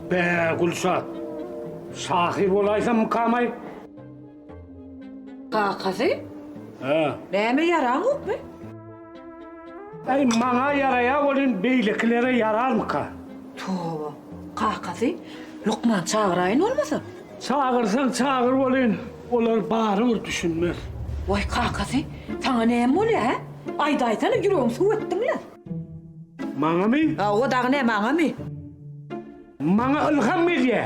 Bä, Gülşat, şahyr bolaýsammykam-aý? Kakasy? Hä. Näme ýaraňokmy? Äý, maňa ýaraýa welin beýlekilere ýararmyka? Toba, kakasy, lukman çagyraýyn bolmasa? Çagyrsaň çagyr welin, olar barybir düşünmez. Waý, kakasy, saňa näme bolýa, hä? Aýdaýsana, ýüregimi suw etdiň-le. Maňamy? Hawa, dagy näme, maňamy? Maňa ylham gelýä.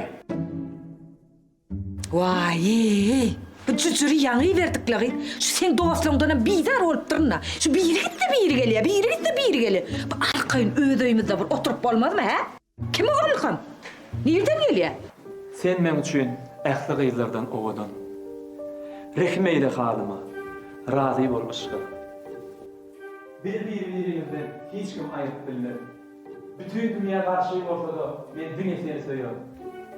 Waý-eý, bu jüjüri ýaňy iberdik-le gyz. Şu seň dostlaňdanam bizar bolupdyryn-da. Şu biri gitse biri gelýä, biri gitse biri gelýä. Bu arkaýyn öz öýümizde bir oturyp bolmazmy, hä? Kim o ylham? Nirden gelýä? Sen meň üçin ähli gyzlardan owadan. Rehim eýle halyma, razy bol yşga. Bizi biri-birimizden hiç kim aýryp bilmez. Bütin dünýä garşy bolsa-da, men diňe seni söýerin.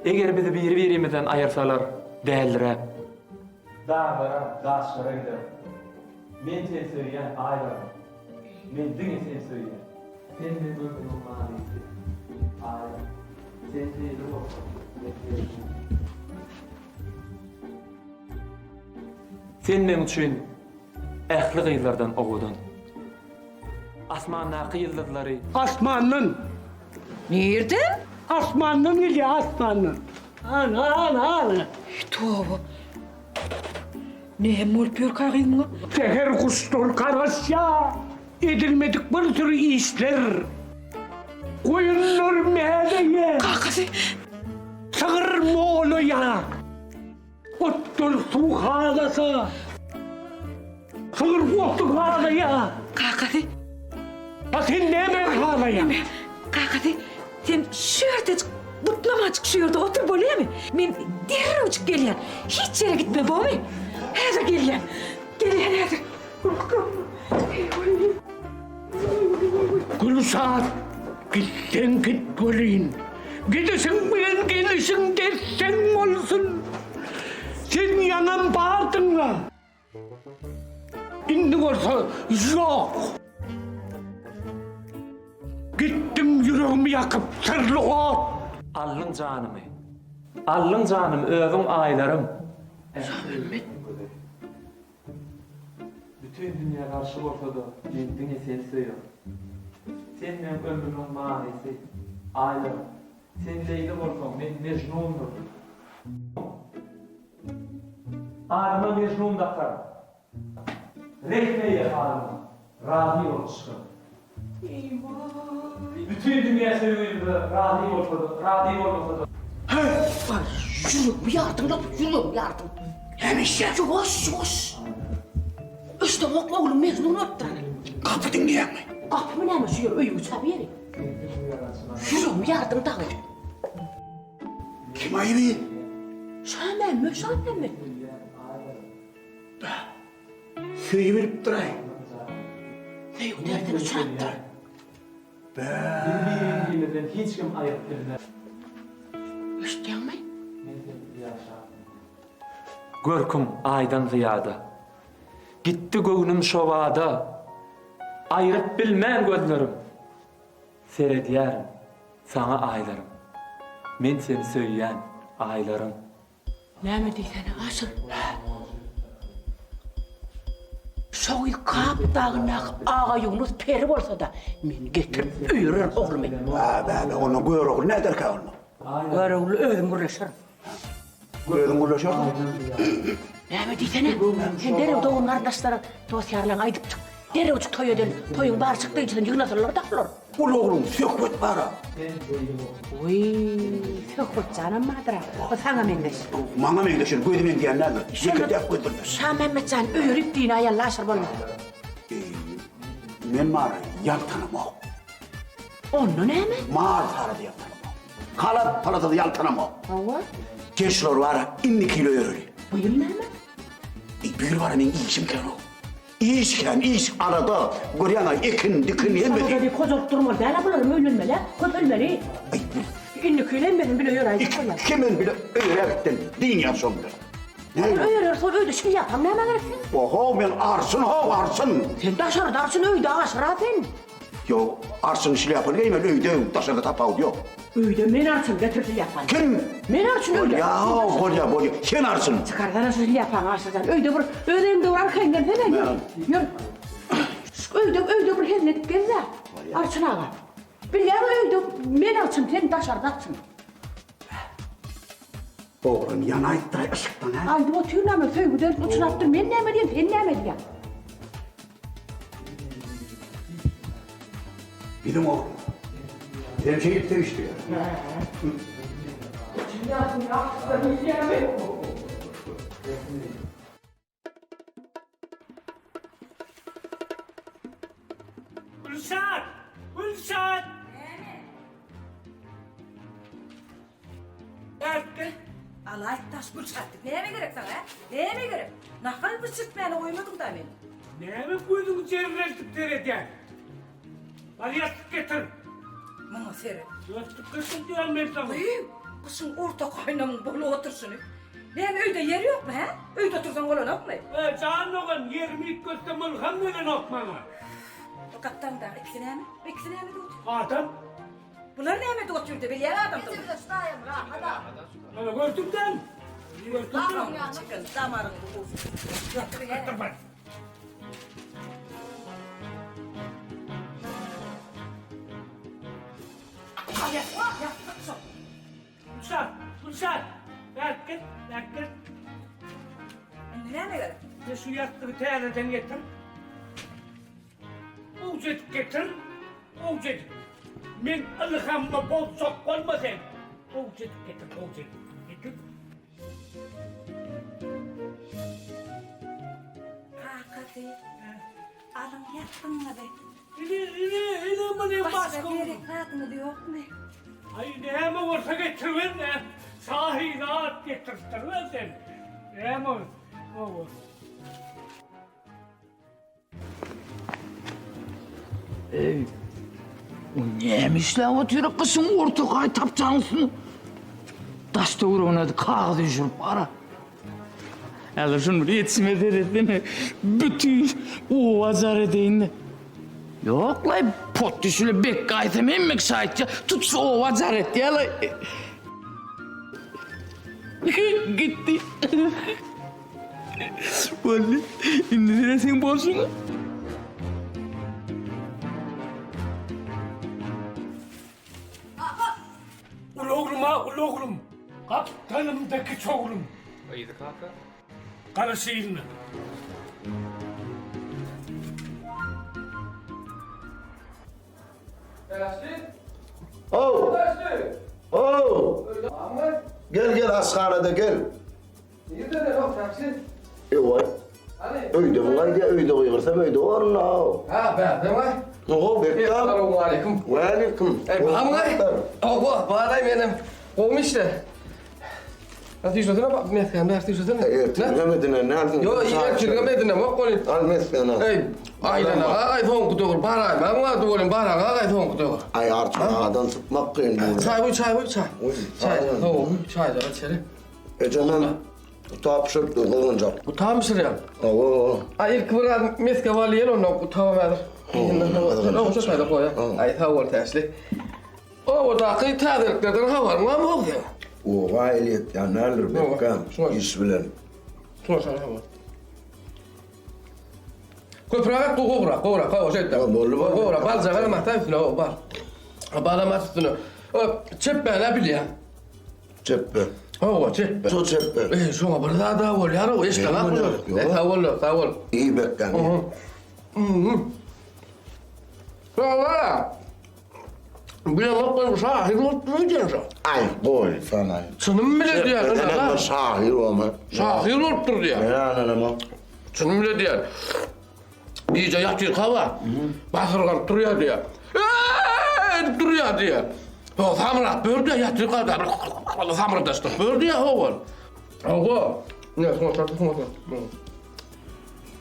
Eger bizi biri-birimizden aýyrsalar, däliräp. Daglara, daşlara giderin. Men seni söýýän, Aýlarym. Men diňe seni söýýän. Sen meň ömrümiň manysy, Aýlarym. Sen Leýli bolsaň, men Mejnun. Sen meň üçin Ähli gyzlardan owadan. Asmandaky ýyldyzlary. Asmandan. Nirden? Asmandan gelýär, asmandan. Ana, ana, ana. Toba. Näme bolup ýörkä gyz muňa? Säher guşlar garaşýar, edilmedik bir sürü işler. Goýunlar mäleýär. Kakasy. Sygyr molaýar. Otdan suw halasa, sygyr oty halaýar. Kakasy. A sen nämäni halaýaň? Kakasy, sen şu ýerdejik butnamajyk şu ýerde otur bolýamy? Men derrewjik gelýän. Hiç ýere gitme, bomy? Häzir gelýän. Gelýän häzir. Gülşat, gitseň git welin, gidişiň bilen gelişiň des-deň bolsun. Sen ýaňam bardyň-la. Indi bolsa ýok. Gitdiň ýüregimi ýakyp syrly ot. Aldyň janymy. Aldyň janymy özüň aýlarym. Şamämmet. Bütin dünýä garşy bolsa-da, men diňe seni söýerin. Sen meň ömrümiň manysy, Aýlarym. Sen Leýli bolsaň, men Mejnundyryn. Adyma Mejnun dakaryn. Rehm eýle halyma, razy bol yşgym. Bütin dünýä söýgimize razy bolsa-da, razy bolmasa-da. Aý, ýüregimi ýardyň-la, ýüregimi ýardyň. Näme işýäň? Ýuwaş, ýuwaş. Eşdeňok, ogluň Mejnun bolupdyr ana. Gapy diňleýäňmi? Gapymy näme, şu ýer öýüň içi-ä bu ýeri. Ýüregimi ýardyň dagy. Kim aýby? Şamämmet, Şamämmet. Bä. Söýübilipdir-aý. Söýgi derdine uçrapdyr. Bä. Bizi biri-birimizden hiç kim aýryp bilmez. Eşitýäňmi? Men sensiz ýaşap bilmen. Görküň aýdan zyýada. Gitdi göwnüm şobada. Aýryp bilmen gözlerim. Seredýärin saňa aýlarym. Men seni söýýän aýlarym. Näme diýsene Aşyr? Şo gyz Kap dagyndaky Agaýunus peri bolsa-da, men getirip öýererin oglumy. Bä, bä, bä, onda Görogly näderkä onda? Görogly özüm gürleşerin. Özüň gürleşersiň? Näme diýsene? Sen derrew dogan-garyndaşlara, dost-ýarlaryňa aýdyp çyk. Derrewjik toý edeli. Toýuň bar çykdajysyny ýygnasalar-da olar. Ol ogluň Söhbet bar-a. Wiý, Söhbet janam bardyr-a. O saňa meňzeş. Maňa meňzeş, ýöne gözi meňzeýän däldir. Ýeke däp gözdür. Şamämmet jan öýerip diýin aýally aşyr bolma. Eý, men bar-a, ýaltanamok. Onda näme? Mal sara-da ýaltanamok. Halat palata-da ýaltanamok. Hawa. Gel şular bar-a, indiki ýyl öýereli. Bu ýyl näme? Eý, bu ýyl bar-a meň işim kän-ow. Iş kän, iş, alada, görýäň-ä, ekin, dikin, hemmesi. Alada diýip hojalyk durmaly däl-ä bularam öýlenmeli-ä, köpelmeli. Aý, Indiki ýyl hemmesini bile öýeräýjek bolýar. Ikimem bile öýerägitden dynýas şoň bilen. Ol öýerer, soň öýde şlýapaň nämä gerek seň? Oho, men arçyn-how, arçyn. Sen daşarda arçyn, öýde aşyr-a sen. Ýok. Arçyn şlýapaly geýmeli öýde, daşarda tapawudy ýok. Öýde men arçyn, getir şlýapany. Kim? Men arçyn öýde. Bolýa, bolýa, bolýa. Sen arçyn. Çykarsana şu şlýapaňy arşadan. Öýde bir öz öýüňde bir arkaýyn gelsene. Ýör, ýör. Şu öýde, öýde bir hezil edip gel-dä. Arçyn aga. Bilýäňmi öýde men arçyn, sen daşarda arçyn. Oglan ýanaýypdyr-aý yşykdan, hä? Aýdyp otyryn-a men, söýgi dert uçrapdyr, men näme diýen, sen näme diýýäň? Biziň oglan. Bizem şeýdip söýüşdik. Gülşat! Gülşat! Näme? Ertdi. Alaýt daş Gülşat. Näme gerek saňa, hä? Näme gerek? Nahal bişirtmäne goýmadyň-da meni. Näme gözüňi jerreltip seredýäň? Bar ýassyk getir. Muňa seret. Ýassyk getir diýýän men saňa. Gyýw, gyşyň orta gaýnamyň bolup oturyşyny. Näme öýde ýer ýokmy, hä? Öýde otursaň bolanokmy? E, jan dogan, ýerimi üýtgetsem ylham gelenok maňa. Bu gapdalyndaky ikisi näme? Bu ikisi näme edip otyr? Adam. Bular näme edip otyr-da, bilýän adamdygyny. Mana gördüňden. Gördüňden. Çekin, damaryňy ursun. Ýatdyr bar. Al ýassyk, ýassyk şol. Gülşat, Gülşat! Bärik gel, bärik gel. Indi näme gerek? Ine şu ýassygy täzeden getir. Gowja edip getir, gowja edip. Men ylhamymy bozjak bolma sen. Gowja edip getir, gowja edip. Getir. Kakasy, alyň ýassygyňyzy. Ine, ine, ine muny Başga başga. gerek zadyňyz ýokmy? Aý, näme bolsa getiriber, nä? Şahy zat getiripdirler sen. Näme ol? Owo. Eý, o näme işläp otyr gyşyň orta gaý tapjaň üstünde? Daş töweregine kagyz üýşürip bar-a. Häzir şuny bir ýetişime seretsene, bütin oba jar edeýin-de. Ýok-laý, pot düşüle bek gaýsam hemme kişi aýtýar, tutuş oba jar etýär-laý. Gitdi. Boldy. Indi sene seň bolşuňa. Uly oglum-a, uly oglum. Gapdalymda kiçi oglum. Yzy kaka. Garaş yzyna. Ow! Ow! Gel gel aşhanada gel. Nirede yok taksi? Ewa. Hany? Öýde mi gaýdýa, öýde gygyrsam öýde baryn aw. Ha, bärde mi? Oho, Bekdam. Assalamu aleyküm. We aleyküm. Ey, barmy? Owa, baray menem. Gowmy işler? Nasıl işlesene bak, mesken bärsi işlesene. Ertirgem edinen, ne aldın? Yo, ertirgem edinen, bak goly. Al mesken al. Ey, aýdan aga, ay soňky döwür, baraý, maň wagty bolýan, bar aga, ay soňky döwür. Ay arçyn adam tutmak kyn bu. Çaý guý, çaý guý, çaý. Çaý, soňky çaý da içeri. Ejemem gutap bişiripdir, gyzgynjak. Gutap bişirýär. Hawa. A ilki biraz meske bal iýeli, ondan gutabam häzir. Oň şu taýda goýa. Aý sag bol Täşli. Obadaky täzeliklerden habaryň barmy hog seň? Oba el ýetýän däldir Bekgam, iş bilen. Şuňa şuňa habar. Köpräk et, gowrak, gowrak, hawa şeýtde. Boldy, boldy. Gowrak, baljagaram at üstüne, hawa, bal. Balam at üstüne. Çepbäni-ä bilýäň. Çepbe. Hawa, çepbe. Şo çepbe. Eý, şoňa bir zad-a bolýar-ow, eşdeňok muny. Eý, sag bol, sag bol. Iý Bekgam, iý. Şoňa bar-a, bilemok men şahyr bolup dur öýdýän şo. Aý, goý, sanaý. Çynym bile diýýär. Çepbe bir şahyr bolma. Şahyr bolup dur diýýär. Men ananamok. Çynym bile diýýär. Gije ýatyrka bar, basyrganyp durýar diýýär. Eee edip durýar diýýär. Ho, samrap ber diýýär, ýatyrka da bir samyrdaşdyryp ber diýýär, ho ol. Hawa. Ne, şuňa şa, şuňa şa.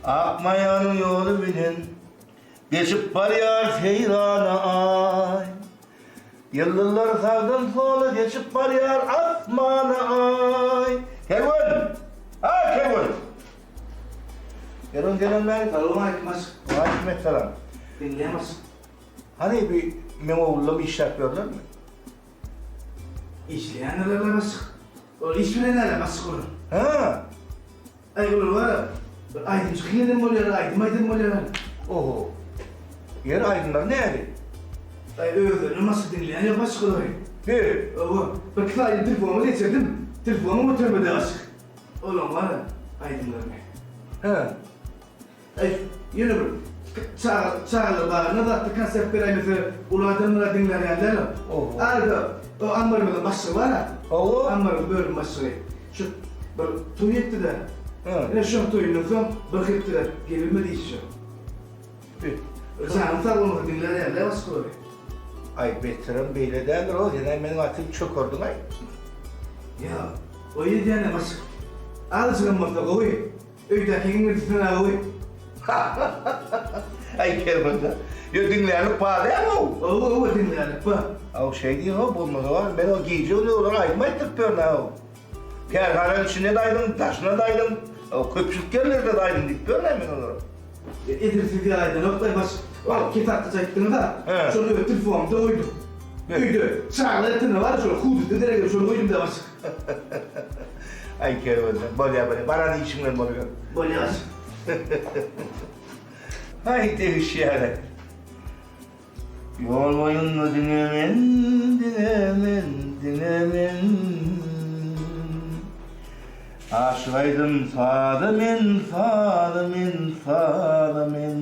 Ak maýanyň ýoly bilen Geçip barýar seýrana aý. Ýyldyzlar sagdan sola geçip barýar asmana aý. Kerwen! A, Kerwen! Kerwen gelen bäri? Salowmaleýkim aş. Waleýkim essalam. Diňleýäň aş. Hany bi meň ogullam işläp ýörlermi? Işleýändirler-le başlyk. Olar iş bilen däl-ä başlyk olar. Hä? Aý olar bar-a, bir aýdymçy kyn eden bolýarlar, aýdym aýdan bolýarlar. Oho. Ýeri aýdymlary näli? Aý özlerinem başga diňleýän ýok başlyk olary. Bi? Hawa, birki aýdym telefonyma geçirdim. Telefonym götermedi başlyk. Olaň bar-a, aýdymlaryny. Hä. Aý, ýöne bir çaga, çagalar bagynda zatda konsert beräýmese, uly adamlar-a diňlär ýaly däl-ow. Oho. Arada o ammarymyzyň başlygy bar-a. Hawa. Ammaryň bölüm başlygy. Şu bir toý etdi-de. Hä. Ine şoň toýundan soň bir hepdeläp gelinmedi işe. Bi. Janyň sag bolmasa diňlär ýaly däl başgalary. Aý, beterem beýle däldir-ow, sen-ä meniň atymy çökerdiň-aý. Ýok, o edýänem başlyk. Azajygam bolsa gowy. Öýdäki iňňildisine goý. Aý Kermende. Ýo diňlärlik bar däl-ow. Ow ow diňlärlik bar. Aw şeý diýiň-ow bolmasa bar. Men o gije gündüz olara aýdym aýtdyryp ýörün-ow. Kärhananyň içinde-de aýdym, daşynda-da aýdym, köpçülik ýerlerde-de aýdym diýip ýörün-ä men olara. Edil siz ýaly aýdanok-da baş. O kitapda aýtdyňyz-a. Şony öz telefonymda goýdum. Öýde çagalar etinde bar şol hudutda derek şony goýdum-da baş. Aý Kerwenjan, bolýa bolýa, baran işiň bilen boluber. Bolýa. Aý degişýäne. Ýol boýunda diňe men, diňe men, diňe men. Aşyk aýdym saza men, saza men, saza men.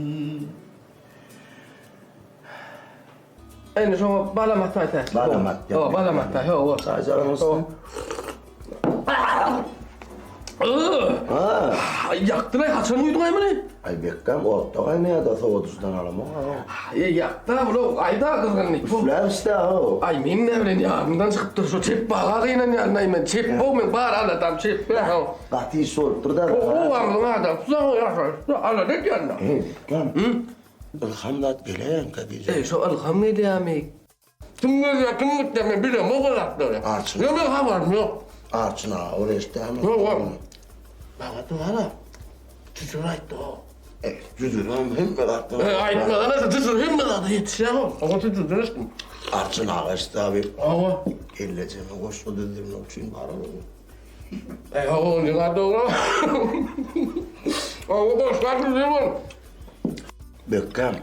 Indi şoňa balam ataý. Balam atýar. Hawa, balam ataý. Hawa. Çaý olsun. Ha. Ýakdylaý, haçan guýduň aý muny? Aý Bekgam otda gaýnaýar-da sowadyjydan alamok. Eý, ýakda, bula aýda gyzgynly. Üfläp içdi how. Aý men näme bilen ýadymdan çykypdyr şu çep baga gynanýaryn aý men çep how men bar aladam çep how. Gaty iş bolupdyr-da. Obamyzyň adamsy da ýaşaýyşda alada edýän-de. Eý, Bekgam. Ylham zat geleýänkä gije. Eý, şo ylham gelýämi? Kim gelýär, kim gitýär, men bilemok o zatlary. Arçyn. Ýok, meň habarym ýok. Arçyn aga ol eşitdämi? Ýok, ýok. Maňa duvara jüjür aýtdy o. Eý, jüjürem hemme zatdan. Eý, aýtmadan şu jüjür hemme zada ýetişýär o. Oňa jüjürden eşitdim. Arçyn aga eşitdi abi. Hawa. Kellejeme goşgy düzdürmek üçin barar o. Eý, hawa, ol ýa dogry. Hawa, goşgy düzdürmek ol. Bekgam,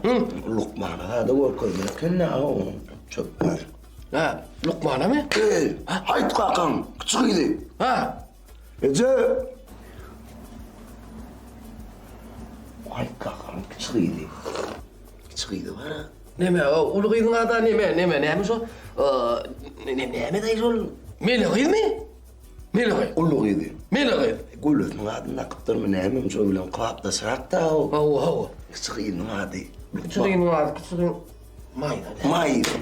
lukmana zada görkezmeli eken-dä onuň çöpleri. Hä, lukmanamy? Eý, haýt kakaň, kiçi gyzy. Hä. Eje! Haýt kakaň kiçi gyzy. Kiçi gyzy bar-a. Neme, uly gyzyň ady neme, neme, näme şo? Näme daýy şol? Mele gyzmy? Mele gyz. Uly gyzy. Mele gyz. Gülüsiniň adyny dakypdyrmy nämemi şo bilen kybapdaşrakda o. Hawa, hawa. Kiçi gyzynyň ady. Kiçi gyzynyň ady, kiçi gyzyň Maýsa. Maýsa.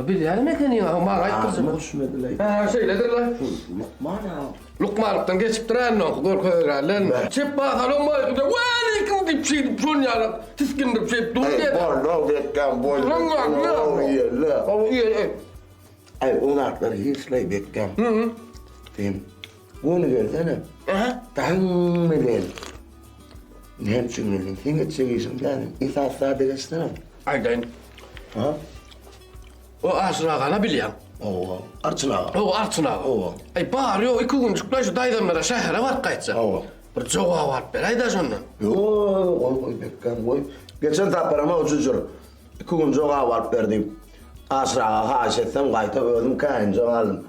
Bilýänim ekeniň, maňa aýtdyrjak. Adyny düşmediler. Hä, şeýledir-le. Lukman-a. Lukmanlykdan geçipdir indi oňky görkezerler. Çep basalyň maýsa, waleýkim diýip şeýdip şon ýaly tisgindirip şeýdip dur Eý, diýdi. boldy, bekgam, boldy. Hawa, ýerle. Aý, o zatlar hiç-leý Bekgam. Sen göni gelsene. Daň bilen. Näme üçin geldiň? Seň etjek işiň däl. Esasy zada geçsene. Aýdaýyn. Ha? O Aşyr agany bilýäň. Hawa, Arçyn aga. Hawa, Arçyn aga. Hawa. Aý, bar ýok, iki günjükle şu daýzamlara şähere baryp gaýtjak. Hawa. Bir jogap alyp beräý-dä şondan. Ýok, goý, goý Bekgam, goý. Geçen saparam o jüjür. Iki gün jogap alyp ber diýip, Aşyr aga haýyş etsem, gaýta özüm käýinje galdym.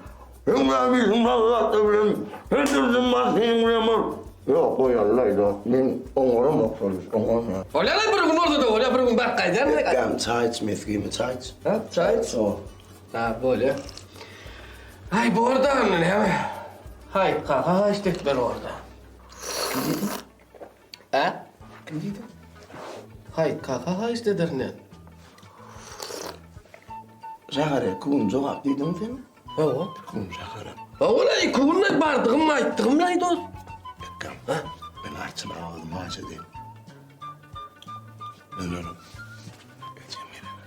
Seň näme işiň bar bu zatlar bilen? Hödürdüm bar seniň bilen bol. Ýok, goýalylaý dost, men oňaramok şol iş, oňarman. Bolýa-la, bir gün bolsa-da bolýa, bir gün baryp gaýdýan. Bekgam, çaý iç, mesgimi çaý iç. Hä, çaý iç? Hawa. Ha, bolýa. Aý, bor-da onda näme? Haýt kaka haýyşt etmeli bor-da. Kim diýdi? Hä? Kim diýdi? Haýt kaka haýyşt ederin ýa. Şähere iki gün jogap diýdiňmi sen? Hawa. Iki gün şähere. Hawa-la, iki günde bardygym aýtdygym-laý dost. Bekgam, men Arçyn aga özüm haýyş edeýin. Dönerin. Ejem gelene.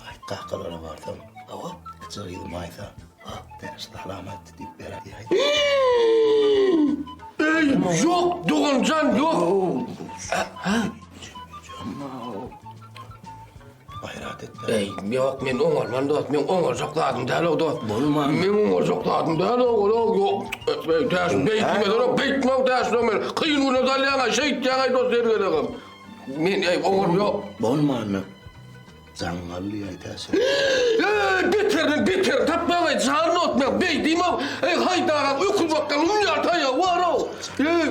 Aý, kakalara barsam, Hawa. kiçi gyzym Maýsa, Täşli salam aýtdy diýip beräý. Eý, ýok, doganjan, ýok. Gaýrat et. Eý, ýok, men oňarman dost, men oňarjak zadym däl o dost. Bolman. Men oňarjak zadym däl o, ol ýok. Eý, täş, beýtme, beýtme, täş, men kyn güne salýaň, şeýtýäň, dost, her gezegem. Men, eý, oňar ýok. Bolmany. Zaňňally aýdaşy. Eý, beterinden beterini tapmaň, eý, jan dost, men beý diýmem. Eý, haýdara, öküz bakgan, um ýaly taýagy bar-ow. Eý.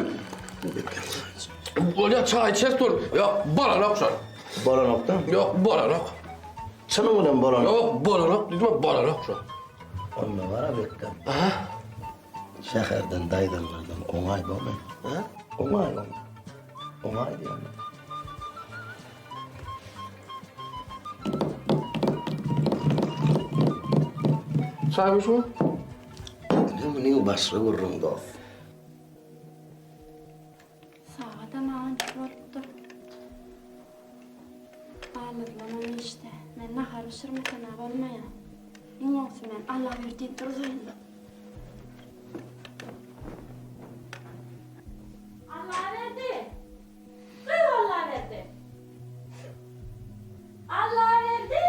Bolýa, çaý içeris dur. Ýok, bolanok şol. Bolanokda? Ýok, bolanok. Çynyň bilen bolanok. Ýok, bolanok diýdim, bolanok şol. Onda gara bekgem. Aha. Şäherden daýzaňlardan oňaý bormy? Ha? Oňaý, oňaý. Oňaý diýýän. Çaý şu? Ine munyň başga gürrüň dost. Sagadam anç bolupdyr. Ballyzlamam işde. Men nahar bişirmesem-ä bolmaýar. Iň gowusy men Allaberdi turzaýyn. Allaberdi! Gyz Allaberdi! Allaberdi!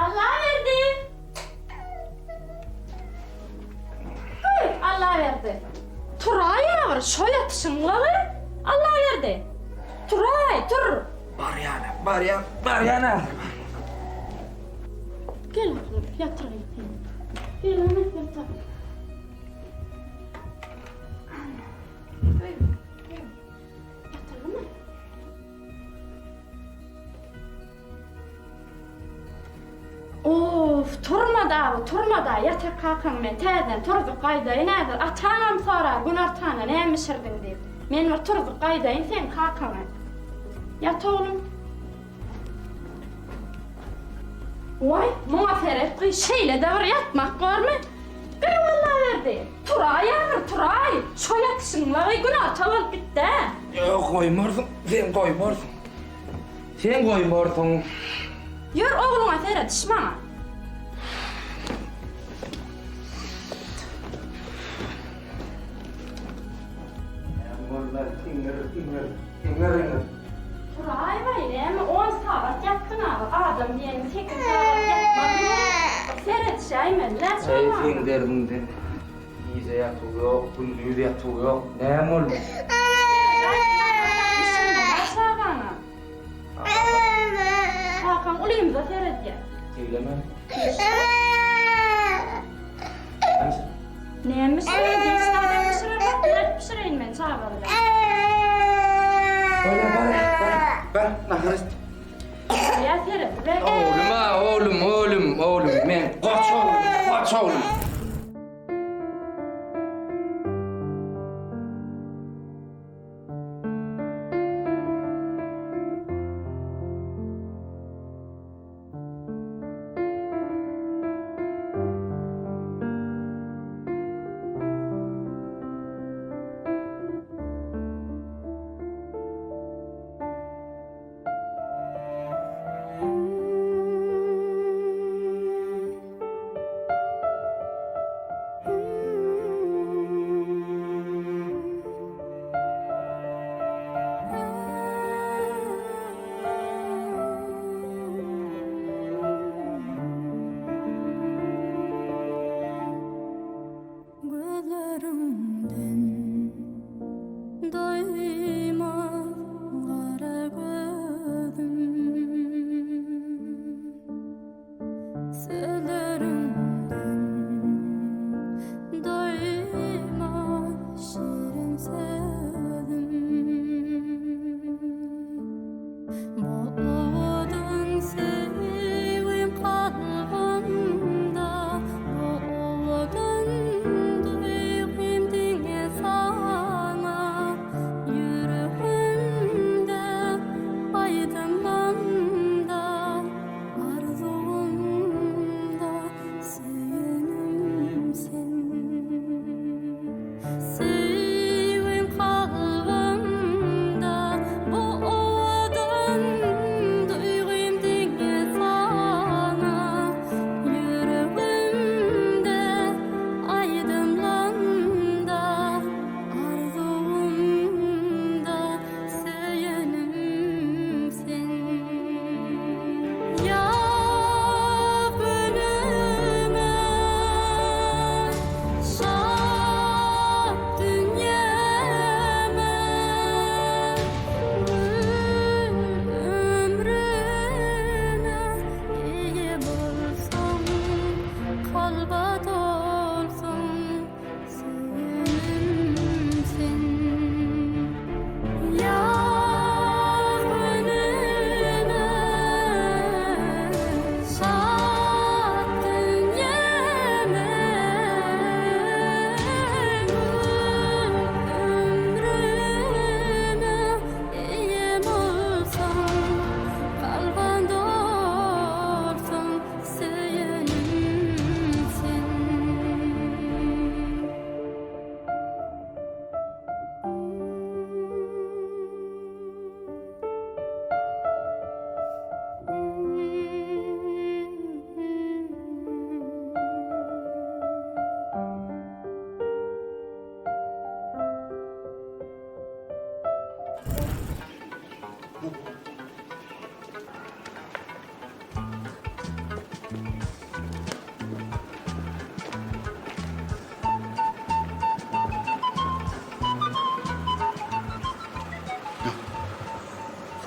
Allaberdi! Gyz, Allaberdi! Turaý ýa bir, şo ýatyşyň lagy! Allaberdi! Turaý, tur! Barýan-a, barýan, barýan-a! Gel oglum, ýatyraýyn seni. Gel, ana, ýatar. Of, turma-da, turma-da, ýatak kakaň men täzeden turzup gaýdaýyn häzir. Ataňam sorar, günortana näme bişirdiň diýip. Men bir turzup gaýdaýyn seň kakaňy. Ýat oglum. Waý, muňa seret gyz, şeýle-de bir ýatmak bormy? Gyz Allaberdi, turaý ahyr, turaý! Şo ýatyşyňlagy günorta bolup gitd-ä. Ýok, goýmarsyň, sen goýmarsyň. Sen goýmarsyň. Ýör, ogluňa serediş maňa. Näme boldy, iňňir, iňňir, iňňir, iňňir. Turaý baý, näme on sagat ýatdyň-a, bir adam diýeniň sekiz sagat ýatmazmy? Bir seredişäýmeli-dä Eý, çagaňa. seň derdiňden gije ýatuw ýok, gündiz ýatuw ýok. Näme boldy? Seredäý, çagaňa. Kakaň ulymyza seredýär. Eýleme. Näme bişireýin? Hiç zadam bişiremok. Nädip bişireýin men çaga bilen? Bar, bar, bar, bar, nahar iç. Ýa serediber. Oglum-a, oglum, oglum, oglum, men goç oglum, goç oglum.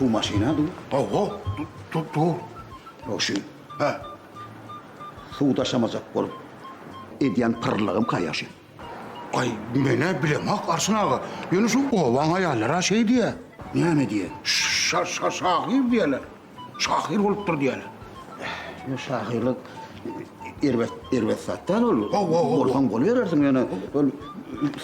Suw maşyna dur. Hawa, dur, dur. Ýok, şu. Hä. Suw daşamajak bolup edýän pyrlygym kaýa şu. Aý, men-ä bilemok, Arçyn aga. Ýöne şu obaň aýallary-a şeý diýýä. Näme diýýä? Şa-şa şahyr diýýäler. Şahyr bolupdyr diýýäler. Ýa şahyrlyk erbet, erbet zat däl ol. Hawa, hawa. Bolsaň boluberersiň, ýöne ol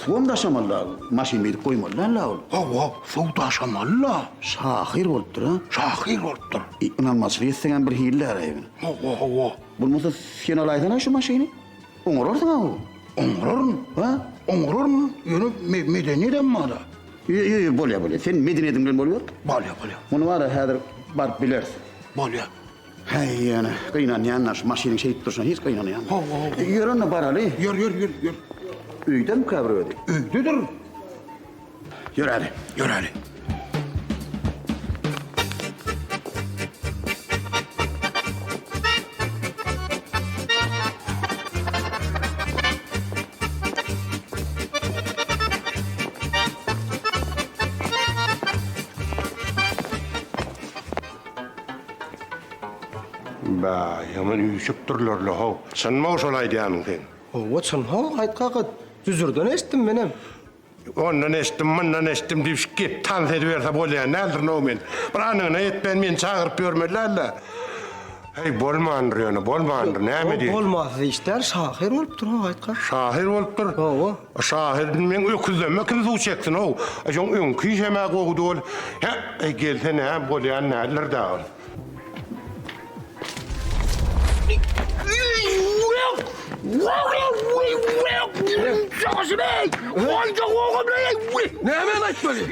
suwam daşamaly-la, maşyn beýdip goýmaly däl-la ol. Hawa, suw daşamaly-la. Şahyr bolupdyr, a? Şahyr bolupdyr. Ynanmaçylyk etseňem bir hili-dä-ä. Hawa, hawa. Bolmasa sen alaýsana şu maşyny. Oňararsyň-a ol. Oňararyn. Ha? Oňararyn, ýöne medeniýedem bar-a. Ýo, ýo, ýo, bolýa, bolýa. Sen medeniýediň bilen boluber. Bolýa, bolýa. Muny bar-a häzir baryp bileris. Bolýa. Häý, ýöne gynanýan-da şu maşynyň şeýdip durşuna hiç gynanýan. Hawa, hawa. Ýör onda baraly. Ýör, ýör, ýör, ýör. Öýdemikä bir özi? Öýdedir. Ýöräli. Ýöräli. Bä, ýaman üýşüpdirler-le how. Çynmy şol aýdýanyň seň? Hawa, çyn how, Haýyt kaka. Jüjürden eşitdim menem. Ondan eşitdim, mundan eşitdim diýip şu gep tans ediberse bolýan däldir-ow men. Bir anygyna ýetmän meni çagyryp ýörmeli däl-de. Heý, bolmandyr ýöne, bolmandyr, näme diýeýin. Bolmasyz iş däl, şahyr bolupdyr-ow aýtga. Şahyr bolupdyr? Hawa. Şahyr meň öküzlenme kim suw çeksin-ow. Şoň öňki işem-ä gowudy ol. Hä, gelse näme bolýan däldir-dä ol. Näme aýtmaly?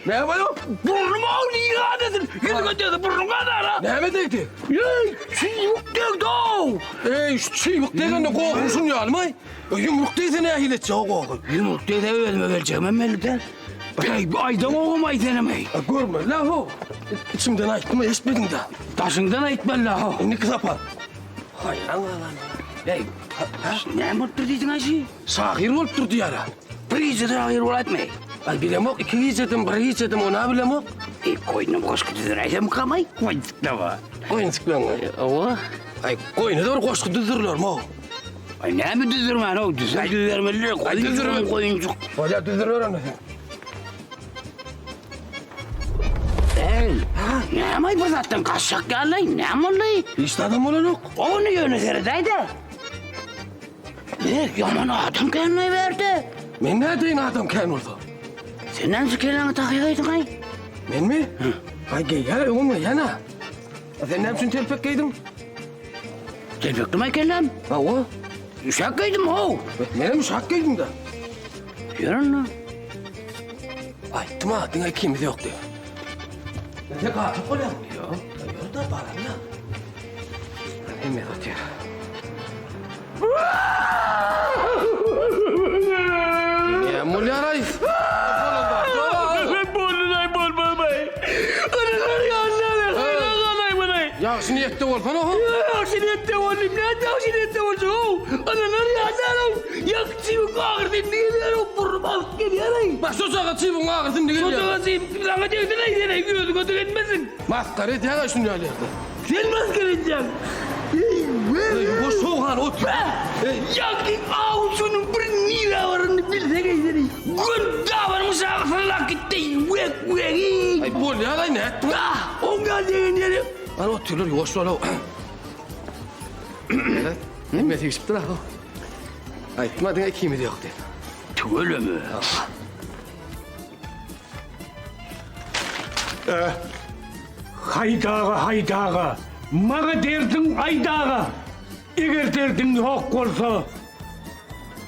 Näme ýok? Burnum agny ýadesin. Ýüzüňe degdi, burnuň gazara. Näme degdi? Eý, çybyk degdi-ow. Eý, şu çybyk degende gohuň şun ýalymy? Ýumruk degse nähili etjek o gohy? Ýumruk degse özüme geljegimem belli däl. Eý, aýdaň ogum aý senem eý. Görmeli-ä ho. Içimden aýtdym, eşitmediň-dä. Daşyňdan aýtmaly-la ho. Indiki sapar. Haýran galan. Eý, näme bolupdyr diýdiň aý şi? Şahyr bolupdyr diýýär-ä. Bir gije şahyr bolaýtmy? Aý, bilemok, iki gijedim, bir gijedim, on-a bilemok. Eý, goýnum goşgy düzdüräýsemkam-aý, goýunjyklama. Goýunjyklaňy? Hawa. Aý, goýna-da bir goşgy düzdürilermi-ow? Aý, näme düzdürmän-ow, düz-aý düzermeli-le, goýunjygam goýunjyk. Bolýar, düzdüriber onda sen. Eý, näme-aý bir zatdan gaçjak ýaly-aý, näme boldy-aý? Hiç zadam bolanok. Ony ýöne seredäý-dä. Eý, ýaman adam kän-aý bärde. Men nädeýin adam kän bolsa? Sen näme üçin kelläňe tahýa geýdiň-aý? Menmi? Aý, geýýän, öňem geýýän-ä. Sen näme üçin telpek geýdiň? Telpekdimi kelläm? Hawa. Uşak geýdim how. Menem uşak geýdim-de. Ýör onda. Aýtdym-a, diňe ikimiz ýok diýip. Sen gaçyp bolýarmy? Ýok, ýör-de, baram-da. Hemme otyr. Näme bolýar-aý? Ýagşy niýetde bolsana ho. Ýagşy niýetde boldum. Näde ýagşy niýetde boljak how? Analar ýanlar-ow. Ýak çybyk agyrdy indi gelýär-ow. Burnum alyp gelýär-eý. Bak şo çaga çybygyň agyrysy indi gelýär. Şo çaga çybyk saňa degsin-eý sen-eý özüňe degenmesin. Masgara edýäň-ä şuny ýaly ýerde. Sen masgara edýäň. Eý, weý. Boş sowhan otur. Ýak awçynyň bir nirä baranyny bilseň-eý sen-eý. Gün dabanyň şagysyna gitdi. Wek wegi. Aý bolýar-aý nätdiň? Ah, oňa degen ýeri. Hany otyrlar ýuwaş bol-ow. Hemmesi üýşüpdir-a. Aýtma diňe ikimiz ýok diýip. Tüweleme. Haýt aga, haýt aga, maňa derdiň aýt aga. Eger derdiň ýok bolsa,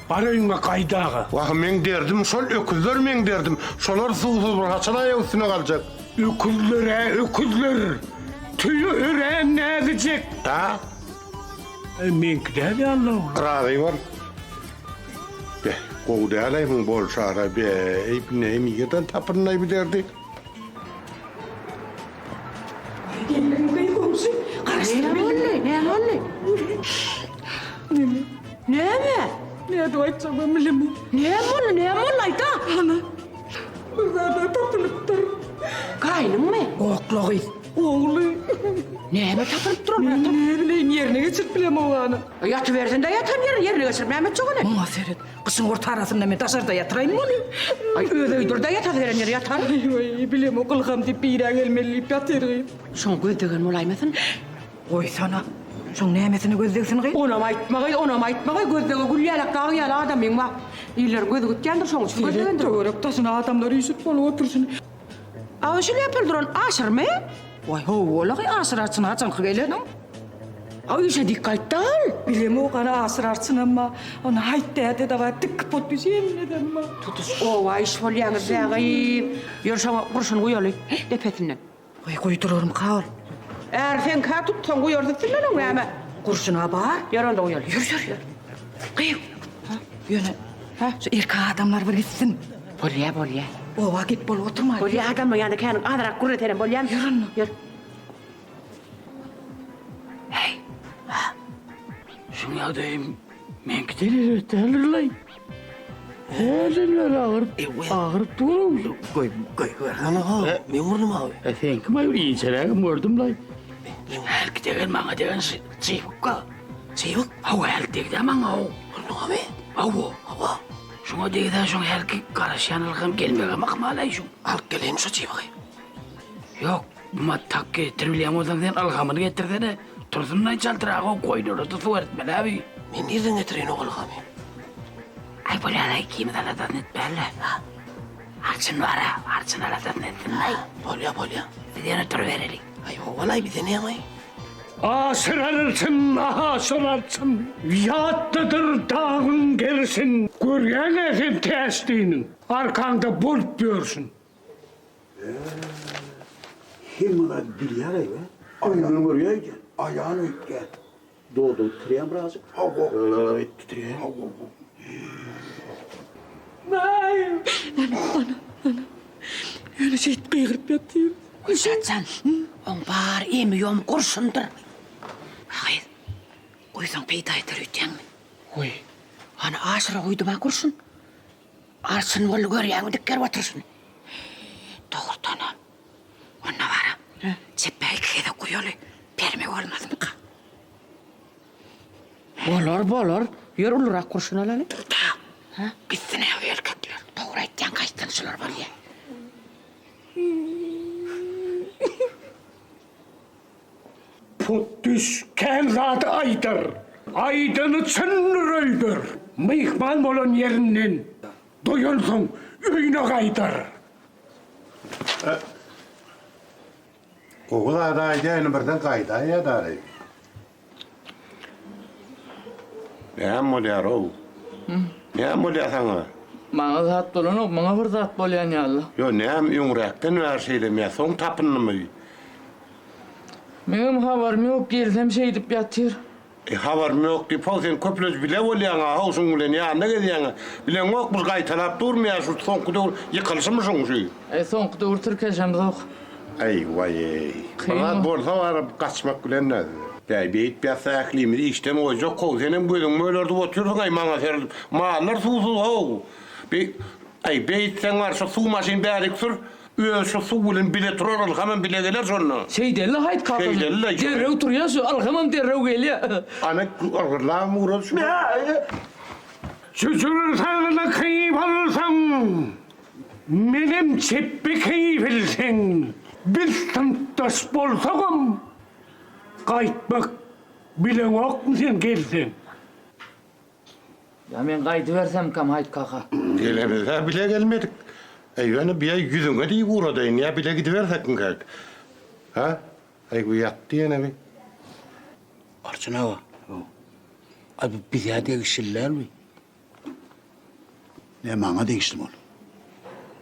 bar öýüňe gaýt aga. Wah, meň derdim şol öküzler meň derdim. Şolar suwsuz bir haçan aýak üstüne galjak. Öküzler-ä öküzler, tüýi örän näzijek. Da? Meňki däl ýaly. Razy bol. Be, gowy däl-aý muň bolşy-ara, be-eý, bu näme nireden tapyndy-aý bu derdi? Näme boldy? Näme boldy? Näme? Näme? Nädip aýtjagymam bilemok. Näme boldy? Näme boldy? Aýt-a! Ana, bir zat-a tapylypdyr. Gaýnyňmy? Gokla gyz. Ogly. Näme tapylyp dur ol? Men ne bileýin, ýerine geçirip bilemok ana. Ýatybersin-dä ýatan ýerine, ýerine geçirip näme etjek ony? Muňa seret. Gyşyň orta arasynda men daşarda ýatyraýynmy ony? Aý, öz öýüdir-dä, ýatasy gelen ýeri ýatar. Aý, bilemok, ylham diýip birä gelmeli diýip ýatyr gyz. Şoňa göz degen bolaýmasyn? Goýsana. Şoň nämesine göz degsin gyz? Onam aýtmagaý, onam aýtmagaý, göz dege gül ýalak, dag ýaly adamyň bar. Illeriň gözi gitýändir, şoň üçin göz Seret, degendir. töwerek-daşyna adamlar üýşüp bolup oturyşyny. A şu lepel duran Aşyrmy? Waý, hawa-la gyz, Aşyr arçyn haçanky geleniň? A işe dik gaýtdy al. Bilemok, ana Aşyr arçynam bar. Ony Haýt däde-de bar, dik potpis hemmedem bar. Tutuş oba iş bolýaňyz bä gyz. Ýör şoňa gurşun guýaly, depesinden. Goý, guýdurarmyka ol? Är seňkä tutsaň guýarys üstünden oň näme? Gurşun-a bar. Ýör onda guýaly. Ýör, ýör, ýör. Gyýw. Ýöne, şu erkek adamlar bir gitsin. Bolýa, bolýa. Oba gep bolup oturmaýyn. Bolýa, adamlaň ýanynda kän azrak gürlesenem bolýamy? Ýör onda. Ýör. Heý, ha? Şuň ýagdaýym meňki däl däldir-laý. Hälden bäri agyryp, agyryp dur-ow. Goý, goý, goý. Men burnum abi. E, seňki maý inçerägim gördüm-laý. Hälki degen maňa degen çybyk-a. Çybyk? Hawa, hälki degdä maňa-ow. Burnuňamy? Hawa. Hawa. Şuňa degdä şoň hälki garaşýan ylgam gelmegem ahmal-aý şuň. Alyp geleýinmi şo çybygy? Ýok, bu tak getirip bilýän bolsaň sen ylhamyny getirsene. Tursunlaý çaltyraga goýlara-da suw eritmeli abi. Men nirden getireýin o ylhamy? Aý bolýar-aý ikimiz aladasyny etmäli-le. Arçyn bar-a, arçyn aladasyny etsin-laý. Bolýa, bolýa. Biz ýöne durubereli. Aý howalaý bize näme-aý? Aşyr arçyn, aşyr arçyn, Ýatdadyr dagyň gerşin. Görýäň-ä sen Täçliniň, Arkaňda bolup ýörşün. Hemme zady bilýär-eý be. Aýan görýär öýdýän. Aýan öýtýän. Dodagy titrýän birazjyk. Hawa. Titrýär. Hawa. Ana, ana, ana. Ýöne şeýdip gygyryp ýatyr. Gülşat jan, oň bar emi-ýomy gurşundyr. A gyz, guýsaň peýda eder öýdýäňmi? Goý. Hany Aşyra guýdum-a gurşun. Arçyn boldy görýäňmi dikgerip oturyşyny. Dogrudanam. Onda baram, çepbe iki gezek guýaly, bermek bolmazmyka? Bolar, bolar. Ýör ulurak gurşun alaly. Dur-da. Gitsin-ä o erkekler. Dogry aýtýaň, gaýtsyn şular bolýa. Putdüş kän zady aýdar. Aýdany çyndyr öýder. Myhman bolan ýerinden doýansoň öýüne gaýdar. Gowy zady aýdýaýyn birden gaýdaýýa dary. Näme bolýar-ow? Näme bolýar saňa? Maňa zat bolanok, muňa bir zat bolýan ýaly. Ýo, näme öňräkden bäri şeýlemi ýa soň tapyndymy? Meňem habarym ýok, gelsem şeýdip ýatyr. E, habarym ýok diýip, how sen köplenç bile bolýaň-a, how şuň bilen ýanynda gezýäň-a. Bileňok, bir gaýtalap durmy ýa şu soňky döwür ýykylyşymy şuň şu? E, soňky döwür tirkeşemzok. Aý, waý-eý. Bir zat bolsa baryp gaçmak bilen-dä. Bäý, beýdip ýatsa ählimizi işden goýjak how, senem gözüňi mölerdip otyrsyň-aý maňa seredip. Mallar suwsuz how. Beý, aý, beýtseň bar, şu suw maşyny bärik sür. Özi şu suw bilen bile turar, Ylhamam bile geler şonda. Şeýdeli haýt kakasy. Şeýdeli-le. Derrew turýar şu, Ylhamam derrew gelýär. Ana, yrgyrlabam ugrady şu. Jüjür sagyna keýp alsaň, menem çepbe keýp ilseň, biz synpdaş bolsagam, gaýtmak bileňokmy sen gelseň? Ýa men gaýdybersemkäm Haýt kaka? Gelemizä bile gelmedik. Äý ýöne biýä ýüzüňe diýip ugradaýyn, ýa bile gidibersekmikäk? Hä? Äý bu ýatdy ýene bi. Arçyn aga. Aý bu bize degişli däl bi. Ne maňa degişlimi ol?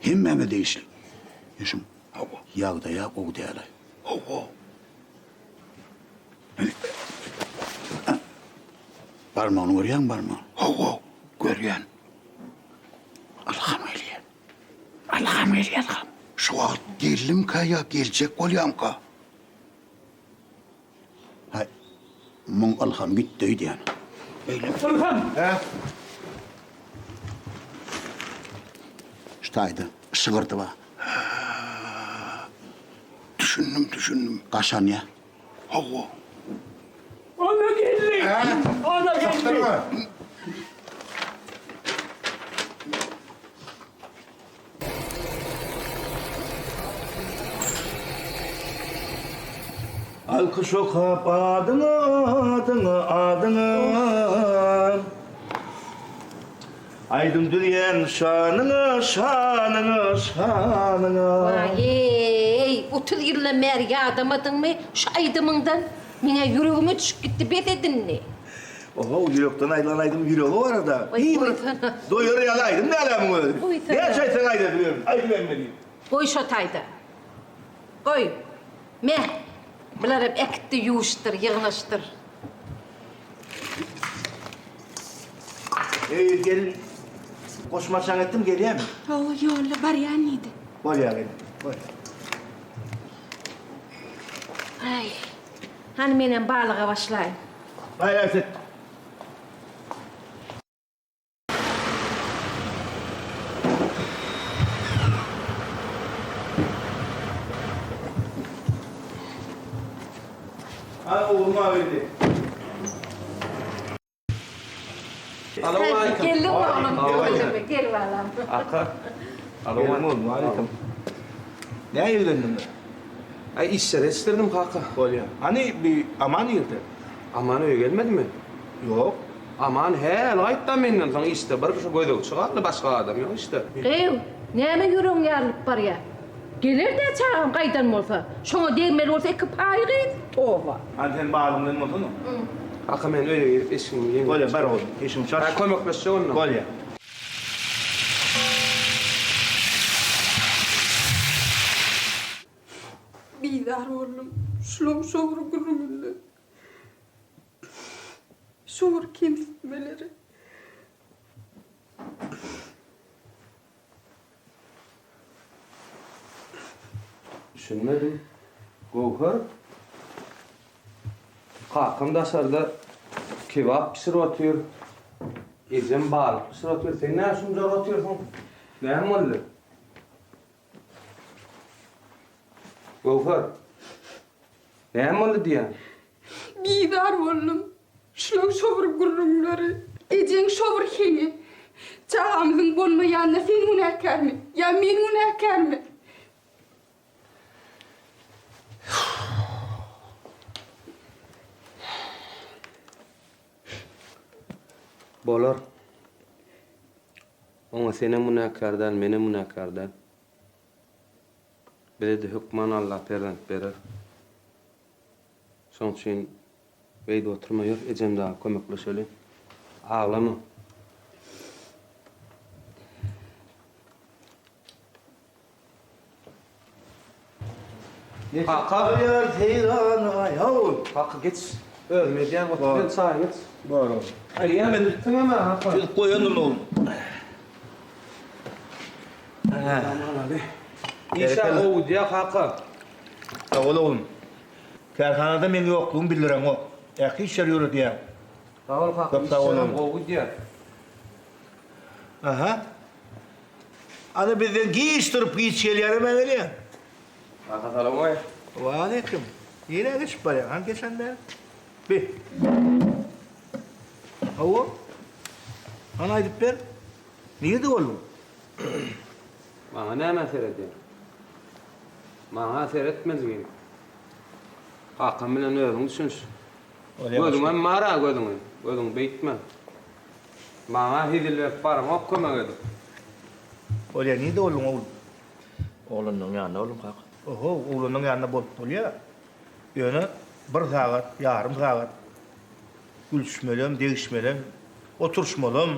Hemmäme degişli. Ýa şuň ýagdaýa gowy däl-aý. Hawa. Barmagyny görýäňmi, barmagyny? Hawa, görýän. Ylham gelýär. Ylham gelýär, ylham. Şu wagt geldimkä ýa geljek bolýamka? Haý, muň ylhamy gitdi öýdýän. Beýle. Ylham! Hä? Şu taýda şygyrdy bar. Düşündim, düşündim. Gaşanýa. Hawa. Ana geldi. Ana geldi. Alkyş okap adyňa, adyňa, adyňa. Aýdym düzýän şanyňa, şanyňa, şanyňa. Waý-eý, 30 ýyldan bäri ýadamadyňmy şu aýdymyňdan? Meň-ä ýüregime düşüp gitdi, bes et indi. Oho, ýürekden aýdylan aýdym ýürege barar-da. Oý, goýsana. Doýar ýaly aýdym däl-ä muň özi. Goýsana. Näçe aýtsaň aýdasy gelmez. Aýdybermeli. Goý şo taýda. Goý. Me, bularam äkitdi, ýuwuşdyr, ýygnaşdyr. Eý, gelin, goşmaçaň etdim, gelýämi? Hawa, ýolda barýan diýdi. Bolýar, gelin, bolýar. Aý, hany menem balyga başlaýyn. Gaýrat et. Hany oglum abildi. Salowmaleýkim. Geldiň oglum, gözüme gel balam. Aka. Salowmaleýkim. Näme ýüzlendiň? Aý işleri ýetişdirdim kaka. Bolýar. Hany bi Aman nirde? Aman öýe gelmedimi? Ýok. Aman häli gaýtdam menden soň işde bir şu gözegçi galdy başga adam ýok işde. Gyz, näme ýüregiň ýarylyp barýar? Geler-dä çagam gaýdan bolsa. Şoňa degmeli bolsa iki paý gyz, toba. Hany sen balyň bilen bolsana. Kaka men öýe girip eşigimi ýeňil. Bolýar bar oglum eşigiňi çalş. Hä kömekleşjek onda. Bolýar. Bizar boldum şulaň şo bir gürrüňinden. Şo bir kemsitmeleri. Düşünmedim. Göwher. Kakam daşarda kebap bişirip otyr. Ejem balyk bişirip otyr. Sen näme şunjar otyrsyň? Näme boldy? Göwher. Näme boldy diýýän? Bizar boldum. Şulaň şo bir gürrüňleri, ejeň şo bir heňi. Çagamyzyň bolmaýanyna sen günäkärmi ýa men günäkärmi? Bolar. Oňa senem günäkär däl, menem günäkär däl. Bize-de hökman Alla perzent berer. Şoň üçin beýdip oturma, ýör, ejem dagy kömekleşeli. Aglama. Kaka. Bolýar seýran aý-haw. Kaka geç. Özüm edýän, otur sen çaýyňy iç. Bar oglum. Eýýäm edipsiňem-ä, kaka. Çözüp goýandym oglum. Işe gowy diýýä, kaka. Sag bol oglum. Kärhanada meň ýoklugymy bildireňok. Ähli işleri ýöredýäň. Sag bol kaka, Köp sag bol işlerim oglum. gowy gidýär. Aha. Ana bizden giç turup giç gelýärem-ä welin. Kaka salowmaleýkim. Waleýkim. Nirä geçip barýaň? Hany geçen bäri. Bi. Hawa. Hany aýdyp ber. Nirede bolduň? Maňa nämä seredýäň? Maňa seretme jigim. Kakam bilen özüň düşüniş. Gözüňem bar-a gözüňi. Gözüňi beýtme. Maňa hezil berip baryňok kömek edip. Bolýa, nirde bolduň oglum? Oglanlaryň ýanynda boldum kaka. Oho, oglanlaryň ýanynda bolup bolýa. Ýöne bir sagat, ýarym sagat gülüşmelem, degişmelem, oturyşmalam.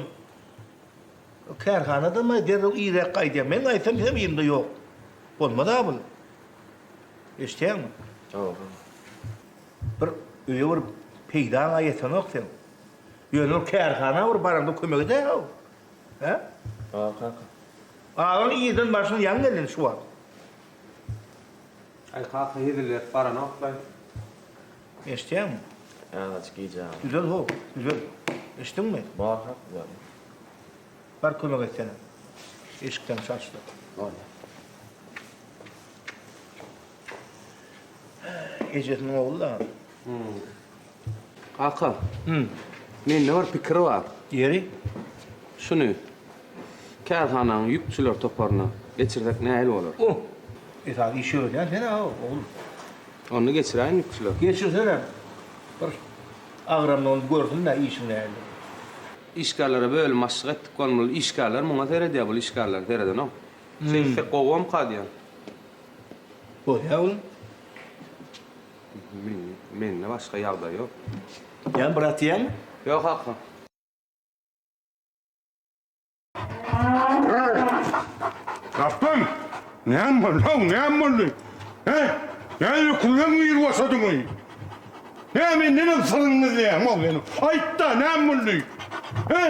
Kärhanadam-a derrew irräk gaýdýar. Men gaýtsam hem yzymda ýok. Bolmaz-a bul. Eşidýäňmi? Hawa, kaka. Bir öýe bir peýdaň-a ýetenok seň. Ýöne bir kärhana bir baraňda kömek edäý-ow. Hä? Hawa, kaka. Agaň irden barşyna ýaňy geldi şu wagt. Aý, kaka hezil berip baranok-laý. Eşidýäňmi? Azajyk gijä galdy. Düzel how, düzel. Eşitdiňmi? Bar hak, bar. Bar kömek etsene. Eşikden çalyşdyr. Bolýar. Ejesiniň ogly-da. Kaka, mende bir pikir bar. Ýeri? Şuny kärhananyň ýükçüler toparyna geçirsek nähili bolar? Oh! Esasy iş ýöredýän sen-ä, oglum. Onda geçiräýin ýükçüler. Geçirsene. Bir agramyny ony görsün-dä işiň nähilidigini. Işgärlere bölüm başlyk etdik bolmaly. Işgärler muňa seredýär, bul işgärlere seredenok. Şeýtsek gowumyka diýýän. Bolýa oglum. Mende başga ýagdaý ýok. Ýa bir atýaňmy? Ýok kaka. Gapdan! Näme boldy-ow, näme boldy? He? Näme öküzleň biri boşadyňy? Näme mendenem syryňy gizleýäň-ow sen? Aýt-da, näme boldy? He?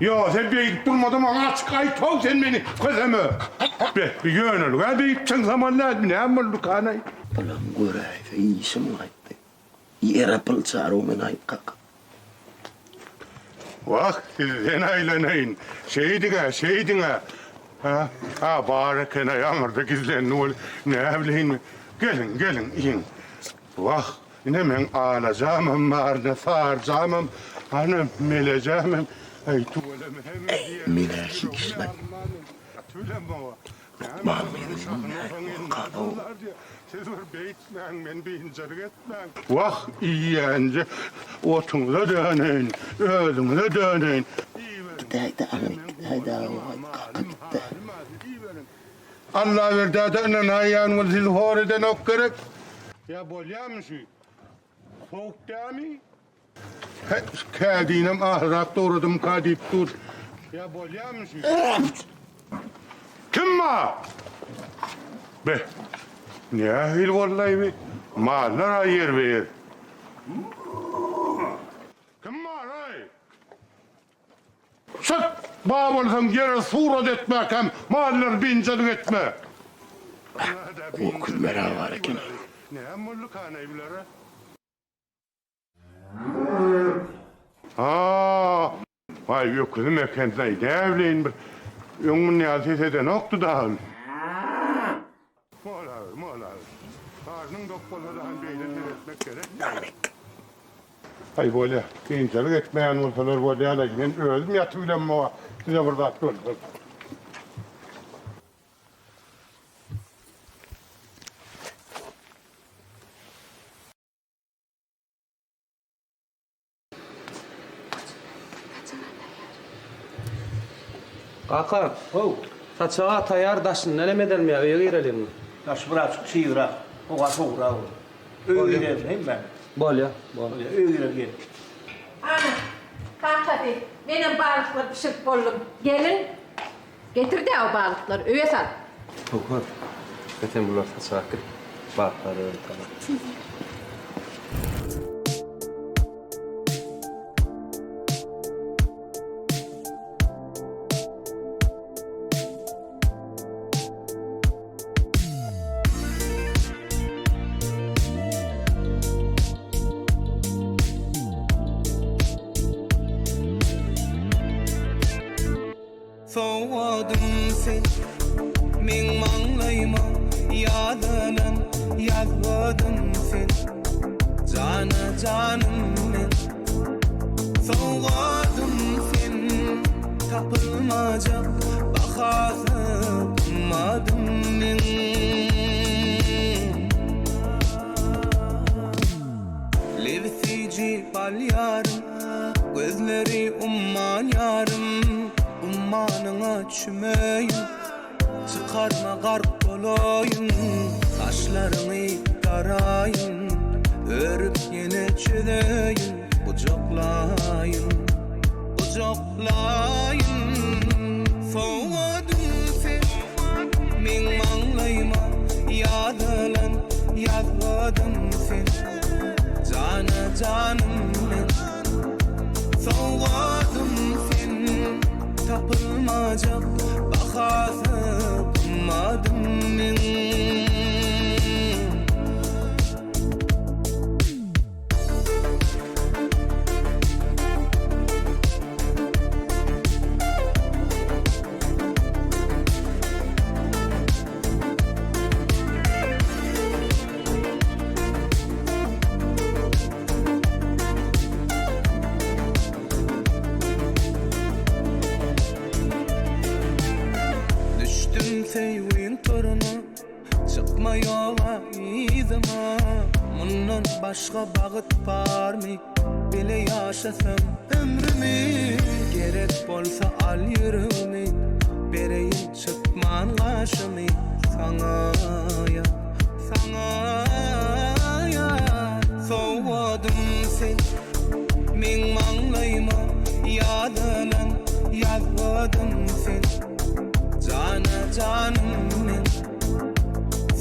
Ýo, sen beýdip durma-da maňa açyk aýt-ow sen meni köseme! Be, bi ýönelik-ä beýdip çyňsamaly dälmi, näme boldy-kanaý? Bulam göräýse işim gaýtdy. Ýere pylçarow men aýt kaka. Wah, sizden aýlanaýyn. Şeýdiň-ä, şeýdiň-ä. Hä, hä, bar eken-aý, aňyrda gizlendi weli, näbileýin men. Geliň, geliň, iýiň. Wah, ine meň alajamam bar, ine saryjamam, hany melejämem. Äý, tüweleme, hemme diýeniňi Men-ä hiç-le. Lukman gyzynyň nädip gorkany-ow. Siz bir beýtmäň, meni biynjalyk etmäň. Wah, iýýänje otuňyza döneýin, özüňize döneýin. Gidäý-dä, aňryk gidäý-dä, aýt kaka git-dä. Allaberdä-de ynanaýýan bol, sizi hor edenok gerek. Ýa bolýamy şu? Sowuk dämi? He, kädinem azrak dogradymka diýip dur. Ýa bolýamy şu? Kim bar? Be, nähili boldy-aý bi? Mallar-a ýerbe-ýer. Kim bar-aý? Çyk! Bar bolsaň ýere surat etmäkäm mallary biynjalyk etme! Öküzler-ä bar eken. Näme boldy-kanaý bulara? Ha, waý öküzim eken-laý, näbileýin bir öň muny ýaly ses edenokdy dagy. Molawer, molawer. Garnyň dok bolsa-da han beýle seretmek gerek. Aý bolýa, kynçylyk etmeýän bolsalar bolýa-laý, men özüm ýatybilemok-a, size bir zat bolsa. Kaka, how, saçaga taýýar daşyndan hem edelmi ýa öýe gireliňmi? Daşy birazjyk çygrak, howa sowugrak boldy. Öýe girelim hemmämiz. Bolýa, bolýa. Öýe girelim gel. Ana, kakasy, menem balyklar bişirip boldum. Geliň. Getir-dä o balyklary, öýe sal. Göwher, sen bulary saçaga äkit, balyklary özüm talaryn. Sowgadyň sen meň maňlaýyma ýazylan ýazgydym sen jana janym meň Sowgadym sen tapylmajak bahasy gymmadym meň. Lebi süýji bal ýarym, Gözleri umman ýarym, Ummanyňa çümeýin, Çykarma gark bolaýyn, Saçlaryňy daraýyn, Örüp ýene çözeýin, Gujaklaýyn, gujaklaýyn. Sowgadyň sen meň maňlaýyma ýazylan ýazgydym sen jana janym men Sowgadym sen tapylmajak bahasy gymmadym meň. Bagt barmy bile ýaşasam ömrümi Gerek bolsa al ýüregimi Bereýin çytman gaşymy Saňa ýar, saňa ýar Sowgadym sen Meň maňlaýyma ýazylan ýazgydym sen Jana janym men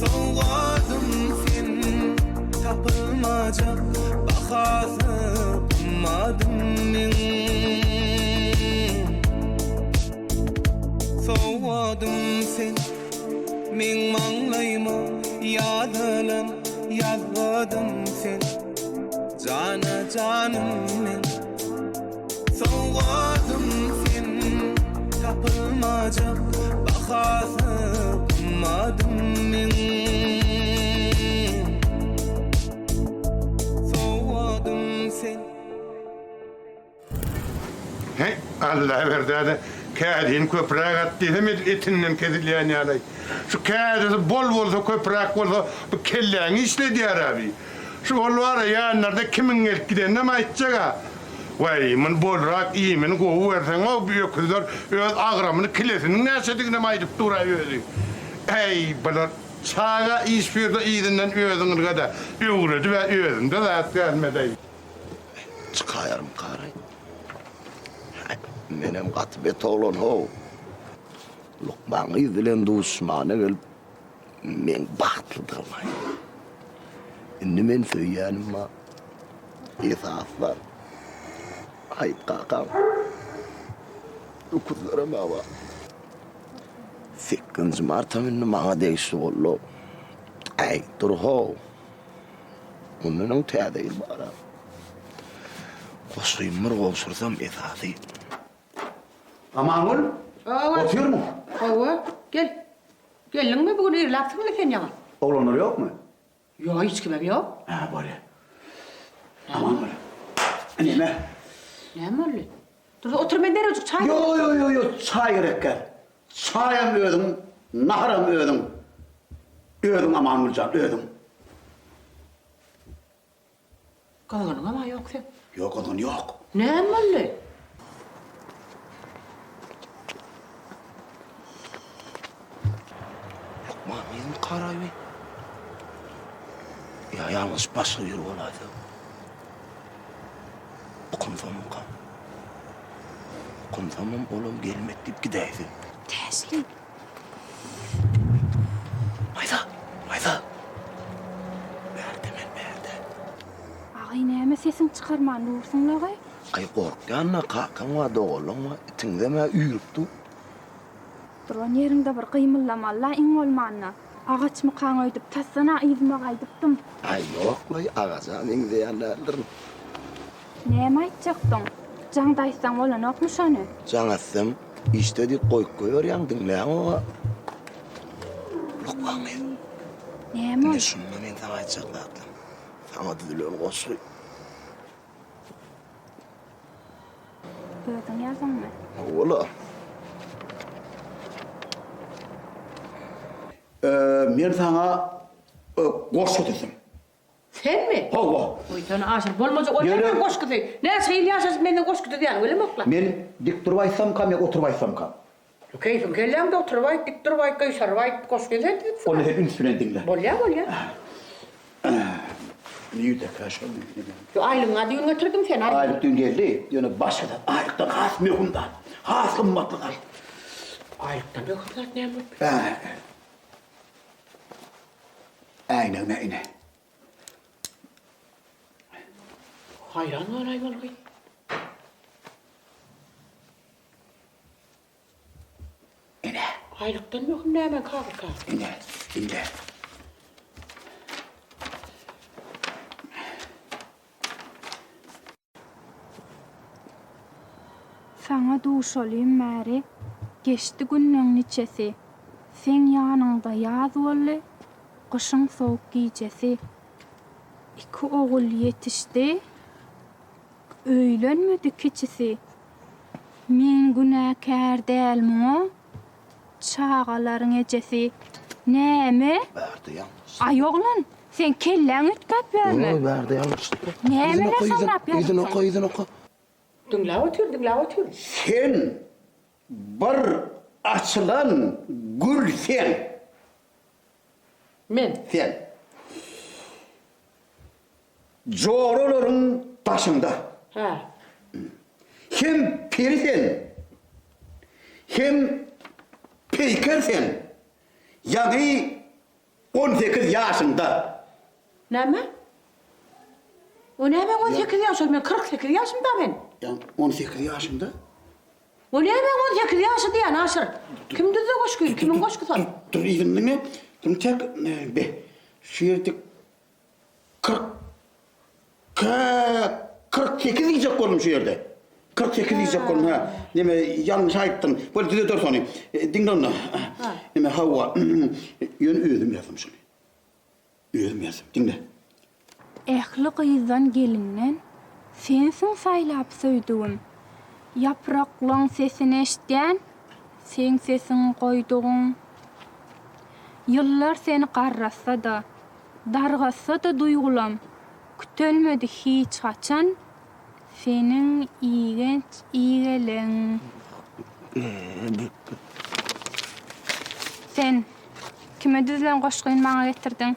Sowgadym sen Tapylmajak bahasy gymmadym meň Sowgadym sen Meň maňlaýyma ýazylan ýazgydym sen Jana janym men Sowgadym sen Tapylmajak bahasy gymmadym meň Sowgadym sen. Heý, Allaberdi-de kädini köpräk at diýsem edil etinden kesilýän ýaly. Şu kädisi bol bolsa, köpräk bolsa bu kelläňi işledýär-ä bi. Şu ol bar-a ýanlarda kimiň gelip gideninem aýtjag-a. Waý, muny bolrak iýmini gowy berseň-ow bu öküzler öz agramyny kilesiniň näçediginem aýdyp dur-a özi. Äý, bular çaga iş buýursa yzyndan özüň ylga-da, öwredib-ä özünde zat gelmez-äý. Çykaýarym karaý. Häý, menem gaty bet oglan-how. Lukman gyz bilen duşmana gelip, meň bagtlydygymy aýtdy. Indi men söýýänim bar. Esasy zat, Haýyt kakam. Öküzlerem-ä bar. Sekizinji martam indi maňa degişli boldy. Äý, dur-how. Mundan öň täze ýyl bar-a. Goşgymy bir gowşursam esasy. Amangül, otyrmyň? Hawa, gel. Geldiňmi bu gün irläpsiň-le sen ýaňy? Oglanlar ýokmy? Ýok, hiç kimem ýok. Hä, bolýa. Amangül, neme? Näme boldy? Dur, otur men derrewjik çaý Ýo, ýo, ýo, ýo, çaý gerek däl. Çaýam özüň, naharam özüň. Özüň Amangül jan, özüň. Gyzgynyňam-a ýok seň. Ýok, gyzgyn ýok. Näme boldy? Lukman gyzmy Karaýby? Ýa ýalňyşyp başga biri bolaýsa. Okunsamyka? Okunsamam olam gelmek diýip gidäýse. Täşli. Maýsa! Maýsa! Bärde men, bärde. Agy näme sesiň çykarman dursuň-la-gaý? Aý gorkýan-da, kakaň bar, doganlaň bar, itiňizem-ä üýrüp dur. Duran ýeriňde bir gymyldamaly-la iň bolmanda. Agaçmykaň öýdüp, tasdan-a yzyma gaýdypdym. Aý, ýok-laý, agaja meňzeýän däldirin. Näme aýtjakdyň? Jaňda aýtsaň bolanokmy şony? Jaň etsem, işde diýip goýup goýberýäň, diňläňog-a. Lukman gyz. Näme ol? Ine şunda men saňa aýtjak zatlarym. Saňa düzülen goşgy. Özüň ýazdyňmy? Hawa-la. Men saňa goşgy düzdüm. Senmi? Hawa. Oý, sen aşyr bolmajak ol näme goşgusy? Näçe ýyl ýaşaşyp menden goşgy düzýäňi bilemokla. Men dik durup aýtsamkam ýa oturyp aýtsamkam? Keýpiň kelläňde oturyp aýt, dik durup aýt, gyşaryp aýt, goşgyny sen düzüpsiň. Onda sen üns bilen diňle. Bolýa, bolýa. Nirdekä şol? Ýo, aýlygyňa düýn getirdim sen, aýlyk. Aýlyk düýn geldi, ýöne başga zat, aýlykdan has möhüm zat, has gymmatly zat. Aýlykdan möhüm zat näme bolup biler? Äýnegine ine. Haýran galaýmaly gyz. Ine. Aýlykdan möhüm näme kagyz Ine, ine. Saňa duşalym bäri, geçdi günleň niçesi, Seň ýanyňda ýaz boldy, gyşyň sowuk gijesi. Iki ogul ýetişdi, öýlenmedi kiçisi, Men günäkär däl muňa, çagalaryň ejesi. Näme? Bärde ýalňyş. Aý oglan, Seň kelläň üýtgäp ýörmi? Ýok, bärde ýalňyşlyk bar. Nämeler samrap ýazypsyň? Yzyny oka, yzyny oka. Diňläp otyr, diňläp otyr. Sen bir açylan gül sen. Men. Sen. Joralaryň daşyňda. Hä. Hem peri sen, hem peýker sen. Ýaňy 18 ýaşyňda. Näme? O näme 18 ýaş? Men 48 ýaşymda men. Ýaňy 18 ýaşyňda? O näme 18 ýaşy diýýän Aşyr? Kim düzdi goşgyny? Kimiň goşgusy ol? Dur yzyny diňle. Dur tek be. Şu ýerde 40 48 diýjek boldum şu ýerde. 48 diýjek boldum, hä. Neme, ýalňyş aýtdym. Bol, düzeder şony. Diňle onda. Neme, hawa. Ýöne özüm ýazdym şuny. Özüm ýazdym. Diňle. Ähli gyzdan gelinden sensiň saýlap söýdügim. Ýapraklaň sesini eşitýän, seň sesiňi goýdugyň. Ýyllar seni garratsa-da, Dargatsa-da duýgulam, Kütelmedi hiç haçan Seniň igenç igeleň. Sen, kime düzülen goşgyny maňa getirdiň?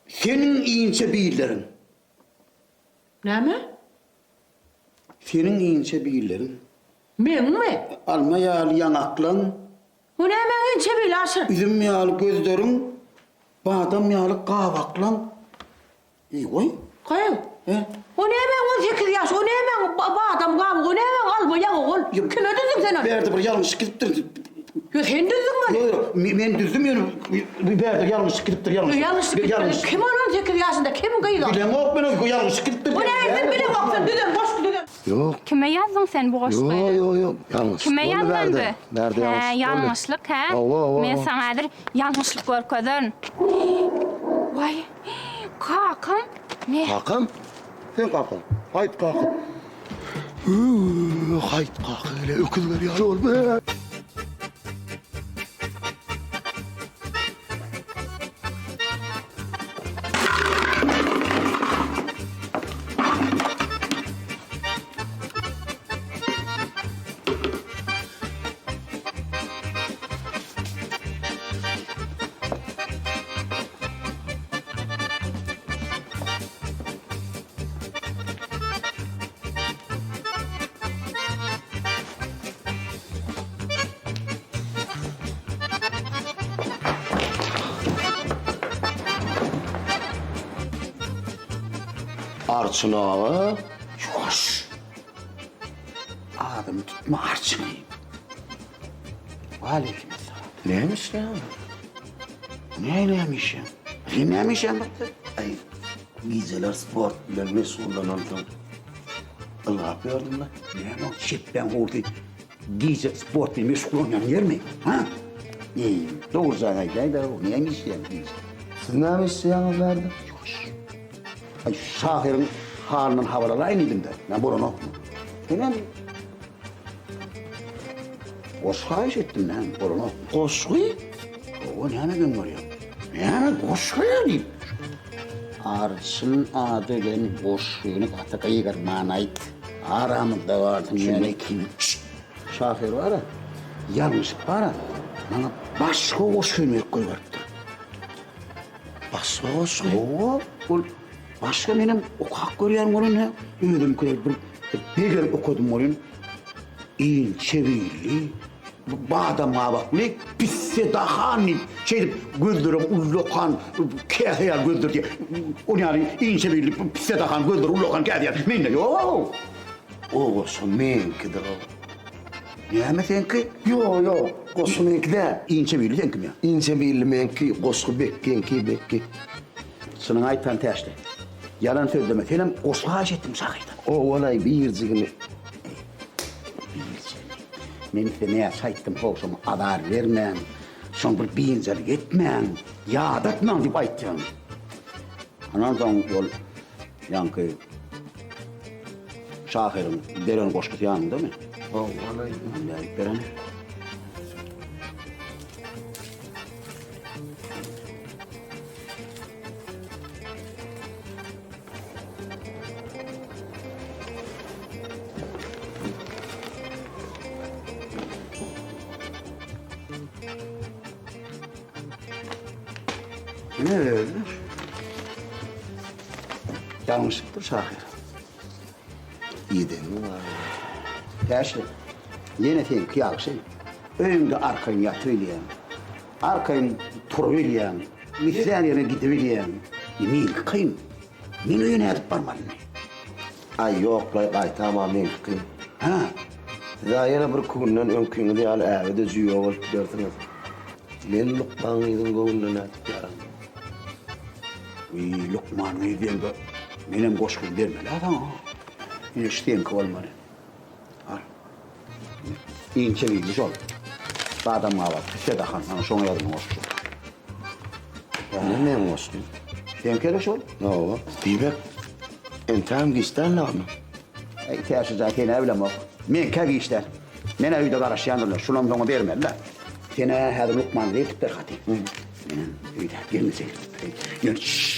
Seniň inçe billeriň. Näme? Seniň inçe billeriň. Meňmi? Alma ýaly ýaňaklaň. Bu nämäň inçe bili Aşyr? Üzüm ýaly gözleriň, badam ýaly gabaklaň. Eý, goý. Goý. He? O nämäň 18 ýaş, o nämäň badam gabyk, o nämäň alma ýaňak ol? Kime düzdüň sen ony? Bärde bir ýalňyşlyk gidipdir. Ýo, sen düzdüňmi ony? Ýok, ýok, men düzdüm ýöne bu bärde ýalňyşlyk gidipdir, ýalňyşlyk. Ýalňyşlyk gidipdir. Kim ol 18 ýaşynda, kim gyz ol? Bilemok men ony, ýalňyşlyk gidipdir. O näme sen bileňok, sen düzen goşgy düzen. Ýok. Kime ýazdyň sen bu goşgyny? Ýok, ýok, ýok. Ýalňyşlyk Kime boldy ýazdyň bärde. bu? Bärde Hä, ýalňyşlyk boldy. ýalňyşlyk, hä? Hawa, hawa. Men saňa häzir ýalňyşlyk görkezerin. Waý, kakam. Me. Kakam? Seň kakaň. Haýt kaka. Hüw, haýt kaka gele öküzler ýaly boldy. Arçyn aga. Ýuwaş. Adymy tutma Arçyny. Waleýkim essalam. Näme işleýäň? Ne näme işleýäň? Sen näme işleýäň bir? Aý, gijeler sport bilen meşgullanamsoň ylgap ýördüm-le. Näme ol çepbäň howsy gije sport bilen meşgullanýan ýermi? Ha? Eý, dogrujaňy aýdaý-da, näme işleýäň gije? Siz näme işleýäňiz bärde? Ýuwaş. Aý, şu şahyryň halyndan habar alaýyn diýdim-de, näme bolanokmy? Senem goşgy haýyş etdim, näme bolanokmy? Goşgy? Hawa, näme geň görýäň? Näme goşgy diýip? Arçyn ady bilen goşgyny gaty gygyrman aýt. Aramyzda galsyn ýöne kim? Şşt! Şahyr bar-a, ýalňyşyp bar-a, maňa başga goşgyny berip goýberipdir. Başga goşgy? Hawa, ol başga menem okap görýän welin, özümkiler bir begenip okadym welin, inçe billi, badam gabakly, pisse dahan diýip, şeýdip gözlerem ullakan, käse ýaly gözler diýip, ol ýaly inçe billi, pisse dahan gözleri ullakan käse ýaly mende ýok. O goşgy meňkidir-ow. Näme seňki? Ýok, ýok, goşgy meňki däl. Inçe billi seňkimi? Inçe billi meňki, goşgy Bekgiňki, Bekgi. Çynyňy aýtsaň Täşli. Ýalan sözleme, senem goşgy haýyş etdiň şahyrdan. Owalaý birjigini. Birjigini. Men size näçe aýtdym, how şoňa azar bermäň, şoň bir biynjalyk etmäň, ýadatmaň diýip aýtýan. Ondan soň ol ýaňky şahyryň beren goşgusy ýanyňdamy? Owalaý. Nädip beren? Ine özi. Ýalňyşypdyr şahyr. Ideniň bar. Täşli, ýene seňki ýagşy. Öýüňde arkaýyn ýatybilýäň. Arkaýyn turubilýäň. Islän ýeriňe gidibilýäň. Meňki kyn. Men öýe nädip barmaly indi? Aý, ýok-laý, gaýtam-a meňki kyn. Hä? Siz-ä ýene birki günden öňkiňiz ýaly äbe-de jüýje bolup gidersiňiz. Men lukman gyzyň göwnüne nädip ýaranmaly? Wiý, lukman gyz diýeňde, menem goşgyny bermeli-ä saňa. Ine, şu seňki bolmaly. Al. Inçe billi şol. Badam gabat, pisse dahan, ana şoňa ýazylan goşgy şol. Ine meň goşgym. Seňki-de şol? Hawa. Diýmek, entägem giç däl dagmy? Eý, Täşli jan, sen-ä bilemok. Meňkä giç däl. Men-ä öýde garaşýandyrlar. Şunam soňa bermeli-dä. Sen-ä häzir lukmana eltip ber haty. Menem öýdäki gelneje eltip bereýin. Ýöne şşş!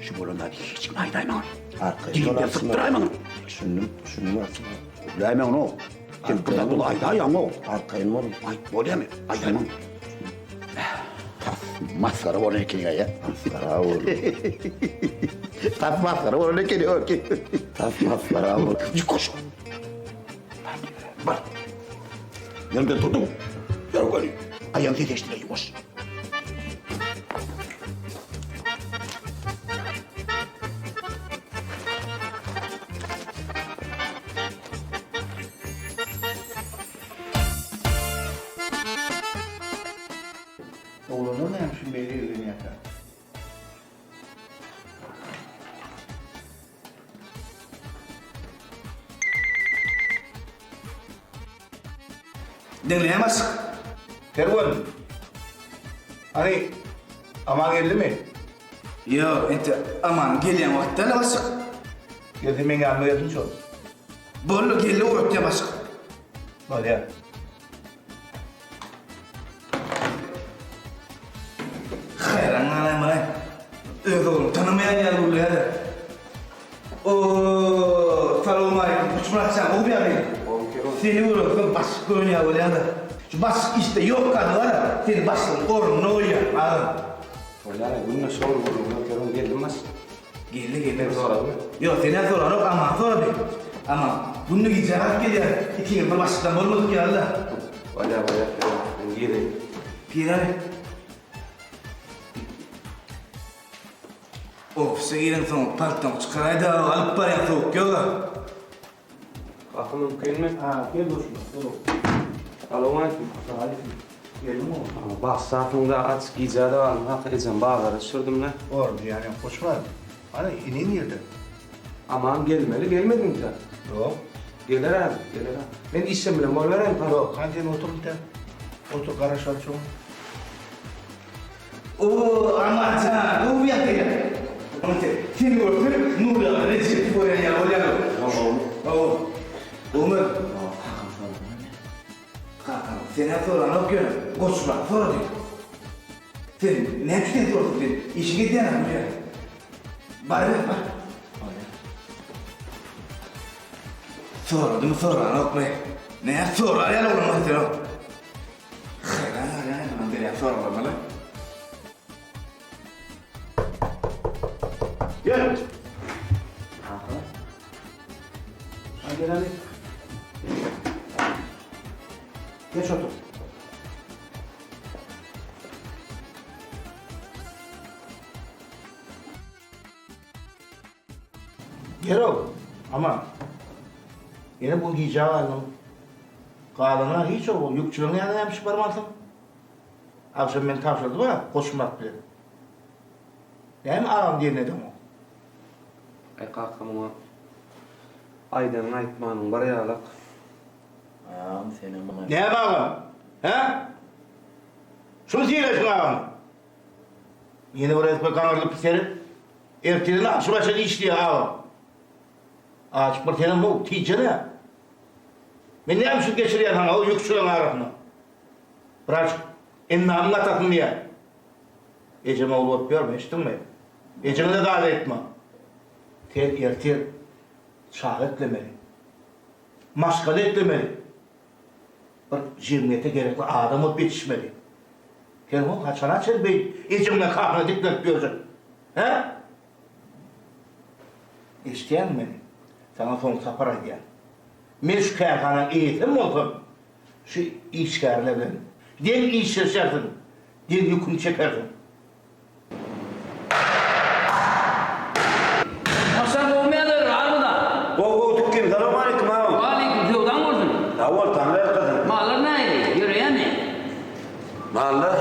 Şu bolan zady hiç kime aýdaýmaň. Arkaýyn Diliňden sypdyraýmaň. Düşündim, düşündim Arçyn. Gürläýmäň-ow. Sen bir zat bolsa aýdaýaň-ow. Arkaýyn boluň. Aýt, bolýamy? Aýdaýmaň. Tas masgara bolan ekeniň-aý, a? Masgara boldy. Tas masgara bolan ekeniň-ow. Tas masgara boldy. Ýukaş. Bar, bar. Ýeriňden turduň. Ýör göni. Aýagyň sesi eşdiler, ýuwaş. Oglanlar näme üçin beýle eglenýärkä? Diňleýän başlyk. Kerwen. Hany, Aman geldimi? Ýok, ente Amanyň gelýän wagty däl-ä başlyk. Gelse meň ýanyma gelsin şol. Boldy, geldi ugratýan başlyk. Bolýar. Haýran galaýmaly. Öz ogluny tanamaýan ýaly gürleýär-de. Oo, salowmaleýkim, Guçmyrat jan, gowy ýagdaýmy? Seni görensoň başlyk görünýär bolýar-da. Şu başlyk işde ýok gady bar-a, seni başlygyň ornuna goýýan, agam. Bolýar-a, günde şol gürrüňler, Kerwen geldimi başlyk? Geldi, geldi. Meni soradymy? Ýok, seni-ä soranok, Aman sorady. Aman, günde gijä galyp gelýär, ikiňiz bir başlykdan bolmadyk ýaly-da. Bolýar, bolýar, Kerwen, men gireýin. Giräý. Ofise gireňsoň paltoňy çykaraý-da, alyp barýan sowuk ýoga. Gapy mümkinmi? Ha, gel goşma, gel. Salowmaleýkim. Waleýkim. Geldiňmi oglum? Bagşy da aç, gijä-de galdym, hak ejem bazara düşürdim-le. Bordy, ýany goşma. Hany, iniň nirde? Aman gelmeli, gelmedimikä? Ýok. Geler häzir, geler. Men işim bilen bolubereýin. Ýok, hany sen otur intäk. Otur, garaşaly şoňa. Oo, Amanjan, gowy ýatýaň. Seni görsem, Nurýagdy Rejebi görýän ýaly bolýan. Hawa. Gowmy? Kakam soradymy näme? Kakam sen-ä soranok ýöne, Goçmyrat sorady. Sen näme üçin sen sorasyn, sen işiňi edýäň-ä Nurýagdy. Baryber, bar. Soradymy, soranokmy? Näme sorar ýaly bolanok sen-ow. Haýran galýan adamam berýän soraglaryna-la. Gel. Kaka. Hany gel hany. Geç otur. Ýer-ow, aman. Ýene bu gijä galdyň. Galanyňa hiç ow, ýükçüleriň ýanyna näme üçin barmansyň? Agşam men tabşyrdym-a Goçmyrat bilen. Näme agam diýenini edeňok? Aý kaka muňa aýdanyň aýtmanyň bir ýalak. Agam senem muňa. Näme agam? Hä? Şuny sylaýşyň agamy? Ýene bir gezek gaňyrlyp seret. Ertirden agşama çenli işleýär agam. Açyk bir senem bu, tijene. Men näme üçin geçirýän saňa o ýükçüleriň arasyna? Birazjyk endamyň gatasyn diýýän. Ejem ogul bolup ýörme, eşitdiňmi? Ejeňe-de zat aýtma. Sen ertir çaga eklemeli. Maşgala eklemeli. Bir jemgyýete gerekli adam bolup ýetişmeli. Sen ho haçana çenli beýdip ejeň bilen kakaňa diklenip ýörjek? Hä? Eşidýäňmi meni? Saňa soňky sapar aýdýan. Men şu kärhanaň eýesem bolsam, şu işgärler bilen deň işleşersiň, deň ýüküni çekersiň. Haşan gowy mäler armyda. Gowy gowy tükgim salowmaleýkim agam. Waleýkim söwdaň bolsun. Sag bol taňry ýalkasyn. Mallar nähili ýöreýämi. Mallar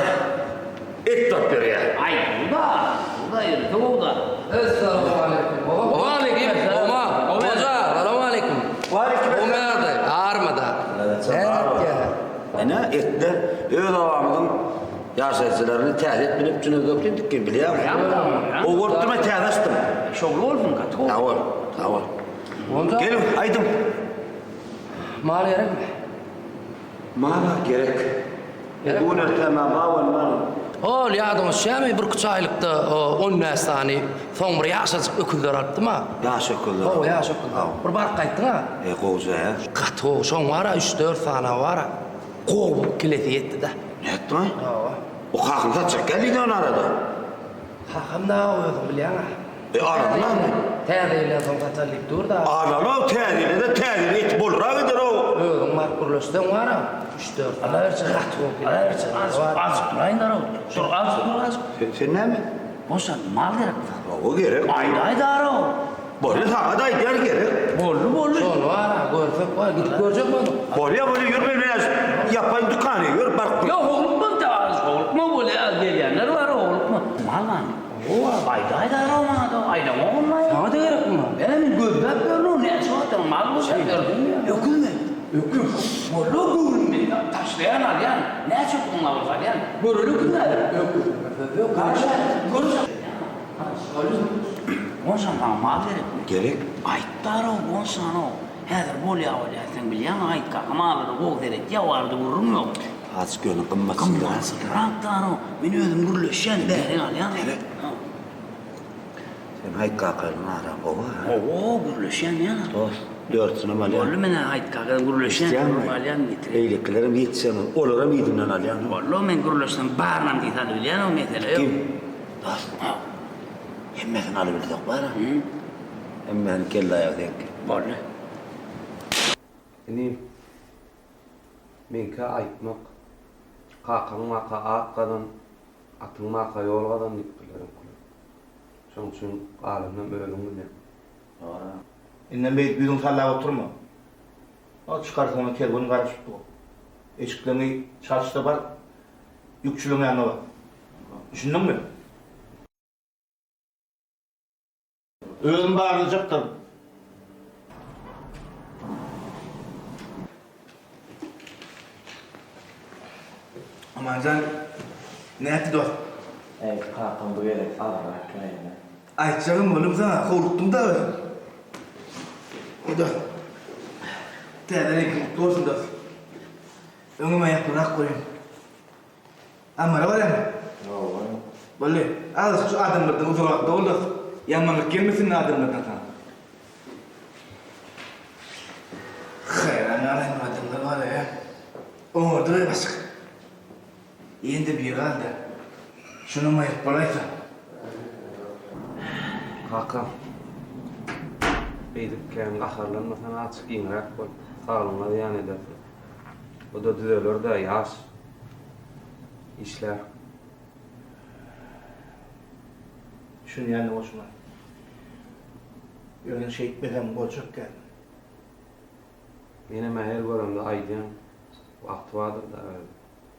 et baryp ýörýär. Aý gowy-da gowy-da ýörese gowy-da. Essalawmaleýkim. Waleýkim Oma Hoja salowmaleýkim. Waleýkim Gowy mäler armyda. Nätýä. Ine etler öz obamyzyň Ýaşaýjylaryny täze et bilen üpjün edip diýdik ki, bilýäňmi? Gowy bolupdyr, men täze açdym. Şowly bolsun, gaty gowy. Sag bol, sag bol. Geliň, aýdyň. Mal gerekmi? Mal-a gerek. Bu gün ertä maňa bar mal. Ol ýadyňa düşýärmi, birküç aýlykda 15 sany, soň bir ýaşajyk öküzler alypdym-a. Ýaş öküzler. Hawa, ýaş öküzler. Bir baryp gaýtdyň-a. E, gowja, hä? Gaty gowy, şoň bar-a, üç-dört sany bar-a. Gowy kilesi ýetdi-dä. Nätdiň-aý? Hawa. O kakyň satjak gel diýdi ony arada. Kakam dagy özüň bilýäň-ä. E, alanam. Täze ýyldan soň satar diýip dur dagy. Alan-ow täze ýylda-da täze ýyl eti bolrak gider-ow. Özüň baryp gürleşseň bar-a, üç-dört sany. Gaty gowy kile. Alaberçi, azjyk, azjyk duraýyn daraw. Dur, azjyk dur, azjyk. Sen, sen näme? Boşan, mal gerek saňa. Hawa, gerek. Aýdaý daraw. Bolýa saňa-da aýdýar gerek. Boldy, boldy. Şony bar-a, görsek bar, gidip görjek bolduk. Bolýa, bolýa, ýör men biraz ýapaýyn dükany, ýör baryp. Ýok, howlukma, azjyk howlukma, bolýa, gelýänler bar, howlukma. Mal barmy? Hawa, aýdaý daraw maňa-da, aýdaňok onda. Saňa-da gerekmi mal? Ä, men gözläp ýörün, näçe wagtdan mal gözläp ýördüm. Öküzmi? Öküz. Boldy, göwnüm mende, taşlaýan, alýan. Näçe öküziň bar bolsa alýan. Göreli öküz nädip? Öküz. Söz ýok, görüşäýeli. Görüşäýeli. Gonşam saňa mal gerekmi? Gerek. Aýtdar-ow, gonşan-ow. Häzir bolýa bolýa, sen bilýäňmi Aýt kaka mallara gowy seretýä, o barada gürrüň ýok. Azjyk ýöne gymmatsyzrak. Gymmatsyzrak-dar-ow. Men özüm gürleşýän, bärik alýan. Seret. Sen Aýt kakanyň araň gowy-a? Gowy, gürleşýän men. Dost, dörtüsinem alýan. Boldy, men-ä Aýt kakadan gürleşýän, alýan, getirýän. Beýlekilerem ýetişen, olaram yzyndan alýan. Boldy, men gürleşsem barynam diýse alybilýän-ow, mesele ýok. Kim? Dost, hemmesini alybilsek bar-a. Hemmesini kelle-aýagy seňki. Boldy. Inim, meňkä aýtmak, kakaň maka at gazan, atyň maka ýol gazan diýipdirler öňküler. Şoň üçin galanynam özüň bilýäň. Dogry. Indem beýdip ýüzüňi sallap oturma. O çykarsyňa kerwen garaşyp dur. Eşikleňi çalyş-da bar, ýükçüleň ýanyna bar. Düşündiňmi? Özüm barlajakdyryn. Amanjan, nätdi dost? Äý, kakam bu gezek agyrrak käýindi. Aýtjagym boldum saňa, howlukdym dagy. Eý dost, täze reňkiň gutly bolsun dost. Öňem aýaklyrak goýun. Ammara barýaňmy? Hawa. Boldy. Azajyk şu adamlardan uzagrakda bol dost. Ýamanlyk gelmesin adamlardan saňa. Haýran galaýyn adamlar bar-a. Oňardylar başyk. Ýene-de biri galdy. Şunam aýryp bolaýsa. Kaka, beýdip kän gaharlanmasaň azajyk giňräk bol. Saglygyňa zyýan edersiň. Bu-da düzeler-dä, ýaş. Işlär. Düşünýän goşuna. Ýöne şeýtmesem boljak däl. Menem-ä her göremde aýdýan, wagty bardyr-da öz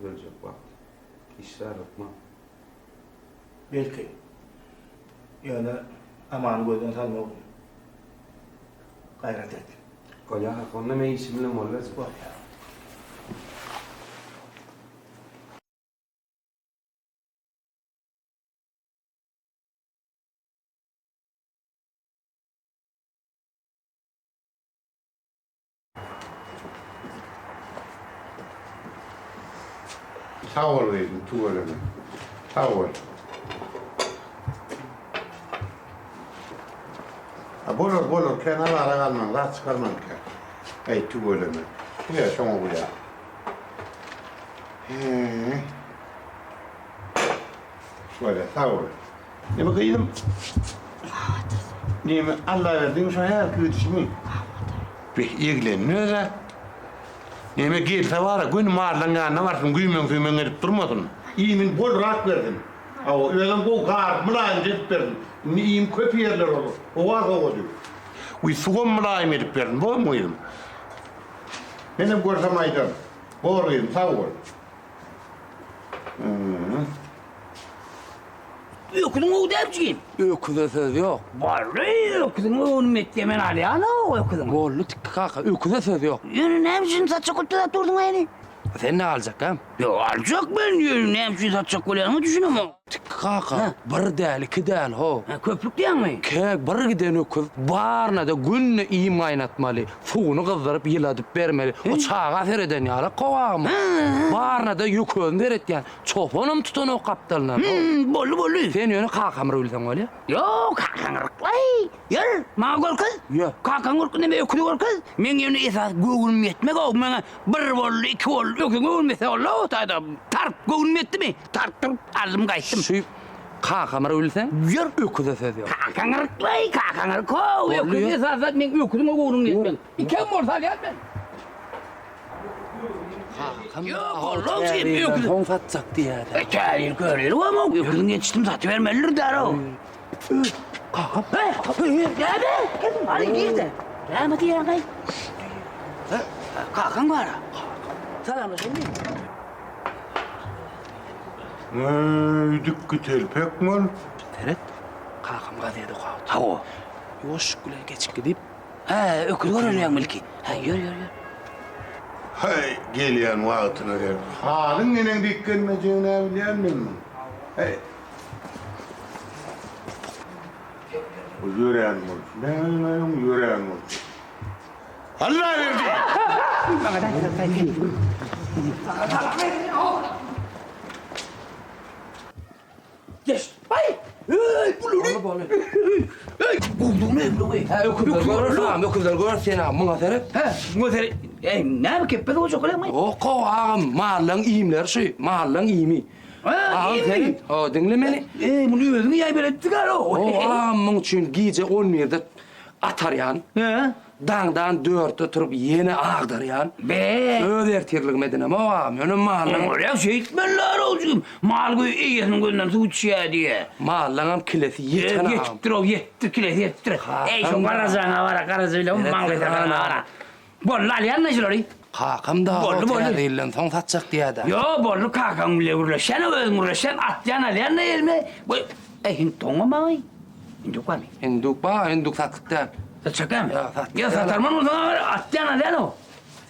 öljek wagty. Işlär hökman. Belki. Ýöne Amany gözden salmagyn. Gaýrat et. Bolýar kaka, onda men işim bilen boluberjek. Bolýar. Sag bol gyzym, tüweleme. Sag bol. A bolar, bolar, kän azara galmaň, zat çykarmaň kän. Äý, tüweleme. Guýa, şoňa guýa. He. Bolýar, sag bol. Neme gyzym? Neme Allaberdiň şo häzirki gidişimi? Beh, eglendi öz-ä. Neme gelse bar-a, göni mallaň ýanyna barsyn, güýmeň-süýmeň edip durmasyn. Iýmini bolrak bersin. Hawa, özem gowy garyp mylaýymja edip bersin. Indi iým köp iýerler olar. Howa sowady. Wiý, suwam mylaýym edip bersin, bormy gyzym? Menem görsem aýdaryn. Bor gyzym, sag bol. Öküziň gowy däl jigim. Öküze söz ýok. Boldy, öküziň öwünimi etdi, men alýan-ow öküziň. Boldy Tikgi kaka, öküze söz ýok. Ýöne näme üçin satjak bolup zat durduň eni? Sen ne aljak, hä? Ýok, aljak men, ýöne näme üçin satjak bolýanyňa düşünemok. Tikgi kaka, bir däl, iki däl, ho. Hä, köplük diýýäňmi? Ke, bir giden öküz baryna-da günde iým gaýnatmaly, suwuny gyzdyryp ýyladyp bermeli. O çaga sereden ýaly kowagym. Baryna-da ýöközüni seretýän. Çopanam tutanok gapdalyndan. Hüm, boldy, boldy. Sen ýöne kakamyry bilseň bolýa. Ýok, kakaňy ryklaý. Ýör, maňa görkez. Ýö. Kakaňy görkez, neme öküzi görkez. Meň ýöne esasy göwnüm ýetmeg-ow, maňa bir boldy, iki boldy, öküziň göwnüm ýetse boldy-ow, taýda tarp göwnüm ýetdimi? Tarp-turp aldym gaýtdym. Şu kakamyry bilseň, Ýör. öküze söz ýok. Kakaňy ryklaý, kakaňy ryk-ow, Boldy, öküz ýör. esasy zat meň öküziňe göwnüm ýetmez. Ikem bolsa alýan men. Kakam Ýok, oglum, sen öküz. Soň satjak diýýärdi. E, täýin köreli bolma, öküziň ýetişdim satybermelidir däro. Kakam. Näme? Hany girde. Näme diýýäň-aý? Kakaň bar-a. Salamlaşaýyn. Eý, dikgi telpek bol. Seret, kakam gazet okap otyr. Hawa. Ýuwaşlyk bilen geçip gidip, Hä, öküz görelýäň belki. Hä, ýör, ýör, ýör. Häý, gelýän wagtyna gel. Halyň neneň dikgelmejegini-ä bilýän men muň. Häý. Bu ýörän bolşy. Näme oň ýörän bolşy. Allaberdi! Geç. Ay! Ey, bulary. Boldy. Ey, gowdugyny öýlügi. Hä, öküzler görer, agam, öküzler görer seni agam, muňa seret. Hä, muňa seret. Ey, näme kepbez boljak bolýaňmy? Ýok, agam, mallaň iýmleri şu, mallaň iými. Agam, seret, ho, diňle meni. Ey, muny özüň iýäý beretdik alo. O, agam, muň üçin gije on birde atarýan. Hä? Daňdan dörtde turup ýene agdarýan. Be! Öz ertirligimi edinemok agam, ýöne mallaň. Bolýa şeýtmeliler owjugym. Mal göýä eýesiniň gözünden suw içýä diýä. Mallaňam kilesi ýeten agam. Ýetipdir ow, ýetipdir, kilesi ýetipdir. Eý, şo garajaňa bara, garaja bilen maňlaýsana bara. Boldy alýan-da şulary. Kakam da Boldy, boldy. täze ýyldan soň satjak diýýä-dä. Ýo, boldy kakaň bile gürleşýän, özüň gürleşýän, atýan alýan-da elime. Bu, eý, hint doňamaý. Hinduk barmy? Hinduk bar, hinduk satlyk däl. Satjak dälmi? Ýok, satlyk Ýa däl. satarman bolsaň aga, atýan alýan-ow.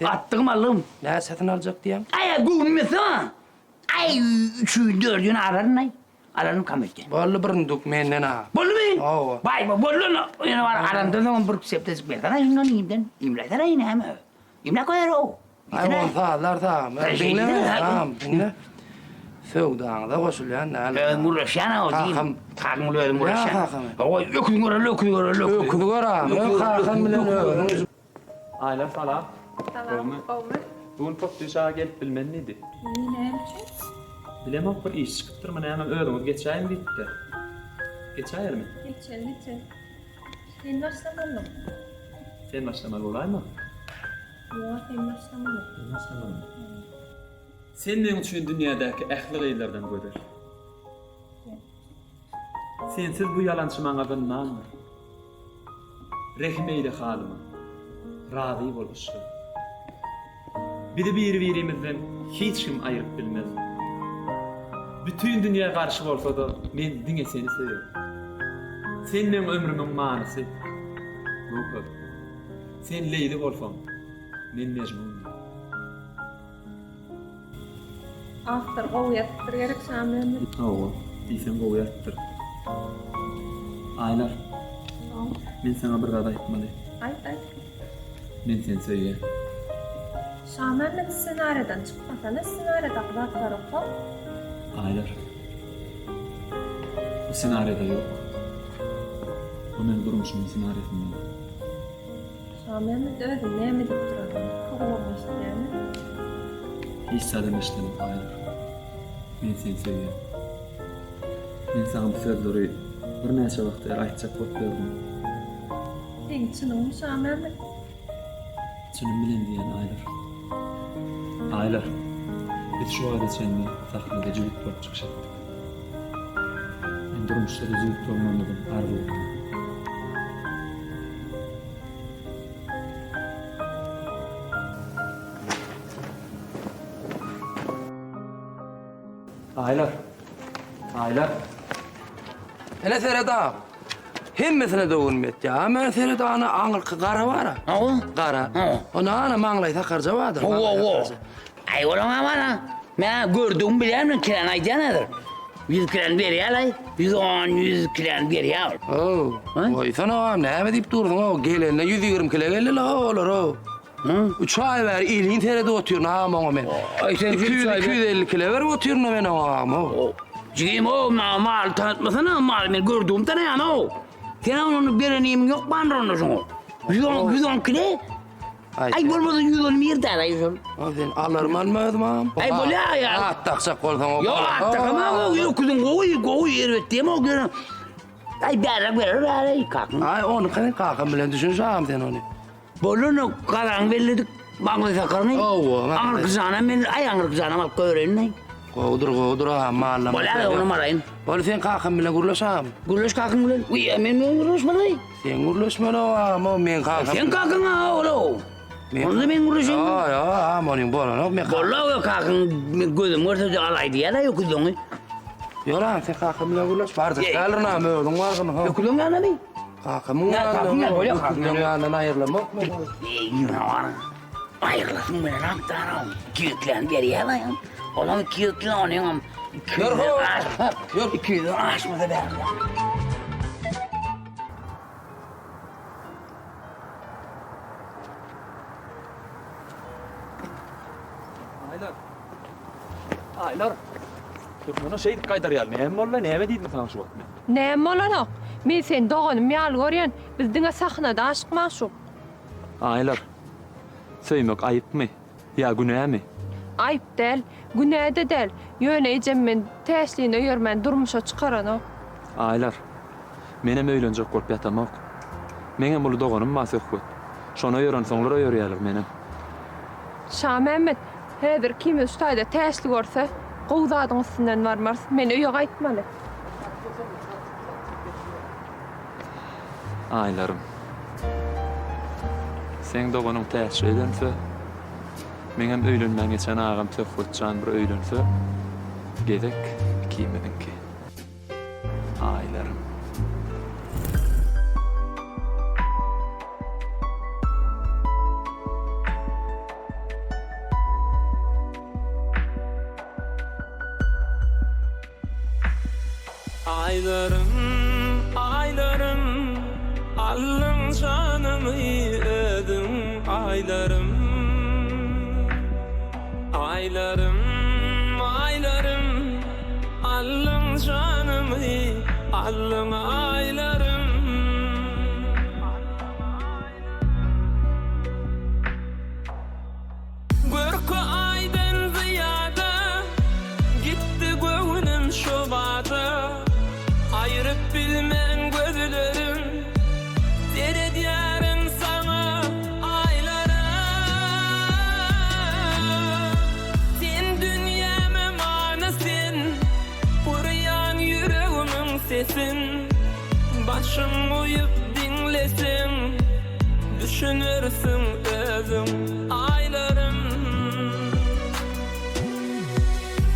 Atdygym aldygym. Näçesini aljak diýýäň? Aý, göwnüm ýetse maňa. Aý, üçüni, dördüni alaryn-aý. Alaryn kam etdi. Boldy bir hinduk menden aga. Boldumy? Hawa. Baý, boldy onda. Ýene bar, alandan soňam bir sepdejik bersene şundan iýmden. Iýmläýsene, näme? Iýmläp goýar-ow. Aý, ony sazlar sagam. Diňle meni, agam, diňle. Söwdaňyza goşulýan däl. Özüm gürleşýän-ow, diýim. Kakam. Kakam bilen özüm gürleşýän. Ýa kakam. Hawa, öküz göreli, öküz göreli, öküz. Öküzi gör agam, öz kakam bilen özüň. Aýlar salam. Salam, gowmy? Bu gün Topdyş aga gelip bilmen diýdi. Niý, näme üçin? Bilemok bir iş çykypdyrmy näme özüňiz geçäýiň diýipdi. Geçäýermi? Geçeli, geçeli. Sen başlamalyň. Sen başlamaly bolaýma? Ýok, sen başlamaly. Men başlamalymy? Sen meň üçin dünýädäki ähli gyzlardan gözel. Sensiz bu ýalançy maňa zyndandyr. Rehim eýle halyma, razy bol yşgym. Bizi biri-birimizden hiç kim aýryp bilmez. Bütin dünýä garşy bolsa-da men diňe seni söýerin. Sen meň ömrümiň manysy, Göwher. Sen Leýli bolsaň, men Mejnundyr. Awtor gowy ýazypdyr gerek Şamämmet. Hawa, diýseň gowy ýazypdyr. Aýlar. Haw. Men saňa bir zat aýtmaly. Aýt, aýt. Men seni söýýän. Şamämmet ssenariýadan çykmasana ssenariýadaky zatlary oka. Aýlar. Bu ssenariýada ýok. Bu meň durmuşymyň ssenariýasynda bar. Şamämmet özüň näme edip duranyňy gulagyň eşidýärmi? Hiç zadam eşidenok Aýlar. Men seni söýýän. Men saňa bu sözleri birnäçe wagt bäri aýtjak bolup ýördüm. Seň çynyňmy Şamämmet? Çynym bilen diýýän Aýlar. Aýlar, biz şu wagta çenli sahnada jübüt bolup çykyş etdik. Men durmuşda-da jübüt bolmagymyzyň arzuwynda. Aýlar. Aýlar. Ene seret agam. Hemmesine döwrüm ýetýär. A men seret ana aňyrky gara bar-a. Hawa. Gara. Onda ana maňlaý sakarja bardyr. Hawa, hawa. Aý olam ana. Men gördügimi bilýän men kiräni aýdýan häzir. 100 kiräni berýär-aý. 110, 100 kiräni berýär ol. How. Goýsana agam, näme diýip dursuň-ow? Gelende 120 kile geldi-le-ow olar-ow. Üç aý bäri elin seredip otyryn agam oňa men. Aý sen 200 250 kile berip otyryn men oňa agam ow. Jigim ow maňa maly tanatmasana maly men gördügim tanaýan ow. Sen ony beren iýmiň ýok bandyr onda şoňa. 110 110 kile. Aý bolmasa 110 bir däl aý şol. O sen alarym alma özüm agam. Aý bolýa ýa. At dakjak bolsaň o. Ýok at dakama öküziň gowy gowy erbet diýemok ýöne. Aý bärek berer bäri kakyň. Aý ony kakam bilen düşüniş agam sen ony. Bolany garaňy belledik, maňlaý sakaryny. Hawa. Aňyrky janam men, aý aňyrky janam alyp goýbereýin-aý. Gowudyr, gowudyr agam, mallama. Bolýar, onam alaýyn. Bol, sen kakam bilen gürleş agam. Gürleş kakaň bilen. Wiý, men bilen gürleşmeli. Sen gürleşmeli agam, o meň kakam. Sen kakaň-a ol-ow. Onda men gürleşeýin. Ýok, ýok, agam, onuň bolanok men. Bolla, kakaň gözüm görse-de alaý diýýär-ä öküzleňi. Ýok, agam, sen kakam bilen gürleş. Barjak däldirin agam, özüň bargyn. Öküzleň ýanyna? Kakamyň ýanyndan, öküzleň ýanyndan aýrylamok men. Eý, ýöne aýrylasyň bilen akdar-ow. Iki ýüzläni berýär-aý. Olam 200 kilo, onuňam 200-den aşmasa, 200-den aşmasa berýär. Aýlar. Aýlar. Türkmene şeýdip gaýdar ýaly näme boldy, näme diýdim saňa şu wagt men? Näme bolanok? Men seni doganym ýaly görýän. Biz diňe sahnada aşyk-magşuk. Aýlar. Söýmek aýypmy? Ýa günämi? Aýyp däl, günä-de däl. Ýöne ejem meni Täşlini öýermän durmuşa çykaranok. Aýlar. Menem öýlenjek bolup ýatamok. Meňem uly doganym bar Söhbet. Şony öýerensoňlar öýerýärler menem. Şamämmet, häzir ikimiz şu taýda Täşli görse, gowy zadyň üstünden barmarys. Men öýe gaýtmaly. Aýlarym. Seň doganyň Täşli öýlense, meňem öýlenmän geçen agam Söhbetjan bir öýlense, gezek ikimiziňki. Aýlarym. Aýlarym, aýlarym, aldyň janymy özüň aýlarym. Aýlarym, aýlarym, aldyň janymy, aldyň aýlarym. Görki aýdan zyýada, gitdi göwnüm şo bada. Aýryp bilmen gözlerim, seredýärin saňa aýlara. Sen dünýäme many sen, urýan ýüregimiň sesin. Başyň goýup diňleseň, düşünersiň özüň aýlarym.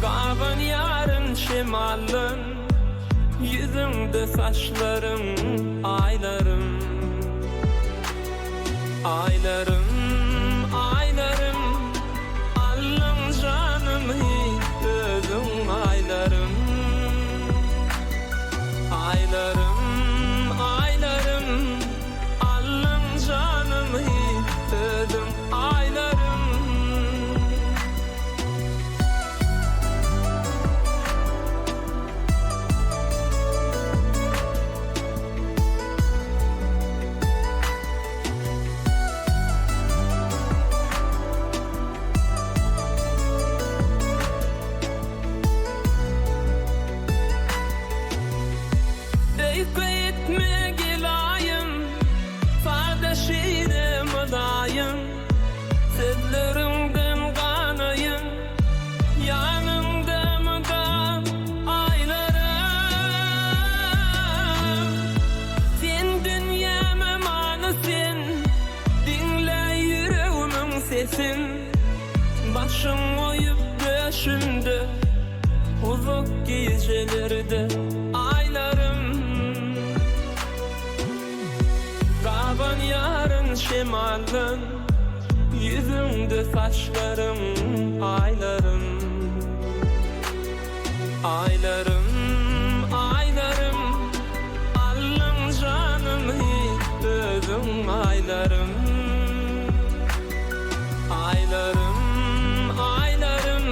Gabanýaryn şemaldan, ýüzüňde saçlaryň aýlarym. Aýlarym, aýlarym, aldyň janymy özüň aýlarym. Aýlarym, aýlarym, aldyň janymy özüň aýlarym. Başyň goýup döşümde Uzak gijelerde aýlarym Gabanýaryn şemaldan Ýüzüňde saçlarym aýlarym Aýlarym, aýlarym Aldyň janymy özüň aýlarym Aýlarym, aýlarym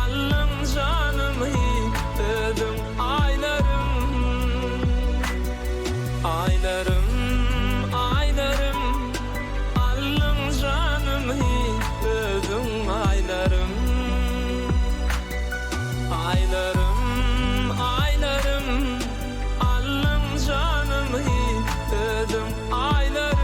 Aldyň janymy özüň aýlarym Aýlarym, aýlarym Aldyň janymy özüň aýlarym Aýlarym, aýlarym Aldyň janymy özüň aýlarym.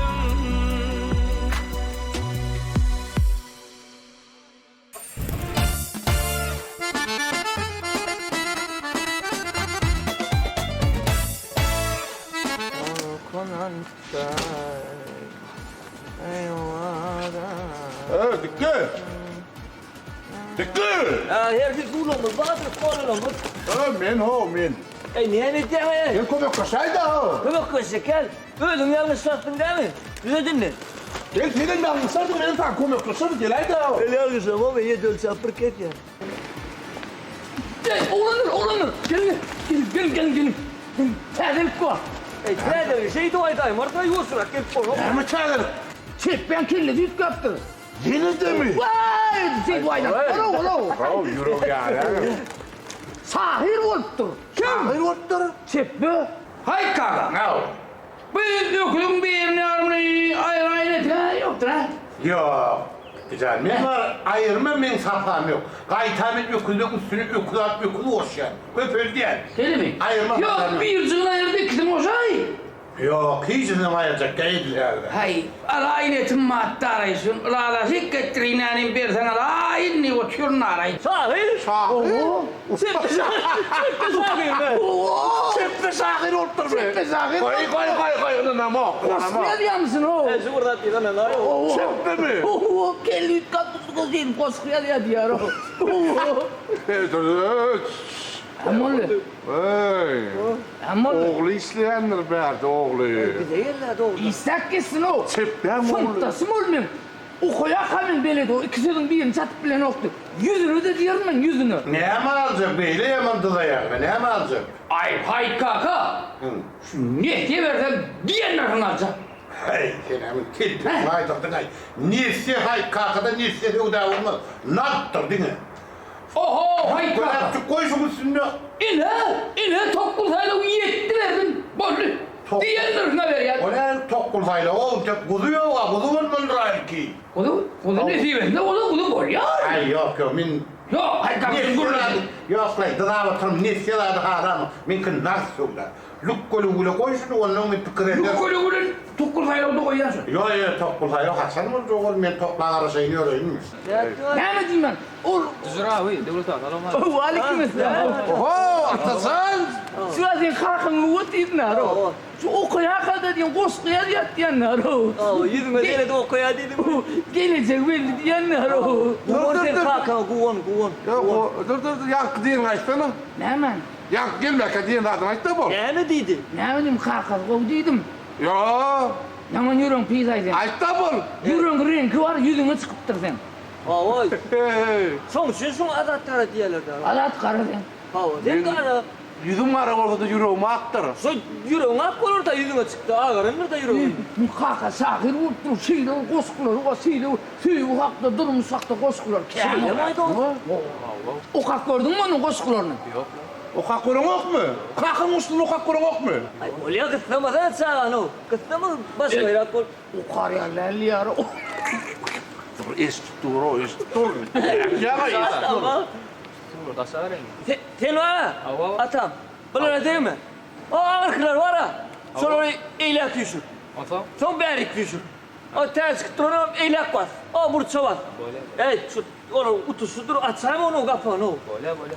Ey, dikki! Dikki! Her bir suwlamyz bardyr, koralamyz. Ey, men ho, men. Ey, näme edýäň, ey? Gel kömekleşäý-dä, ho. Kömekleşjek gel. Özüň ýalňyşlarsyň dämi? Düzedin-de. Gel, senem ýalňyşarsyň, menem saňa kömekleşerin, geläý-dä, ho. Men ýalňyşamok, men ýedi ölçäp bir kesýän. Ey, oglanlar, oglanlar, geliň, geliň, geliň, geliň, geliň. Täzelik bar. Ey, täzelik, şeýdip aýdaýmarsyň, ýuwaşrak gelip bolanok. Näme täzelik? Çepbäň kellesi üýtgäpdir. Ýene-demi? Waý, şeýdip aýdan. Ola, ola. Haw, ýürek ýarýar. Şahyr bolupdyr. Kim? Şahyr bolupdyr? Çepbe. Haý kaka. Haw. Bu öküziň birini ýarymyny aýraýyn etgä ýokdur-a? Ýok. Jan, men bar aýyrma meň sapam ýok. Gaýta men öküzleň üstüne öküz alyp öküz goşýan. Köpeldýän. Şeýlemi? Aýyrma Ýok, sapam ýok. birjigini aýyrdy, ikisini goşaý. Ýok, hiçisinem aýyrjak däl häzir. Haý, alaýyn etim matdaraý, şun ylalaşyk getdirin nänim berseň alaýyn diýip otyryn araý. Şahyr! Şahyr! Çepbe şahyr! Çepbe şahyr be! Çepbe şahyr bolupdyr be! Çepbe şahyr! Goý, goý, goý, goý, ynanamok, Goşgy ýazýamyşyn-ow. He, şu bir zat diýip ynanaý. Çepbemi? Owo, kelli üýtgäp durdy diýip goşgy ýazýar diýýär-ow. Dur, Boldy. Eý. Ogly işleýändir bärde ogly. Bize gelýär dogrudan. Işläp gitsin-ow. Çepbäň ogly. Synpdaşym ol meň. Okaýarka men beledi o iki sözüň birini çatyp bilenokdy. Ýüzüne-de diýerin men ýüzüne. Näme aljak beýle ýaman dyzaýaňda näme aljak? Aý haý kaka. Şu nesýe bersem diýen nyrhyňy aljak. Häý senem telpegiňi aýdyrdyň-aý. Nesýe haý kakada nesýe söwda bolmaz. Nagtdyr diňe. Oho, haý kaka. Göräpjik goý şuň üstünde. Ine, ine Tokgul saýlawy ýetdi berdim. Boldy. Diýen nyrhyna berýän. O näme Tokgul saýlawy o tek guzy ýog-a, guzy bolmalydyr hälki. Guzy, guzy nesibesinde bolsa guzy bolýar. Aý ýok, ýok, men Ýok, haý kaka, gürrüň. Ýok-laý, dyzap oturum, nesýe zady halamok. Meňki nagt söwda. Lükgeli güle goý şuny ondan men pikir ederin. Lükgeli gülen Tokgul saýlawda goýýan şony. Ýo ýo Tokgul saýlaw haçan boljak ol men tokla garaşaýyn ýöreýinmi. Näme diýmen ol. Düzür abi Döwlet aga salam aleýkum. Waleýkim esselam. Oho Atajan. Şu sen kakaň nowat diýdiň ro. Şu okaýarka-da diýen goşgy ýazýar diýenler ro. Ýüzüňe seredip okaýar diýdim. Gelejegi belli diýenler ro. Guwan sen kakaňa guwan guwan. Ýok dur dur dur ýaňky diýeniňi aýtsana. Nämäni? Ýaňky gelmäkä diýen zadyňy aýt-da bol. Näme diýdi? Näme diýdim, kakasy gowy diýdim. Ýok. Ýaman ýüregiň pis-aý seň. Aýt-da bol. Ýüregiň reňki bar, ýüzüňe çykypdyr seň. Hawa. Şoň üçin şuňa Azat gara diýýärler-dä. Azat gara seň. Hawa, sen gara. Ýüzüm gara bolsa-da ýüregim akdyr. Şo ýüregiň ak bolar-da ýüzüňe çykdy, agarandyr-da ýüregiň. Muň kakasy şahyr bolup dur, şeýle bir goşgulary bar, şeýle bir söýgi hakda, durmuş hakda goşgulary kän. Şeýlemi aýdogry? Okap gördüňmi onuň goşgularyny? Ýok. Okap göreňokmy? Kakaň goşgusyny okap göreňokmy? Aý bolýa gyssamasana çagany, gyssama başgaýrak bolup. Okar ýaly däl diýýär. Dur eşidip dur-ow, eşidip dur. Ýa-a eşidip dur. Sen bar-a, atam, bulara degme. O agyrkylar bar-a, şolary eýläk süýşür. Onsoň? Soň bärik süýşür. O täze çykyp duranam eýläk bas, o burça bas. Eý, şu olaryň utuşydyr, açaýma onuň gapagyny-ow. Bolýa, bolýa.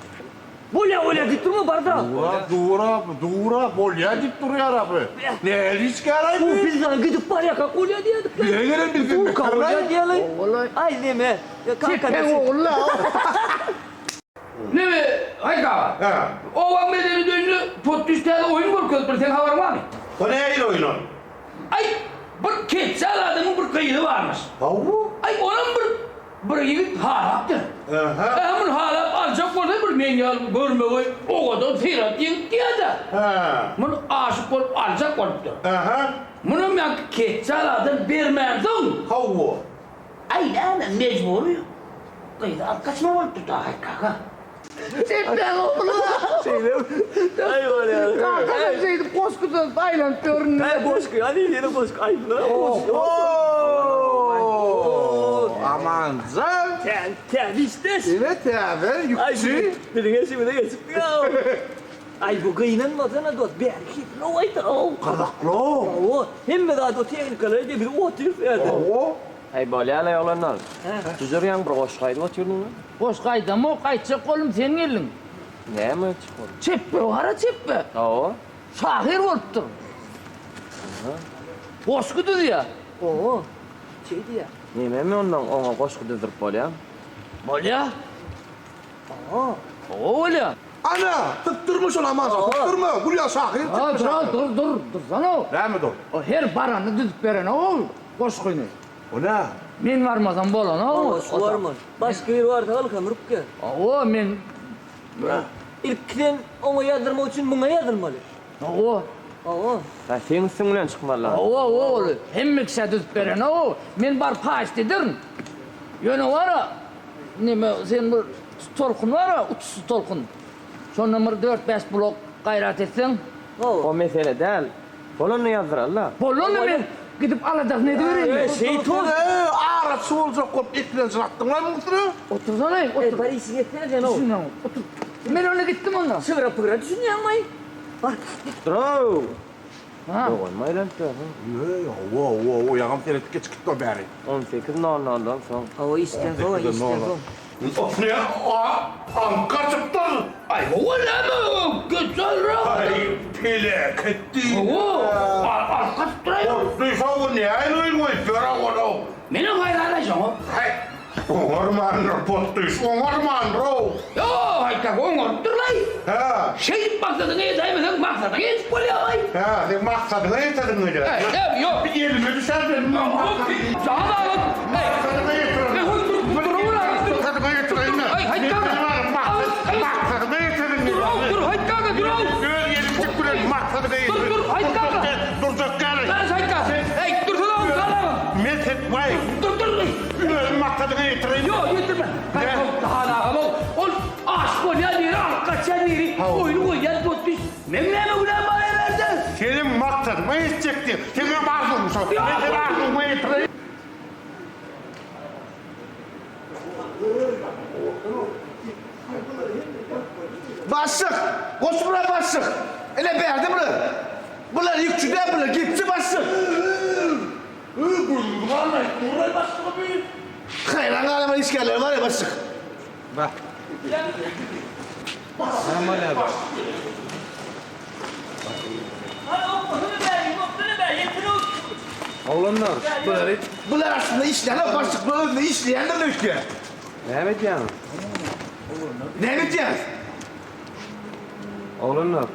Bolýa, bolýa diýip durma, bar-da. Dura, dura, dura, bolýa diýip durýar abi. Nähili işgär-aý bu? Biz saňa gidip barýarkak bolýa diýerdik. Bize gelen bizden Durka bolýa diýeli. Aý neme? Çepbeň ogul-la. Neme, Haýyt aga? Hä. Obaň medeni öýünde potdüş täze oýun görkezipdir, seň habaryň barmy? O nähili oýun ol? Aý, bir ketjal adamyň bir gyzy barmyş. Hawa. Aý, onam bir bir ýigit halapdyr. Aha. Hä, muny halap aljak bolsa bir men ýaly görmegeý, owadan, syrat ýigit diýýär-dä. Hä. Muny aşyk bolup aljak bolupdyr. Aha. Munam ýaňky ketjal adam bermänsoň. Hawa. Aý näme mejbury gyzy alyp gaçma bolupdyr da Haýyt kaka. Çepbeň ogly. Şeýle. Aý bolýar. Kakasam şeýdip goşgy düzüp aýlanyp ýörün. Aý goşgy, hany ýene goşgy aýdylar. Amanjan. Täze, täze işdeş. Ine täze ýükçi. Biziň eşigimize geçipdi ýa. Aý bu gynanmasana dost, bäri hezil-ow aýdan-ow. Gyzykly-ow. Hawa, hemme zady o tehnikalar edýär, biz otyrys bu ýerde. Hawa. Häý bolýa-laý oglanlar. Jüjür ýaň bir goşgy aýdyp otyrdyň-la. Goşgy aýdamok, aýtjak boldum, sen geldiň. Näme aýtjak bolduň? Çepbe bar-a çepbe. Hawa. Şahyr bolupdyr. Goşgy düzýär. Hawa, şeý diýýär. Nememi onnoň oňa goşgy düzdürip bolýamy? Bolýa. Hawa. Hawa bolýa. Ana, sypdyrma şony Amanjan, sypdyrma. Gülýa şahyr Ha, çykdy dur, şahyr. dur, dur, dursana. Näme dur? O her barany düzüp berenok ol goşgyny. O nä? Men barmasam bolanok ol. Goşgy barmaz. Başga biri barsa ylham rüpge. Hawa, men Ilki sen oňa ýazdyrmak üçin muňa ýazylmaly. Hawa. Hawa. Ha, seň üstüň bilen çykmaly. Hawa, hawa, ol hemme kişä düzüp berenok ol. Men baryp haýyşt ederin. Ýöne bar-a, neme, sen bir tolkun bar-a, uçuşsyz tolkun. Şondan bir dört-bäş blok gaýrat etseň. O mesele däl. Bolanyny ýazdyraly-da. Bolany men gidip aladasyny edibereýin. Eý, şeýtan! Eý, araçy boljak bolup eklenjini atdyň-laý muň üstüne. Otursana-eý, otur. Eý, bar işiňi etsene sen-ow. Düşüneňok, otur. Men onda gitdim onda. Şygra-pygra düşünýäňmi-aý? Bar, git. Dur-ow! Ha. Doganma aýlanyp ýörsiň. Eý, hawa, hawa, o ýagam seretip geçip gitdi o bäri. On sekiz nol noldan soň. Hawa, işden soň, işden soň. Ne aňk gaçypdyr. Aý hawa näme geçenrak. Aý peläket diýdi. Hawa aňk gaçypdyr aý. Otly şowy nähili oýun goýup ýör ow. Menem haýran aý şoňa. Haý oňarmandyr potdyş oňarmandyr-ow. Ýok aýtsak oňarypdyrlaý. Hä. Şeýdip maksadyňa ýetäýmeseň maksadyňa ýetip bolýamaý. Hä sen maksadyňa ýetesiň gelýär. Hä ýok. Elime düşer benim maksadym. Jan aga. Maksadyňa ýetirerin. Maksadyňa ýetireýin. Aý haýt aga. Maksadyňa ýetesiň gelýär. Dur dur haýt aga dur. Öz elimjik bilen maksadyňa ýetirerin. Dur dur haýt aga. Durjak däl. Haýt aga. Eý dursana oň Men sen waý. Dur dur. Öz maksadyňa ýetireýin. Ýok ýetirme. Han agam ol aşyk bolýan biri alyp gaçýan biri oýny goýýan potpis. Meň näme günäm bar eberde? Seniň maksadyňa ýetjek diýip, seňem arzuwyň şol. Men seni arzuwyňa ýetireýin. Başlyk! Goçmyrat başlyk! Ine bärde bular! Bular ýükçi däl, bular gepçi başlyk! Gözümiz galmaý, duraý başlygy bi. Haýran galamaly işgärler bar-a başlyk. Bah. Näme bolýar bu? Oglanlar, Bulary, bular aslynda işleýänler başlyk, bular özünde işleýändir öýtýän. Näme edýäňiz? Näme edýäris? Oglanlar.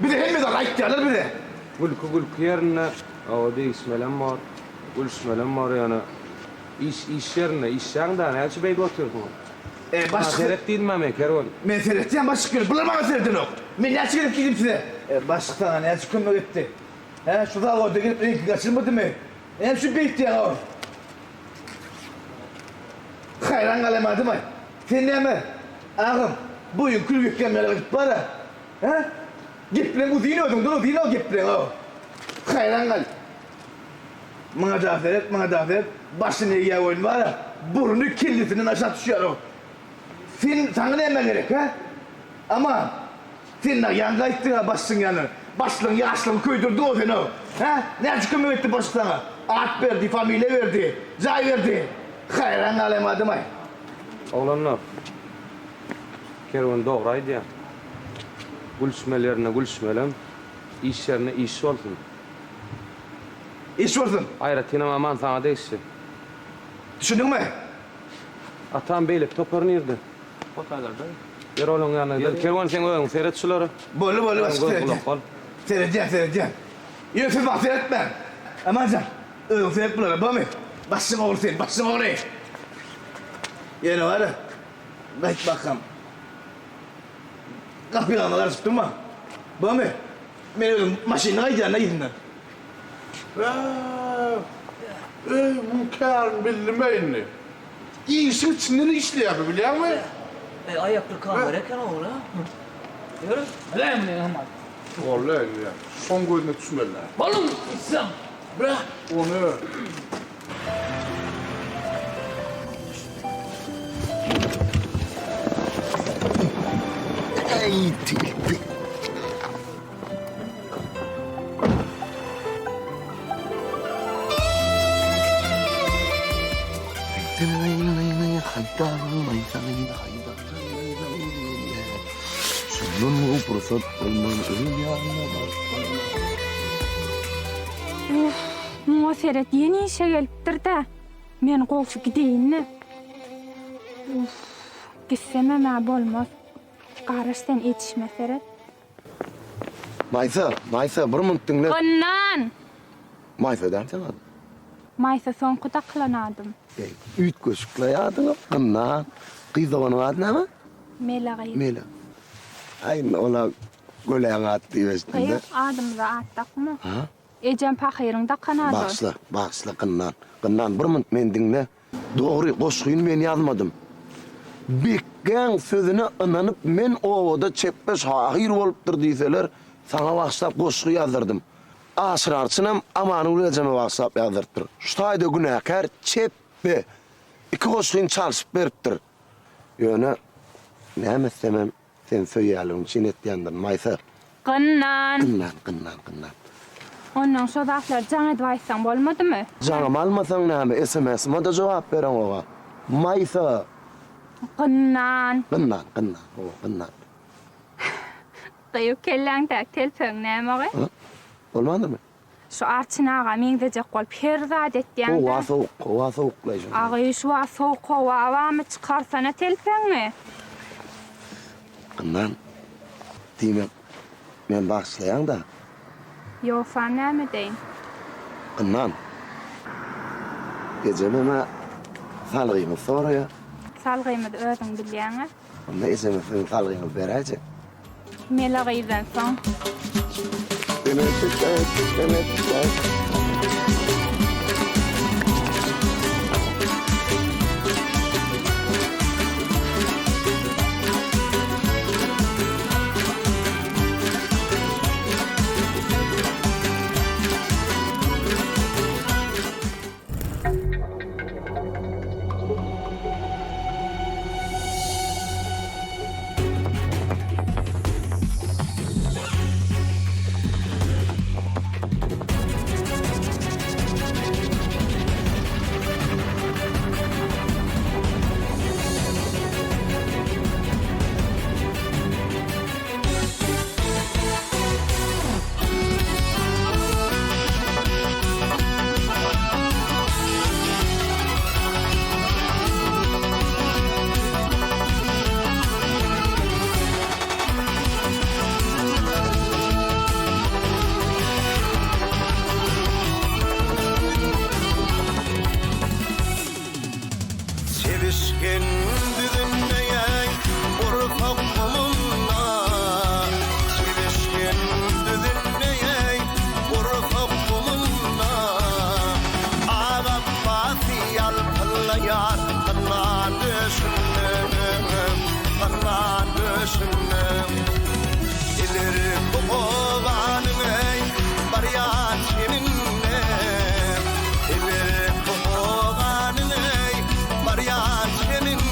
Bize hemme zat aýtýarlar bize. Gülki gülki ýerinde, hawa degişmelem bor, gülüşmelem bor ýöne iş iş ýerinde, işläň-dä, näme üçin beýdip otyrsyňyz? E, başlyk. Seret diýdim-ä men, Kerwen. Men seretýän başlyk ýöne bular maňa seredenok. Men näçe gezek diýdim size. E, başlyk saňa näçe kömek etdi? Hä, şu zawoda gelip reňki gaçyrmadymy? Näme üçin beýtýäň-ow? Haýran galamadymaý. Sen näme, agam, boýuň kül gitýän ýaly gidip bar-a? Hä? Gepleň uzyn özüňden uzyn-ow gepleň-ow. Haýran gal. Maňa da seret, maňa da seret, başyny egýär welin bar-a, burny kellesinden aşak düşýär-ow. Sen, saňa näme gerek, hä? Aman, sen dagy ýaňy gaýtdyň-a başlygyň ýanyna. Başlygyň ýaşlygyny köýdürdiň-ow sen-ow. Hä? Näçe kömek etdi başlyk saňa? At berdi, familiýa berdi, jaý berdi. Haýran galaýmadym-aý. Oglanlar. Kerwen dogry aýdýar. Gülüşmeli ýerinde gülüşmelem. Iş ýerinde iş bolsun. Iş bolsun. Aýratynam Aman saňa degişli. Düşündiňmi? Atam beýleki topar nirde? Otaýlarda. Ýör olaň ýanyna gidelim. Kerwen seň özüň seret şulara. Boldy boldy başga Göz gulak bol. Seredýän seredýän. Ýöne siz maňa seretmäň. Amanjan özüň seret bulara bormy? Başyň ogly sen başyň ogly. Ýöne bar-a gaýt bakam. Gapyňa garaşyp durma. Bormy? Men özüm maşynda gaýdýan-da yzyndan. Eý, muň kärini bildim-ä indi. Işiň içinden işleýär bu, bilýäňmi? Eý, aýakly kamera eken ogul, a? Ýör. Biläý muny Aman. Boldy indi. Şoň gözüne düşmeli-dä. Boluň, gitsem. Beh, ony. Eý, tilpi. Şundan pursat bolman öz ýanyna baryp Uff, muňa seret, ýene işe gelipdir-dä. Men gowsy gideýin-le. Uff, gitsemem-ä bolmaz. Garaş sen edişime seret. Maýsa, Maýsa, bir munt diňle. Gynnan! Maýsa däl seň adyň. Maýsa soňky dakylan adym. Eý, üýtgeşikle adyňam, Gynnan. Gyz doganyň ady näme? Mele gyz. Mele. Aý, indi ol-a göläň ady diýip eşitdim-de. Gyz, adymyza at dakma. Ha? Ejem pahyryň dakan ady ol. Bagyşla, bagyşla, Gynnan. Gynnan, bir munt meni diňle. Dogry, goşgyny men ýazmadym. Bekgäň sözüne ynanyp men obada çepbe şahyr bolupdyr diýseler, saňa bagyşlap goşgy ýazdyrdym. Aşyr arçynam Amangül ejeme bagyşlap ýazdyrypdyr. Şu taýda günäkär çepbe. Iki goşgyny çalşyp beripdir. Ýöne, näme etsemem, Seni söýýänligim üçin etýändirin, Maýsa. Gynnan. Gynnan, gynnan, gynnan. Onnoň şo zatlary jaň edip aýtsaň bolmadymy? Jaňymy almasaň näme, SMS-ime-de jogap bereňog-a. Maýsa! Gynnan. Gynnan, gynnan, hawa, gynnan. Gyýw kelläňdäki telpegiň näme ogy? A? Bolmandyrmy? Şu Arçyn aga meňzejek bolup her zat etýäň-dä. Howa sowuk, howa sowuklaý şonda. Agy, şu wagt sowuk howa barmy, çykarsana telpegiňi. Gynnan. Diýmek, meni bagyşlaýaň-da? Ýogsam näme edeýin? Gynnan. Ejemem-ä salgyňyzy soraýar. Salgymyzy özüň bilýäň-ä. Onda ejeme siziň salgyňyzy beräýjek. Mele gyzdan soň. Çebişgin düzünde ýaý gursak gumunda Çebişgin düzünde ýaý gursak gumunda Ak apbasy ýalpyllaýar gynnan döşünde Gynnan döşünde Ileri bu obanyň eý barýan çeminde Ileri bu obanyň eý barýan çeminde.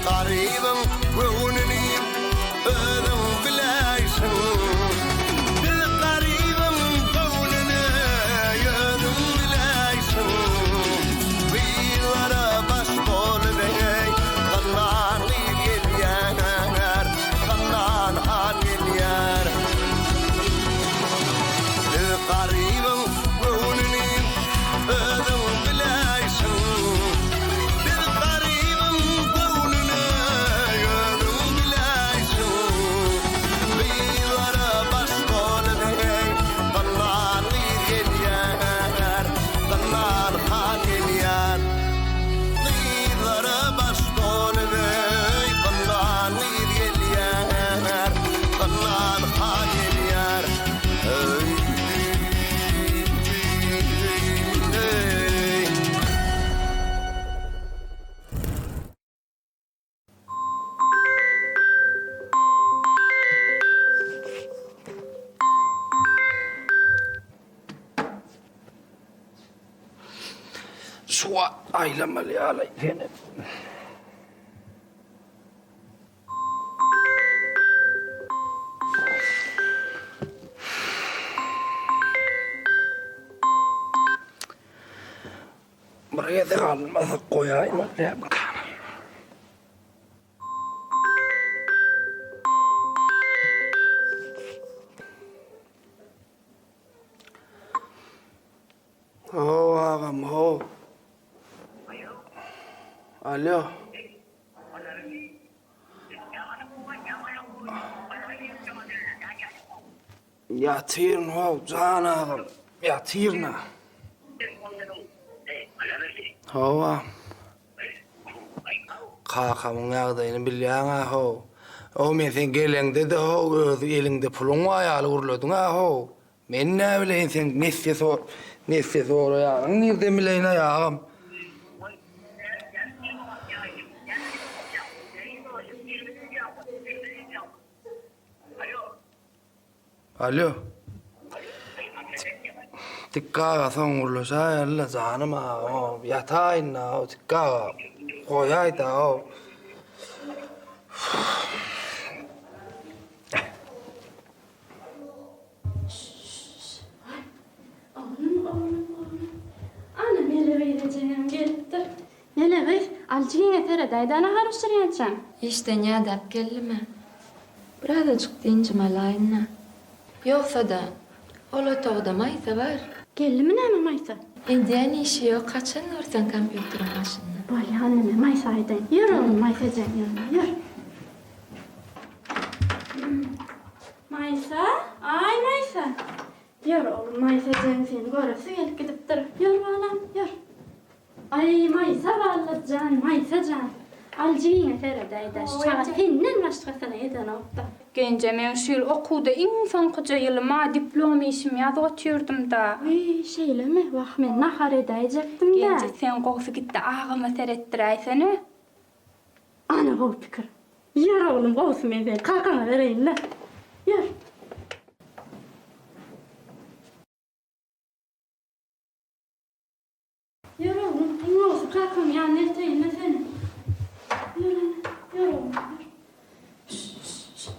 Garybyň göwnüni özüň biläýsiň. Biz garybyň göwnüni özüň biläýsiň. Gyzlara baş bolup eý, Gynnan gyz gelýär, Gynnan han gelýär. Biz garybyň göwnüni özüň biläýsiň. Biz garybyň göwnüni özüň biläýsiň. Gyzlara baş bolup eý, Gynnan gyz gelýär, Gynnan han gelýär. Gyzlara baş bolup eý, Gynnan gyz gelýär, Gynnan han gelýär. Suwa aýlamaly ýaly seni. Bir gezek alynmasak goýaýmaly dälmikä? How agam how. Alo. Ýatyryn how jan agam ýatyryn-a. Hawa. Kakamyň ýagdaýyny bilýäň-ä how. How men sen geleňde-de how öz eliňde puluň bar ýaly gürlediň-ä how. Men näbileýin seň nesýe sor nesýe soraýanyňy nirden bileýin-aý agam. Alýo. Tikgi aga soň gürleşäýeli-le janym agam-ow. Ýataýyn-da-ow Tikgi aga. Goýaý-da-ow. Oglum, oglum, oglum. Ana, Mele gyz ejeňem gelipdir. Mele gyz, al jigiňe seredäý-dä nahar bişirýänçäň. Işden ýadap geldim-ä. Birazajyk dynjym alaýyn-da. Ýogsa-da, ol otagda Maýsa bar. Geldimi näme Maýsa? Edýän işi ýok, haçan görseň kompýuteriň başynda. Bolýa, onda men Maýsa aýdaýyn. Ýör oglum, Maýsa ejeň ýanyna, ýör. Maýsa, aý Maýsa! Ýör oglum, Maýsa ejeň seni göresi gelip gidipdir. Ýör balam, ýör. Aý, Maýsa bally jan, Maýsa jan. Al jigiňe seredäý-dä, şu çaga senden başgasyna edenok-da. Genje, meň şu ýyl okuwda iň soňkuja ýylym-a, diplom işimi ýazyp otyrdym-da. Wiý, şeýlemi? Wah, men nahar edäýjekdim-dä. Genje, sen gowsy git-de agama seretdiräýsene. Ana gowy pikir. Ýör oglum gowusy men seni kakaňa bereýin-le. Ýör. Ýör oglum, iň gowusy kakaň ýanyna elteýin-le seni. Ýör ene, ýör oglum, ýör. Şş-şş-şş.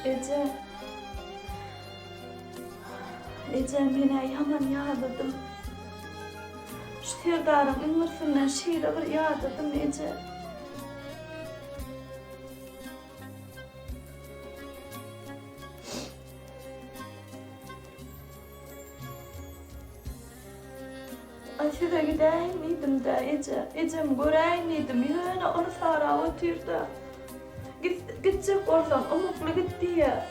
Eje. Eje, men-ä ýaman ýadadym. Şu Serdaryň iňňirsinden şeýle bir ýadadym, eje. Aý, size gidäýin diýdim-dä, eje. Ejemi göräýin diýdim. Ýöne ol sarap otyr-da. Git, gitjek bolsaň, ymykly git diýýär.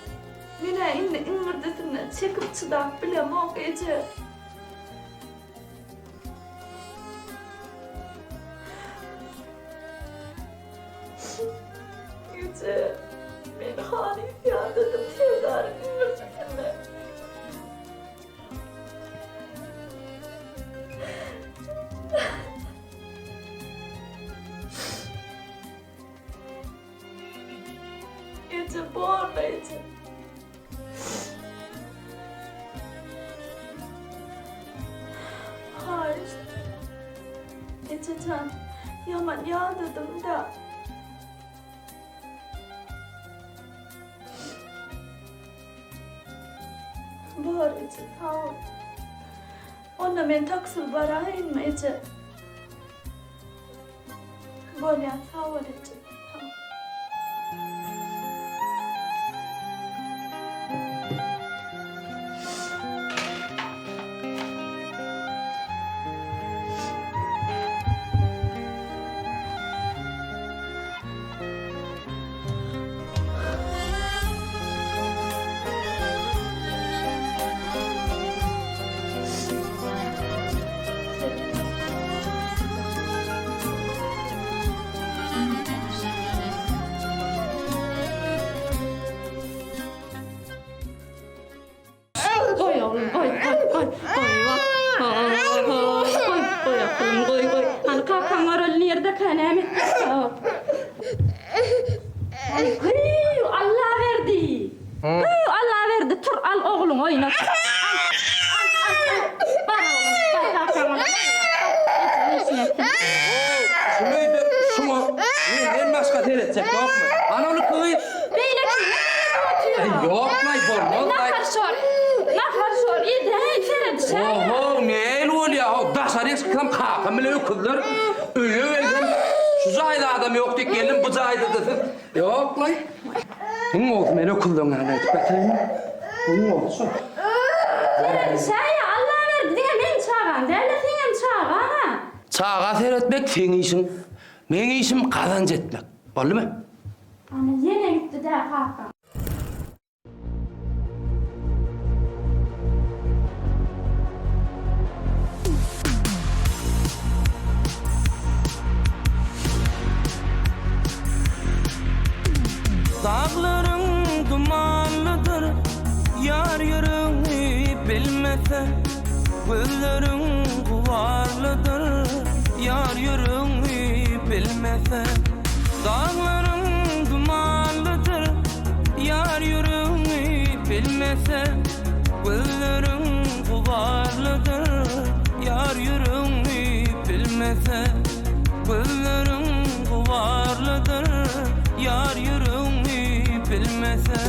Men-ä indi iňňirdisinden çekip-çydap bilemok, eje. Eje, men halys ýadadym Serdaryň iňňirdisinden. eje. Haýyşt. Eje jan, ýaman ýadadym-da. Bor eje, sag bol. Onda men taksili baraýynmy eje? Bolýa, sag bol eje. Sag bol. Goý oglum, goý, goý, goý, goý, wah. Goý, goý oglum, goý, goý. Hany kakaň göreli nirdekä, näme etýärkä o? Aý, hüý, Allaberdi! Hüý, Allaberdi, tur, al ogluňy oýnat. Al, al, al, al. Bar oglum, bar kakaň bilen oýna. Ejeň işini etsin. Şuňa şuňa menden başga seretjek ýokmy? Hany ony gyz? Beýleki näme otyr? Ýok-laý, bolmaz-laý. Nahar şor. Nahar şor. Edäý, seredişäý. Oho, nähili bolýa-how? Daşaryk çyksam kakam bilen öküzler, öýe gelsem şu jaýda adam ýok diýip geldim, bu jaýda-da siz. Ýok-laý. Iň gowusy men öküzleň ýanyna gidip ýataýyn. Iň gowusy şol. Seredişäý, Allaberdi, diňe meň çagam däl-de, seňem çagaň-a. Çaga seretmek seň işiň, meň işim gazanç etmek. Boldumy? Ana, ýene gitdi-dä kakaň. Daglaryň dumanlydyr, ýar ýüregňi bilmese, Gözleriň gubarlydyr, ýar ýüregňi bilmese. Daglaryň dumanlydyr, ýar ýüregňi bilmese, Gözleriň gubarlydyr, ýar ýüregňi bilmese. Gözleriň gubarlydyr, ýar ýüregňi bilmese.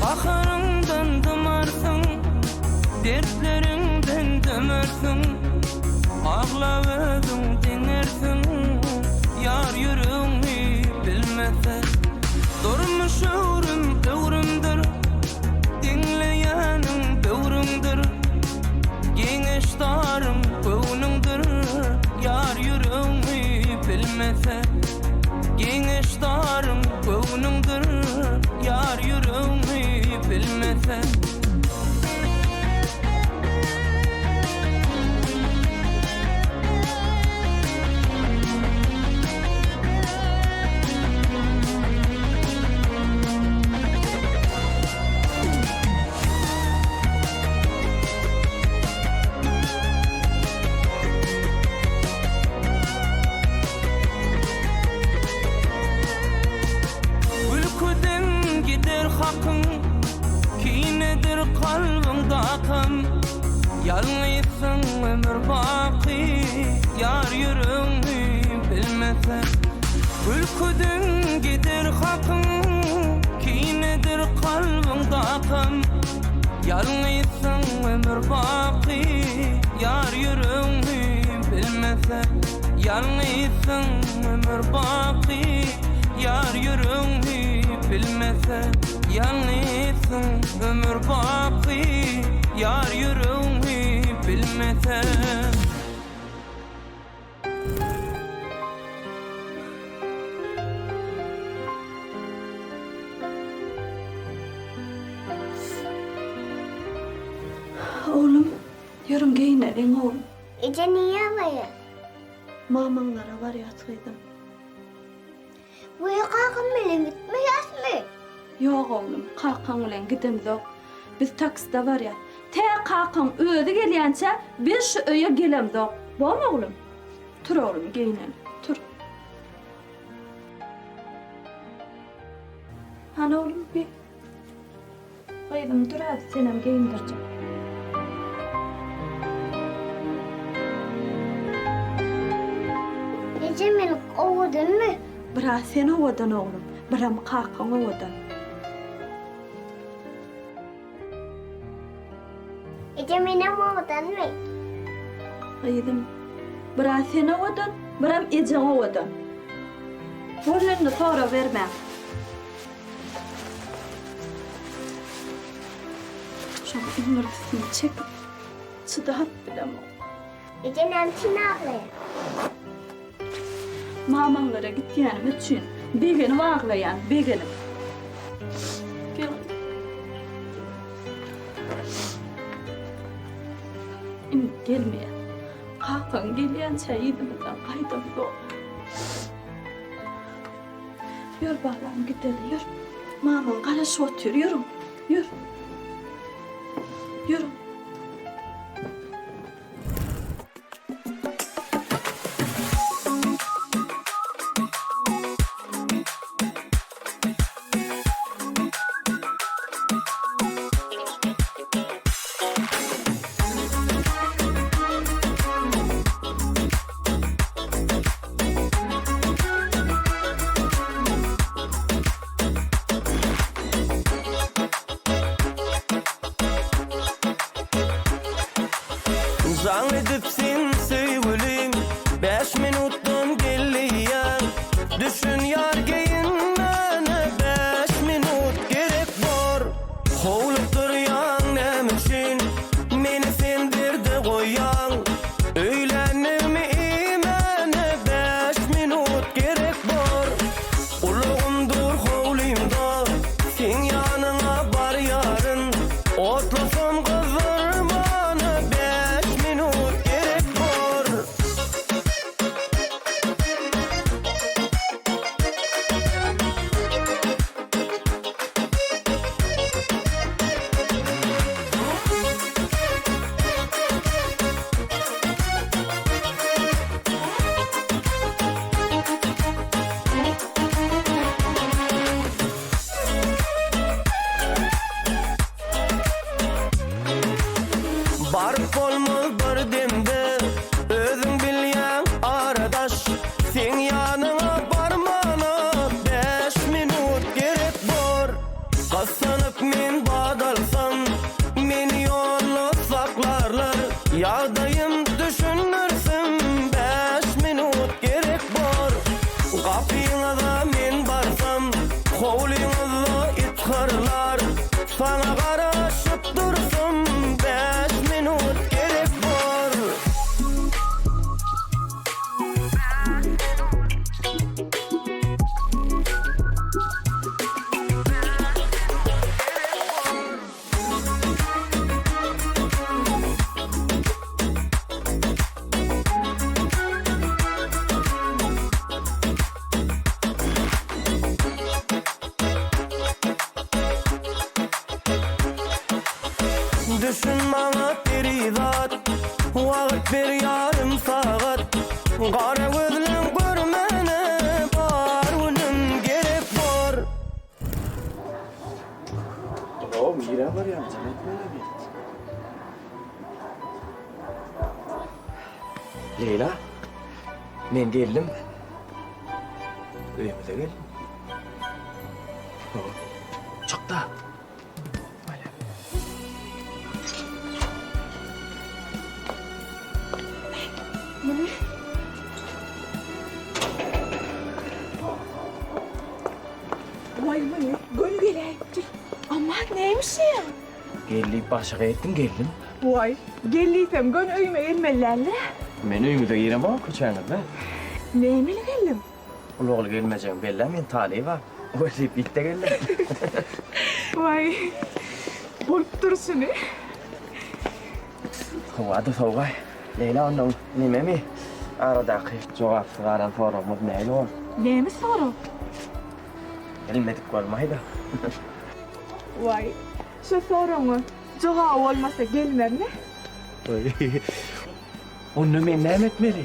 Gaharyňdan dymarsyň, dertleriňden dömersiň, Aglap özüň diňersiň, ýar ýüregňi bilmese. Durmuş öwrüm öwrümdir, Diňleýäniň böwrüňdir, Geňeşdaryň göwnüňdir, Ýar ýüregňi bilmese. Geňeşdaryň göwnüňdir, Ýar ýüregňi bilmese. Gülküden gider hakyň, kinedir kalbyňdakam. Ýalňyzsyň ömür baky, ýar ýüregňi bilmese. Gülküden gider hakyň, kinedir kalbyňdakam. Ýalňyzsyň ömür baky, ýar ýüregňi bilmese. Ýalňyzsyň ömür baky, ýar ýüregňi bilmese. Ýalňyzsyň ömür baky, ýar ýüregňi bilmese. Oglum, ýörüň geýneliň oglum. Eje nirä barýas? Mamaňlara barýas gyzym. Weý kakam bilen gitmeýäsmi? Ýok oglum, kakaň bilen gidemzok. Biz takside barýas. Tä kakaň özi gelýänçä biz şu öýe gelemzok. Bormy oglum? Tur oglum geýneli. Tur. Hany oglum bir Gyzym dur az senem geýindirjek. Eje men owadanmy? Biraz sen owadan oglum, biram kakaň owadan. Eje menem owadanmy? Gyzym, biraz sen owadan, biram ejeň owadan. Bol indi sorabermäň. Şoň iňirdisini çekip, çydap bilemok. Eje näme üçin aglaýaň? Mamaňlara gitýänim üçin begenip aglaýan, begenip. Gel. Indi gelmeýän. Kakaň gelýänçä yzymyzdan gaýdamzok. Ýör balam gideli ýör. Mamaň garaşyp otyr ýörüň. Ýör. Ýörüň. Jaň edip sen söýgülim Bäş minutdan gel diýýäň Düşün ýar geýinmäne Bäş minut gerek bor Howlukdyrýaň näme üçin Meni sen derde goýýaň Öýlänligimi iýmäne Bäş minut gerek bor Ulagym dur howlymda Seň ýanyňa barýaryn Otlasam gyzdyrmana Bäş minut gerek bor. Baryp bolmaz bir demde, özüň bilýäň ara daş. Seň ýanyňa barmana bäş minut gerek bor. Gyssanyp men bat alsam, meni ýolda saklarlar. Ýagdaýym düşündirsim, bäş minut gerek bor. Gapyňyza men barsam, howlyňyzda it hyrlar. Saňa garaşyp dursam, bäş minut gerek bor. Düşün maňa perizat, Wagt ber ýarym sagat, Gara gözleň görmäne Bar günüm gerek bor. Hawa, nirä barýaň, jaň etmäne bir. Leýla, men geldim. Öýümize geldim. Hawa, çyk-da. Waý muny göni geläýipdir. Aman nämişiň? Gel diýip başyga etdiň geldim. Waý, gel diýsem göni öýüme gelmeli däldi. Men öýüňize giremok köçäňizde. Nämeli geldiň? Ulagly gelmejegimi bellä men talyba. Welosipedde geldim. Waý, bolup durşuny. Howa-da sowugaý. Leýla onnoň nememi? Aradaky jogapsyz galan soragymyz nähili boldy? Näme sorag? Bilmedik bolmaý-da. Waý. Şo soragyňa jogaby bolmasa gelmerin-ä. Onda men näme etmeli?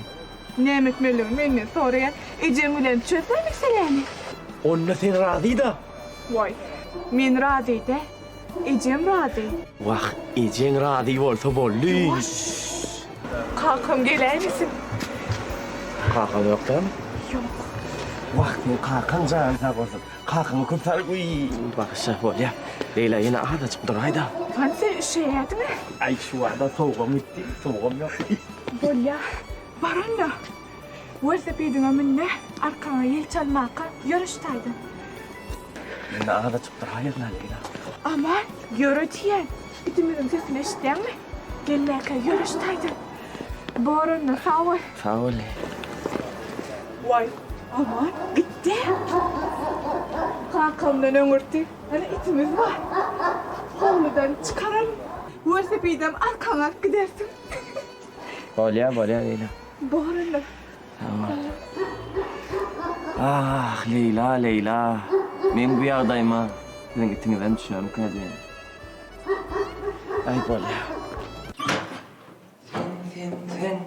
Näme etmelidigini menden soraýaň. Ejeň bilen çöz-dä meseläni. Onda sen razy-da? Waý, men razy däl. Ejem razy. Wah, ejeň razy bolsa boldy. Ýuwaş! Kakam geläýmesin. Kakaň ýok dälmi? Ýok. Wah, seň kakaň jany sag bolsun. Kakaňa köp sag Wiý, bagyşla, bolýa. Leýla, ýene azajyk duraý-da. Hany sen üşeýärdiň-ä? Aý, şu wagta sowugam gitdi, sowugam ýok. Bolýa, bar onda. Welosipediňe mün-de, arkaňa ýel çalmaka ýöre şu taýdan. Ýene azajyk duraýyn-a, Leýla. Aman, ýöre diýýän. Itimiziň sesini eşidýäňmi? Gelmäkä ýöre şu taýdan. Bor onda, sag bol. Sag bol. Waý, Aman, gitdi. Kakamdan öňürti, hany itimiz bar. Howludan çykararyn. Welosipedem arkaňa alyp gidersiň. Bolýa, bolýa, Leýla. Bor onda. Sag bol. Ah, Leýla, Leýla. Meň bu ýagdaýyma siziň itiňizem düşermikä diýen. Aý, bolýa. Sen, sen, sen.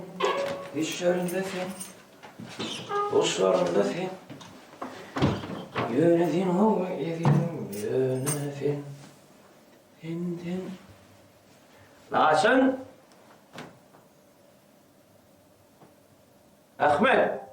Düşlerinde sen. Guşlarynda sen. Ýöne sen how ezizim, ýöne sen. Sen, sen. Laçyn! Ahmet!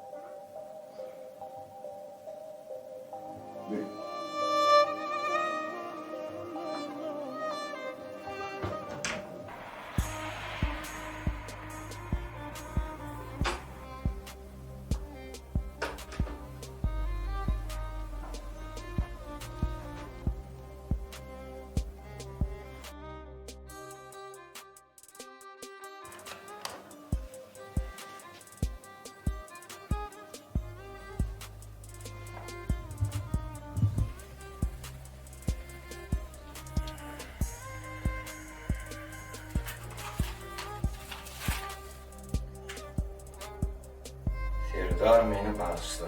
Serdar meni bagyşla.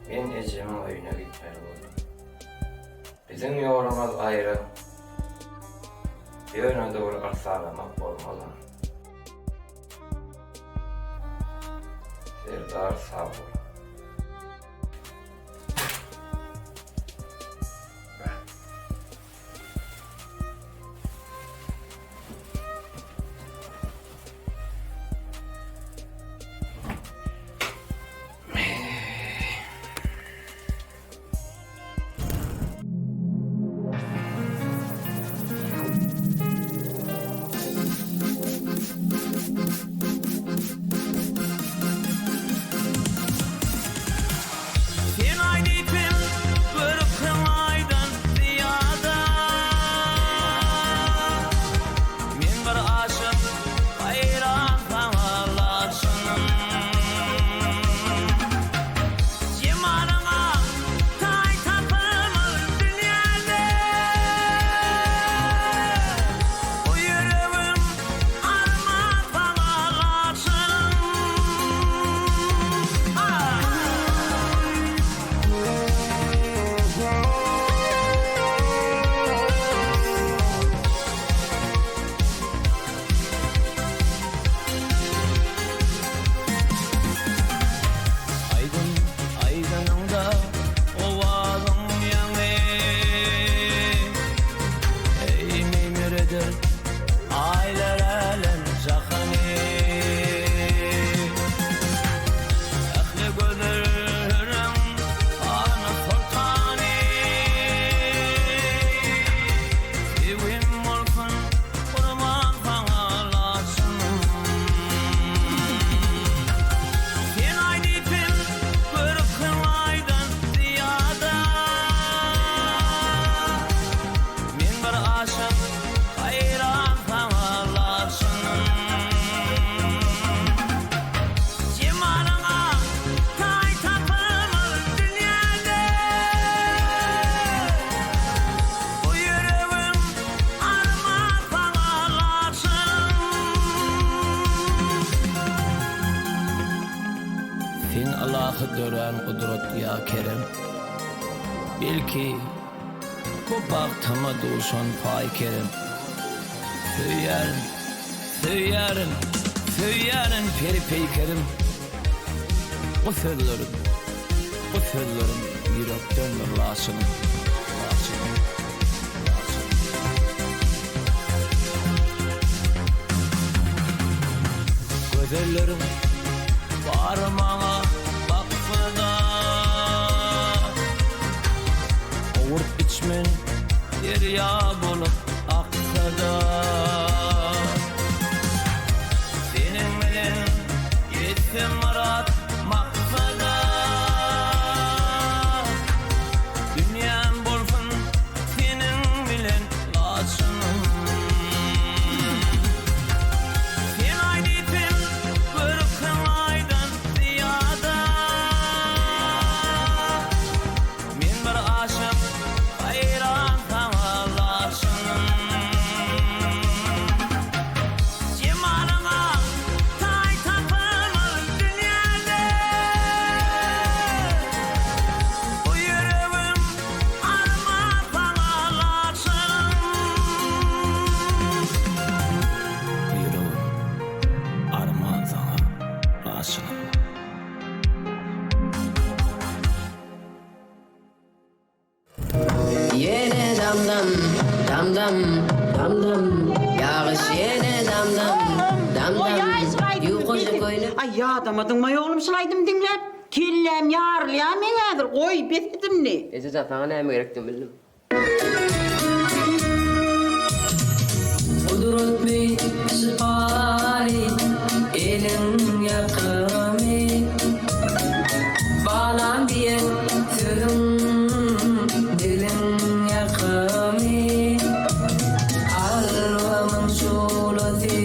Men ejemiň öýüne gitmeli boldum. Biziň ýolumyz aýra. Ýöne-de bir yrsaramak bolmaz-a. Serdar sag bol. Sen aýdypem görüpsiň aýdan zyýada Men bir aşyk haýran saňa laçynym Jemalyňa taý tapylmaz dünýäde Bu ýüregim arman saňa laçynym Aýdym aýdanyňda owazyň ýaňy Eý meýmireder aýlar älem jahany Ähli gözelleriň hany soltany Söýgim bolsun gurban saňa laçynym Sen aýdypem görüpsiň aýdan zyýada Men bir aşyk haýran saňa laçynym Jemalyňa taý tapylmaz dünýäde Bu ýüregim arman saňa laçynym Sen ylahy dörän gudrat ýa kerem. Belki. Bu bagtyma duşan paý kerem. Söýýärin, söýýärin, söýýärin peri-peýkerim. Bu sözlerim, bu sözlerim ýürekdendir laçynym, laçynym, laçynym. Gözelleriň bary maňa baksa-da, Owurt içmen derýa bolup aksa-da. Seniň bilen ýetsem myrat maksada, Dünýäm bolsun seniň bilen laçynym. Sen aý diýsem görüpsiň aýdan zyýada. Men bir aşyk haýran saňa laçynym. Jemalyňa taý tapylmaz dünýäde. Bu ýüregim arman saňa laçynym. Bu ýüregim arman saňa laçynym. Ýene dam-dam, dam-dam, dam-dam, Ýagyş ýene dam-dam, dam-dam, Ýukaja köýnek. Aý ýadamadyňmaý oglum şul aýdym diňläp? Kelläm ýarylýar meň häzir, goý, bes et indi. Ejejan saňa näme gerekdigini bildim. Gudratly, şypaly eliň ýakymy, Balam diýen sözüň diliň ýakymy, Kalbymyň şuglasy,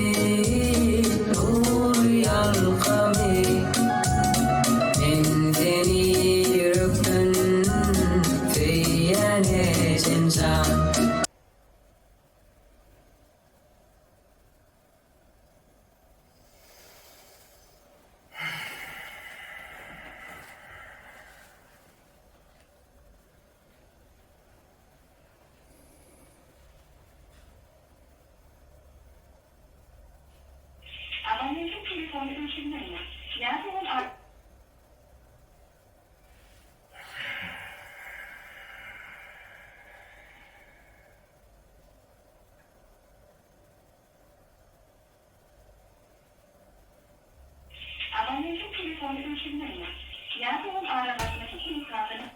nury ýalkamy. Men seni ýürekden Söýýän ejem jan. Abonentiň telefony öçürilmeýär ýa-da ol. Abonentiň telefony öçürilmeýär ýa-da ol aragatnaşyk desgasyna.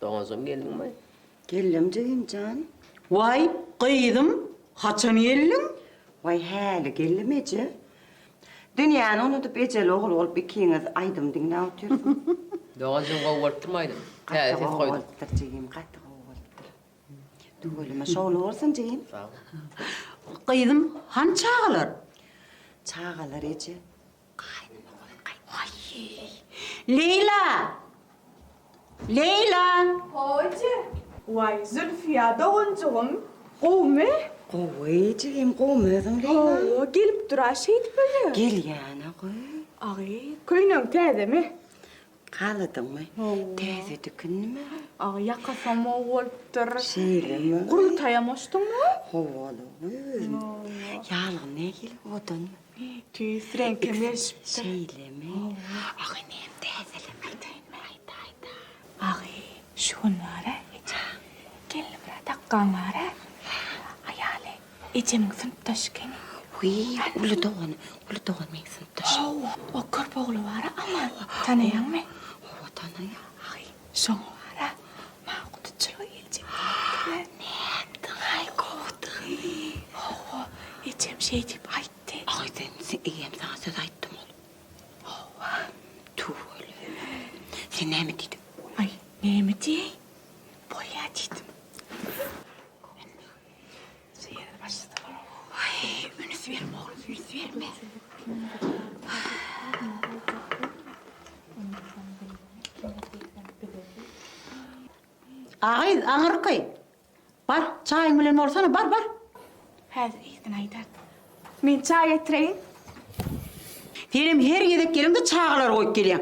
Doganjygym geldiňmi? Geldim jigim jan. Waý, gyzym, haçan geldiň? Waý, häli geldim eje. Dünýäni unudyp ejeli-ogul bolup ikiňiz aýdym diňläp otyrsyňyz. Doganjygym gowy bolupdyrmy aýdym? Gaty Täze ses gowy goýdum. bolupdyr jigim, gaty gowy bolupdyr. Tüweleme şowly bolsun jigim. Sag bol. Gyzym, hany çagalar? Çagalar eje. Waý, Leýla! Leýla! Hoja! Waý, Zülfiýa doganjygym, gowumy? Gowy jigim, gowumy özüň Leýla? Hawa, gelip dur-a şeýdip öýe. Gelýän-ä goý. Agy, köýnegiň täzemi? Haladyňmy? Täze dikindimi? Agy, ýakasam gowy bolupdyr. Şeýlemi? Gurultaýam goşduňmy? Hawa-la, özüm. Ýaglygyň nähili owadanmy? Tüýs reňkem gelşipdir. Şeýlemi? Agy, nem täzeleme? Aýdaýynmy? Aýt-aýt. Agy, şu gün bar-a, eje. Gelnimyrat akgaň bar-a. Aýaly ejemiň synpdaşy ekeni. Wiý, uly dogany, uly dogan meň synpdaşym. Hawa, o körpe ogly bar-a, Aman. Tanaýaňmy? Hawa, tanaýan. Agy, şoň bar-a, maňa guduçylyga geljek diýipdirler. Nätdiň-aý, gowudygyny? Hawa, ejem şeý diýip aýtdy. Aý sen sen eýýäm saňa söz aýtdym ol. Hawa. Tüweleme. Sen näme diýdiň? Aý, näme diýeý? Bolýa diýdim. Şu ýere başlasalar. Aý, üns berme oglum, üns berme. A gyz, aňyrky. Bar, çaýyň bilen bolsana, bar, bar. Häzir yzyny aýdar. Men çaý getireýin. Senem her gezek geleňde çagalary goýup gelýäň.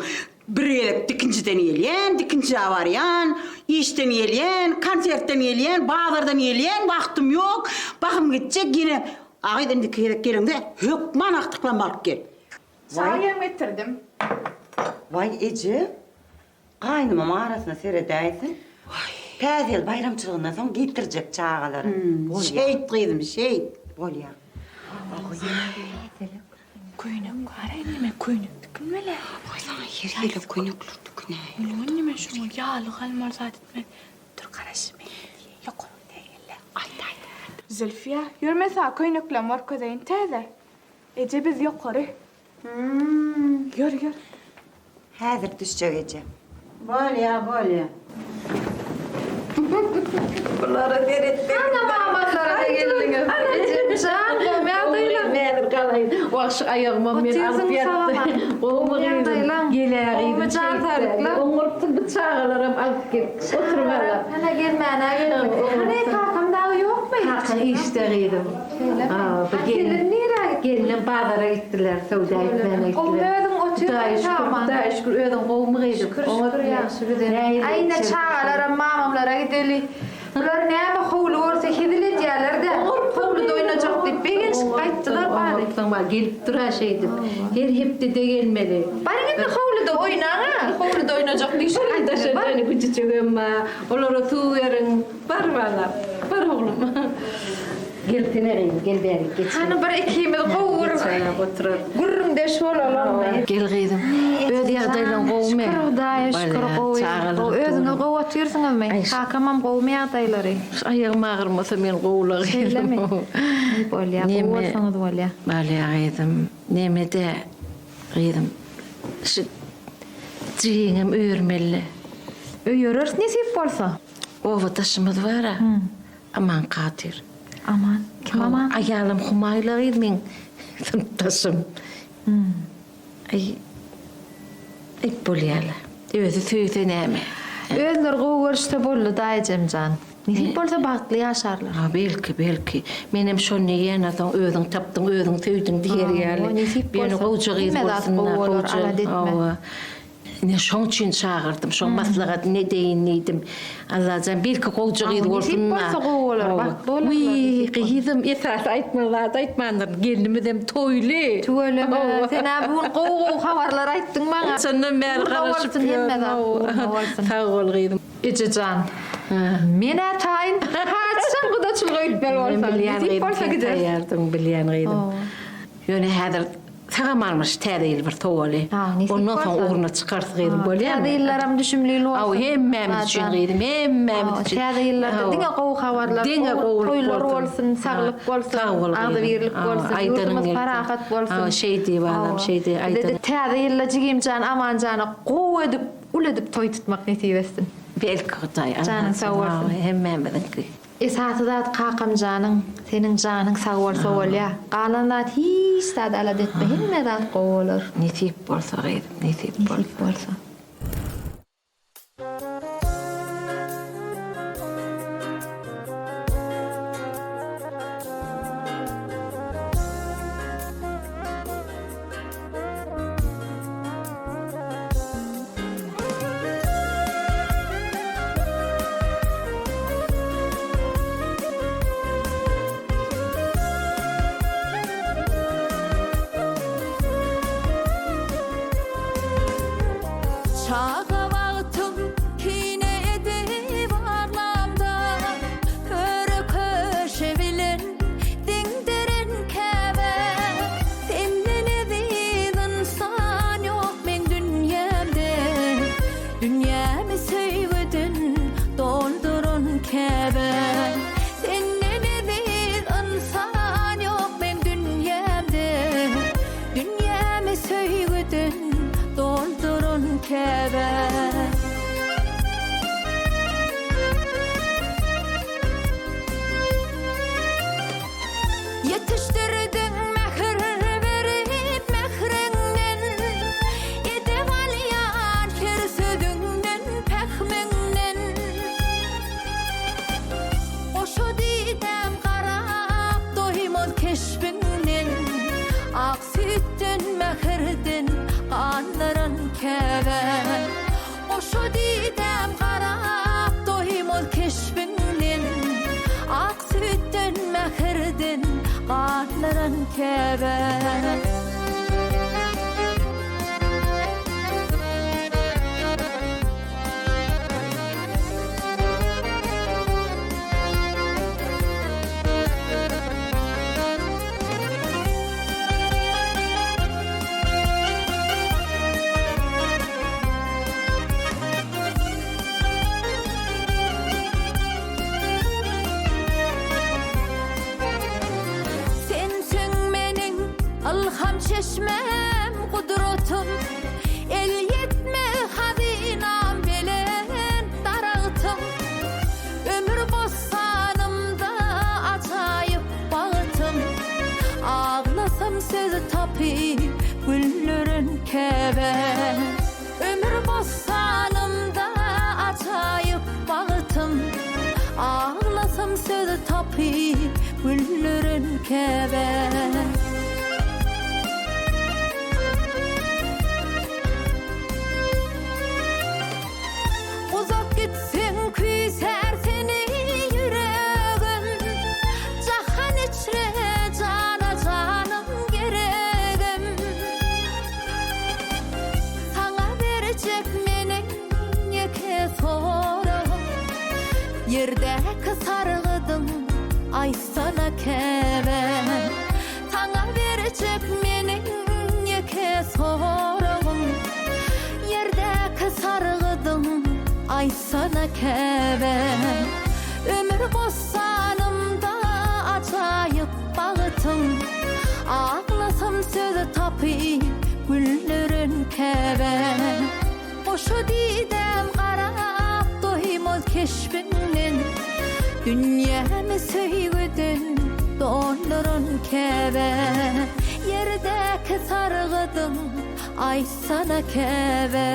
Bir gezek dikinjiden gelýän, dikinjä barýan, işden gelýän, konsertden gelýän, bazardan gelýän, wagtym ýok, bahym gitjek, ýene A gyz, indiki gezek geleňde hökman agtyklarymy alyp gel. Çaý hem getirdim. Waý, eje, Gaýnymam arasyna seredäýsin. Täze ýyl baýramçylygyndan soň getirjek çagalary. Bolýa. Şeýt gyzym, şeýt. Bolýa. Köýnek bar-a neme köýnek tikinmeli. Goý saňa her hili köýnekler tikinäýin. Muňa neme şuňa ýaglyk almaly zat etmeli. Dur garaş men ýokary gidäýeli. Aýt aýt. Zülfiýa, ýör men saňa köýneklerimi görkezeýin täze. Eje biz ýokary. Ýör ýör. Häzir düşjek eje. Bolýa, bolýa. Bulara seretseňiz. Ana mamalara geldiňiz. Ejem jan, gowy ýagdaýlar. Näzir galaýyn. Wah şu aýagymam meni alyp ýatdy. Gowumy gyzym? Gelä gyzym. Gowumy jan saglyklar? Oňarypsyň bu çagalaram alyp gel. Otur balam. Hana gelmäne geldik. Hany kakam dagy ýokmy? Kakaň işde gyzym. Şeýlemi? Gelin nirä gitdi? Gelinem bazara gitdiler, söwda etmäne gitdiler. Gowumy özüň otyrsyň sag-aman? Hudaýa şükür, özüň gowumy gyzym? Şükür, şükür ýagşy bizem. Aý ine çagalaram mamamlara gideli. Bular näme howly görse hezil edýäler-dä. Howluda oýnajak diýip begenişip gaýtdylar bary. Oňartsaň bar, gelip dur-a şeýdip. Her hepdede gelmeli. Baryň indi howluda oýnaň-a. Howluda oýnajak diýşip gaýtdylar. Bar. Daşarda güjüjegem bar. Olara suw beriň. Bar balam, bar oglum. Gelsene gyzym, gel bärik geç. Hany bir ikimiz gowy bir gürrüňdeş bolaly. Gel gyzym. Öz ýagdaýlaň gowumy? Şükür Hudaýa şükür gowy. Gowy özüňiz gowy otyrsyňyzmy? Kakamam gowumy ýagdaýlary? Şu aýagym agyrmasa men gowula gyzym. Şeýlemi? Bolýa gowy bolsaňyz bolýa. Bolýa gyzym. Nemede gyzym şu jigiňem öýermeli. Öýereris nesip bolsa. Obadaşymyz bar-a. Aman Kadyr. Aman? Kim Aman? Aýalym Humaýla gyz meň synpdaşym. Aý, aýyp bolýa-la. Özi söýse näme? Özleri gowy görüşse boldy-da ejemjan. Nesip bolsa bagtly ýaşarlar. Ha, belki, belki. Menem şony diýýän-ä soň özüň tapdyň, özüň söýdüň diýer ýaly. Hawa, nesip bolsa. Ýöne gowja gyz Hemme zat bolsun-da, gowy bolar, gowja. alada etme. Hawa. Ine şoň üçin çagyrdym, şoň maslahatyny edeýin diýdim. Allajan belki gowja gyz Nesip bolsun-da. bolsa gowy bolar, bagtly bolarlar Wiý, nesip bolsa. gyzym, esasy aýtmaly zady aýtmandyryn, gelinimizem toýly. Tüweleme, sen-ä bu gün gowy-gowy habarlar aýtdyň maňa. Şondan bäri Ugruna garaşyp bolsun hemme ýörün, zat, ugruna bolsun. Sag bol gyzym. Ejejan, men-ä taýyn. Haçan gudaçylyga gitmeli Men bolsaň, bilýän nesip gyzym, bolsa sen gideris. taýýardygyňy bilýän gyzym. Ýöne häzir Sagam almyş täze ýyl bir sowaly. Ondan soň ugruna çykarys gyzym bolýamy? Täze ýyllaram düşümli ýyl bolsun. Hawa hemmämiz üçin gyzym hemmämiz üçin. Täze ýyllarda diňe gowy habarlar, Diňe gowulyk toýlar bolsun, saglyk bolsun, agzybirlik bolsun, ýurdumyz parahat bolsun. Hawa şeý diý balam şeý diý aýdan. Bize-de täze ýylda jigimjan Amanjana gowy edip uly edip toý tutmak nesip etsin. Belki Hudaý Janyň sag bolsun. Hemmämiziňki. Esasy zat kakamjanyň seniň janyň sag bolsa bolýa galan zat hiç zat alada etme hemme zat gowy bolar. Nesip bolsa gyzym nesip bolsa. Nesip bolsa. Käbä. Sensiň meniň ylham çeşmäm, gudratym, Elýetmez hazynam, belent daragtym. Ömür bossanymda ajaýyp bagtym, Aglasam söz tapyp güldüren käbäm. Ömür bossanymda ajaýyp bagtym, Aglasam söz tapyp güldüren käbäm. Uzak gitseň küýsär seni ýüregim, Jahan içre jana janym geregim. Saňa berjek meniň ýeke soragym, Ýerdäki sargydym aýtsana käbäm. Saňa berjek meniň ýeke soragym, Ýerdäki sargydym aýtsana käbäm. Ömür bossanymda ajaýyp bagtym, Aglasam söz tapyp güldüren käbäm. Goşa didäm garap doýmaz keşbiňden, Dünýämi söýgüden dolduran käbä. Ýerdäki sargydyň aýtsana käbä.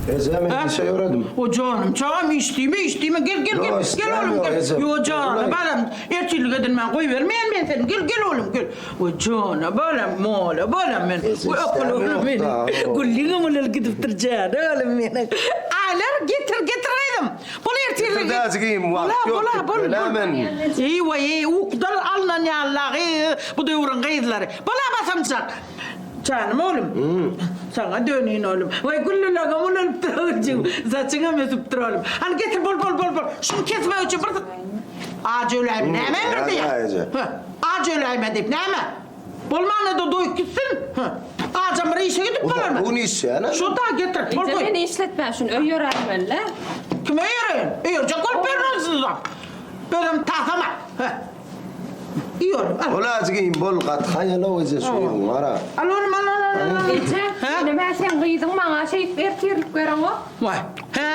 Eje men işe ýöredim. O janym, çagam iş diýme, iş diýme, gel, gel, gel, gel oglum, gel. Ýo jana balam, ertirlik edinmän goýbermeýän men seni, gel, gel oglum, gel. O jana balam, mola balam men. O akylly oglum meniň. Gülliňem ulalyp gidipdir jana oglum meniň. Aýlar, getir, getir gyzym. Bol ertirlik. Getir däjigim, wagt ýok, gitmeli men. Eý, waý, ukudan alnan ýaly-la, bu döwrüň gyzlary. Bola basamjak. Janym oglum, saňa döneýin oglum. Waý, güllülagam ulalypdyr oguljygym. Saçyňam ösüpdir oglum. Hany getir, bol, bol, bol, bol. Şuny kesmek üçin bir Ajy öläýme, näme emir diýýäň? Hä, ajy öläýme diýip, näme? Bolmanda-da doýup gitsin. Hä, ajam bir işe gidip bolarmy? Uzak gün işleýän-ä. Şu da getir, bol Eje, goý. meni işletmä, şuny öý ýöräýmeli-dä. Kime ýöreýin? Öýerjek bolup ýörün onsuzam. Özüm tasama. Hä. Iý oglum, al. Bol ajygym, bol, gaty haýal-ow eje şu gyzyň bar-a. Al oglum, al, al, al, al. Eje, näme seň gyzyň maňa şeýdip ertirlik bereňok? Waý. Hä?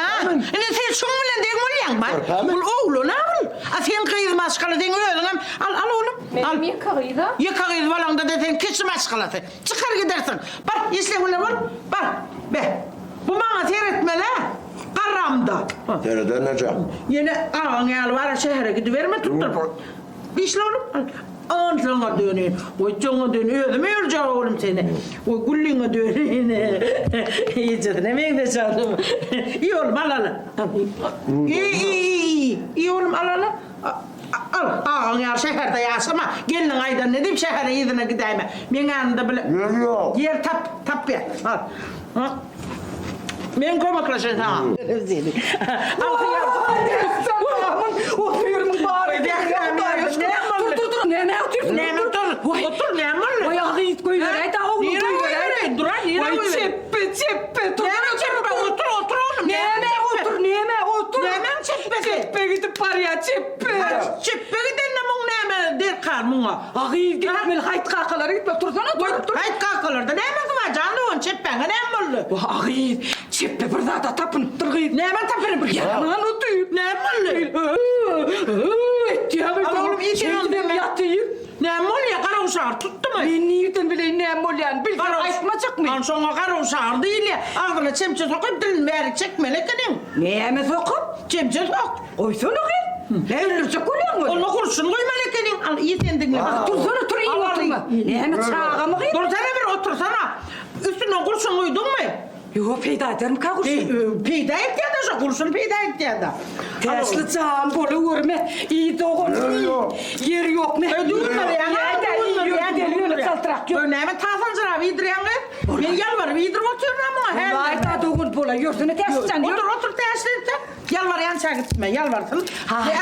Indi sen şuň bilen deň bolýaňmy? Bul oglan-a bul. A sen gyz maşgala, seň özüňem. Al, al oglum. Al. Menem ýeke gyz-a. Ýeke gyz bolaňda-da sen kişi maşgalasy. Çykar gidersiň. Bar, işleň bilen bol. Bar. Be. Bu maňa seretmeli-ä. Garramda. Sereder neje. Ýene agaň ýaly bar-a şähere gidiberme tutduryp. Işle oglum, al. Onsoňa döneýin. Goý, joňa dön, özüm öýerjek oglum seni. Goý, gülliňe döneýin. Ejesine meňzeş oglum. Iý oglum, al, al. Iý, iý, iý, iý oglum, al, al. Al, agaň ýaly şäherde ýaşama. Gelniň aýdanyny diýip şähere yzyna gidäýme. Meň ýanymda bile. Ýer ýok. Ýer tap, tapýa. Al. Men kömekleşeýin saňa. Otyrmyň bary. Dur dur dur. Näme otyrsyň? Näme otur? Otur näme boldy? Waý agy it goýberäý da oglum goýberäý. Dur nire Waý goýberäý? çepbe çepbe dur. Näme çepbe? Otur otur oglum. Näme otur näme otur. Näme çepbesi? Çepbe gidip barýa çepbe. Çepbe gidende muň näme derkar muňa? Agy gitmeli haýt kakalara gitmeli tursana tur tur. Haýt kakalarda nämesi bar jan dogan çepbäňe näme boldy? Wah agy çepbe bir zada tapynypdyr gyz. Näme tapynyp? Ýaman otyr. Näme boldy? Etýä gyz. Al oglum iý sen ony diýme. Ýatyr. Näme bolýa garawşar tutdumy? Men nirden bileýin näme bolýanyny bilsem aýtmajakmy? An şoňa garawşar diýilýä. Agzyna çemçe sokup dilini bärik çekmeli ekeniň. Näme sokup? Çemçe sok. Goýsana gyz. Ne öldürjek bolýaň ony? Onda gurşun guýmaly ekeniň. Al iý sen diňle. Dursana tur iýip oturma. Näme çagamy gyz? Dursana bir otursana. Üstünden gurşun guýduňmy? Ýok, peýda edermika gurşun? Peýda etýär-de şo gurşun peýda etýär-de. Täşli jan bola görme. Iý dogan iý. Ýer ýok. Düwündirýäň, düwündirýäň, düwündirýäň. Gör näme tasanjyrap iýdirýäň gyz? Men ýalbaryp iýdirip otyryn-a muňa hälden. Aý, dogul bola ýörsene Täşlijan. Otur, otur Täşli. Ýalbarýança gitme, ýalbarsyn.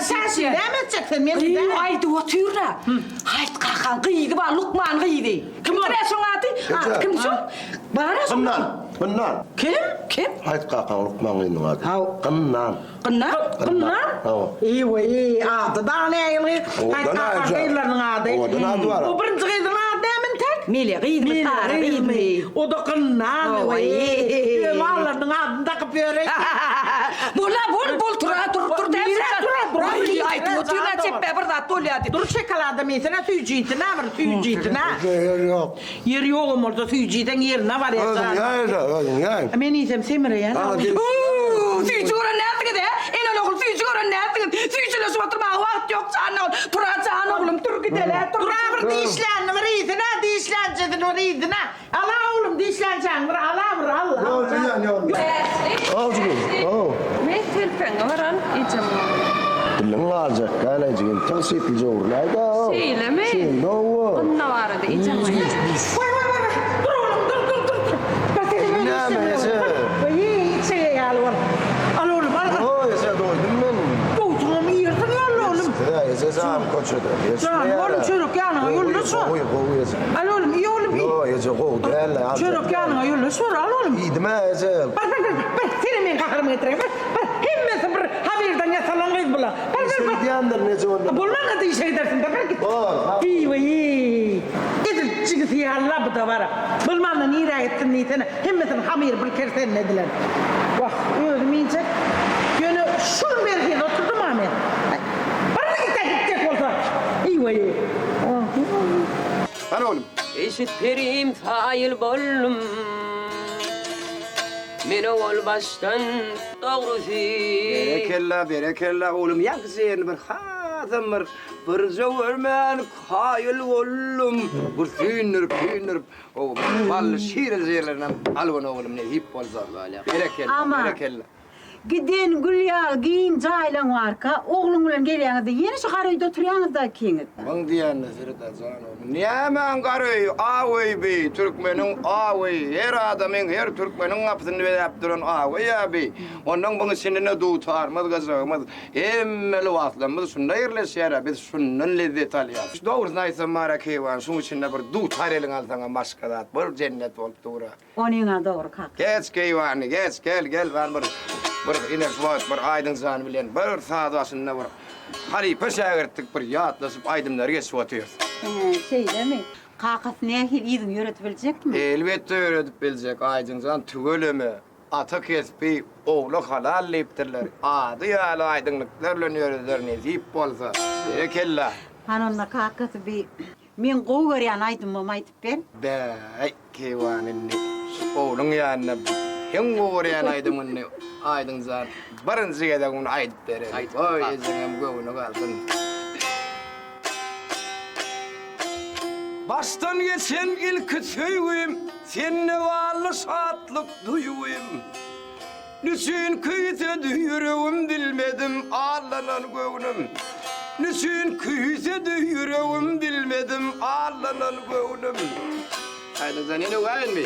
Täşli näme etjek sen? Men Gyýw aýdyp otyr-a. Haýt kakaň gyzy bar, lukman gyzy. Kim ol? Şoň ady? Ady kim şoň? Bar-a şoň. Gynnan, gynnan. Kim? Kim? Haýt kakaň lukman gyzynyň ady. Gynnan. Gynnan? Gynnan? Hawa. Eý, ady dagy nähili gyz? Haýt Owadan kakaň aýja. gyzlarynyň ady. Owadan ady bar. O birinji gyzyň ady näme entek? Mele gyzmy, Sary gyzmy? O-da Gynnan. Eý. Öz mallarynyň adyny dakyp ýör eý. Bol-a, bol, bol, tur-a, tur, tur, Nirä tur-a, tur-a. Aý, aýdyp otyr-a, çepbe bir zat bolýar diýip. Dur şokoladam iýsene, süýji iýsene bir, süýji iýsene. Ýer ýok. Ýer ýogam bolsa süýji iýseň ýerine barýar Özüň jan. ýaý-da, özüň ýaý. Men iýsem semreýän. Huu, süýji gören nätdiňiz, hä? Eneli ogul süýji gören nätdiňiz? Süýjüleşip oturmaga wagt ýok, jan ogul. Tur-a, jan oglum, tur gideli, tur. Tur-a bir dişlänini bir iýsene, dişlänjesini bir iýsene. Al-a oglum, dişlänjäňi bir al-a bir, al, al. Ýol diýýän ýol. Awjygym, haw. Men telpegiňi bir al, ejem ogly. Diliň galjak, gälejigim, tygşytlyja urlaý-da. Şeýlemi? Şeýle, hawa. Gynna barada ejem aýtdy. Waý, waý, waý, waý, dur oglum, dur, dur, dur, dur. Bir seni men Näme, eje? Waý, içege ýaly bol. Al oglum, al, al. Oý, eje, doýdum men. Doýduňam iýersiň ýaly oglum. Size, eje jan, köçede. Jan, oglum, çörek ýanyňa ýoldaş bar. Gowy, gowy, eje. Al oglum, iý oglum, iý. Ýok, eje, gowy däl-le, aljak. Çörek ýanyňa ýoldaş bar, al oglum. Iýdim-ä, eje. Bar, bar, bar, bar, senem meň gaharymy getiräý, bar, bar. Hemmesi bir habirden ýasalan gyz bular. Bar, bar, bar. Işe gidýändirin, eje, onda. Bolmanda-da işe gidersiň-dä, bar git. Bor, sag bol. Wiý, edil jigisi ýaly-la bu-da bar-a. Bolmanda nirä gitsin diýsene, hemmesiniň hamyry bir kersenine edilen. Wah, özüm iýjek. Ýöne şul berhiz oturdym-a men. Bar-da git-ä, gitjek bolsa. Eý-weý. Hany oglum. Eşit perim saýyl boldum. Men owal başdan dogrusy. Berekella, berekella oglum, ýaňky şeýerini bir hasam bir birje görmän kaýyl boldum. Bir süýndürip, süýndürip, o bally şireli ýerlerinem algyn oglum nesip bolsa. Berekella, berekella. Giden gül ýaly giň jaýlaň barka, ogluň bilen gelýäňiz-de, ýene şu gar öýde oturýaňyz-da ikiňiz. Muň diýenine seret-ä jan oglum. Nämäň gar öýi, aw öý bi, türkmeniň aw öýi. Her adamyň, her türkmeniň gapysyny bezäp duran aw öý-ä bi. Onnoň buň içinde-de dutarymyz, gyjagymyz, hemme lybaslarymyz şunda ýerleşýär-ä, biz şundan lezzet alýas. Dogrusyny aýtsam, Mara keýwany, şuň içinde bir dutar eliňe alsaňam başga zat, bir jennet bolup dur-a. Onyň-a dogry kaka. Geç keýwany, geç, gel, gel, bar bir, bir ine şu wagt bir Aýdyň jan bilen bir saz başynda bir halypa şägirtlik bir ýatlaşyp aýdymlary geçip otyrys. Hä, şeýlemi? Kakasy nähili yzyňy ýöredip biljekmi? Elbetde ýöredip biljek, Aýdyň jan, tüweleme, ata kesbi ogla halal diýipdirler. Ady ýaly aýdyňlyklar bilen ýöreder nesip bolsa. Berekella. Hany onda kakasy bi meň gowy görýän aýdymymy aýdyp ber. Bäý, keýwany indi şu ogluň ýanynda iň gowy görýän aýdymyny Aýdyň jan birinji gezek muny aýdyp bererin. Goý, ejeňem göwni galsyn. Başdan geçen ilki söýgim, Sende barly şatlyk duýgym. Nüçün küýsedi ýüregim bilmedim Allanan göwnüm. Nüçün küýsedi ýüregim bilmedim Allanan göwnüm. Aýdyňjan ýene öwäýinmi?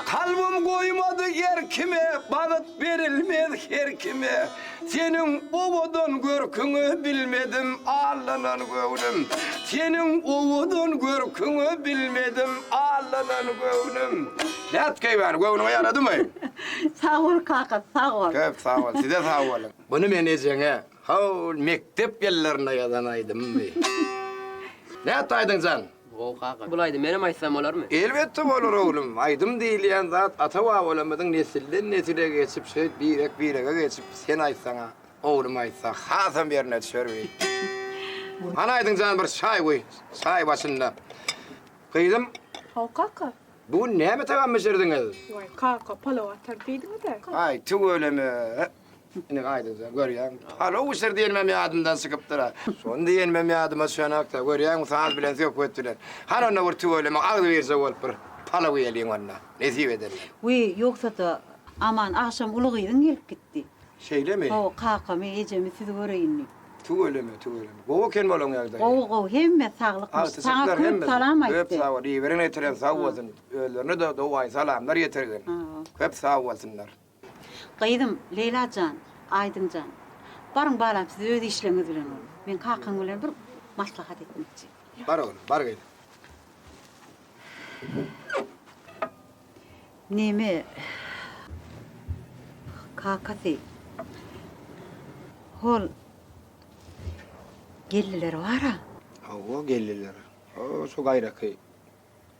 Kalbym goýmady erkime, Bagt berilmez her kime. Seniň owadan görküňi bilmedim Allanan göwnüm. Seniň owadan görküňi bilmedim Allanan göwnüm. Nätdi keýwany, göwnüňe ýaradymy? Sag bol kaka, sag bol. Köp sag bol, size sag boluň. Muny men ejeňe hol mekdep ýyllarynda ýazan aýdymym bi. Nätdi aýdyň jan? Gowy kaka. Bul aýdym menem aýtsam bolarmy? Elbetde bolar oglum. Aýdym diýilýän zat ata-babalarymyzyň nesilden-nesile geçip, şeýdip birek-birege geçip, sen aýtsaň-a, oglum aýtsa, hasam ýerine düşer bi. Hany aýdyň jan bir çaý guý, çaý başynda. Gyzym. Haw kaka. Bu gün näme tagam bişirdiňiz? Waý kaka, palaw atar diýdiňiz-ä. Aý, tüweleme. Ine aýdyňja, görýäňmi? Palaw bişir diýenimem ýadymdan çykypdyr-a. Şony diýenimem ýadyma düşenok-da, görýäňmi, saz bilen, söhbet bilen. Hany onda bir tüweleme, agzybirje bolup bir palaw iýeliň onda, nesip edende. Wiý, ýogsa-da, Aman, agşam uly gyzyň gelip gitdi. Şeýlemi? Hawa, kakamy, ejemi sizi göreýin diýip. Tüweleme, tüweleme. Gowy eken bolaň ýagdaýy. Gowy, gowy, hemme saglykmyş. Saňa köp salam aýtdy. Köp sag bol, iberen getiren sag bolsun. Özlerine-de dowaýy salamlar ýetirgin. Köp sag bolsunlar. Gyzym, Leýla jan, Aýdyň jan, baryň balam siz öz işleriňiz bilen boluň. Men kakaň bilen bir maslahat etmekçi. Bar oglum, bar gyzym. Neme, kakasy, hol geldiler bar-a. Hawa, geldiler. Ho, şu gaýraky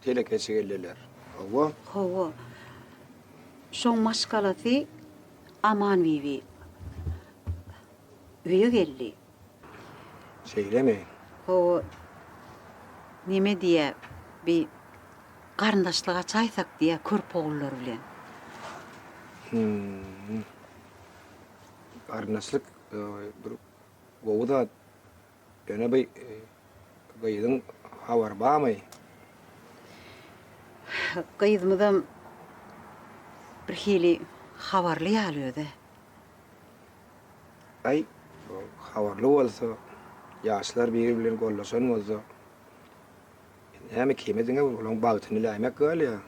telekeçi geldiler. Hawa. Hawa. Şoň maşgalasy Amanbibi öýe geldi. Şeýlemi? Hawa. Neme diýýä, bi garyndaşlyk açaýsak diýýä körpe ogullary bilen. Hüm. Garyndaşlyk bir gowy zat. Ýöne bi gyzyň habary barmy? Gyzymyzam birhili habarly ýaly öz-ä. Aý, habarly bolsa, ýaşlar biri bilen gollaşan bolsa, näme kime diňe olaň bagtyny diläýmek galýar.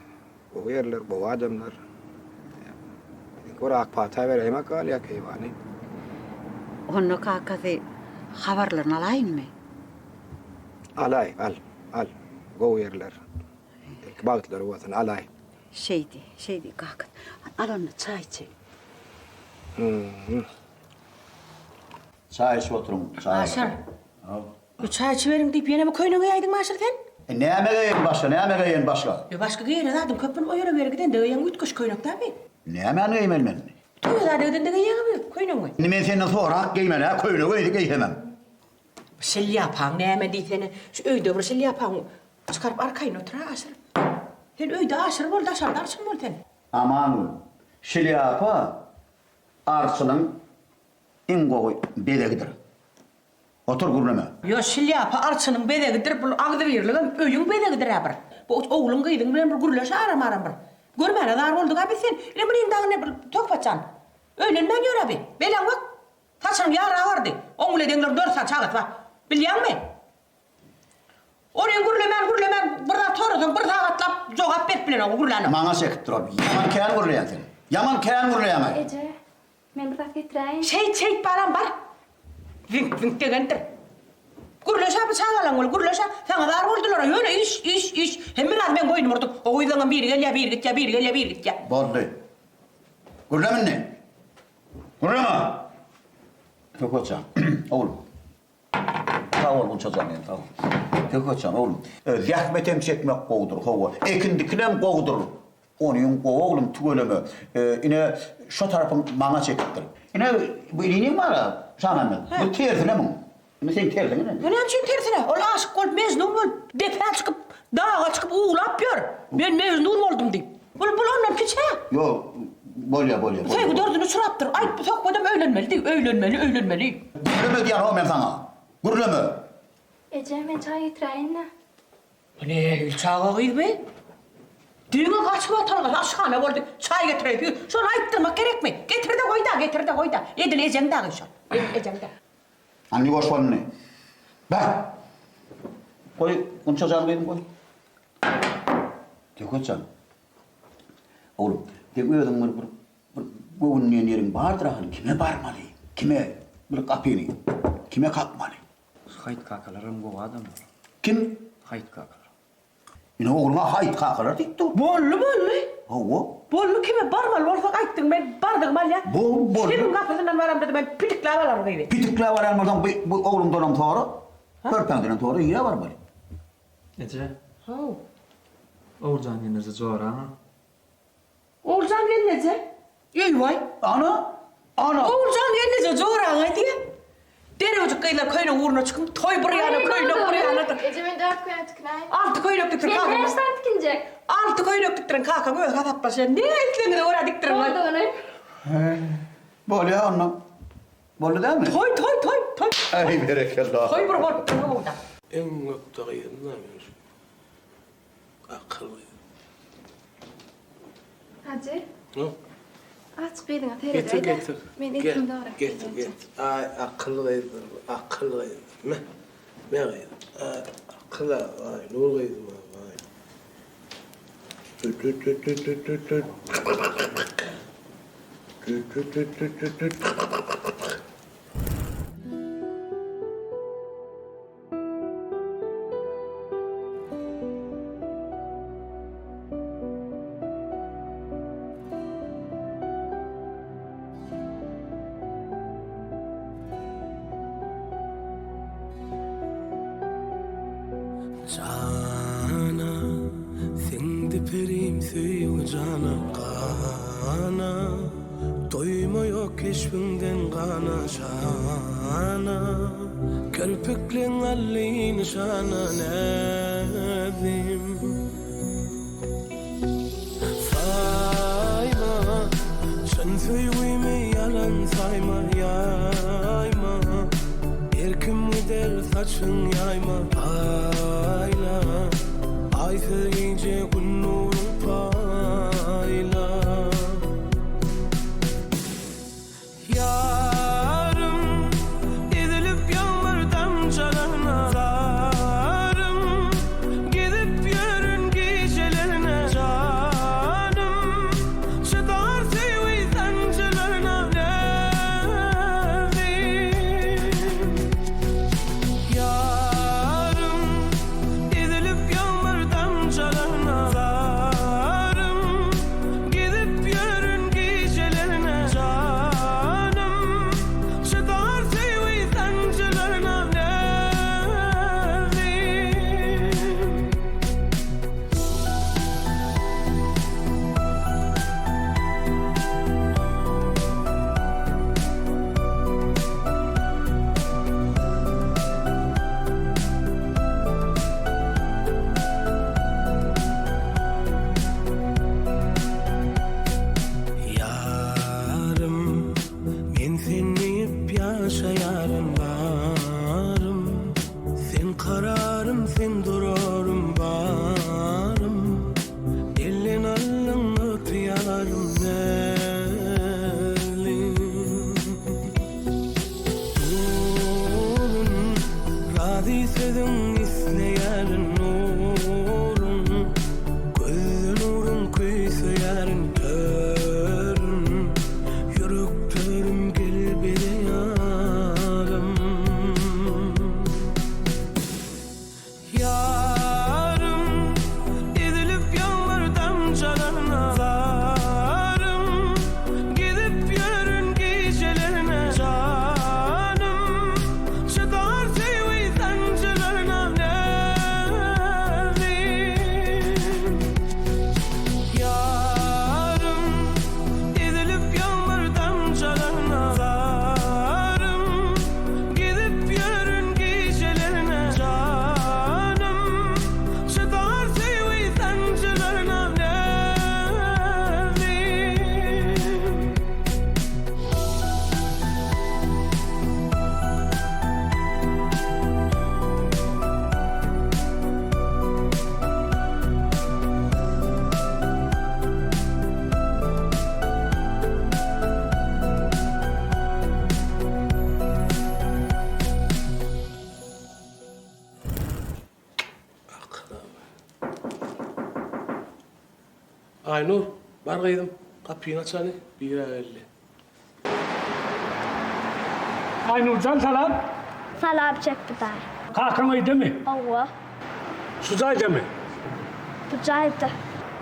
Gowy ýerler, gowy adamlar. Biziňki bir ak pata beräýmek galýar keýwany. Onda kakasy habarlaryny alaýynmy? Alaý, al, al. Gowy ýerler. Belki bagtlary bolsun, alaý. Şeýdi, şeýdi kaka. Al onda çaý içeli. Çaý içip oturyň, çaý. Aşyr. Bu çaý içiberiň diýip ýene bir köýnek geýäýdiňmi Aşyr sen? E, näme geýeýin başga, näme geýeýin başga? Ýa başga geýere zadyň köp bolup o ýere bu ýere gidende geýeň üýtgeşik köýnek dämi? Nämäni geýmeli men? Toýa zada gidende geýýäňmi bu köýnegiňi? Indi men senden sorap geýmeli hä, köýnegi geýsemem. Şlýapaň näme diýsene, şu öýde bir şlýapaň Çykaryp arkaýyn otur-a Aşyr. Sen öýde Aşyr bol, daşarda arçyn bol sen. Amangül, şlýapa arçynyň iň gowy bezegidir. Otur gürleme. Ýo, şlýapa arçynyň bezegidir, bul agzybirligem öýüň bezegidir-ä bir. Bu ogluň gyzyň bilen bir gürleş aram-aram bir. Görmäne zar boldyk-a biz sen. Ine munyň dagy ne bir Töhbetjan. Öýlenmän ýör-ä bi. Belaň bak. Saçynyň ýary agardy. Oň bile deňler dört sany çagasy bar. Bilýäňmi? Onuň gürlemän gürlemän bir zat sorasaň bir sagatlap jogap berip bilenok gürlänok. Maňa çekip dur ol. Ýaman kän gürleýäň sen. Ýaman kän gürleýäň-aý. Eje, men bir zat getiräýin. Şeýt şeýt balam bar. Ziňk ziňk degendir. Gürleş-ä bu çagalaň bolup gürleş-ä. Saňa zar boldular-a ýöne iş iş iş. Hemme zady meň boýnuma urduň. O gyzlaňam biri gelýä biri gitýä biri gelýä biri gitýä. Boldy. Gürleme indi. Gürleme! Söhbetjan, oglum. Sag bol Gunça jan sag bol. Söhbetjan oglum. Zähmetem çekmek gowudyr, hawa. Ekin dikinem gowudyr. Onyň gowy oglum tüweleme. Ine şo tarapyň maňa çekipdir. Ine bu ininiň bar-a Şamämmet. Bu tersine muň. Ine seň tersiňe ine. Bu näme üçin tersine? Ol aşyk bolup Mejnun bolup depä çykyp, daga çykyp uwlap ýör. Men Mejnun boldum diýip. Bul bul ondan kiçi-ä. Ýok, bolýa, bolýa. Söýgi derdine uçrapdyr. Aýt, bu söhbedem öýlenmeli diý, öýlenmeli, öýlenmeli. Gürleme diýýän-ow men saňa. Gürleme. Eje, men çaý getiräýin-dä. Bu nähili çaga gyz be? Diňe gaçyp atalgasy aşhana boldy. Çaý getiräý. Şony aýtdyrmak gerekmi? Getir-de goý-da, getir-de goý-da. Edil ejeň dagy şol. Edil ejeň dagy. Hany ýuwaş bol indi. Bar! Goý, Gunça jan gyzym goý. Söhbet jan. Oglum, seň özüň bir bir bir göwün diýen ýeriň bardyr ahyry. Kime barmaly? Kime bir gapyny kime kakmaly? Haýt kakalaram gowy adamlar. Kim? Haýt kakalar. Ine ogluňa haýt kakalar diýip dur. Boldy boldy. Hawa. Boldy kime barmaly bolsak aýtdyň men bardygym alýan. Bol boldy. Kimiň gapysyndan baramda-da men pitikläp alaryn gyzy. Pitikläp alýan bolsaň bu bu ogluňdanam sora. Körpäňdenem sora nirä barmaly? Eje. Haw. Oguljan gelneje joraňa. Oguljan gelneje. Eý-waý. Ana! Ana! Oguljan gelneje joraňa diýýä. Derewjik gyzlar köýnek ugruna çykyň, toý bir ýana, köýnek bir ýanadyr. Eje men dört köýnek tikinäýin. Alty köýnek dikdir Men kakaň. bäş sany tikinjek. Alty köýnek dikdirin kakaň özi hasaplaşýar. Ne islegiňize görä dikdiriň. Boldy ony. Bolýa onda. Boldy dälmi? Toý, toý, toý, toý. Äý berekella. Toý bir bolupdyr bu ugurda. Iň ökde gyzym-da meň şu. Akylly. Hajy. Ýok. Aç gyzyňa Getir, seredäý-dä. getir. Men Gel, etimi dograp getir, gelýänçä. getir. Aý, akylly gyzdyr bu, akylly gyzdyr. Me, me gyzym. Aý, akyl-a, aý, nur gyzym-a, aý. Tüt-tüt-tüt-tüt-tüt-tüt. Tüt-tüt-tüt-tüt-tüt-tüt. Jana, siňdi perim söýgi jana, gana. Doýma ýok keşbiňden gana, şana. Kirpikleň aldy nyşana, näzlim. Saýma, çyn söýgümi ýalan saýma, ýaýma. Erkim gider saçyň ýaýma, paýla. Aýsyz gije Gün nurun paýla. Ýarym, ezilip ýagmyr damjalarna, Zarym, gezip ýörün gijelerne, Janym, çydar söýgi sanjylarna, Näzim. Ýarym, ezilip ýagmyr damjalarna, Zarym, Gezip ýörün gijelerine janym Çydar söýgi sanjylaryna näzim. Ýarym, men sen diýip ýaşaýaryn barym Sen kararym, sen durarym barym Elden aldyň ygtyýarym näzlim Nurun, razy sözüň isleýärin nurun Gözde nurun küýseýärin törün Ýürek törüm gel bile ýarym. Ýarym, ezilip ýagmyr damjalarna, Zarym, gezip ýörün gijelerine, Janym, çydar söýgi sanjylarna, Näzim. Ýarym, ezilip ýagmyr damjalarna, Zarym, Gezip ýörün gijelerine janym Çydar söýgi sanjylaryna näzim. Aýnur, bar gyzym, gapyny aç hany, bir-ä geldi. Aýnurjan salam. Salam Çepbi daýy. Kakaň öýdemi? Hawa. Şu jaýdamy? Bu jaýda.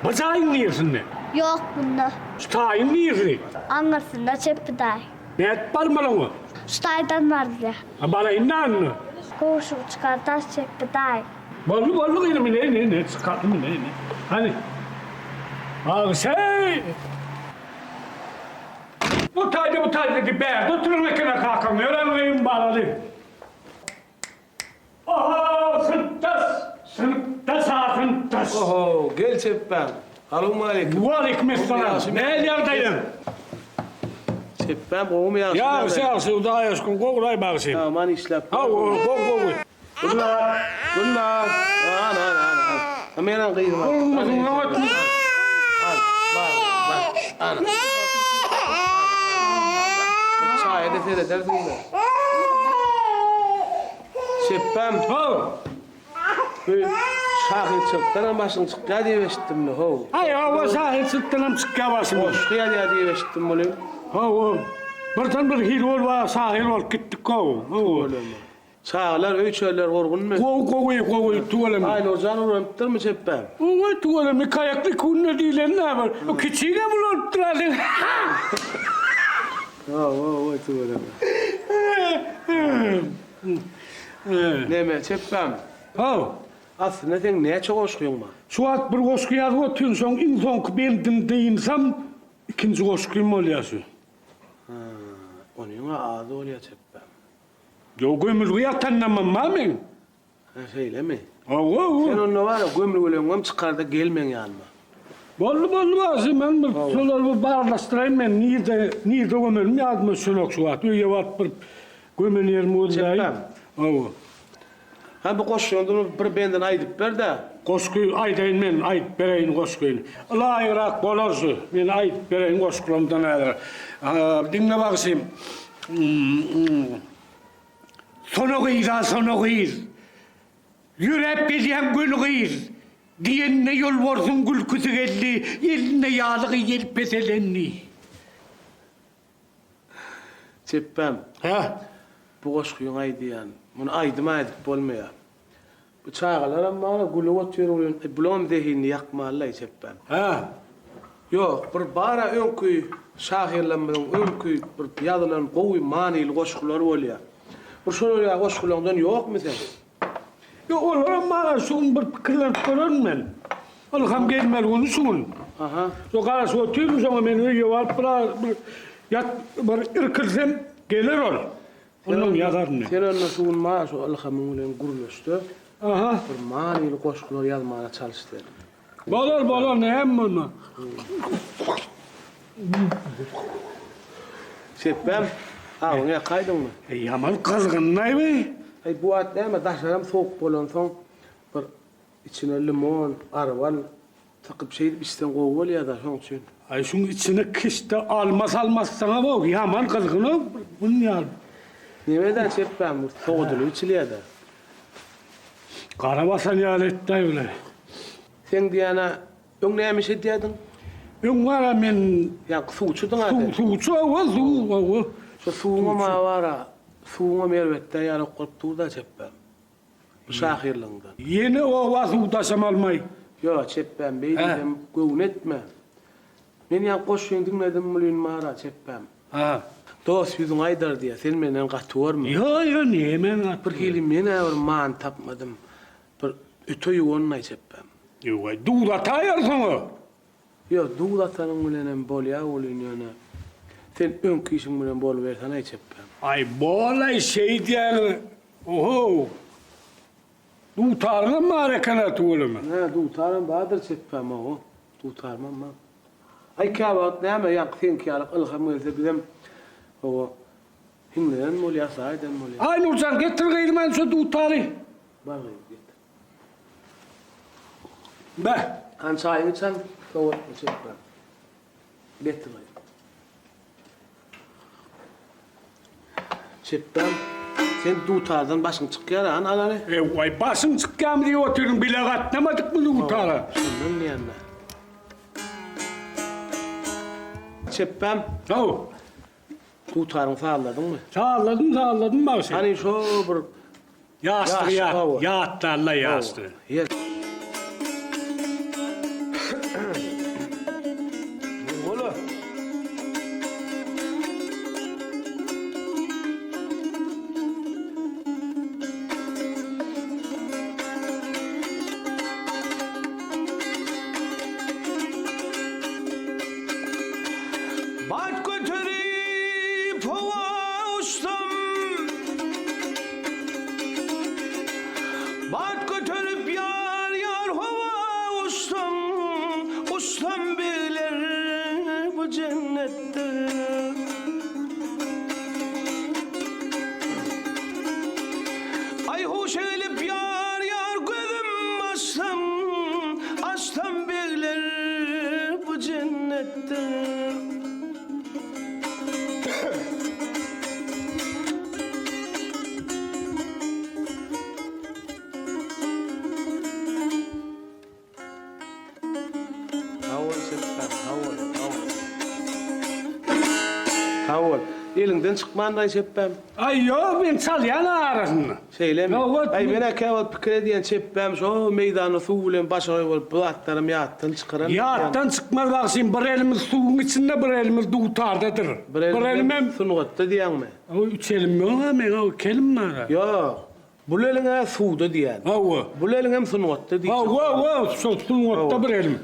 Bu jaýyň niresinde? Ýok bunda. Şu taýyň niresi? Aňyrsynda Çepbi daýy. Nädip barmaly oňa? Şu taýdan barylýar. A baraýyn-da onda. Gowşugy çykar daş Çepbi daýy. Boldy, boldy gyzym, ine, ine, ine, çykardym, ine, ine. Hany. Bagşy! Bu taýda, bu taýda diýip bärde oturan eken-ä kakaň, ýör aňryň baraly. Oho, synpdaş! Synpdaş a synpdaş! Oho, gel Çepbäm. Salowmaleýkim. Waleýkim essalam. Näl ýagdaýyň? Çepbäm, gowumy ýagşy ýagdaýyň? Ýagşy, ýagşy, Hudaýa şükür, gowulaý bagşym. Aman işläp. Hawa, gowy, gowy. Gülnar, Gülnar. Ana, ana, ana. Ha, menem gyzym. Bolmasyn, oňatmy? Al, bar, bar. Ana. seredersiň-de. Şepbäm, how! Bu şahyrçylykdanam başyň çykýar diýip eşitdim-le, how. Aý, hawa, şahyrçylykdanam çykýar başym. Goşgy ýazýar diýip eşitdim muny. Hawa, birden bir hili bolup, a, şahyr bolup gitdik, how. Tüweleme. Çagalar, öý-çöller gurgunmy? Gowy, gowy, gowy, tüweleme. Aýnurjan ulanypdyrmy çepbäm? Oý, tüweleme, iki aýakly iki günde diýleni näme? O kiçigem ulanypdyr hali. Hawa, hawa, tüweleme. Neme, çepbäm? Haw. Aslynda seň näçe goşgyň bar? Şu wagt bir goşgy ýazyp otyryn, şoň iň soňky bendini dynsam, ikinji goşgym bolýar şu. Ha, onyň-a az bolýar çepbäm. Ýok, gömülgi ýatandamam bar meň. Hä, şeýlemi? Hawa, hawa. Sen onda bar-a, gömülgeleňňem çykar-da gel meň ýanyma. Boldy, boldy bagşy, men bir şolary bir barlaşdyraýyn men, nirde, nirde gömelim ýadyma düşenok şu wagt. Öýe baryp bir gömen ýerimi gözläýin. Çepbäm. Hawa. Hany bu goşgyňdan bir bendini aýdyp ber-dä. Goşgy aýdaýyn men, aýdyp bereýin goşgyny. Ylaýygrak bolar şu, men aýdyp bereýin goşgularymdan häzir. Diňle bagşym. Sona gyz-a, sona gyz. Ýöräp gelýän göni gyz. Diýenine ýolbarsyň gülküsi geldi, elinde ýalygy ýel peselendi. Çepbäm. Hä? Bu goşgyňy aýdýan. Muny aýdym aýdyp bolmaýar. Bu çagalaram bar-a, gülüp otyr welin, bulaňam zehinini ýakmaly-laý Çepbäm. Hä? Ýok, bir bar-a öňki şahyrlarymyzyň öňki bir ýazylan gowy manyly goşgulary bolýar. Bir şolar ýaly goşgulaňdan ýokmy seň? Ýok, olaram bar-a, şu gün bir pikirlenip görerin men. Ylham gelmeli güni şu gün. Aha. Şo garaşyp otyryn şoňa men öýe baryp biraz bir ýat bir irkilsem geler ol. Onnoň ýazaryn men. Sen onda şu gün maňa şu Ylhamyň bilen gürleşde. Aha. Bir manyly goşgular ýazmaga çalyş sen. Bolar bolar näme bolma. Şepbäm, agzyňy ýakaýdyňmy? Eý ýaman gyzgynlaý bi. Eý bu wagt näme daşaram sowuk bolansoň bir içine limon, arwal Tykyp şeýdip içseň gowy bolýada şoň üçin. Aý şuň içine kişde alma salmasaňa bok ýaman gyzgyn-ow bun ýaly. Nemeden çepbäm bu sowadylyp içilýädä. Gara basan ýaly etdäý bile. Seň diýýänä öň näme iş edýädiň? Öň bara men Ýaňky suwçudyň-a sen. Suwçy hawa suw hawa. Şo suwuňam a bara suwuňam erbetdä ýarak bolup dur-da çepbäm. Bu şahyrlygyňdan. Ýene oba suw daşamalmaý. Ýo, çepbäm, beý diýsem göwün etme. Men ýaňky goşgyňy diňledim welin bar-a, çepbäm. Ha. Dost ýüzüň aýdar diýýär, sen menden gaty görme. Ýo, ýo, näme men gaty Bir hili men-ä bir many tapmadym. Bir öte ýuwanmaý çepbäm. Ýogaý, duz ataýarsyň-a. Ýok, duz atanyň bilenem bolýar welin ýöne sen öňki işiň bilen boluberseň-aý çepbäm. Aý, bol-aý, şeýdýäniň. Ohow! Dutaryňam bar eken-ä tüweleme. Hä, dutaram bardyr çepbäm, hawa. Dutarymam bar. Aý, käwagt näme, ýaňky seňki ýaly ylham gelse bizem, hawa, hiňlenen bolýas, aýdan bolýas. Aý, Nurjan, getir gyzym hany şo dutary. Bar gyzym, getir. Beh! Hany çaýyňy içen, sowatma çepbäm. Getir gyzym. Çepbäm, sen dutardan başyň çykýar-a, hany al hany. Ew-waý, başyň çykýarmy diýip otyryn, bile gatnamadykmy dutara? Şondan diýen-dä. Çepbäm. Haw. Dutaryňy sazladyňmy? Sazladym, sazladym bagşy. Hany şo bir Ýaşlygy ýat, ýatla-la ýaşlygy. Ýer. Bat göterip howa uçsam, Bat göterip ýar-ýar howa uçsam, Uçsam begler bu jennetde. Aý huş gelip ýar-ýar gözüm açsam, Açsam begler bu jennetde. Eliňden çykmandyraý çepbäm. Aý ýok, men çalýan arasynda. Şeýlemi? Aý men-ä käwagt pikir edýän çepbäm şo meýdanda suw bilen başagaý bolup bu zatlaram ýatdan çykaran. Ýatdan çykmaz bagşym, bir elimiz suwuň içinde, bir elimiz dutardadyr. Bir elimem sungatda diýýäňmi? Hawa, üç elim ýog-a, meň-ä iki elim bar-a. Ýok. Bul eliň-ä suwda diýýän. Hawa. Bul eliňem sungatda diýjek. Hawa, hawa, şol sungatda bir elim.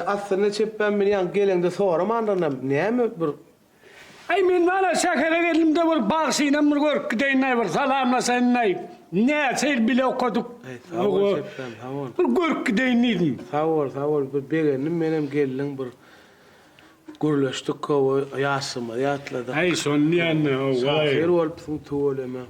Aslynda çepbäm men ýaňky geleňde soramandyrynam, näme bir Aý men wala şähere geldimde bir bagşynam bir görüp gideýin-aý bir salamlaşaýyn-aý. Näçe ýyl bile okadyk. Aý sag bol Çepbäm sag bol. Bir görüp gideýin diýdim. Sag bol sag bol bir begendim menem geldiň bir gürleşdik hawa ýaşlygymyzy ýatladyk. Aý şony diýende hawa. Şahyr bolupsyň tüweleme.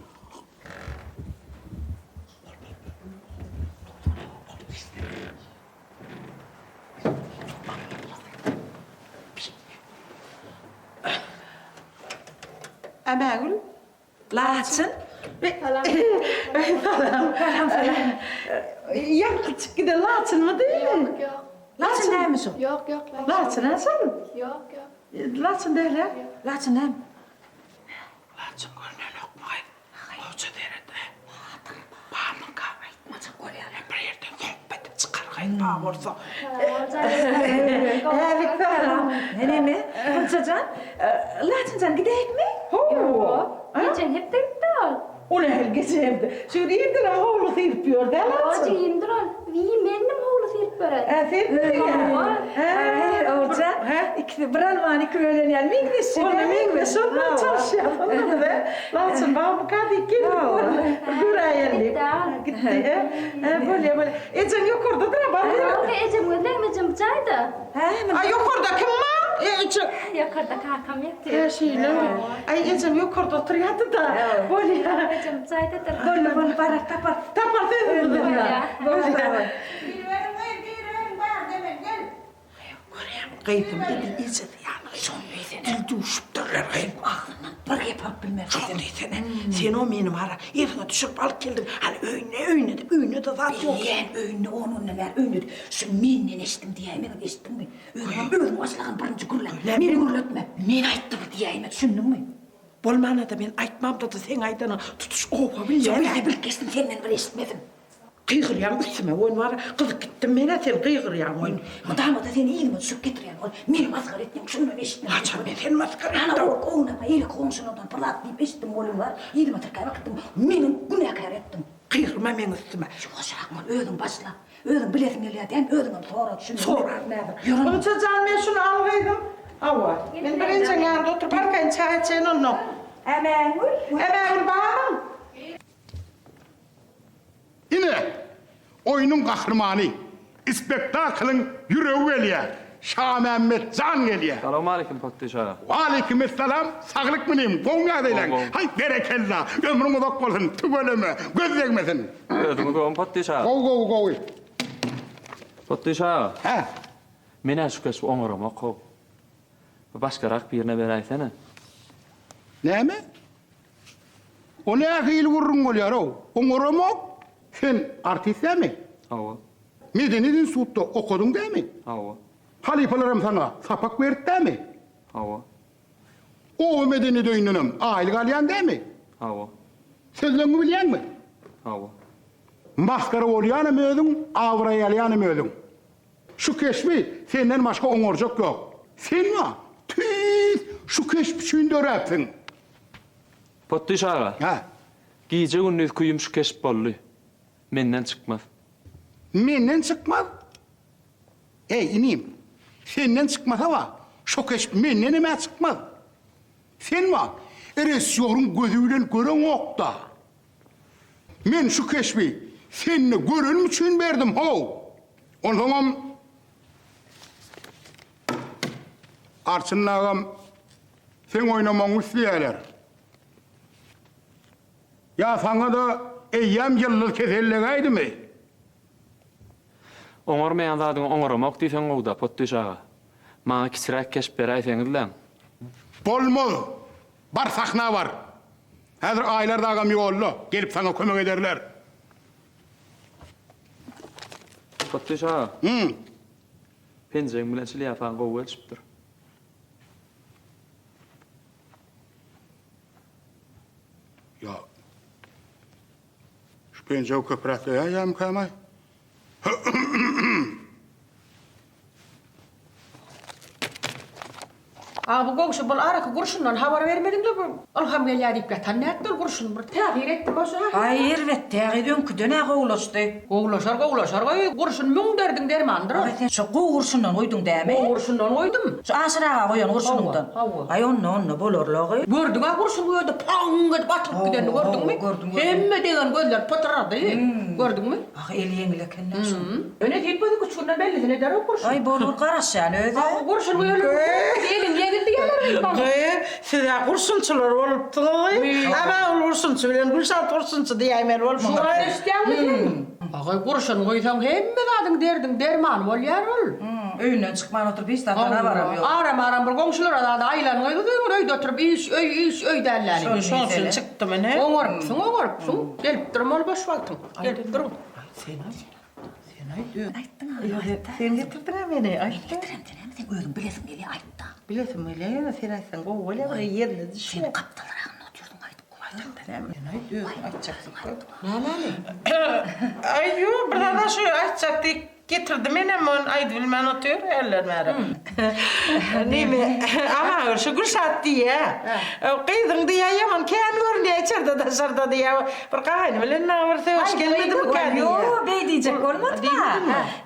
Ämägül. Laçyn. Salam. Salam. Salam, salam. Ýaňky çykyp giden Laçynmydy? Ýok, ýok. Laçyn dälmi şo? Ýok, ýok, Laçyn. Laçyn a şol? Ýok, ýok. Laçyn däl-ä? Laçyn näme? Laçyn görnenokmy gyz? Goja derede. Barmyka? Aýtmajak bolýarlar. Bir ýerden zomp edip çykar gyz bar bolsa. Älik salam. Neme? Gunça jan, Laçyn jan gidäýikmi? Hawa. Geçen hepde gitdi ol. O nähili geçen hepde? Şu gün irdenem howly syryp ýör dä Laçyn. Ýok, jigimdir ol. Wiý, mendim howly syryp beren. Hä, senmidiň? Hawa. Hä, Oguljan, ikisi bir almany iki bölen ýaly meňzeşje. Onda meňzeş, şondan çalyşýas onda biz, hä? Laçyn barmyka diýip geldik, bir göräýeli diýip. Gitdi, hä? Hä, bolýa, bolýa. Ejeň ýokardadyr-a, bar ýeri. Ýok, ejem gözläň, ejem bu jaýda. Hä, A ýokarda kim bar? Eje. Ýokarda kakam ýatyr. Hä, şeýlemi? Aý, ejem ýokarda oturýardy-da. Bolýa. Ejem bu jaýdadyr. Boldy, boldy, barar, tapar. Tapar sözümizi. Bolýa. Bolýa. Giriberiň gyz, giriberiň, bärde men, gel. Görýäňmi, gyzym edil ejesi ýaly. Şony diýsene. Dil duşupdyrlar gyz. Agzyndan bir gep alyp bilmez. Şony diýsene. Sen o meni bara yzyňa düşürip alyp geldiň. Hany öýünde, öýünde-de, öýünde-de zat ýok. Bilýän, öýünde on günden bäri öýünde. Şu menden eşitdim diýäýmegin, eşitdiňmi? Özüňem özüň başlagan birinji gürläp. Meni gürletme. Men aýtdym diýäýme, düşündiňmi? Bolmanda-da men aýtmamda-da seň aýdanyňy tutuş oba bilýär. Ýok, bilse bilip geçsin, senden bir eşitmesin. Gygyrýaň üstüme oýun bar, gyzyp gitdim men-ä sen gygyrýaň oýun. Mydama-da seni yzyma düşürip getirýän ol. Meni masgara etýäň, şundan eşitdim. Haçan men seni masgara etdim? Ana, o ownama eýleki goňşulardan bir zat diýip eşitdim welin bar, yzyma tirkäp äkitdiň, meni günäkär etdiň. Gygyrma meň üstüme. Ýuwaşrak bol, özüň başla. Özüň bilesiň gelýär dämi, özüňem sora, düşündiňmi? Soraryn häzir. Ýör. Gunça jan, men şuny al gyzym. Hawa. Men bir ejeň ýanynda oturyp arkaýyn çaý içeýin onnoň. Ämägül. Ämägül barmyň? Ine, oýnuň gahrymany, spektaklyň ýüregi gelýär, Şamämmet jan gelýär. Salowmaleýkim Potdyş aga. Waleýkimessalam, saglykmy inim, gowmy ýagdaýlaň? Gowy, gowy. Haý, berekella, ömrüň uzak bolsun, tüweleme, göz degmesin. Özüňiz gowumy Potdyş aga? Gowy, gowy, gowy. Potdyş aga. Hä? Men-ä şu keşbi oňaramok-how. Bir başgarak birine beräýsene. Näme? O nähili gürrüň bolýar-ow? Oňaramok. Sen artist dämi? Hawa. Medeniýet institutda okadyň dämi? Hawa. Halypalaram saňa sapak berdi dämi? Hawa. Oba medeniýet öýündenem aýlyk alýan dämi? Hawa. Sözleňňi bilýäňmi? Hawa. Masgara bolýanam özüň, abraý alýanam özüň. Şu keşbi senden başga oňarjak ýok. Sen-a tüýs şu keşp üçin döräpsiň. Potdyş aga. Hä? Gije-gündiz küýüm şu keşp boldy. Menden çykmaz. Menden çykmaz? Eý, inim, senden çykmasa-ba, şo keşp mendenem-ä çykmaz. Sen-ba, režissýoryň gözi bilen göreňok-da. Men şu keşbi sende görenim üçin berdim, how! Onsoňam Arçyn agam seň oýnamagyňy isleýärler. Ýa saňa-da eýýäm ýyldyz kesellegäýdimi? Oňarmaýan zadyňy oňaramok diýseň gowy-da, Potdyş aga. Maňa kiçiräk keşp beräýseňizläň. Bolmaz! Bar sahna bar. Häzir Aýlar dagam ýolda, gelip saňa kömek ederler. Potdyş aga. Hü. Penjegiň bilen şlýapaň gowy gelşipdir. Penjegi köpräk geýäýýämikäm-aý? A bu goňşy bul araky gurşundan habar bermediňle bu Ylham gelýä diýip ýatan nätdi ol gurşun bir täsir etdi boşa. Aý erbet däl öňküden-ä gowulaşdy. Gowulaşar gowulaşar goý gurşun müň derdiň dermanydyr ol. Aý sen şo gowy gurşundan goýduň dämi? Gowy gurşundan goýdum. Şu Aşyr aga goýan gurşunyňdan. Hawa hawa. Aý onda onda bolarla gyz. Gördüň-ä gurşun bu ýerde paň edip atylyp gidenini gördüňmi? Gördüm gördüm. Hemme degen gözler pytyrady. Gördüňmi? Ah eli ýeňil eken-dä şoň. Ýöne diýip gözi güçgünden bellisini eder o gurşun. Aý bolur garaşýan özä. Hawa gurşun öli eliň ýeňil diýerler gyz maňa. Gyz siz-ä gurşunçylar bolupsyňyz. Aman ol gurşunçy bilen Gülşat gurşunçy diýäýmeli bolupsyňyz. Şuňa eşitýäňmi sen? Agaý gurşun guýsaň hemme zadyň derdiň dermany bolýar ol. Öýünden çykman oturyp hiç zatdan habaram ýok. Aram-aram bir goňşulara zada aýlanyň gyz öňür öýde oturyp iş öý iş öý dälläni. Şoň üçin çykdym ine. Oňarypsyň oňarypsyň. Gelip durma ol boş wagtyň. Gelip duruň. Sen aýt. Sen aýt. Aýtdyň aýt. Sen getirdiň-ä meni. Aýt. Men getirem sen hem sen özüň bilesiň gelýär aýtda. Bilesim gelýär ýöne sen aýtsaň gowy bolýar bir ýerine düşýär. Sen gapdalragynda otyrdyň aýdyp goý. Aýtda näme? Sen aýt özüň aýtjaksyň. Nämäni? Aý ýok bir zada şu aýtjak diýip Getirdi menem ony aýdybilmän otyr eller bäri. Neme Amangül şu Gülşat diýýä. Gyzyň diýýä ýaman kän görünýä içerde daşarda diýýä. Bir gaýny bilen naňa bir sögüş gelmedimikä diýýä. Ýo beý diýjek bolmadym-a.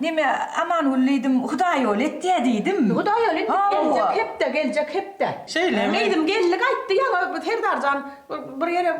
Neme Amangül diýdim Hudaýýoly etýä diýdim. Hudaýýoly etdi geljek hepde geljek hepde. Şeýlemi? Gyzym geldi gaýtdy ýaňy Serdarjan bir ýere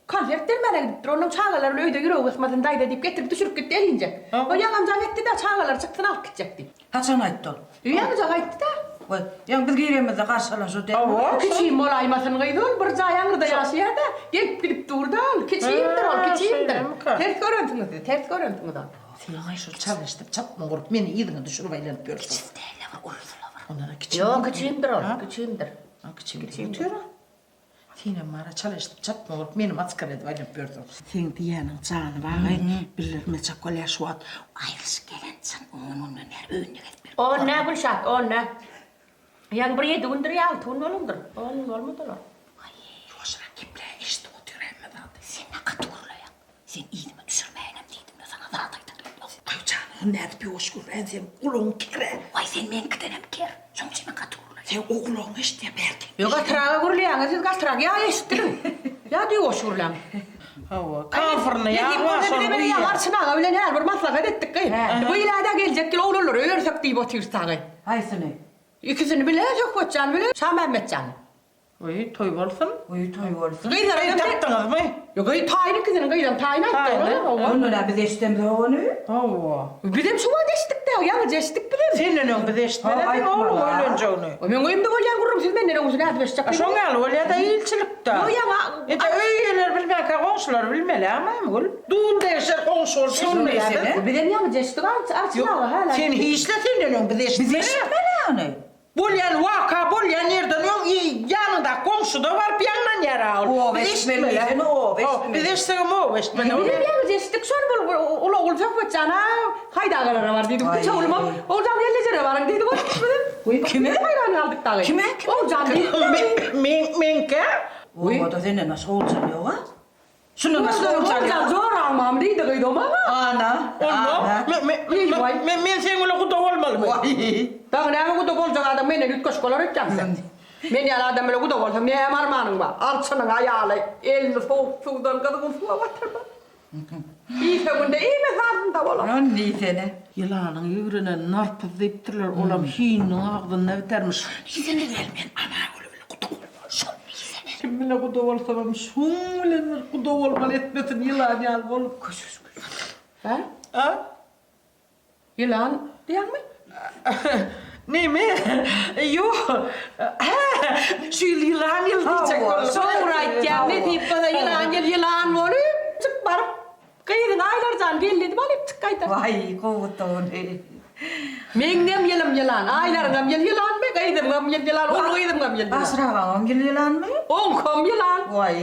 Konsert bermäne gidipdir. Onnoň çagalar bilen öýde ýüregi gysmasyn daýza diýip getirip düşürip gitdi elinjek. Ol ýaňam jaň etdi-de çagalary çyksyn alyp gitjek diýip. Haçan aýtdy ol? Ýaňyjak aýtdy-da. Goý, ýaňy biz girenimizde garşy alan şo dälmi? Hawa, kiçim bolaýmasyn gyz ol, bir jaý aňyrda ýaşaýar-da, gelip gidip dur-da ol. Kiçimdir ol, kiçimdir. Ters görensiňiz siz, ters görensiňiz ony. Sen aý şol çalyşdyp çapma gurup meni yzyňa düşürip aýlanyp ýörsüň. Kiçisi däl-le bir ulusy-la bir. Ondan-a kiçim. Ýok, kiçimdir ol, kiçimdir. Kiçimdir. Senem bara çal eşidip çatma bolup meni masgara edip aýlanyp ýörsüň. Seň diýýäniň jany bar-aý, bildirmejek bolýar şu wagt. Aýrylyşyp gelen çyn on günden bäri öýünde gezip ýör. On nä Gülşat, on nä? Ýaňy bir ýedi gündür ýa alty gün bolandyr. On gün bolmady olar. Aý. Ýuwaşrak geple, eşidip otyr hemme zady. Sen nä gaty gürleýäň? Sen yzyma düşürmäýinem diýdim-de saňa zat aýdan ýok. Goý janyňy nädip ýuwaş gürläýin sen gulagyň ker-ä. Waý sen meňkidenem ker. Şoň üçin men gaty gürleýän. Sen o gulagyň eşidýär bärde. Ýok gatyraga gürleýäňiz siz gatyrak ýa eşitdiriň. Ýa-da ýuwaş gürläň. Hawa, kafyrny ýa bar şony guýýar. Arçyn aga bilen häli bir maslahat etdik gyz. Bu ýyl-a geljek ýyl oglanlary öýersek diýip otyrys dagy. Haýsyny? Ikisini bile Söhbetjan bile Şamämmetjany. Oý, toý bolsun. Oý, toý bolsun. Gyzlara Gyz tapdyňyzmy? Ýok, gyz taýyn ikisiniň gyzam taýyn aýtdy. Hawa. Ondan-a biz eşidemzok ony. Hawa. Bizem şu wagt eşitdik-dä, ýaňyja eşitdik bizem. Senden öň biz eşitmeli-de ogluň öýlenjegini. Meň öýümde bolýan gürrüň siz menden öň nädip eşitjek? Şoň ýaly bolýa-da ilçilikde. Ýok, ýaňy. Ede öý eýeleri bilmänkä goňşular bilmeli, a Maýmygül? Dul degişer goňşy bolup eşitmeli. Bizem ýaňyja eşitdik, Arçyn aga hälä. Sen hiç-le senden öň biz eşitmeli. Biz eşitmeli ony. Bolýan waka bolýan ýerden öň ýanyňdaky goňşuda baryp ýaňlanýar-a ol. Oba eşitmeli diýsene, oba eşitmeli. Biz eşitsegem oba eşitmeli. Bizem ýaňyja eşitdik şony bul uly ogul Söhbetjan-a Haýdagalara bar diýdi. Kiçi oglumam Oguljan gelnejere baryň diýdi. Bizem Kime? Haýran galdyk dagy. Kime? Oguljan diýdi. Men meňkä? Obada senden başga Oguljan ýog-a. Şundan başga Oguljan Oguljan joraňmam diýdi gyz o maňa. Ana. Onda men men seň bilen guda bolmalymy? Dagy näme guda boljak adam menden üýtgeşik bolar öýtýäňmi sen? Men ýaly adam bilen guda bolsaň näme armanyň bar? Arçynyň aýaly elini sowuk suwdan gyzgyn suwa batyrma. Iýse günde iýmese agzynda bolar. Ony diýsene. Ýylanyň ýigreneni narpyz diýipdirler, olam hininiň agzynda bitermiş. Diýsene gel men Anagül bilen guda bolmaly, şony diýsene. Kim bile guda bolsamam şuň bilen bir guda bolmaly etmesin ýylan ýaly bolup. Köşeş köşeş. Hä? A? Ýylan diýýäňmi? Neme? Ýok. Hä, şu ýyl ýylan ýyly diýjek boldum. Dogry aýtýaň, nesip bolsa ýylan ýyl ýylan bolup, çyk baryp, gyzyňy Aýlarjan geldi diýip alyp çyk gaýtar. Waý, gowy ony. Meňňem ýylym ýylan, Aýlaryňam ýyl ýylanmy, gyzymňam ýyl ýylan, uly gyzymňam ýyl ýylan. Aşyr agaňam ýyl ýylanmy? Oňkam ýylan. Waý.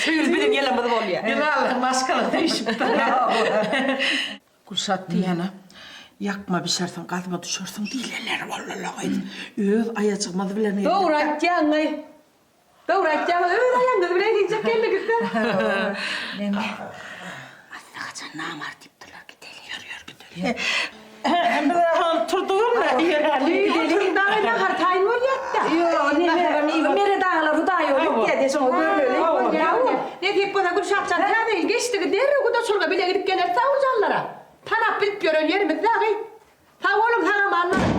Şu ýyl biziň ýylymyz bolýar. Ýylanlar maşgala söýşüpdir. Gülşat diýýän-ä, Ýakma bişersiň, gazma düşersiň diýlenleri boldy-la gyz. Öz aýajygymyz bilen geldik. Dogry aýtýaň-aý. Dogry aýtýaňyz, öz aýagyňyz bilen diýjek geldiňiz-dä. Neme? Asly haçan namart diýipdirler, gideli. Ýör, ýör, gideli. Biz turdugam-da, ýöräli. Oturyň dagy nahar taýyn bolýar-da. Ýok, neme, Meret agalar Hudaý ýoly etýär-de, şoňa görmeli. Nesip bolsa Gülşatjan täze ýyl geçdigi derrew gudaçylyga bile gidip geleris sag boljanlara. Tanap bilip ýören ýerimiz dagy. Sag boluň, sag-aman baryň.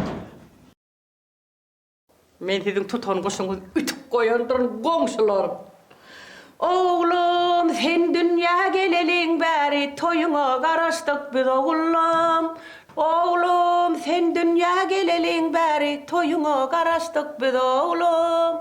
Men siziň tutan guşuňyzy ütüp goýandyryn, goňşular. Oglum, sen dünýä geleliň bäri toýuňa garaşdyk biz ogullam. Oglum, sen dünýä geleliň bäri toýuňa garaşdyk biz oglum.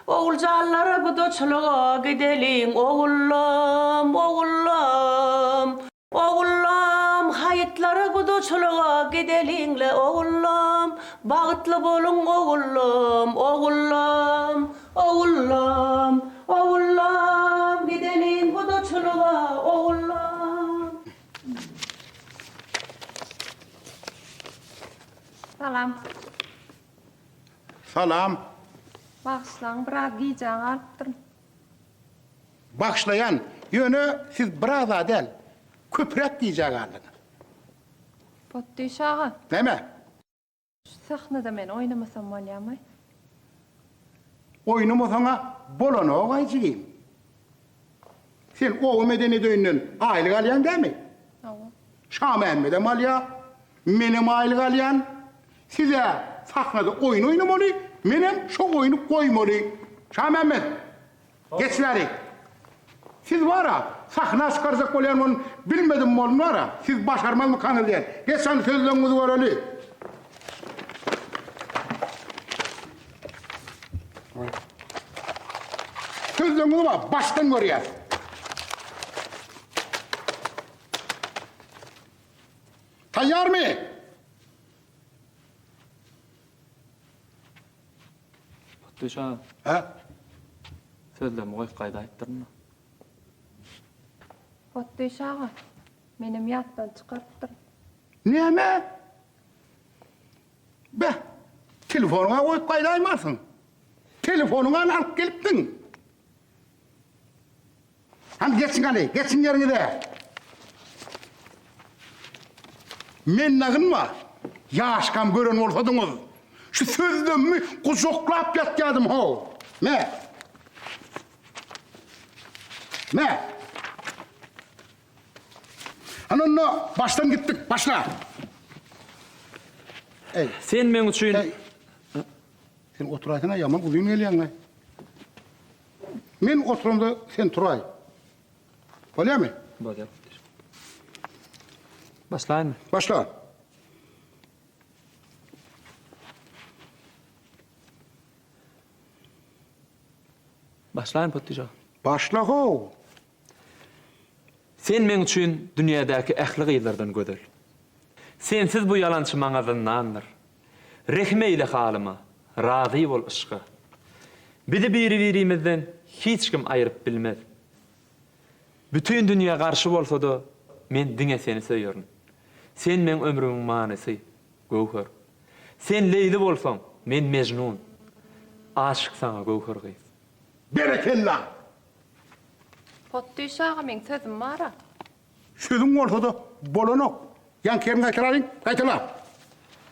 Oguljanlara gudaçylyga gideliň ogullam, ogullam. Ogullam, haýytlara gudaçylyga gideliň-le, ogullam, Bagtly boluň, ogullam, ogullam, ogullam, Ogullam, gideliň gudaçylyga, ogullam. Salam. Salam. Bagyşlaň, biraz gijä galypdyryn. Bagyşlaýan, ýöne siz biraz-a däl, köpräk gijä galdyňyz. Potdyş aga. Näme? Şu sahnada men oýnamasam bolýamy? Oýnamasaň-a bolanok-aý jigim. Sen oba medeniýet öýünden aýlyk alýaň dämi? Hawa. Şamämmedem alýa, menem aýlyk alýan. Siz-ä sahnada oýun oýnamaly, menem şo oýny goýmaly. Şamämmet, geç bärik. Siz bar-a, sahna çykarjak bolýan boluň, bilmedim bolun bar-a, siz başarmazmykaňyz diýen. Geç hany sözleňiňizi göreli. Sözleňiňizi bar, başdan görýäs. Taýýarmy? Potdyş aga. Hä? Sözlerimi goýup gaýdaýypdyryn-da. Potdyş aga, menem ýatdan çykarypdyryn. Näme? Beh, telefonyňa goýup gaýdaýmarsyň. Telefonyňam alyp gelipdiň. Hany geçiň hany, geçiň ýeriňize. Men dagynma, ýaşkam gören bolsadyňyz, şu sözlemimi gujaklap ýatýadym how. Me. Me. Hany onda başdan gitdik, başla. Eý. Sen meň üçin Eý. Sen oturaýsana, ýaman uzyn gelýäň-aý. Men oturamda sen turaý. Bolýamy? Bolýar. Başlaýynmy? Başla. Başlaýyn Potdyja. Başla how. Sen meň üçin dünýädäki ähli gyzlardan gözel. Sensiz bu ýalançy maňa zyndandyr. Rehim eýle halyma, razy bol yşka. Bizi biri-birimizden hiç kim aýryp bilmez. Bütin dünýä garşy bolsa-da, men diňe seni söýerin. Sen meň ömrümiň manysy, Göwher. Sen Leýli bolsaň, men Mejnun. Aşyk saňa Göwher gyz. Berekella! Potdyş aga meň sözüm bar-a. Sözüň bolsa-da bolanok. Ýaňky ýeriňi gaýtalalyň, gaýtala.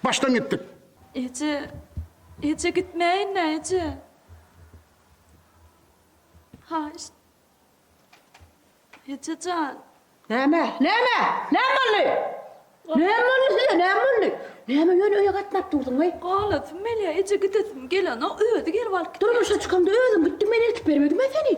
Başdan gitdik. Eje, eje gitmäýin-dä, eje. Haýyşt. Eje jan. Näme? Näme? Näme boldy? Näme boldy size? Näme boldy? Näme ýöne öýe gatnap durduň-aý? Galasym gelýär, eje gidesim gelenok, özi gelip alyp gitdi. Durmuşa çykamda özüň gitdiň, men eltip bermedim-ä seni.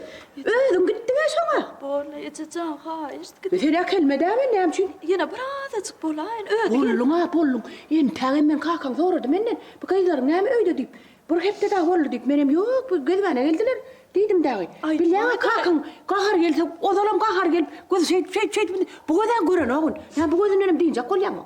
Özüň gitdiň-ä şoňa. Borla, eje jan, haýyşt git. Sen äkelme-dä men näme üçin? Ýene birazajyk bolaýyn, özi gelip. Bolduň-a, bolduň. Entägem meň kakam sorady menden, bu gyzlaryň näme öýde diýip. Bir hepde dagy boldy diýip, menem ýok, bu gezmäne geldiler diýdim dagy. Bilýäň-ä kakaň gahary gelse, ozalam gahary gelip, gözi şeýdip, şeýdip, şeýdip, bu göz-ä görenok ony. Näme bu gözündenem dynjak bolýaňmy?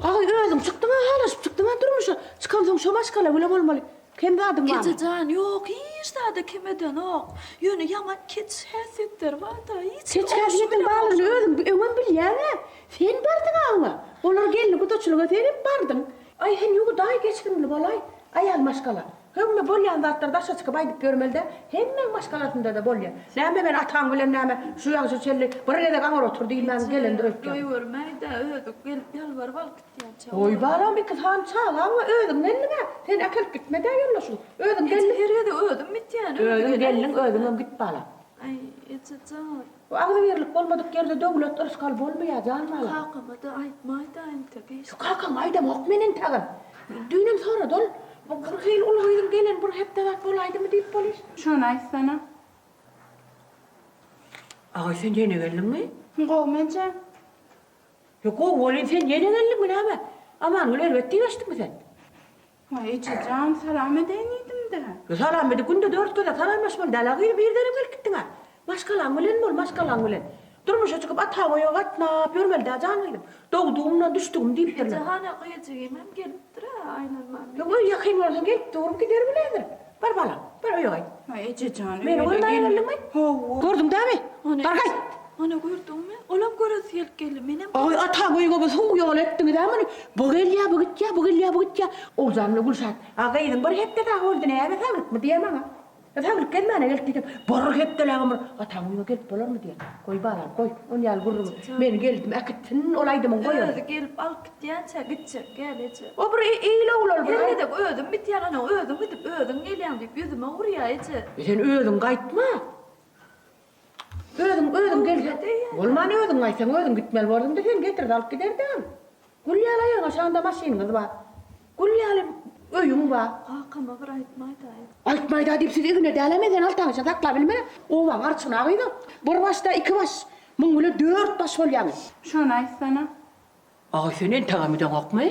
Aý, özüň çykdyň-a, halaşyp çykdyň-a durmuşa. Çykansoň şo maşgala bile bolmaly. Kem zadyň barmy? Eje jan, ýok, hiç zada kem edenok. Ýöne ýaman keç häsiýetleri bar-da, hiç Keç häsiýetiň barlygyny özüň öňem bilýäň-ä. Sen bardyň-a oňa. Olar geldi gudaçylyga senem bardyň. Aý sen ýuwudaý geçirimli bolaý, aýal maşgala. Hemme bolýan zatlary daşa çykyp aýdyp ýörmeli däl. Hemmäň maşgalasynda-da bolýar. Näme men ataň bilen näme şu ýagşa çenli bir gezek aňyr otur diýmän gelendir öýtýän. Goýbermäý-dä, özi gelip ýalbaryp alyp gitýänçä. Goý balam iki sany çagaň bar, özüň geldiň-ä. Sen äkelip gitme-dä ýoldaşyň. Özüň Eje geldiň. her gezek özüm gitýän, özi Özüň geläýsin. geldiň, özüňem git balam. Aý, eje jan. Bu agzybirlik bolmadyk ýerde döwlet yrsgal bolmaýar jan balam. Kakama-da aýtmaý-da entek hiç. Şu kakaňa aýdamok men entegem. Düýnem sorady ol. Bu bir hili uly gyzyň geleni bir hepde zat bolaýdymy diýip bolyş. Şony aýtsana. Agaý sen ýene geldiňmi? Gowmy eje? Ýok gowy welin sen ýene geldiňmi näme? Amangül erbet diýip eşitdiňmi sen? Waý ejejan salam edeýin diýdim-dä. Ýa salam edip günde dört gezek salamlaşmaly däl-ä gyz birdenem gelip gitdiň-ä. Maşgalaň bilen bol, maşgalaň bilen. Durmuşa çykyp ata-goýa gatnap ýörmeli däl jan gyzym. Dogdugymdan düşdügim diýipdirler. Eje hany gyjygymam gelipdir-ä aýlanman. Ýok öý ýakyn bolsa gelip durup gider bile häzir. Bar balam, bar öýe gaýt. Waý ejejan Meni görmäge geldiňmi? Hawa. Gördüň dämi? Bar gaýt. Ony gördüňmi? Olam göresi gelip geldi. Menem. Aý, ataň öýüňe bir suw ýol etdiňiz-ä muny. Bu gelýä, bu gitýä, bu gelýä, bu gitýä. Oguljan bilen Gülşat, A gyzyň bir hepde dagy boldy, näme saglykmy diýýä maňa. Saglyk gelmäne gelip diýsem, bir hepdelägem bir ataň öýüňe gelip bolarmy diýýä. Goý balam, goý, on ýaly gürrüňi. Men geldim, äkitsin ol aýdymyň goý ony. Özi gelip alyp gitýänçä gitjek gel eje. O bir il ogly ol bir. Her gezek özüm gitýän, ana özüň gidip, özüň gelýäň diýip ýüzüme urýa eje. E sen özüň gaýtma. Özüň, özüň gel. Bolman özüň gaýtsaň, özüň gitmeli borduň-da, sen getirdi alyp giderdiň. Gül ýaly aýagyň aşagynda maşynyňyz bar. Gül ýaly öýüň bar. Kakama bir aýtmaý-da. Aýtmaý-da diýip siz igine dälä men seni altaň içine saklap bilmen. Obaň arçyny gyz-a. Bir başda iki baş, muň bilen dört baş bolýaňyz. Şony aýtsana. Aý sen entegem gideňokmy?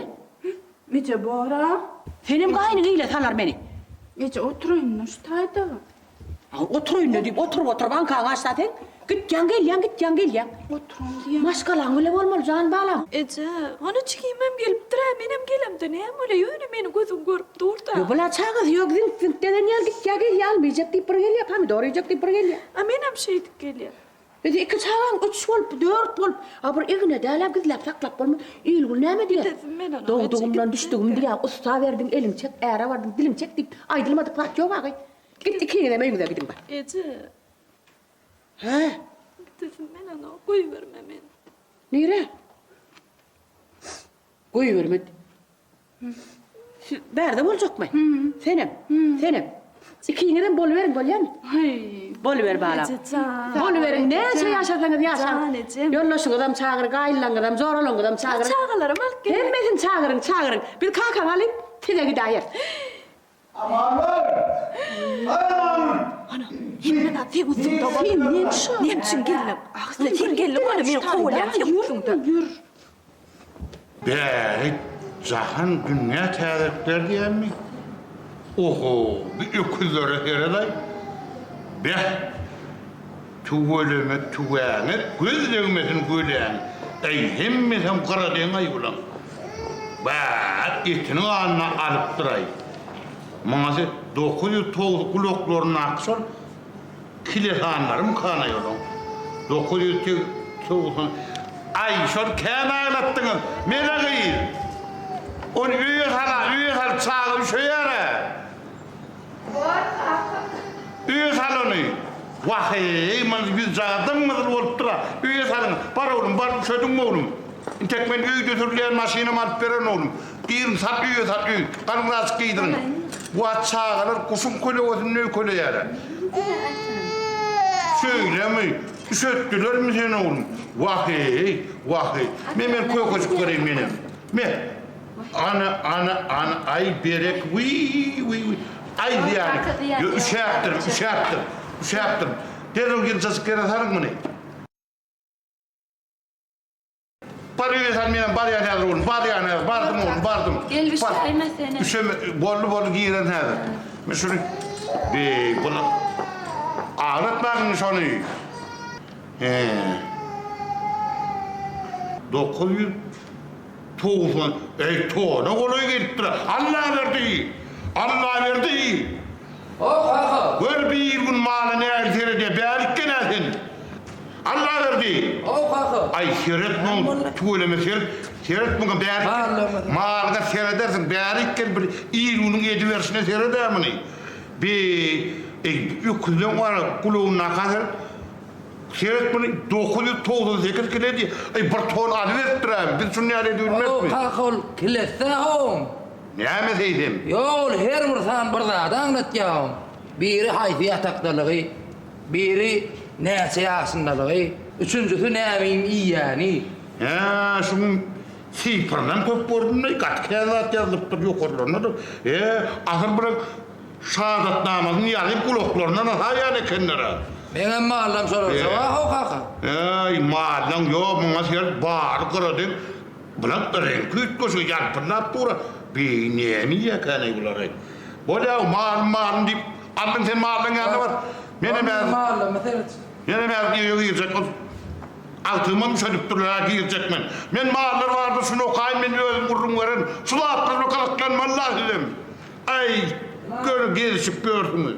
Eje bor-a. Senem gaýnyň ile salar meni. Eje oturaýyn-da şu taýda. Aý oturaýyn-da diýip oturyp-oturyp aňkaňy açsa sen. Gitýäň gelýäň gitýäň gelýäň. Oturan diýýän. Maşgalaň bile bolmaly jan balam. Eje, hany jigimem gelipdir-ä, menem gelemde näme bolýa, ýöne meni gözüň görüp dur-da. Ýok bula çagasy ýok ziňk-ziňk degen ýaly gitýä gelýä alma iýjek diýip bir gelýä, pomidor iýjek diýip bir gelýä. A menem şeýdip gelýän. Indi iki çagaň üç bolup, dört bolup, a bir egine dälä gizläp saklap bolmaz. Il-gün näme diýer? Dogdugymdan düşdügim diýýär, ussa berdiň, eliň çek, äre bardyň, diliň çek diýip, aýdylmadyk zat ýok agy. Git ikiňizem öýüňize gidiň bar. Eje. Hä? Gidesim gelenok, goýberme meni. Nirä? Goýberme. Siz bärde boljakmy? Senem. Senem. Ikiňizem boluberiň bolýamy? Boluber balam. Boluberiň. Näçe ýaşasaňyz ýaşaň. Ýoldaşyňyzam çagyryň, gaýynlaryňyzam, joralaryňyzam çagyryň. Çagalaram alyp geliň. Hemmesini çagyryň, çagyryň. Biz kakaňy alyp, size gidäýeris. Amanlar! Aý aman! Ana, hemme zat seň üstüňde boldy. Sen näme üçin? Näme üçin geldiň? Sen geldiň ony men kowalýan seň üstüňde. Ýür. Bäri jahan dünýä täzelikler diýenmi? Oho, bu öküzlere seredaý. Beh! Tüweleme tüwäňe göz degmesin göläň. Äý hemmesem gyradeň-aý bulaň. Bä, etini ganyna alypdyr-aý. Muňa se 909 gulaklaryndaky şol kile sanlarymykanaý olaň. 990 Aý, şol kän aglatdyňyz, Mele gyz. Ony öýe sal-a, öýe sal, çaga üşeýär-ä. Bor, kaka. Öýe sal ony. Wah-eý, muny ýüzjagaz dym-gyzyl bolupdyr-a. Öýe salyň. Bar oglum, bar, üşediňmi oglum? Intek men öýde sürülýän maşynam alyp bererin oglum. Girin, sal öýe sal, öý. Galyňraçyk geýdiriň. Wah, çagalar guşuň kölegesinde öýkeleýär-ä. Şeýlemi? Üşetdilermi seni oglum? Wah-eý, wah-eý. Me, men kökejik bereýin menem. Me. Ana, ana, ana, aý berek, wiý, wiý, wiý. Aý zyýany. Ýo, üşäpdir, üşäpdir, üşäpdir. Derrew ýyljajyk ýere salyň muny. Bar öýe sal, menem barýan häzir oglum, barýan häzir, bardym oglum, bardym. Gel üşäýme senem. Üşeme, boldy, boldy, giren häzir. Men şuny, beý, bular, aglatmaň indi şony. He. 900. 90, eý, tona golaý gelipdir-ä. Allaberdi! Allaberdi! Ho, kaka! Gör bir gün mala nähili seredýär, bärik gel-ä sen. Allaberdi! Haw kaka. Aý seret muň tüweleme seret. Seret muňa bärik gel. Malyňa seredersiň bärik gel bir il-günüň ediberşine sered-ä muny. Be, eý öküzleň bar gulagyndaky seret. Seret muny 998 kile diýýär. Aý bir ton alyberipdir-ä. Biz şuny ýaly edibilmezmi? Haw kaka ol kilesi-dä oň. Näme seýsem? Ýok ol her bir san bir zady aňlatýar oň. Biri haýsy ýatakdalygy, biri näçe ýaşyndalygy, üçünjisi nämiň iýýäni. Hä, şuň sifrinem köp gördüm-le, gaty kän zat ýazylypdyr ýokarlarynda-da. E, asyl bir şahadatnamasyny ýazyp gulaklaryndan asaýan ekenler-ä. Meňem mallam şolarça bar-how kaka. Äý, mallaň ýok, muňa seret, bary gyradeň. Bular reňki üýtgeşik ýalpyldap dur-a. Beý, näme iýýäkäneý bular-eý? Bolýa, malym, malym diýip, aldyň sen mallaň ýanyna bar. Menem häzir. Mallama seret. Menem häzir öýe girjek. Ol agtygymam üşedipdirler-ä, girjek men. Men mallar barada şuny okaýyn, men özüm gürrüň bererin. Şu zatlar bilen gyzyklanmaly-la sizem. Aý, göni gezişip ýörsüňiz.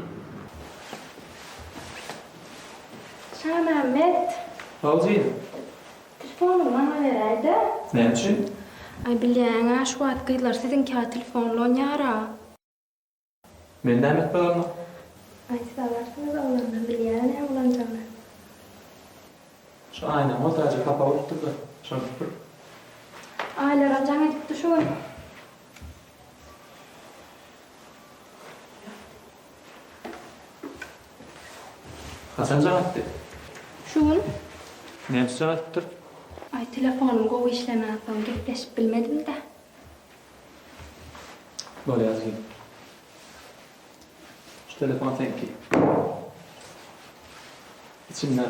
Şamämmet. Haw jigim. Telefonyňy maňa beräýdä. Näme üçin? Aý bilýäňä şu wagt gyzlar siziňkä telefon ulanýara. Men näme etmeli onda? Aý siz alarsyňyz oglandan bilýä näme ulanjagyny. Şu aýnaň bolsa hapa bolupdyrda, şony süpür. Aýlaram jaň edipdi şu gün. Haçan jaň etdi? Şu gün. Näme üçin jaň edipdir? Aý telefonym gowy işlemänsoň gepleşip bilmedim-dä. Bolýar jigim. Şu telefon seňki. Içinde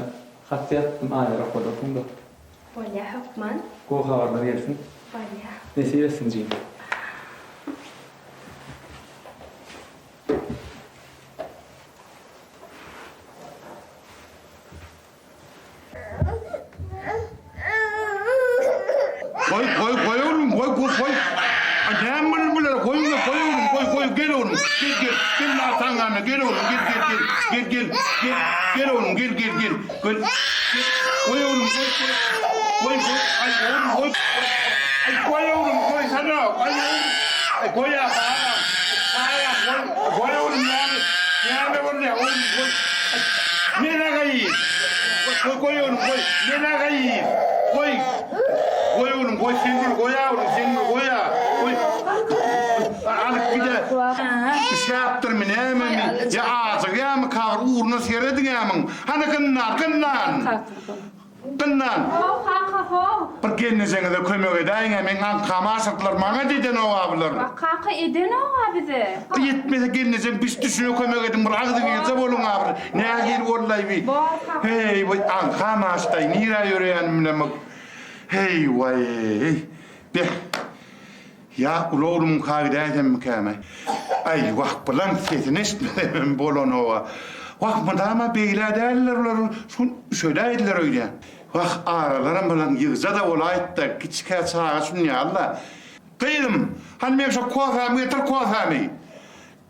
hat ýazypdym aýlar okadarsyň-da. Bolýa hökman. Gowy habarlar gelsin. Bolýa. Nesip etsin jigim. Goý, goý, goý oglum, goý, goý, goý. Aý, näme boldy bulara? Goý, goý oglum, goý, goý, gel oglum. Gel, gel, gel ataň ýanyna, gel oglum, gel, gel, gel, gel, gel, gel, gel oglum, gel, gel, gel, gel, gel, goý oglum, goý, goý, goý, goý, aý, oglum, goý, aý, goý oglum, goýsana, aý, oglum, aý, goý, a, balam, balam, goý, goý oglum, näme, näme bolýar, oglum, goý, aý, men agaýyn. Goý, goý oglum, goý. Men agaýyn. Goý. Goý oglum, goý sen bir goý oglum, sen bir goý a. Goý. Alyp gide. Üşäpdirmi, nämemi? Ýa ajygýarmy kabyr ugruna serediň-ä muň. Hany gynnan, gynnan. Gynnan. How, kaka, how. Bir gelnejeňize kömek edäýiň-ä, meň aňkamy aşyrdylar, maňa edenok-a bular. Wah, kaka, edenok-a bize. Ýetmese gelnejeň biş-düşüne kömek ediň, bir agzybirje boluň-a bir. Nähili boldy-aý bi? Bor, kaka. Heý, bu aňkam aşdy-aý, nirä ýöreýänim bilemok. Heý, waý-eý. Beh. Ýa uly oglumyňka gidäýsemmikäm-aý? Aý, wah, bulaň sesini eşitmesemem bolanoga. Wah, mydama beýle däldiler bular, şu gün üşeläýdiler öýdýän. Wah, aralaram bulaň ýygja-da bolaýypdy, kiçikä çaga şunýaly-da. Gyzym, hany meň şo kofämi getir, kofämi!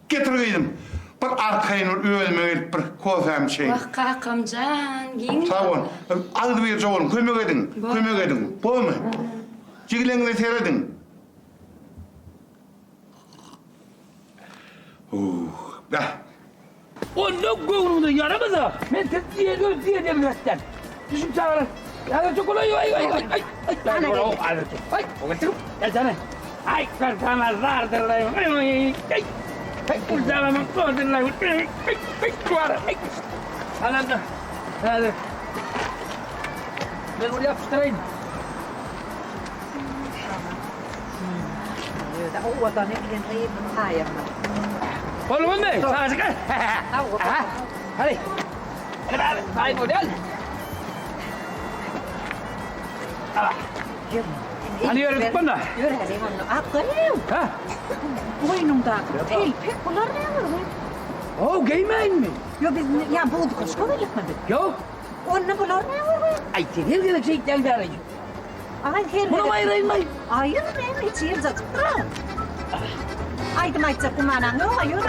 Getir gyzym. Bir arkaýyn bir özüme gelip bir kofämi içeýin. Wah, kakamjan, giň. Sag bol. Agzybirje boluň, kömek ediň, kömek ediň. Bormy? Jigileňize serediň. Uh, beh. Onda göwnüňize ýaramasa, men sizi diýen öz diýen ýeriňize äkitýän. Düşüp çagalar. Häzir çokol aý aý aý aý aý. Ay, ay, ay, ay, sana zardırlay. Ay, ay, ay. Ay, ulzalamak zardırlay. Ay, ay, ay, ay. Ananda, häzir. Men ol ýapyşdyraýyn. Owadan eken gyzym saýaňda. Bolgunmy? Çagajyk. Aha. Hadi. Hadi bari, saýyn bolýar. Hany ýöredik bunda? Ýöräliň onda. Akgyň. Ha? Boýnuňdaky telpek bular näme bu? How geýmäýinmi? Ýok biz ýa buzgaçka gelipmi biz? Ýok. Onda bular näme bu? Aý sen her gezek şeýtýäň däli. Aý her Munam aýraýynmaý. Aýyr men içi ýyljajykdyr. Aýdym aýtjak gümanaň ýok-a ýör.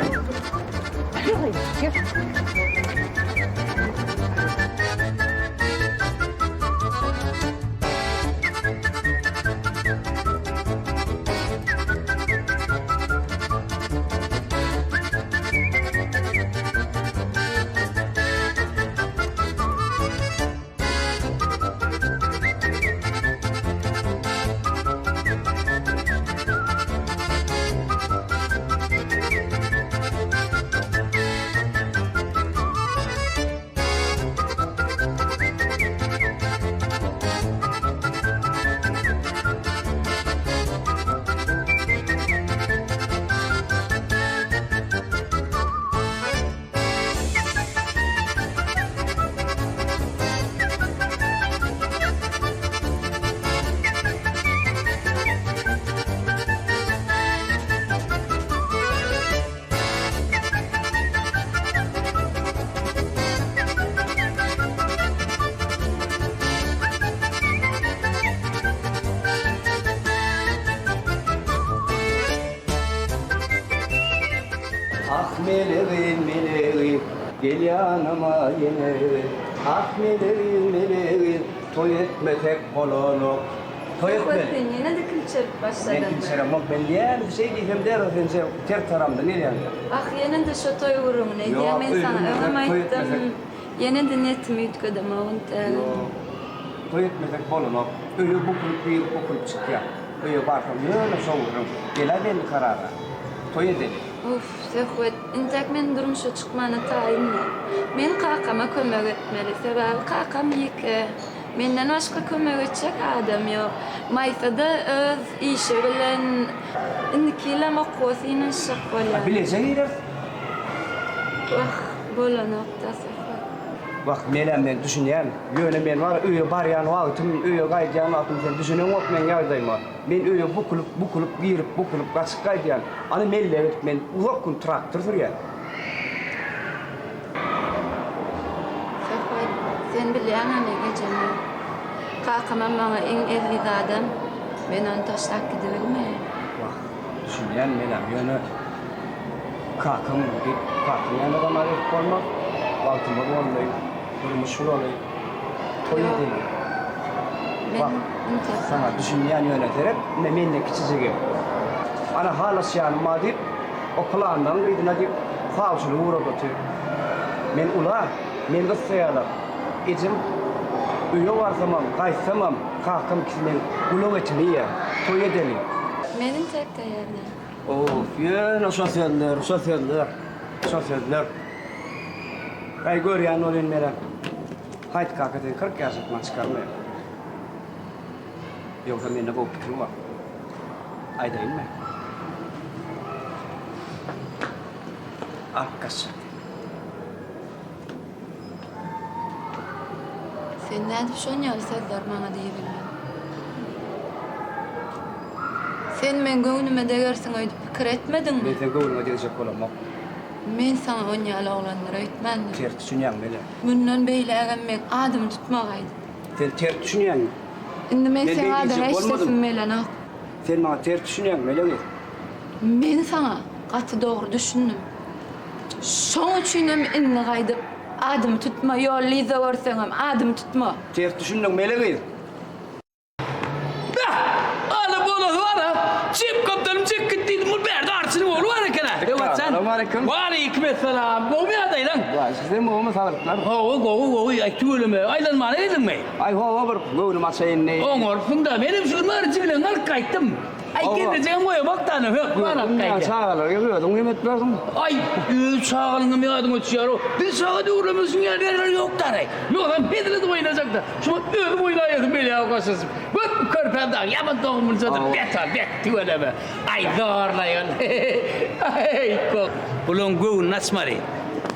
Ýör, ýör. Gel ýanyma ýene, ah melegiz melegiz, toý etmesek bolanok. Toý Söhbet etmeli. sen ýene-de kilçerip Men başladyň. kilçeremok, men näme şeý diýsem derrew sen şe ters taramdan gelýäň. Ah ýene-de şo toý gürrüňini edýäň, Ýok, men saňa öýlenmesek, öňem toý aýtdym, etmesek. ýene-de niýetimi üýtgedemok intägem. Ýok, toý etmesek bolanok. Öýe bukulyp girip bukulyp çykýaň. Öýe barsam ýöne şo gürrüň. Gel-ä belli karara. Toý edeli. Uff, Söhbet, intäk men durmuşa çykmana taýyn däl. Men kakama kömek etmeli, sebäbi kakam ýeke. Menden başga kömek etjek adam ýok. Maýsa-da öz işi bilen indiki ýylam okuwa synanyşjak bolýar. A bileje gireris. Wah, bolanok-da, Söhbet. Wah, Melem, men düşünýän. Ýöne men bar, öýe barýan wagtym, öýe gaýdýan wagtym sen düşüneňok meň ýagdaýyma. Men öýe bukulyp, bukulyp girip, bukulyp gaçyp gaýdýan. Ana mellege gidip men uzak gün traktor sürýän. Söhbet, sen bilýäň-ä meň ejemi. Kakamam maňa iň eziz adam. Men ony taşlap gidibilmeýän. Wah, düşünýän menem, ýöne kakam diýip, kakaň ýanyna gama gelip bolmaz. Wagtymyz boldy, durmuş guraly, toý edeli. Wah, saňa düşünýän ýöne seret, ine menden kiçijigi. Ana halaşýanym bar diýip, o pylanynyň gyzyna diýip, sawçylyk ugrady otyr. Men ula, meni gyssaýarlar. Ejem öýe barsamam, gaýtsamam, kakam ikisi meň gulak etimi iýýär. Toý edeli. Men intäk taýýar däl. Of, ýöne şo sözler, şo sözler, şo sözler. Äý, görýän bolýan menem. Haýt kaka sen 40 ýaşatman çykarmaýar. Ýogsa mende gowy pikir bar. Aýdaýynmy? Alyp gaçjak. Sen nädip şon ýaly sözleri maňa diýibildiň? Sen meň göwnüme degersiň öýdüp pikir etmediňmi? Men seň göwnüňe degjek bolamok. Men saňa on ýaly oglandyr öýtmändim. Ters düşünýäň mele. Mundan beýlägem meň adymy tutma gaýdyp. Sen ters düşünýäň. Indi men Men seň beý adyňy diýjek eşdesim bolmadym. gelenok. Sen maňa ters düşünýäň mele gyz. Men saňa gaty dogry düşündim. Şoň üçinem indi gaýdyp adymy tutma, ýollyza görseňem adymy tutma. Ters düşündiň mele gyz. Beh! Ana bolasy bar-a! Çep gapdalym çek git diýdim, bul bärde arçynyň ogly bar eken-ä. Öwezjan. Salowmaleýkim. Waleýkim essalam. Gowumy ýagdaýlaň? Waý, sizem gowumy saglyklar? Hawa, gowy, gowy. Aý, tüweleme. Aýlanmana geldiňmi? Aý, hawa, bir göwnüm açaýyn diýip. Oňarypsyň-da. Menem şu gün bir jigileňi alyp gaýtdym. Aý, gelnejegem goýamak-da, ana, hökman alyp gaýdýan. Çagalara özüň hem etmersiň. Aý, öz çagalyňam ýadyňa düşýär-ow. Biz çaga döwürlerimiz üçin ýaly ýerler ýok-da-raý. Ýogsam hezil edip oýnajakda. Şumat özüm oýnaýasym gelýär goşasyp. Gör bu körpäm dagy ýaman dogumlyjadyr. Bet ol, bet tüweleme. Aý, zorlaý ol. Aý, kok. Bulaň göwnüni açmaly.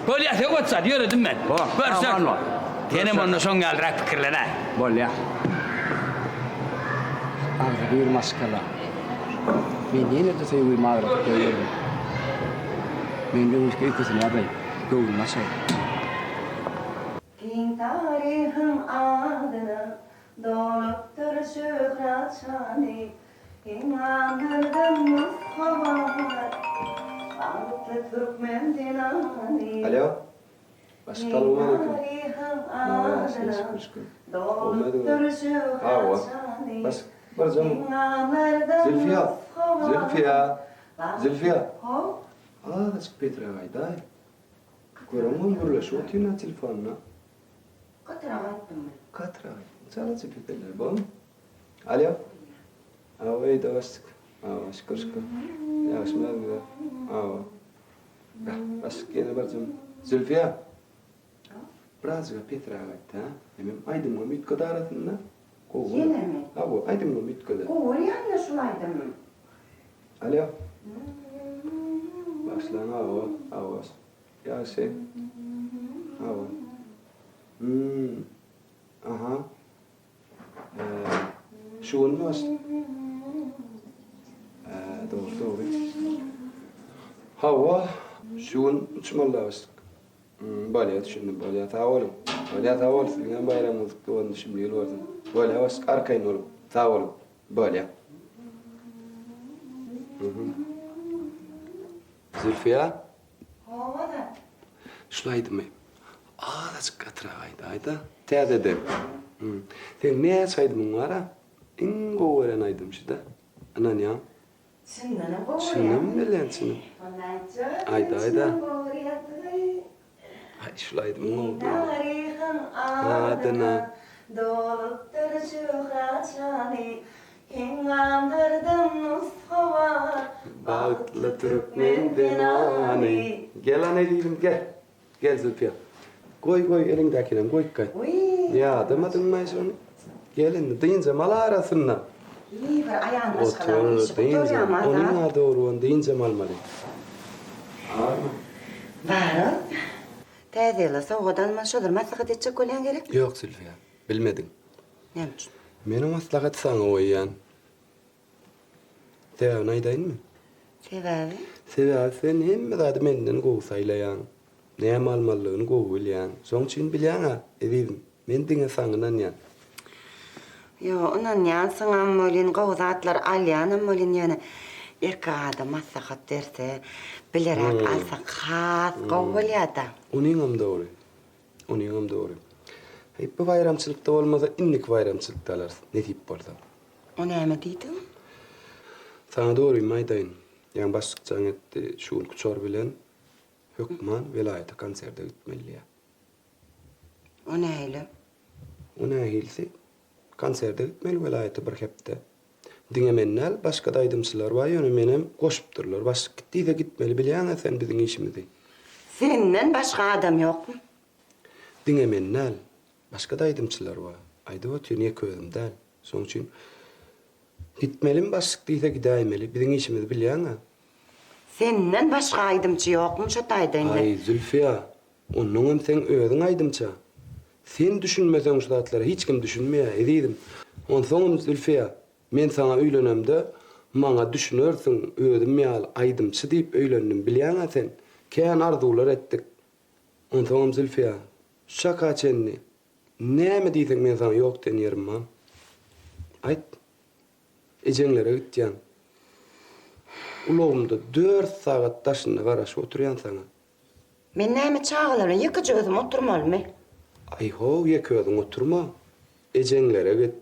Bolýa, Söwetjan, ýöredim men. Görşeris. Senem onda şoň ýalyrak pikirlen-ä. Bolýa. Agzybir maşgala. Men ýene-de söýgimi agradyp goýberdim. Men öňki öýkesini ýazaýyn, göwnüni açaýyn. Giň taryhyň adyna dolupdyr şöhrat şany, Heňňamlardan nusga bar, bagtly türkmen zenany. Alo. Salowmaleýkim. Ýagşy, şükür, şükür. Gowymy Hawa. Baş, bir jyň. Zülfiýa, Zülfiýa, Zülfiýa. Azajyk pesräk aýdaý. Göreňmi gürleşip otyryn-a telefonda. Gatyrak aýtdym men. Gatyrak aýtdyň. Çalaja peselder, bolmy? Alo. Hawa, öýde başlyk. Hawa, şükür, şükür. Ýagşymy özüňiz-ä? Hawa. Beh, başlyk ýene bir jyň. Zülfiýa. Birazjyga pesräk aýt, hä? Hemem aýdymyňam üýtgedi arasynda. Gowy. Ýenemi? Hawa, aýdymyňam üýtgedi. Gowy bolýan-da şul aýdym. Alo. Başlaň hawa, hawa. Ýagşy. Hawa. Hum. Aha. Şu gün baş. Hä, dogry, dogry. Hawa, şu gün uçmaly başlyk. Bolýa, düşündim, bolýa, sag boluň. Bolýa, sag bol, siziňem baýramyňyz gutly bolsun, düşümli ýyl bolsun. Bolýa, başlyk, arkaýyn boluň. Sag boluň. Bolýa. Zülfiýa? Hawa-da. Şul aýdymy azajyk gatyrak aýdaý-da, täzeden. Seň näçe aýdymyň bar-a? Iň gowy görýän aýdym şu-da. Ynanýaň? Çyndanam gowy görýäň. Çynym bilen, çynym. Onda aýtjak. Aýdaý-da. Çyndan gowy görýänsiň. Aý, şul aýdymyň gowy Taryhyň adyna dolupdyr şöhrat şany, Heňňamlardan nusga bar Bagtly türkmen zenany. Gel ana ezizim gel. Gel Zülfiýa. Goý goý eliňdäkinem goýup gaýt. Ýadamadyňmaý şony? Gel indi dynjam al arasynda. Hiý bir aýal maşgalaň Otur işi dynjam. gutarýamy Azat? Onyň-a dogry ony dynjam almaly. Arma. Barat. Täze ýyla sowgat alman şolar maslahat etjek bolýaň gerek? Ýok Zülfiýa, bilmediň. Näme üçin? Men o maslahaty saňa goýýan. Sebäbini aýdaýynmy? Sebäbi? Sebäbi sen hemme zady menden gowy saýlaýaň. Näme almalydygyny gowy bilýäň. Şoň üçin bilýäň-ä, ezizim, men diňe saňa ynanýan. Ýok, ynanýansyňam welin, gowy zatlar alýanam welin, ýöne erkek adam maslahat berse, bileräk alsak has gowy bolýa-da. Onyňam dogry. Onyňam dogry. Heý, bu baýramçylykda bolmasa, indiki baýramçylykda alarys, nesip bolsa. O näme diýdiň? Saňa dogrymy aýdaýyn. Ýaňy başlyk jaň etdi, şu günki uçar bilen hökman welaýata konserte gitmeli diýýär. O nähili? O nähilisi? Konserte gitmeli welaýata bir hepde. Diňe men däl, başga-da aýdymçylar bar, ýöne menem goşupdyrlar. Başlyk git diýse gitmeli, bilýäň-ä sen biziň işimizi. Senden başga adam ýokmy? Diňe men däl, başga-da aýdymçylar bar. Aýdyp otyryn, ýeke özüm däl. Şonuň üçin gitmelimi başlyk diýse gidäýmeli. Biziň işimizi bilýäň-ä. Senden başga aýdymçy ýokmy şo taýda indi? Aý, Zülfiýa, onnoňam seň özüň aýdymça. Sen düşünmeseň şu zatlara hiç kim düşünmeýär, ezizim. Onsoňam Zülfiýa, men saňa öýlenemde maňa düşünersiň, özüm ýaly aýdymçy diýip öýlendim, bilýäň-ä sen. Kän arzuwlar etdik. Onsoňam Zülfiýa, şu çaka çenli näme diýseň men saňa ýok diýen ýerim bar. Aýt. Ejeňlere gitýäň. Ulagymda dört sagat daşynda garaşyp oturýan saňa. Men näme çagalar bilen ýekeje özüm oturmalymy? Aý-how, ýeke özüň oturma. Ejeňlere git.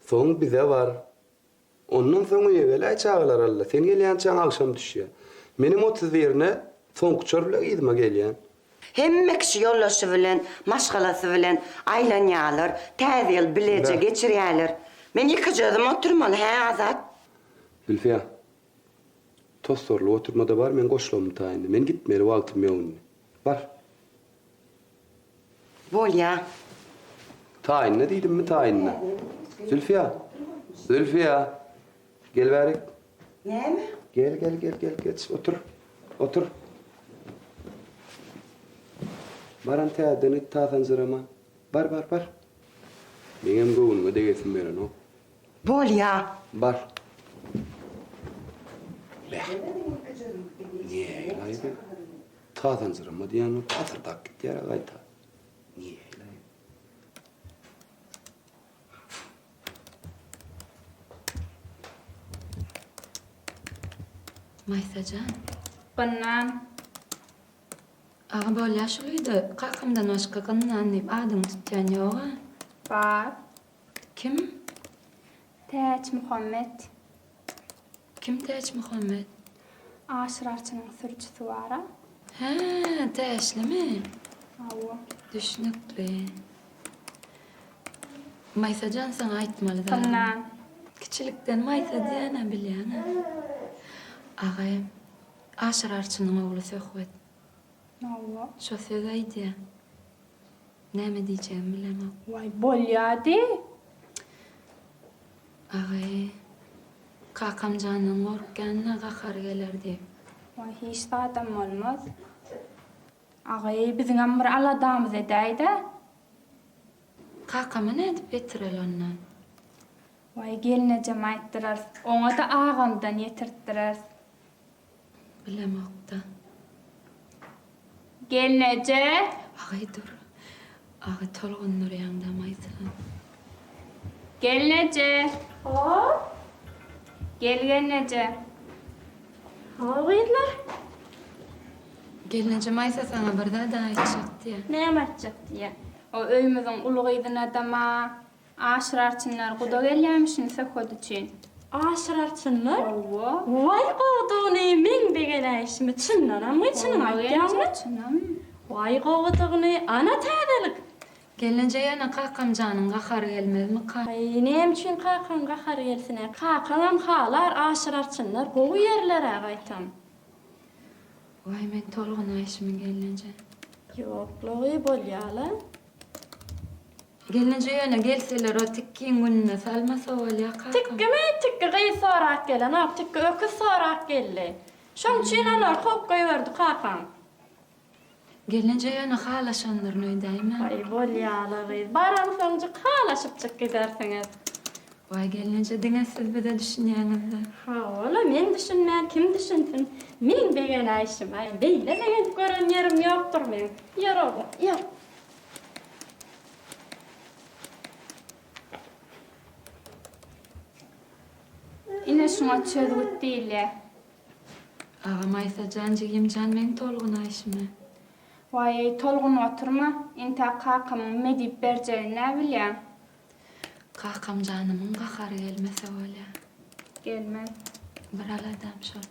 Soň bize bar. Ondan soň öýe geläý çagalar al-da. Sen gelýänçäň agşam düşýär. Menem 30 birine soňky uçar bilen yzyma gelýän. Hemme kişi ýoldaşy bilen, maşgalasy bilen aýlanýarlar, Täze ýyl bileje geçirýärler. Men ýekeje özüm oturmaly, hä, Azat? Zülfiýa, tossarylyp oturma-da bar, men goşlagym taýyndy. Men gitmeli wagtym ýok indi. Bar. Bolýa. Taýynda diýdimmi, taýynda. Zülfiýa! Zülfiýa! Gel bärik. Näme? Gel, gel, gel, gel, geç, otur. Otur. Baram täzeden git tasanjyrama. Bar, bar, bar. Meňem göwnüňe degesim gelenok. Bolýa. Bar. Beh. Nähili-aý bu? Tasanjyrama diýýän bolup pasyrdap gitýär-ä gaýta. Nähili-aý? Maýsa jan. Gynnan. Aga bolýa şul öýde kakamdan başga Gynnan diýip adyňy tutýan ýoga. Bar. Kim? Täçmuhammet. Kim Täçmuhammet? Aşyr arçynyň sürüjisi bar-a. Hä, Täçlimi? Hawa. Düşnükli. Maýsa jan saňa aýtmaly zadym. Gynnan. Kiçilikden Maýsa diýýän-ä bilýäň-ä. Agaý, Aşyr arçynyň ogly Söhbet. Hawa. Şo söz aýdýa. Näme diýjegimi bilemok. Waý, bolýa diý. Agaý, kakam jandan gorkýan-da gahary geler diýip. Waý, hiç zadam bolmaz. Agaý, biziňem bir aladamyzy edäý-dä. Kakama nädip ýetireli onda? Waý, gelnejeme aýtdyrarys. Oňa-da agamdan ýetirtdireris. Bilemokda. Gelneje! Agaý dur. Agaý tolgundyrýaňda Maýsa. Gelneje! Hop! Gel gelneje. Hawa gyzlar. Gelneje Maýsa saňa bir zat aýtjak diýýä. Näme aýtjak diýýä? O öýümiziň uly gyzynadama Aşyr arçynlar guda gelýämişin söhbet üçin. Aşyr arçynlar? Hawa. Waý gowudygyny meň begenäýşimi çyndanammy çynyňy aýtýaňmy? Çynam. Waý gowudygyny ana täzelik. Gelneje ýöne kakamjanyň gahary gelmezmika? Aý näme üçin kakaň gahary gelsin-ä? Kakaňam halar Aşyr arçynlar gowy ýerler-ä gaýtam. Waý men tolgunaýşymy gelneje. Ýoklugy bolýa-la. Gelneje ýöne gelseler o tikgiň gününe salmasa bolýa kakam. Tikgimi? Tikgi gyz sorap gelenok, tikgi öküz sorap geldi. Şoň üçin olary kowup goýberdi kakaň. Gelneje ýöne halaşandyryn öýdäýme. Waý bolýala gyz, baransoňjyk halaşypjyk gidersiňiz. Waý gelneje diňe siz bize düşünýäňizde. Hawa-la men düşünmän kim düşünsin. Meň begenäýşim-aý, beýle begenip gören ýerim ýokdur meň. Ýör oglum, ýör. Ine şuňa çözgüt diýilýär. Agam Aýsajan jigimjan meň tolgunaýşymy. Waý-eý tolgunyp oturma, intäk kakamyň me diýip berjegini näbilýäň. Kakamjanymyň gahary gelmese bolýa. Gelmez. Bir aladam şol.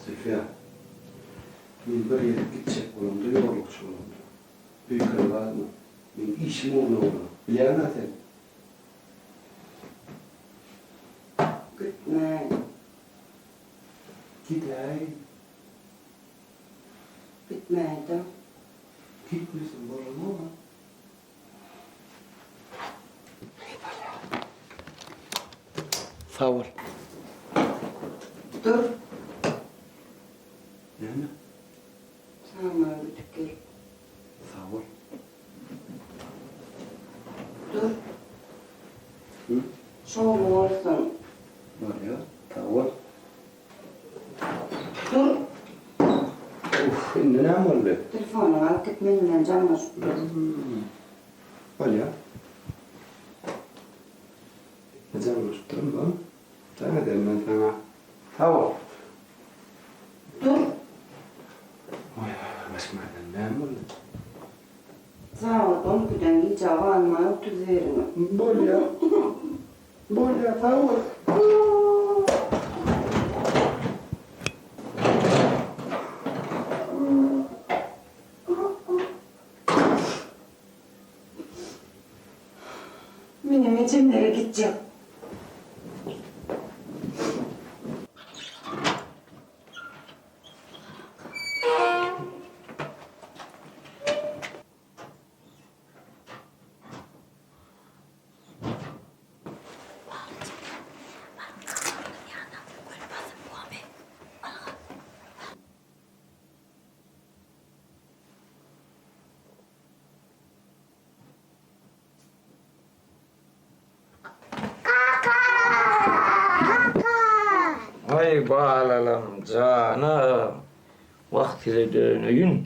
Zülfiýa, men bir ýere gitjek bolamda ýolagçy bolamda, öýkeli galma. Meň işim ugruna bolan. Bilýäň-ä sen. Gitme. Gidäý. Gitmäýdä. Gitmeseň bolanok-a. Sag bol. Dur. Näme? Saňa gidip gel. Sag bol. Dur. Hı? Şowly bolsun. Bolýa, sag bol. Dur. Uff, indi näme boldy? Telefonyňy alyp git, meň bilen jaňlaşyp dur. Bolýa. Jaňlaşyp durun, bol. Jaň ederin men saňa. Sag bol. Dur. Oý, oý, oý, başym aýlandy. Näme boldy? Sagat on ikiden gijä galmaý 31-iňe. Bolýa. Bolýa, sag bol. Menem ejemlere gitjek. Aý balalam janam wah size döneýin.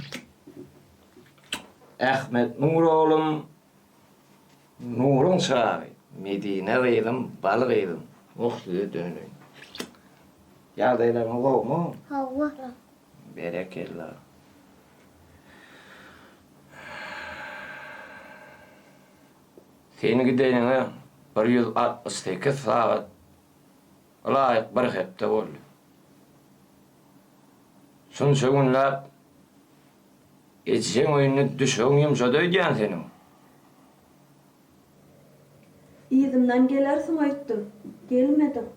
Ahmet Nur oglum Nuruň çagy Medine gyzym bal gyzym wah size döneýin. Ýagdaýlaryňyz gowumy? Hawa. Berekella. Sen gideniňe 168 sagat ylaýyk bir hepde boldy. Şunça günläp ejeň öýünde düşegiň ýumşady öýdýän seniň. Yzymdan gelersiň öýtdüm. Gelmediň.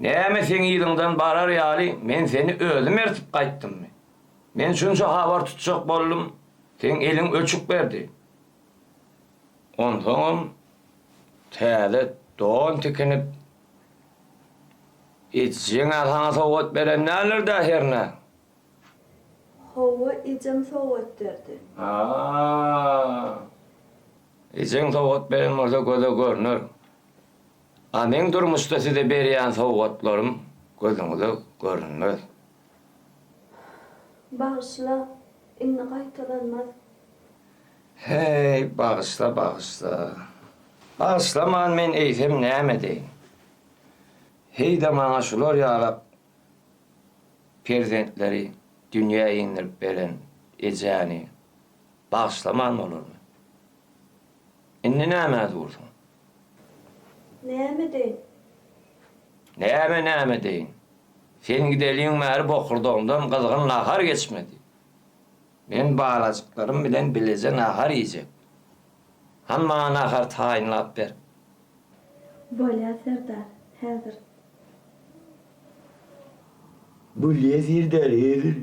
Näme seň yzyňdan barar ýaly men seni özüm ertip gaýtdymmy? Men şunça habar tutjak boldum, seň eliň öçük berdi. Onsoňam täze don tikinip, ejeň-ä saňa sowgat beren däldir-dä hernä? Hawa, ejem sowgat berdi. A-a, ejeň sowgat beren bolsa göze görner. A meň durmuşda size berýän sowgatlarym. Gözüňize görünmez. Bagyşla, indi gaýtalanmaz. Heý, bagyşla, bagyşla. Bagyşlaman men eýsem näme edeýin? Heý-de maňa şular ýalak perzentleri dünýä indirip beren ejäni bagyşlaman bolarmy? Indi nämä dursuň? Näme edeýin? Näme näme edeýin? Sen gideliň bäri bokurdagymdan gyzgyn nahar geçmedi. Men balajyklarym bilen bileje nahar iýjek. Hany maňa nahar taýynlap ber. Bolýa serdar, häzir. Bolýa serdar, häzir.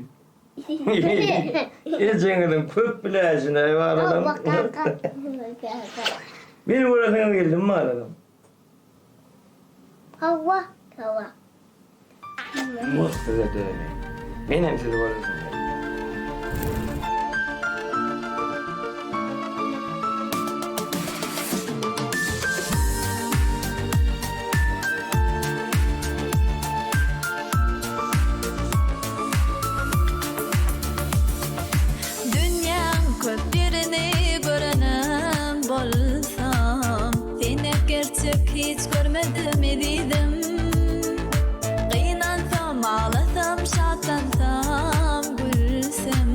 Ejeňiziň köp biläýşini-aý balalam. Meni göresiňiz geldimi balalam? Hawa, hawa. Wah size döneýin. Menem sizi göresim geldi. Dünýäň köp ýerini görenem bolsam, Seni gerçek hiç görmedim ezizim. Gynansam, aglasam, şatlansam, gülsem,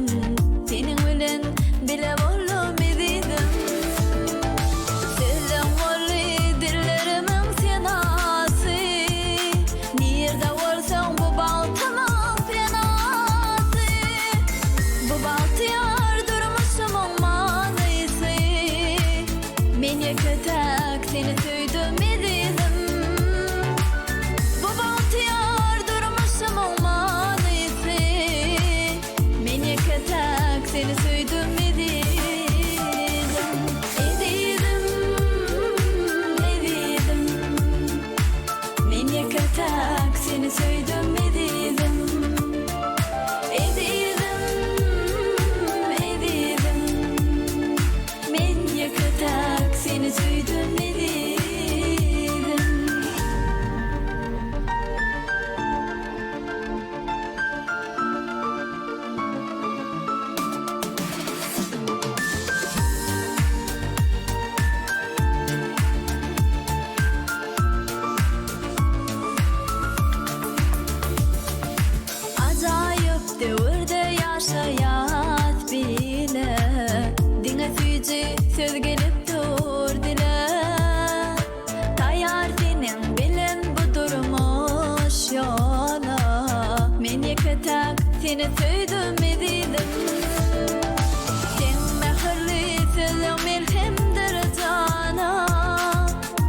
Seniň bilen bile boldum ezizim. Sözleň boldy dillerimiň senasy, Nirde bolsaň bu bagtymyň penasy. Bu bagtyýar durmuşymyň manysy. Men ýeke-täk seni söýdüm ezizim. Bu bagtyýar durmuşymyň manysy. Men ýeke-täk seni söýdüm ezizim. Ezizim, ezizim. Men ýeke-täk seni söýdüm ezizim. Ezizim, ezizim. Men ýeke-täk seni söýdüm ezizim. Ajaýyp döwürde ýaşaýas bile, Diňe süýji söz gelip dur dile. Taýýar seniň bilen bu durmuş ýola, Men ýeke-täk seni söýdüm ezizim. Seň mähirli sözleň melhemdir jana,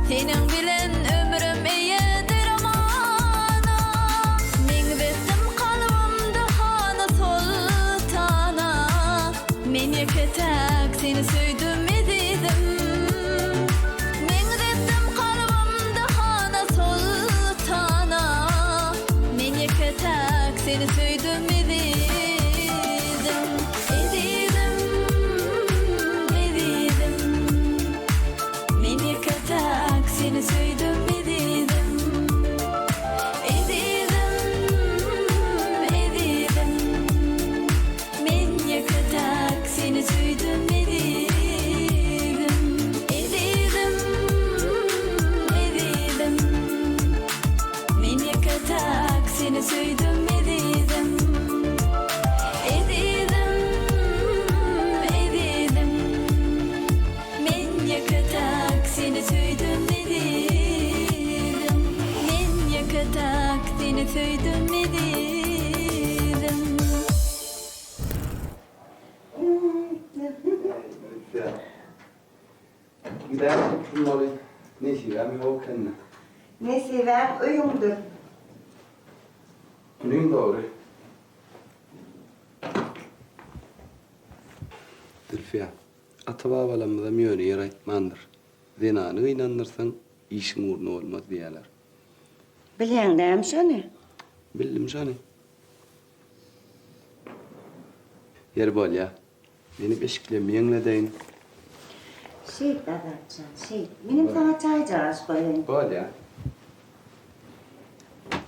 Seniň bilen ömrüm eýedir amana. Meňzetdim kalbymda hana soltana, Men ýeke-täk seni söýdüm ezizim. Meňzetdim kalbymda hana soltana, Men ýeke-täk seni söýdüm ezizim. Ezizim, ezizim. Men ýeke-täk seni söýdüm ezizim. Ezizim, ezizim. Men ýeke-täk seni söýdüm ezizim. Ezizim, ezizim. Men ýeke-täk seni söýdüm ezizim. Ezizim, ezizim. Men ýeke-täk seni söýdüm ezizim. Men ýeke-täk seni söýdüm ezizim. Gidäýip oturmaly nesibäm ýok ekende. Nesibäň öýüňdir. Munyň dogry. Zülfiýa, ata-babalarymyzam ýöne ýere aýtmandyr. Zenany gynandyrsaň, işiň ugruna bolmaz diýýärler. Bilýäň dämi şony? Bildim şony. Ýeri bolýa. Menem eşiklerimi ýeňledeýin. Şeýt, Azatjan, şeýt. Menem saňa çaýjagaş goýaýyn. Bolýa.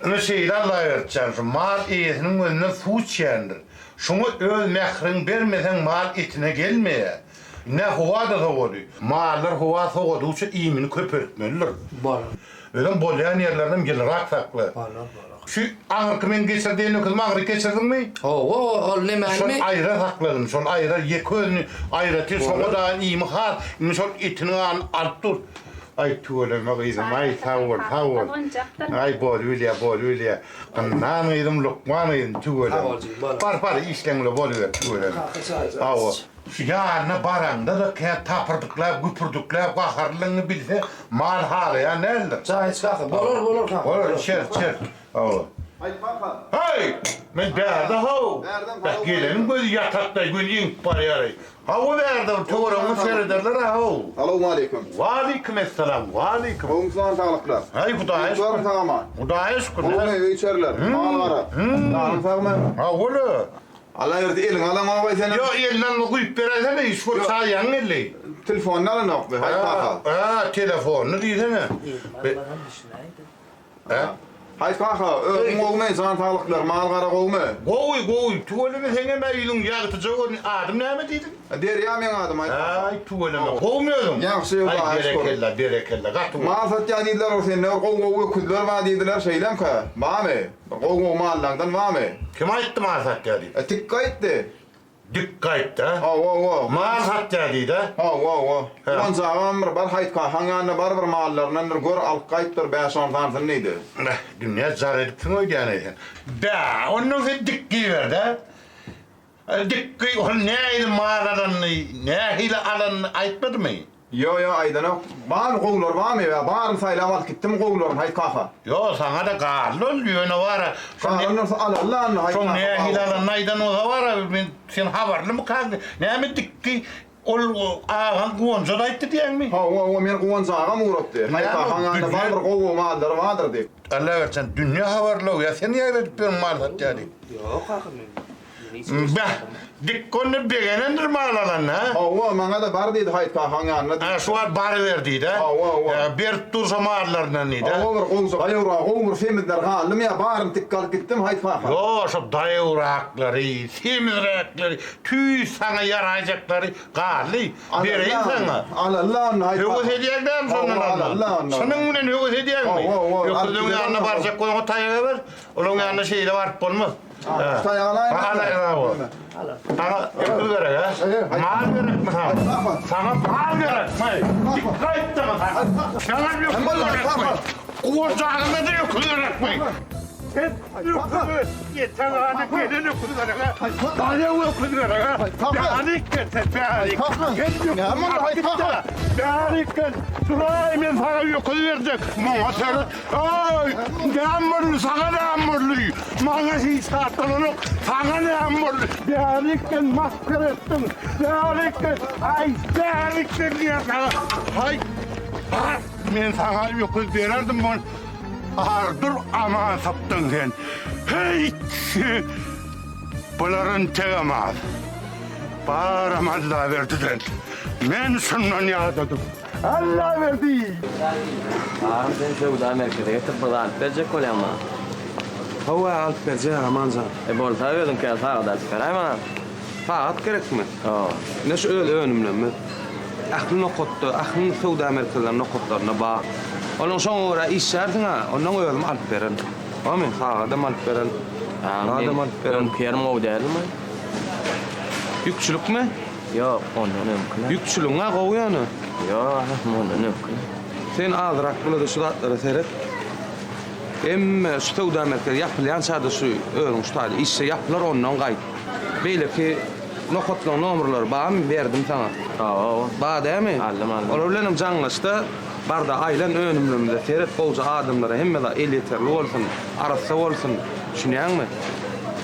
Ine şeýle Allaberdijan, şu mal eýesiniň gözünden suw içýändir. Şoňa öz mähriňi bermeseň mal etine gelmeýär. Ine howa-da sowady. Mallar howa sowadygyça iýmini köpeltmelidir. Bolar. Özem bolýan ýerlerinem ýylyrak sakla. Bolar, bolar. Şu aňyrky meň geçir diýen öküzimi aňryk geçirdiňmi? Hawa, ol nemänimi? Şol aýra sakladym, şol aýra ýeke özüni aýratyn şoňa daýan iými has, indi şol etiniň ganyny alyp dur. Aý tüweleme gyzym, aý sag bol, sag bol. Aý bolubilýä, bolubilýä. Gynnan gyzym, lukman gyzym, tüweleme. Bar, bar, işleňle boluber, tüweleme. Hawa. Şu ýanyna baraňda-da kän tapyrdyklap, güpürdikläp, gaharlylygyňy bilse, mal halaýan däldir. Çaý iç kaka. Bolar, bolar kaka. Bolar, içer, içer. Hawa. Aýt kaka. Haý! Men bärde how. Bärden Beh, geleniň gözi ýatakda gün eňip barýar-aý. Hawa bärde bir töweregiňi serederler-ä how. Salowmaleýkim. Waleýkim essalam, waleýkim. Gowumy jan saglyklar? Haý, Hudaýa şükür. Ýurtlaryň sag-aman. Hudaýa şükür. Gowumy öý-içeriler? Mal-gara? Janyň sagmy? Hawa-la. Alaberdi eliňe alaňogaý senem. Ýok elinden alma guýup beräýsene iş bolup çaý ýaňy geldi. Telefonyny alanokmy haý kaka. Hä telefonyny diýsene. Hä. Haý kaka özüň gowumy jan saglyklar mal gara gowumy. Gowy gowy tüweleme seňem-ä ýüzüň ýagtyja görünýär adym näme diýdiň. Derýa meň adym haý kaka. Aý tüweleme gowumy özüň. Ýagşy Aý berekella berekella gaty gowy. Mal satýan diýdiler ol sende bir gowy gowy öküzler bar diýdiler şeýlemkä barmy. Gowy gowy mallaňdan barmy? Kim aýtdy mal satýar diýip? E, Tikgi aýtdy. Dikgi aýtdy, a? Hawa, hawa. Mal satýar diýdi, a? Hawa, hawa. Guwanjagam bir bar, Haýt kakaň ýanyna bar bir mallaryndan bir gör, alyp gaýt bir bäş-on sanysyny diýdi. Beh, dünýä jar edipsiň öýdýän-eý sen. Bä, onnoň sen dikgi ber-dä. Dikgi ol nähili mal alanyny, nähili alanyny aýtmadymy? Ýo, ýo, aýdanok. Barmy, gowulary barmy? Ýa baryny saýlap alyp gitdimi gowularyny, haý kaka? Ýo, saňa-da galdy ol, ýöne bar-a. Galan bolsa alaly-la onda, haý Şoň kaka, nähili alanyny aýdan bolsa bar-a, men sen habarlymykaň? Näme dikgi, ol agaň Guwanja-da aýtdy diýýäňmi? Hawa, hawa, meni Guwanç agam ugratdy. Haý kakaň ýanynda bar bir gowy-gowy mallary bardyr diýip. Allaberdi jan, dünýe habarly-ow, ýa sen ýaýradyp ýörüň mal satýar diýip. Ýok kaka, men Beh, dik onda begenendir mal alanda, hä? Hawa, maňa-da bar diýdi, Haýyt kakaň ýanyna diýdi. Hä, şu wagt baryber diýdi, hä? Hawa, hawa. Hä, berip dursa mallaryndan diýdi, hä? Hawa, bir gowja daýawrak, gowy bir semizler galdymy ýa baryny tik alyp gitdim, Haýyt kaka? Ýo, şo daýawraklary, semizräkleri, tüýs saňa ýaraýjaklary galdy. Bereýin saňa. Alalla onda, Haýyt kaka. Höwes edýäň dälmi şondan Hawa, almaga? alalla onda. Çynyň bilen höwes edýäňmi? Hawa, hawa. Öküziň ýanyna barjak bolsaň, taýaga ber. Olaň ýanyna şeýle baryp bolmaz. Taýak alaýyn. Alaýyn hawa. Saňa öküz gerek, hä? Mal gerekmi saňa? Saňa mal gerekmi? Dik gaýtdymy saňa? Saňa öküz gerekmi? Guwanjagyna-da öküz gerekmi? Sen öküzi ýetagana gelen öküz gerek, hä? Daýaw öküz gerek, hä? Bärik gel sen, bärik. Sen öküz alyp git-de, bärik gel. Duraý, men saňa öküz berjek. Maňa seret. Aý, näme boldy, saňa näme boldy? Maňa hiç zat bolanok, saňa näme boldy? Bärikden masgara etdiň, bärikden, aý, bärikden diýýän saňa. Haý, bar, men saňa öküz bererdim, bol. Ardyr aman sypdyň sen. Heý, bular entegem az. Baram Allaberdiden. Men şundan ýadadym. Allaberdi! Agam sen söwda merkeze getirip bir zat alyp berjek bolýaň maňa. Hawa alyp berjek Amanjan. E bolsa özüňkä sagat alyp beräý maňa. Sagat gerekmi? Hawa. Ine şu öz önümlerimiz. Ähli nokatda, ähli söwda merkezleriniň nokatlarynda bar. Onuň şoňa görä işlärsiň-ä, onnoň özüm alyp bererin. Barmy? Sagadam alyp bererin. Zadam alyp bererin. Öňki ýerim gowy dälmi? Ýükçülikmi? Ýok, ondan öňküler. Ýükçüligiň-ä gowy ýöne. Ýok, ondan öňküler. Sen azyrak bula-da şu zatlara seret. Hemme şu söwda merkezi ýapylýança-da şu özüň şu taýda işje ýapylar, ondan gaýt. Beýleki nokatlaryň nomerleri barmy? Berdim saňa. Hawa. Bar dämi? Aldym, aldym. Olar bilenem jaňlaşda, bar-da aýlan önümlerimize seret, gowja adamlara hemme zat elýeterli bolsun. Arassa bolsun. Düşünýäňmi?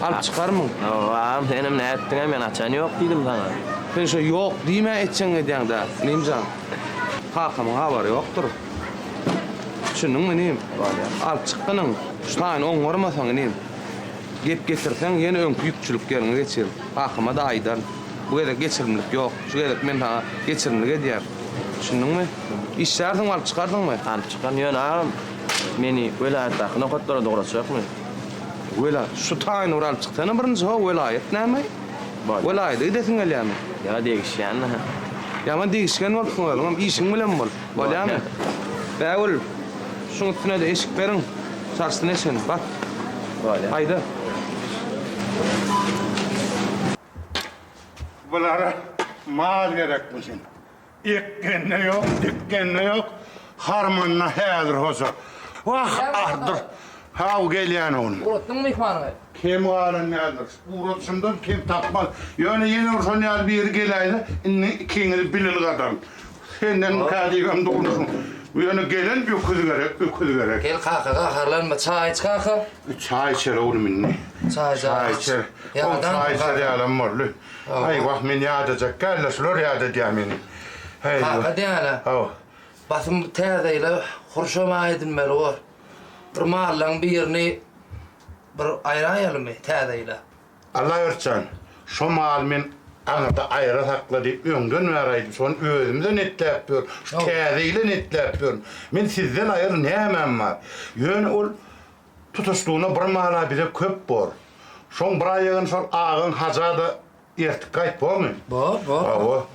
Alyp çykarmyň? Hawa, agam, senem nätdiň-ä, men açan ýok diýdim saňa. Sen şo ýok diýmä etjeňi edýäň-dä, inim jan. Kakamyň habary ýokdur. Düşündiňmi, inim? Alyp çykgynyň. Şu taýyny oňarmasaň, inim. Gep getirseň, ýene öňki ýükçülik ýeriňe geçerin. Kakama-da aýdaryn. Bu gezek geçirimlik ýok. Şu gezek men saňa geçirimlik edýän. Düşündiňmi? Işlärsiňmi, alyp çykarsyňmy? Alyp çykaryn, ýöne agam. Meni welaýatdaky nokatlara dogratjakmy? Wela, şu taýyny bir alyp çyksana birinji how, welaýat näme? Bolýa. Welaýada gidesiň gelýämi? Ýa degişýän-dä. Ýaman degişgen bolupsyň özüňem, işiň bilen bol. Bolýamy? Bägül, şuň üstüne-de eşik beriň. Çalşsyn eşigini, bas. Bolýa. Haýda. Bulara mal gerekmişin. Ekgende ýok, dikgende ýok, harmanda häzir hoja. Wah, ardyr. Haw, gelýän oglum. Ugratdyňmy myhmanyňy? Kem galan däldir. Ugradyşymdan kem tapmaz. Ýöne ýene bir şon ýaly biri geläýse, indi ikiňizi bil ylgadaryn. Sendenmikä diýibem durmuşyň. Ýöne gelen öküz gerek, öküz gerek. Gel kaka, gaharlanma, çaý iç kaka. Çaý içer oglum indi. Çaý Çaý içer. Ol çaý içer ýalam boldy. Aý wah men ýadajak däl-de şular ýadadýar meni. Heý. Kaka diýýän-ä. Hawa. Basym täze ýyla hurşam edinmeli bor. Bir mallaň birini bir aýraýalymy täze ýyla? Allaberdi jan, şo maly men aňyrda aýra sakla diýip öňden bäri aýdyp, şony özümde netläp ýörün, şu täze ýyla netläp ýörün. Men sizden aýry nämäm bar? Ýöne ol tutuşlygyna bir mala bize köp bor. Şoň bir aýagyny şol agaň Haja-da ertip gaýt, bormy? Bor, bor. Hawa.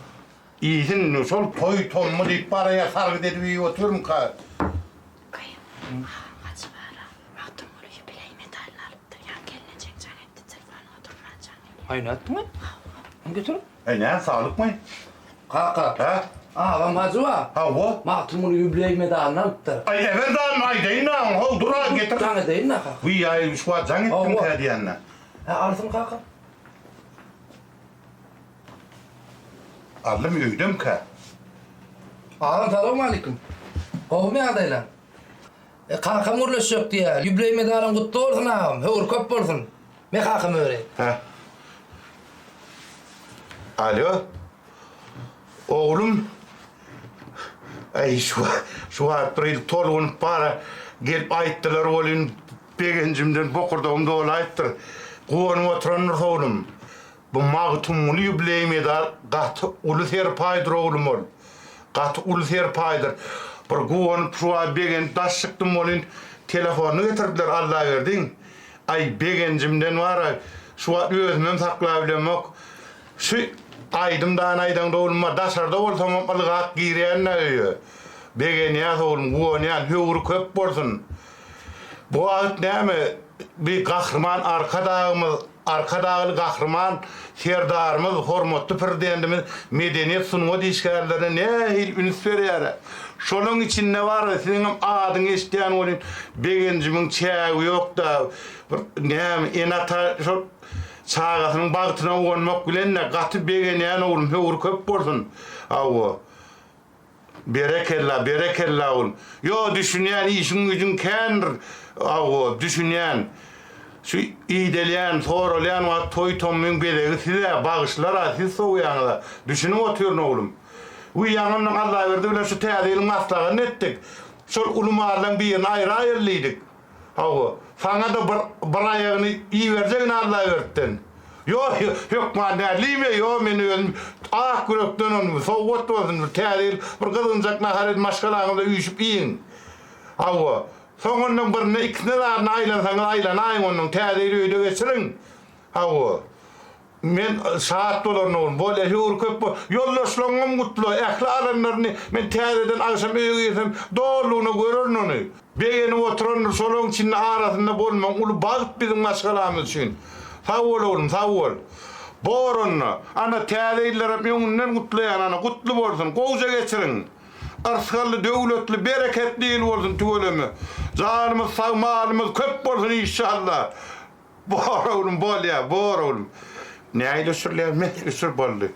Iýsin indi, şol toý tommy diýip baraýa sargyt edip iýip otyrmyka? Gaýyn, agam Hajy bar-a. Magtymguly ýubileý medalyny alypdyr. Ýaňy gelnejeň jaň etdi, telefonyňa durman jaň edýär. Aý, nätdiň? Hawa. Ony getir. Äý, näme, saglykmy? Kaka. Hä? Agam Hajy bar. Hawa. Magtymguly ýubileý medalyny alypdyr. Aý, eber-de aýdaýyn-da oňa, how, dur-a, getir. Jaň edeýin-dä, kaka. Wiý, aý, şu wagt jaň etdimkä diýende. Hä, alsyn, kaka. Aldym öýdemkä? Agam salowmalikim. Gowumy ýagdaýlaň? E, kakam gürleşjek diýýär. Ýubileý medalyň gutly bolsun agam. Höwür köp bolsun. Me kakam öri. Hä. Alo. Oglum. Äý şu şu wagt bir hili tolgunyp bara gelip aýtdylar welin begenjimden bokurdagym dolaýypdyr. Guwanyp oturandyrys oglum. Bu Magtymguly ýubileý medal gaty uly serpaýdyr oglum ol. Gaty uly serpaýdyr. Bir guwanyp şu wagt begenip daş çykdym welin telefonyny getirdiler Allaberdiň. Aý begenjimden bara şu wagt özümem saklabilemok. Şu aýdym dany aýdaňda oglum bar daşarda bolsamam ylgap girýän-dä öýe. Begenýäs oglum guwanýan höwri köp bolsun. Bu wagt näme bi Gahryman Arkadagymyz Arkadagly Gahryman Serdarymyz, hormatly Prezidentimiz medeniýet, sungat işgärlerine nähili üns berýär-ä. Şolaň içinde bar-a, siziňem adyňy eşidýän welin, begenjimiň çägi ýok-da. Bir näme, ene-ata şol çagasynyň bagtyna guwanmak bilen-de gaty begenýän oglum, höwri köp bolsun. Hawa. Berekella, berekella oglum. Ýo, düşünýän, işiň-güýjüň kändir, hawa, düşünýän. Şu idelýän, soralýan wagt toý-tommyň bezegi siz-ä, bagyşlar-a, siz sowýaňyz-a. Düşünip otyryn, oglum. Wiý, ýaňy ondan Allaberdi bilen şu täze ýylyň maslahatyny etdik. Şol uly mallaň birini aýraýaly diýdik. Hawa, saňa-da bir, bir aýagyny iberjegin Allabertden. Ýok, hökman däl diýme, ýok, men özüm ak ýürekden ony, sowgat bolsun, bir täze ýyl, bir gyzgynjak nahar edip maşgalaňyzda üýşüp iýiň. Hawa, soň ondan birine, ikisine zadyna aýlansaňyz aýlanaýyň ondan, täze ýyly öýde geçiriň. Hawa. Men şat bolaryn oglum. Bolýa, höwri köp bol. Ýoldaşlaryňam gutla. Ähli alanlaryny men täzeden agşam öýe girsem, dolulygyna görerin ony. Begenip oturandyr, şolaryň içinde arasynda bolmagyň uly bagt biziň maşgalamyz üçin. Sag bol oglum, sag bol. Bor onda. Ana, täze ýyllaram öňünden gutlaýan, ana, gutly bolsun, gowja geçiriň. Yrsgally, döwletli, bereketli ýyl bolsun tüweleme. Janymyz sag, malymyz köp bolsun işşallah. Bor oglum, bolýa, bor oglum. Nähili öçürilýär? Meh, öçür boldy.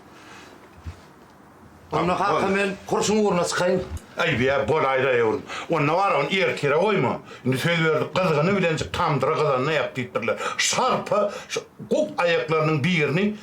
Onda kaka men hurşuň ugruna çykaýyn. Aý, bä, bolaýdaý oglum. Onda bar, ony ertire goýma. Indi söz berdik, gyzgyny bilenjik tamdyra gyzanda ýap diýipdirler. Şarpa şu guk aýaklarynyň birini.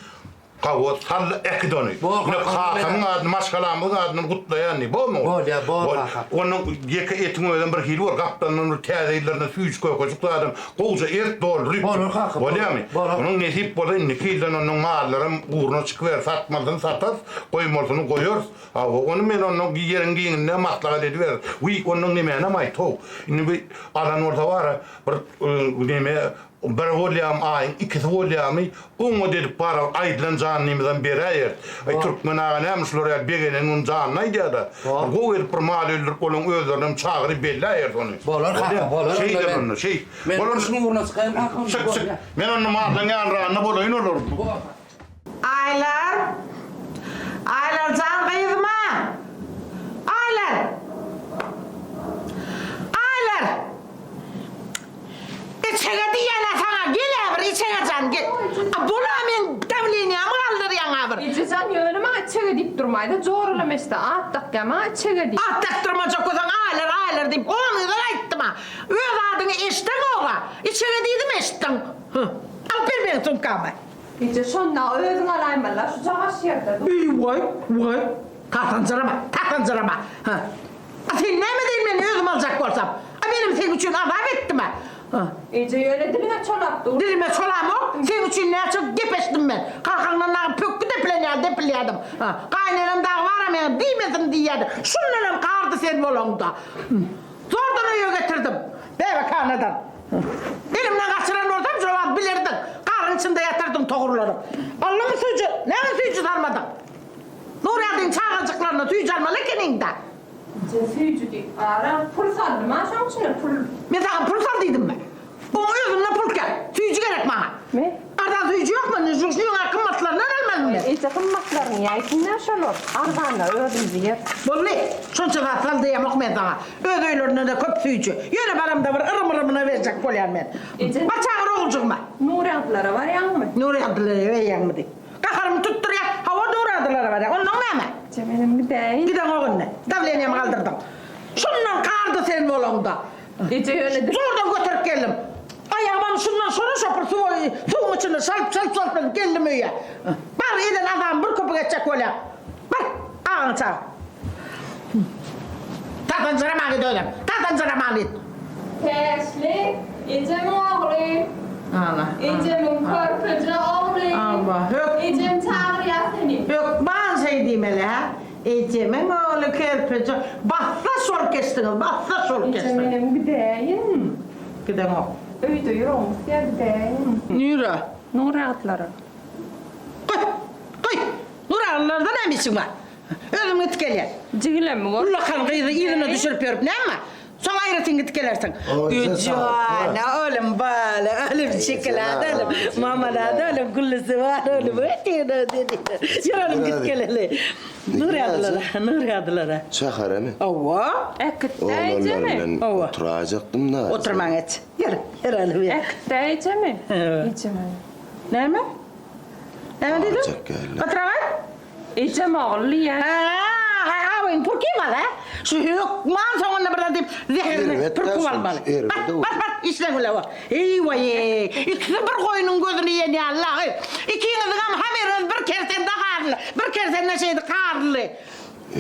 Hawa, sal äkit ony. Ine, kakamyň adyny, maşgalamyzyň adyndan gutlaýan diý. Bormy ogul? Bolýar, bor kaka. Onuň ýeke etiň özem bir hili bor. Gapdalyndan bir täze ýyllarynda süýji kökejik zadam gowja ert doldurypdyr. Bolar kaka, bolar. Bolýarmy? Bolar. Onuň nesip bolsa indiki ýyldan onuň mallaram ugruna çykyber. Satmalysyny satarys, goýmalysyny goýarys. Hawa, ony men ondan ýeriň giňinde maslahat ediberin. Wiý, ondan nemänem aýt-how. Indi bi alan bolsa bar-a, bir neme, bir bolýamy, aýyň ikisi bolýamy, oňat edip bar-a, aýdylan janlymyzam beräýeris. Aý, türkmen aga näme şular ýaly begenen gün janyny aýdýar-da. Bir gowy edip bir mal öldürip, olaň özlerinem çagyryp belläýeris ony. Bolar kaka, bolar. Şeýder onda, şeýt. Men urşuň ugruna çykaýyn kaka. Çyk, çyk. Men onda mallaň ýanragynda bolaýyn olar. Aýlar! Aýlar jan gyzym-a! Aýlar! Aýlar! Içege diýýän-ä saňa, gel-ä bir içege jan, gel. A bul-a meň dawleniýamy galdyrýaň-a bir. Eje jan, ýöne maňa içege diýip durmaýda, joralama eşde, at dakýar maňa içege diýip. At dakdyrmajak bolsaň Aýlar, Aýlar diýip on gezek aýtdym-a. Öz adyňy eşdeňog-a. Içege diýdim, eşitdiň. Hy. Alyp ber meň sumkamy. Eje şonda özüň alaýmaly-la şu jagaş ýerde. Eý waý, waý, tasanjyrama, tasanjyrama. Hä. A sen näme deýin men özüm aljak bolsam? A menem seň üçin azap etdim-ä. Hä. Eje ýöne diliňe çolap dur. Dilime çolamok, seň üçin näçe gepeşdim men. Kakaňdan dagy pökgi depilen ýaly depilýärdim. Hä. Gaýynenem dagy bar-a meň diýmesin diýýärdi. Şundanam gardy sen bolaňda. Zordan öýe getirdim. Bäbekhanadan. Elimden gaçyran bolsam şo wagt bilerdiň. Garyň içinde ýatyrdyň togurlanyp. Aldyňmy süýji? Näme süýji salmadyň? Nurýagdyň çagajyklaryna süýji almaly ekeniň-dä. Eje süýji diýip gara pul saldym-a şoň içine pul. Men saňa pul sal diýdimmi? Oň özünde pul kän. Süýji gerek maňa. Me. Arzan süýji ýokmy? Indi şu şunuň gymmatlaryndan almalymy men? Eje gymmatlaryny ýaýsyn-da şolar. Arzanlary özümiz iýeris. Boldy. Şonça zat sal diýemok men saňa. Öz öýlerinde-de köp süýji. Ýöne baramda bir yrym-yrymyna berjek bolýan men. Eje. Bar çagyr oguljygyma. Nurýagdylara barýaňmy? Nurýagdylara barýaňmy diý. Gaharymy tutdurýar. Hawa, Nurýagdylara barýan. Onnoň näme? Eje menem gidäýin. Gideňok indi. Dawleniýamy galdyrdyň. Şundan gardy sen bolaňda. Eje ýöne dil. Zordan göterip geldim. Aýagymam şundan şora şopur suwa suwuň içinde şalp şalp şalp edip geldim öýe. Bar eden azabym bir köpük etjek bolýaň. Bar, agaňy çagyr. Tasanjyramaň git özem. Tasanjyramaň git. Täşli, ejemiň ogly. Ana. Ejemiň körpeje ogly. Aba, hök. Ejem çagyrýar seni. Hökman şeý diýmeli, hä? Ejemiň ogly körpeje. Bassa şol geçdiňiz, bassa şol Eje geçdiňiz. menem gidäýin. Gideňok. Öýde ýüregim gysýar gidäýin. Nirä? Nuragtlara. Goý, goý. Nuragtlarda näme işiň bar? Özüm gidip gelýän. Jigilemi gör. Ullakan gyzy yzyna düşürip ýörüp näme? Soň aýratyn gidip gelersiň. Jana oglum bala oglum şokolad oglum mamalad oglum güllüsi bar oglum Ýörelim gidip geleli. Nurýadylara, Nurýadylara. Şäheremi? Hawa. Oglanlar bilen oturaýjakdym-da. Oturmaň hiç. Ýör, ýörelim ýör. Äkitdä ejemi? Ejemi. Näme? Näme diýdiň? Oturagaý. Ejem ogul diýýän. Hä, awyň pul kim al, hä? Şu hökman soňunda bir zat diýip, zäherini pürküp almaly. Bar, bar, bar, işleň bile bor. Eý, waý-eý, ikisi bir goýnuň gözüni iýen ýaly-la, Ikiňiziňem habaryňyz bir kersende garly, bir kersende şeýdi garly.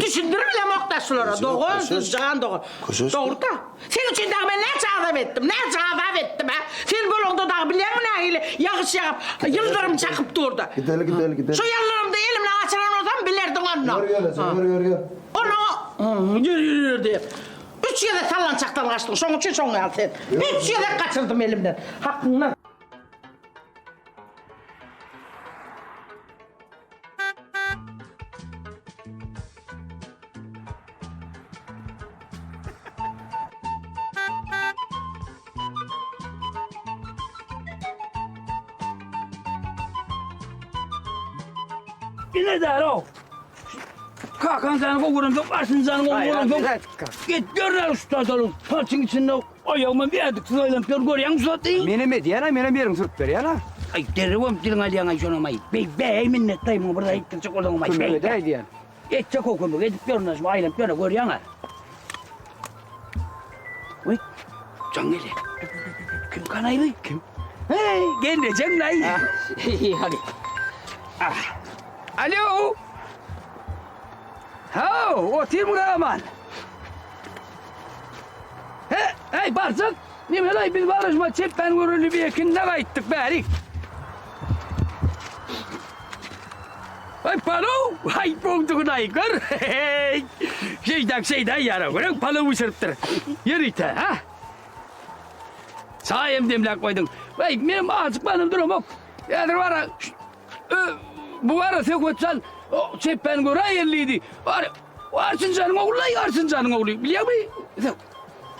Düşündirip bilemok-da şulara, dogan, siz jan dogan. Dogry-da. Seň üçin dagy men näçe azap etdim, näçe azap etdim, hä? Sen bolaňda dagy bilýäňmi nähili ýagyş ýagyp, ýyldyrym çakyp durdy. Gideli, gideli, gideli. Şu ýyldyrymda elimden gaçyran bolsam bilerdiň onda. Ýör, ýör, eje, ýör, ýör, ýör. Onda, ýör, ýör, ýör diýip. Üç gezek sallançakdan gaçdyň, şoň üçin şoň ýaly sen. Üç gezek gaçyrdym elimden. Hakyňdan. Ine däl-ow. Kakan seni gowuramsoň, Arşynjany gowuramsoň. Git gör şu taýdalyň palçyň içinde aýagyma bir ädiksiz aýlanyp ýör görýäňmi şu zady? Menem edýän-ä, menem ýeriňi sürüp berýän-ä. Aý derrewem diliňi alýaň-aý şonam-aý. Beý, beý minnetdaý muňa bir zat etdirjek bolsaňam-aý. Kömek edäý diýýän. Etjek o kömegi edip ýörün-ä şu aýlanyp ýör-ä görýäň-ä. Weý, jaň gelýär. Kim kanaý bu? Kim? Heý, gelnejeň-laý. Hadi. Ah. Alo! Haw, otyrmyň aman? He, heý, barjak, nemelaý biz baryşma çepbän göreli bir ekinde gaýtdyk bärik. Aý palow, aý boldugynaý gör. Heý, şeýdäk şeýdäý ýara, görüň palow bişiripdir. Ýörite, ha? Çaý hem demläp goýduň. Weý, menem ajykmanym duramok. Häzir bara, bu bara Söhbetjan çepbäni göräýeli diýdi. Bar, Arçynjanyň ogly-laý, Arçynjanyň ogly, bilýäňmi?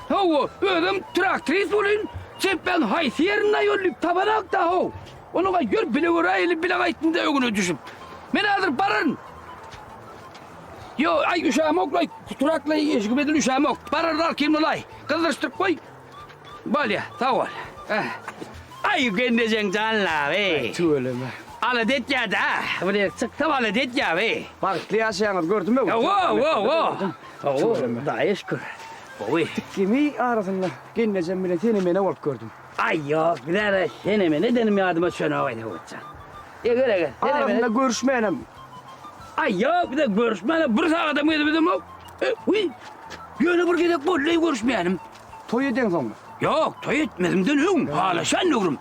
Hawa, özem traktorist bolýan, çepbäň haýsy ýerinde ýol diýip tabanak-da, how. Onuň-a ýör bile göräýeli, bile gaýtdym-da öňüne düşüp. Men häzir bararyn. Ýo, aý, üşämok-laý, trakla eşigim edil üşämok. Bararyn alkymda-laý. Gyzdyryşdyryp goý. Bolýa, sag bol. Aý, gelnejeň janlaby. Tüweleme. Alada etýä-dä. Bir ýere çyksam alada etýä-bi. Bagtly ýaşaýaňyz gördüm öň. Hawa, hawa, hawa. Hawa, Hudaýa şükür. Gowy. Tikgimi arasynda gelnejem bilen sene-mene bolup gördüm. Aý, ýok, bizä-de sene-mene edenim ýadyma düşenok-aý, Söwütjan. Eger, eger, sene-mene. Arasynda görüşmänem. Aý, ýok, bize görüşmäne bir sagadam gezibizemok. Wiý, ýöne bir gezek boldy-laý görüşmänim. Toý edeňsoňmy? Ýok, toý etmezimden öň, halaşan döwrüm.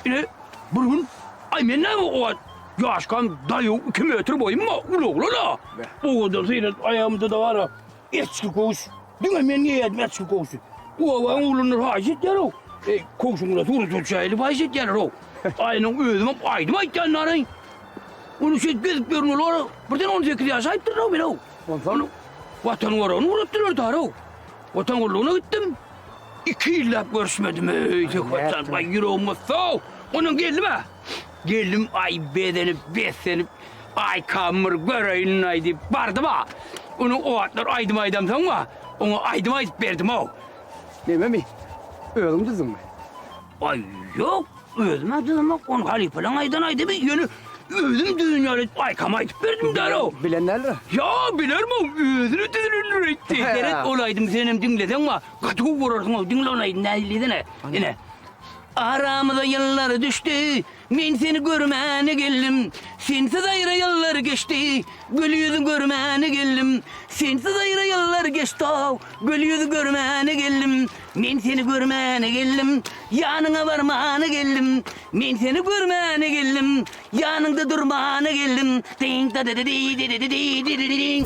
Ine, bir gün, aý men näme o wagt ýaşkam daýaw iki metr boýum bar, uly oglan-a. Owadan syrat, aýagymda-da bar-a, eçgi köwüş. Diňe men geýerdim eçgi köwşi. Obaň oglanlary haýyş etýär-ow. Eý, köwşüň bilen surata düşäýeli haýyş etýärler-ow. Aýynyň özümem aýdym aýtýan-da-laý. Ony şeýdip gezip ýörün olar, birden on sekiz ýaşaýypdyryn-ow men-ow. Onsoň? Watan goragyny ugratdylar-da-ow. Watan gullugyna gitdim. Iki ýyllap görüşmedim, eý, Söhbetjan, baý, ýüregim gysdy-ow. Ondan geldim-ä. Geldim, aý, bezenip, beslenip, aýkamy bir göreýin-aý diýip bardym-a. Onuň o wagtlar aýdym aýdamsoň-a, oňa aýdym aýdyp berdim-ow. Nememi? Özüň düzdüňmi? Aý, ýok, özüm-ä düzemok, ony halypalaň aýdan aýdymy, ýöne özüm düzen ýaly edip aýkama aýdyp berdim däl-ow. Bilen däldir. Ýa, bilerim-ow, özüni düzülendir öýtdi. Seret, ol aýdymy senem diňleseň bar, gaty gowy görersiň-ow, diňle ol aýdymy nähili-diýsene. Ine. Aramyza ýyllar düşdi, Men seni görmäne geldim. Sensiz aýra ýyllar geçdi, Gül ýüzüň görmäne geldim. Sensiz aýra ýyllar geçdi-ow, Gül ýüzi görmäne geldim. Men seni görmäne geldim, Ýanyňa barmana geldim. Men seni görmäne geldim, Ýanyňda durmana geldim. Diň-da-da-da-di-di-di-di-di-di-di-diň.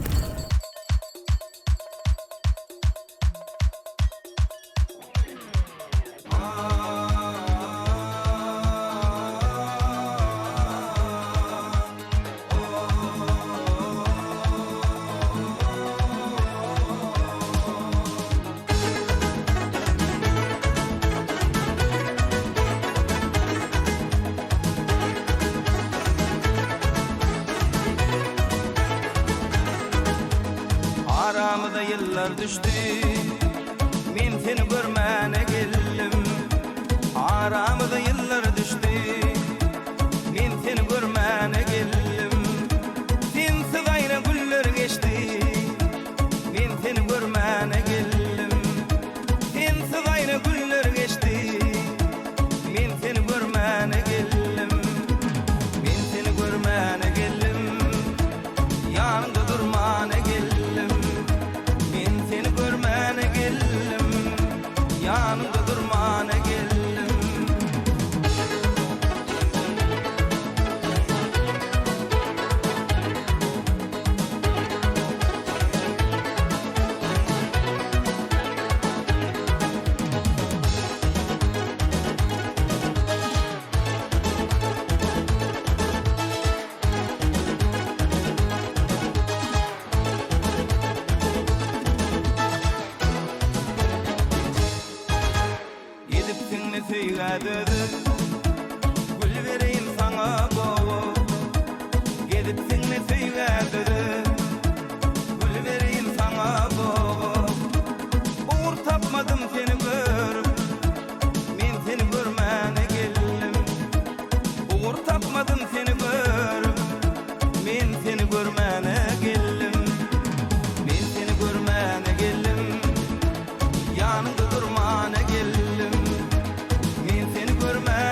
Aramyza ýyllar düşdi, men seni görmäne geldim. Aramyza ýyllar düşdi, men seni görmäne geldim. Sensiz aýra günler geçdi, men seni görmäne geldim. Sensiz aýra günler geçdi, men seni görmäne geldim. Men seni görmäne geldim. Ýanyňda durmana geldim. Men seni görmäne geldim. Ýanyňda durmana geldim. Edipsiň-le söýgä dözüp, Gül bereýin saňa gowy. Gezipsiň-le söýgä dözüp, Gül bereýin saňa gowy. Ugur tapmadym seni görüp, Men seni görmäne geldim. Ugur tapmadym seni görüp, Men seni görmäne geldim. Men seni görmäne geldim, Ýanyňda durmana geldim. Men seni görmäne.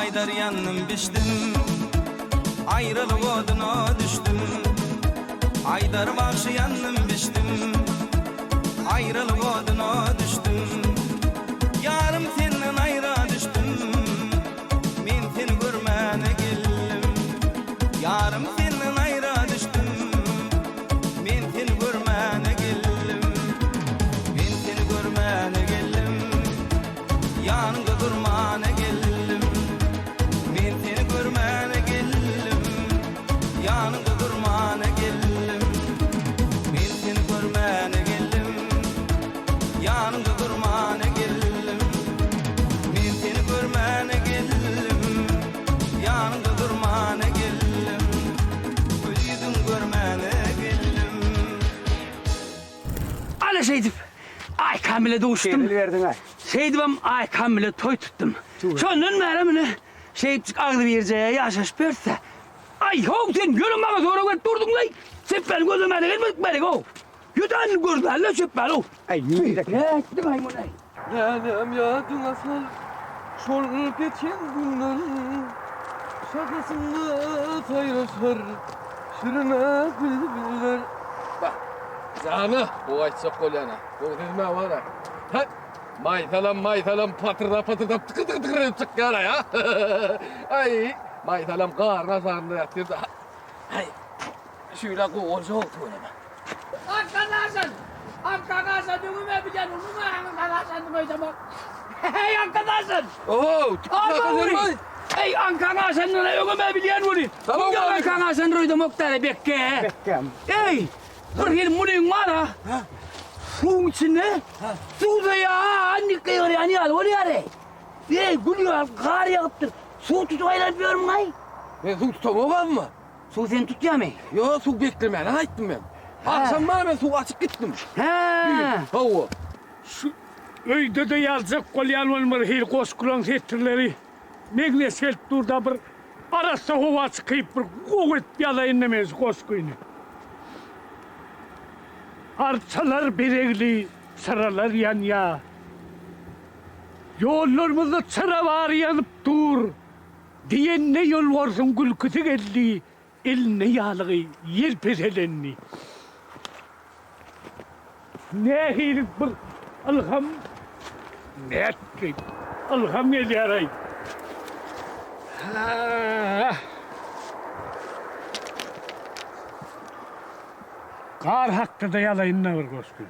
aýdar ýandym bişdim Aýralyk oduna düşdüm Aýdar bagşy ýandym bişdim Aýralyk oduna düşdüm Ýarym senden aýra düşdüm Men seni görmäne geldim Ýarym senden aýra düşdüm Men seni görmäne geldim Men seni görmäne geldim Ýanyňda durmana geldim Men seni görmäne geldim Ýanyňda durmana geldim Men seni görmäne geldim Ýanyňda durmana geldim Men seni görmäne geldim Ýanyňda durmana geldim Gül ýüzüň görmäne geldim. Ana şeýdip Aýkam bile duşdum. Hezil berdiň-aý. Şeýdibem Aýkam bile toý tutdum. Şondan bäri mine şeýdipjik agzybirje ýaşaşyp ýörüs-dä. Aý, how, sen ýöne maňa sorag berip durduň-laý. Çepbäni gözlemäne gelmedik bärik-ow. Ýödänini gözlärler çepbäni-ow. Aý, nirde? Nätdiň-aý muny? Läläm ýadyňa sal, şol geçen günleri, Şahasynda saýraşar şirine bilbiller. Bak, jana, gowy aýtjak bolýan-a. Gowy sözüm-ä bar-a. Häý, maýsalam, maýsalam patyrdap-patyrdap tykyr-tykyr edip çykýar-aý, a? Aý, maýsalam garyň aşagynda ýatyr-da. Häý, şüýle gowy boljak-ow tüweleme. Arkadaşlar! Arkadaşlar öňüme bilýän uly arkadaşlar öýdemok. Hey arkadaşlar! Oo, Aman Ey arkadaşlar öňüme bilýän uly. Salam aleyküm. Arkadaşlar öýdemok däle Bekke. Bekkem. Ey! Bir hil munyň bar ha. Suwuň içinde suwda ya annik gygyrýan ýaly bolýar ey. Ey gül ýaly gar ýagypdyr. Suw tutup aýlanyp ýörmüň aý. Men suw tutamok amma. Suw seni tutýamy? Ýok, suw beklemäne gaýtdym men. Agşam bar men suw açyp gitdim. Hä. Hawa. Şu öýde-de ýazjak bolýan ol bir hili goşgulaň setirleri meňzeş gelip dur-da bir arassa howa çykyp bir gowy edip ýazaýyn-da men şu goşgyny. Arçalar bezegli, çyralar ýanýa. Ýollarymyzda çyra bary ýanyp dur. Diýende ýolbarsyň gülküsi geldi, elinde ýalygy ýel peselendi. Nähili bir ylham nätdi? Ylham gelýär-aý. Hä. Gar hakda-da ýazaýyn-da bir goşgy.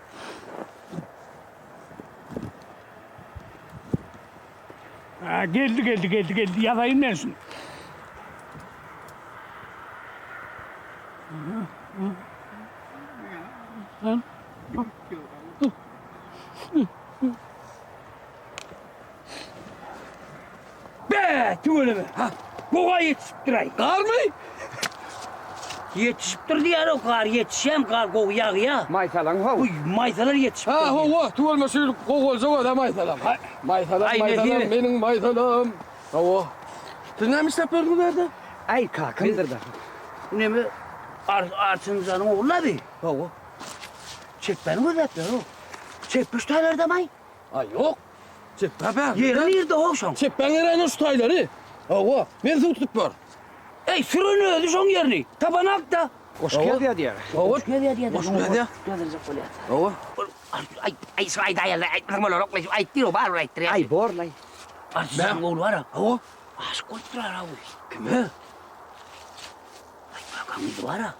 Ha, geldi geldi geldi geldi ýazaýyn men şuny. Be, tüweleme. Ha, goga ýetişipdir aý. Garmy? Ýetişipdir diýýär o gar ýetişýän gar gowy ýagýa. Maýsalaň how. Uý, maýsalar ýetişipdir. Ha, hawa, tüweleme şu ýyl gowy boljak özä maýsalam. Ha, maýsalam, maýsalam, meniň maýsalam. Hawa. Siz näme işläp ýördüňiz bärde? Aý, kakamdyr da. Neme Ar Arçynjanyň ogly abi. Hawa. Çepbäni gözläp ýör o. Çepbe şu taýlardamaý? Aý, ýok. Çepbe bärde. Ýeri nirde ho şoň? Çepbäň ýeri şu taýlary. Hawa, men suw tutup bar. Eý, süren özi şoň ýerini. Tabanak-da. Goşgy ýazýar diýýär. Hawa. Goşgy ýazýar diýýär. Goşgy ýazýar. Ýazyljak bolýar. Hawa. Aý, aý, şu aýdaýaly, aýtmasaň bolar, oklaý, aýt diýr, barybir aýtdyrýar. Aý, borlaý. Arçynyň ogly bar-a. Hawa. Aşyk bolup durar-a bu. Kime? Aý, kakaň gyzy bar-a.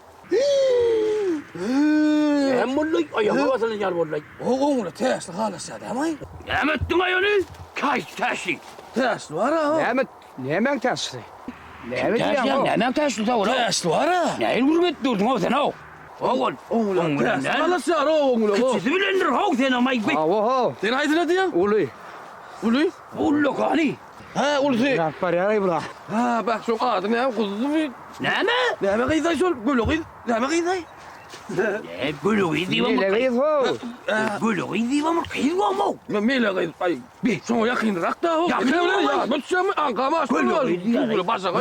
Näme boldy? Aýagyňa basylan ýaly boldy. Oňuna täşli halaşýar dämi? Näme etdiň aý ony? Kaýsy täşli? Täşli bar-a. Näme, nämäň täşlisi? Näme diýýäň? Nämäň täşlisi ol? Täşli bar-a. Nähili gürrüň edip durduň-ow sen-ow? Ogul. Oňuna täşli halaşýar-ow oňuna. Kiçisi bilendir how senem aý. Hawa-how. Sen haýsyna diýýäň? Uly. Uly? Ullakany. Hä, ulusy. Ýaryp barýar-aý bula. Hä, bak şoň ady näme, guzumy? Näme? Näme gyzaý şol, göle gyz? Näme gyzaý? Ne, göle gyz diýibem Mele gyz how. Göle gyz diýibem bir gyz bolmaw. Mele gyz, aý, bi, şoňa ýakynrak-da how. Ýakyn bolmaý. Ýadyma düşýärmi, aňkam aşyk Göle gyz diýýär.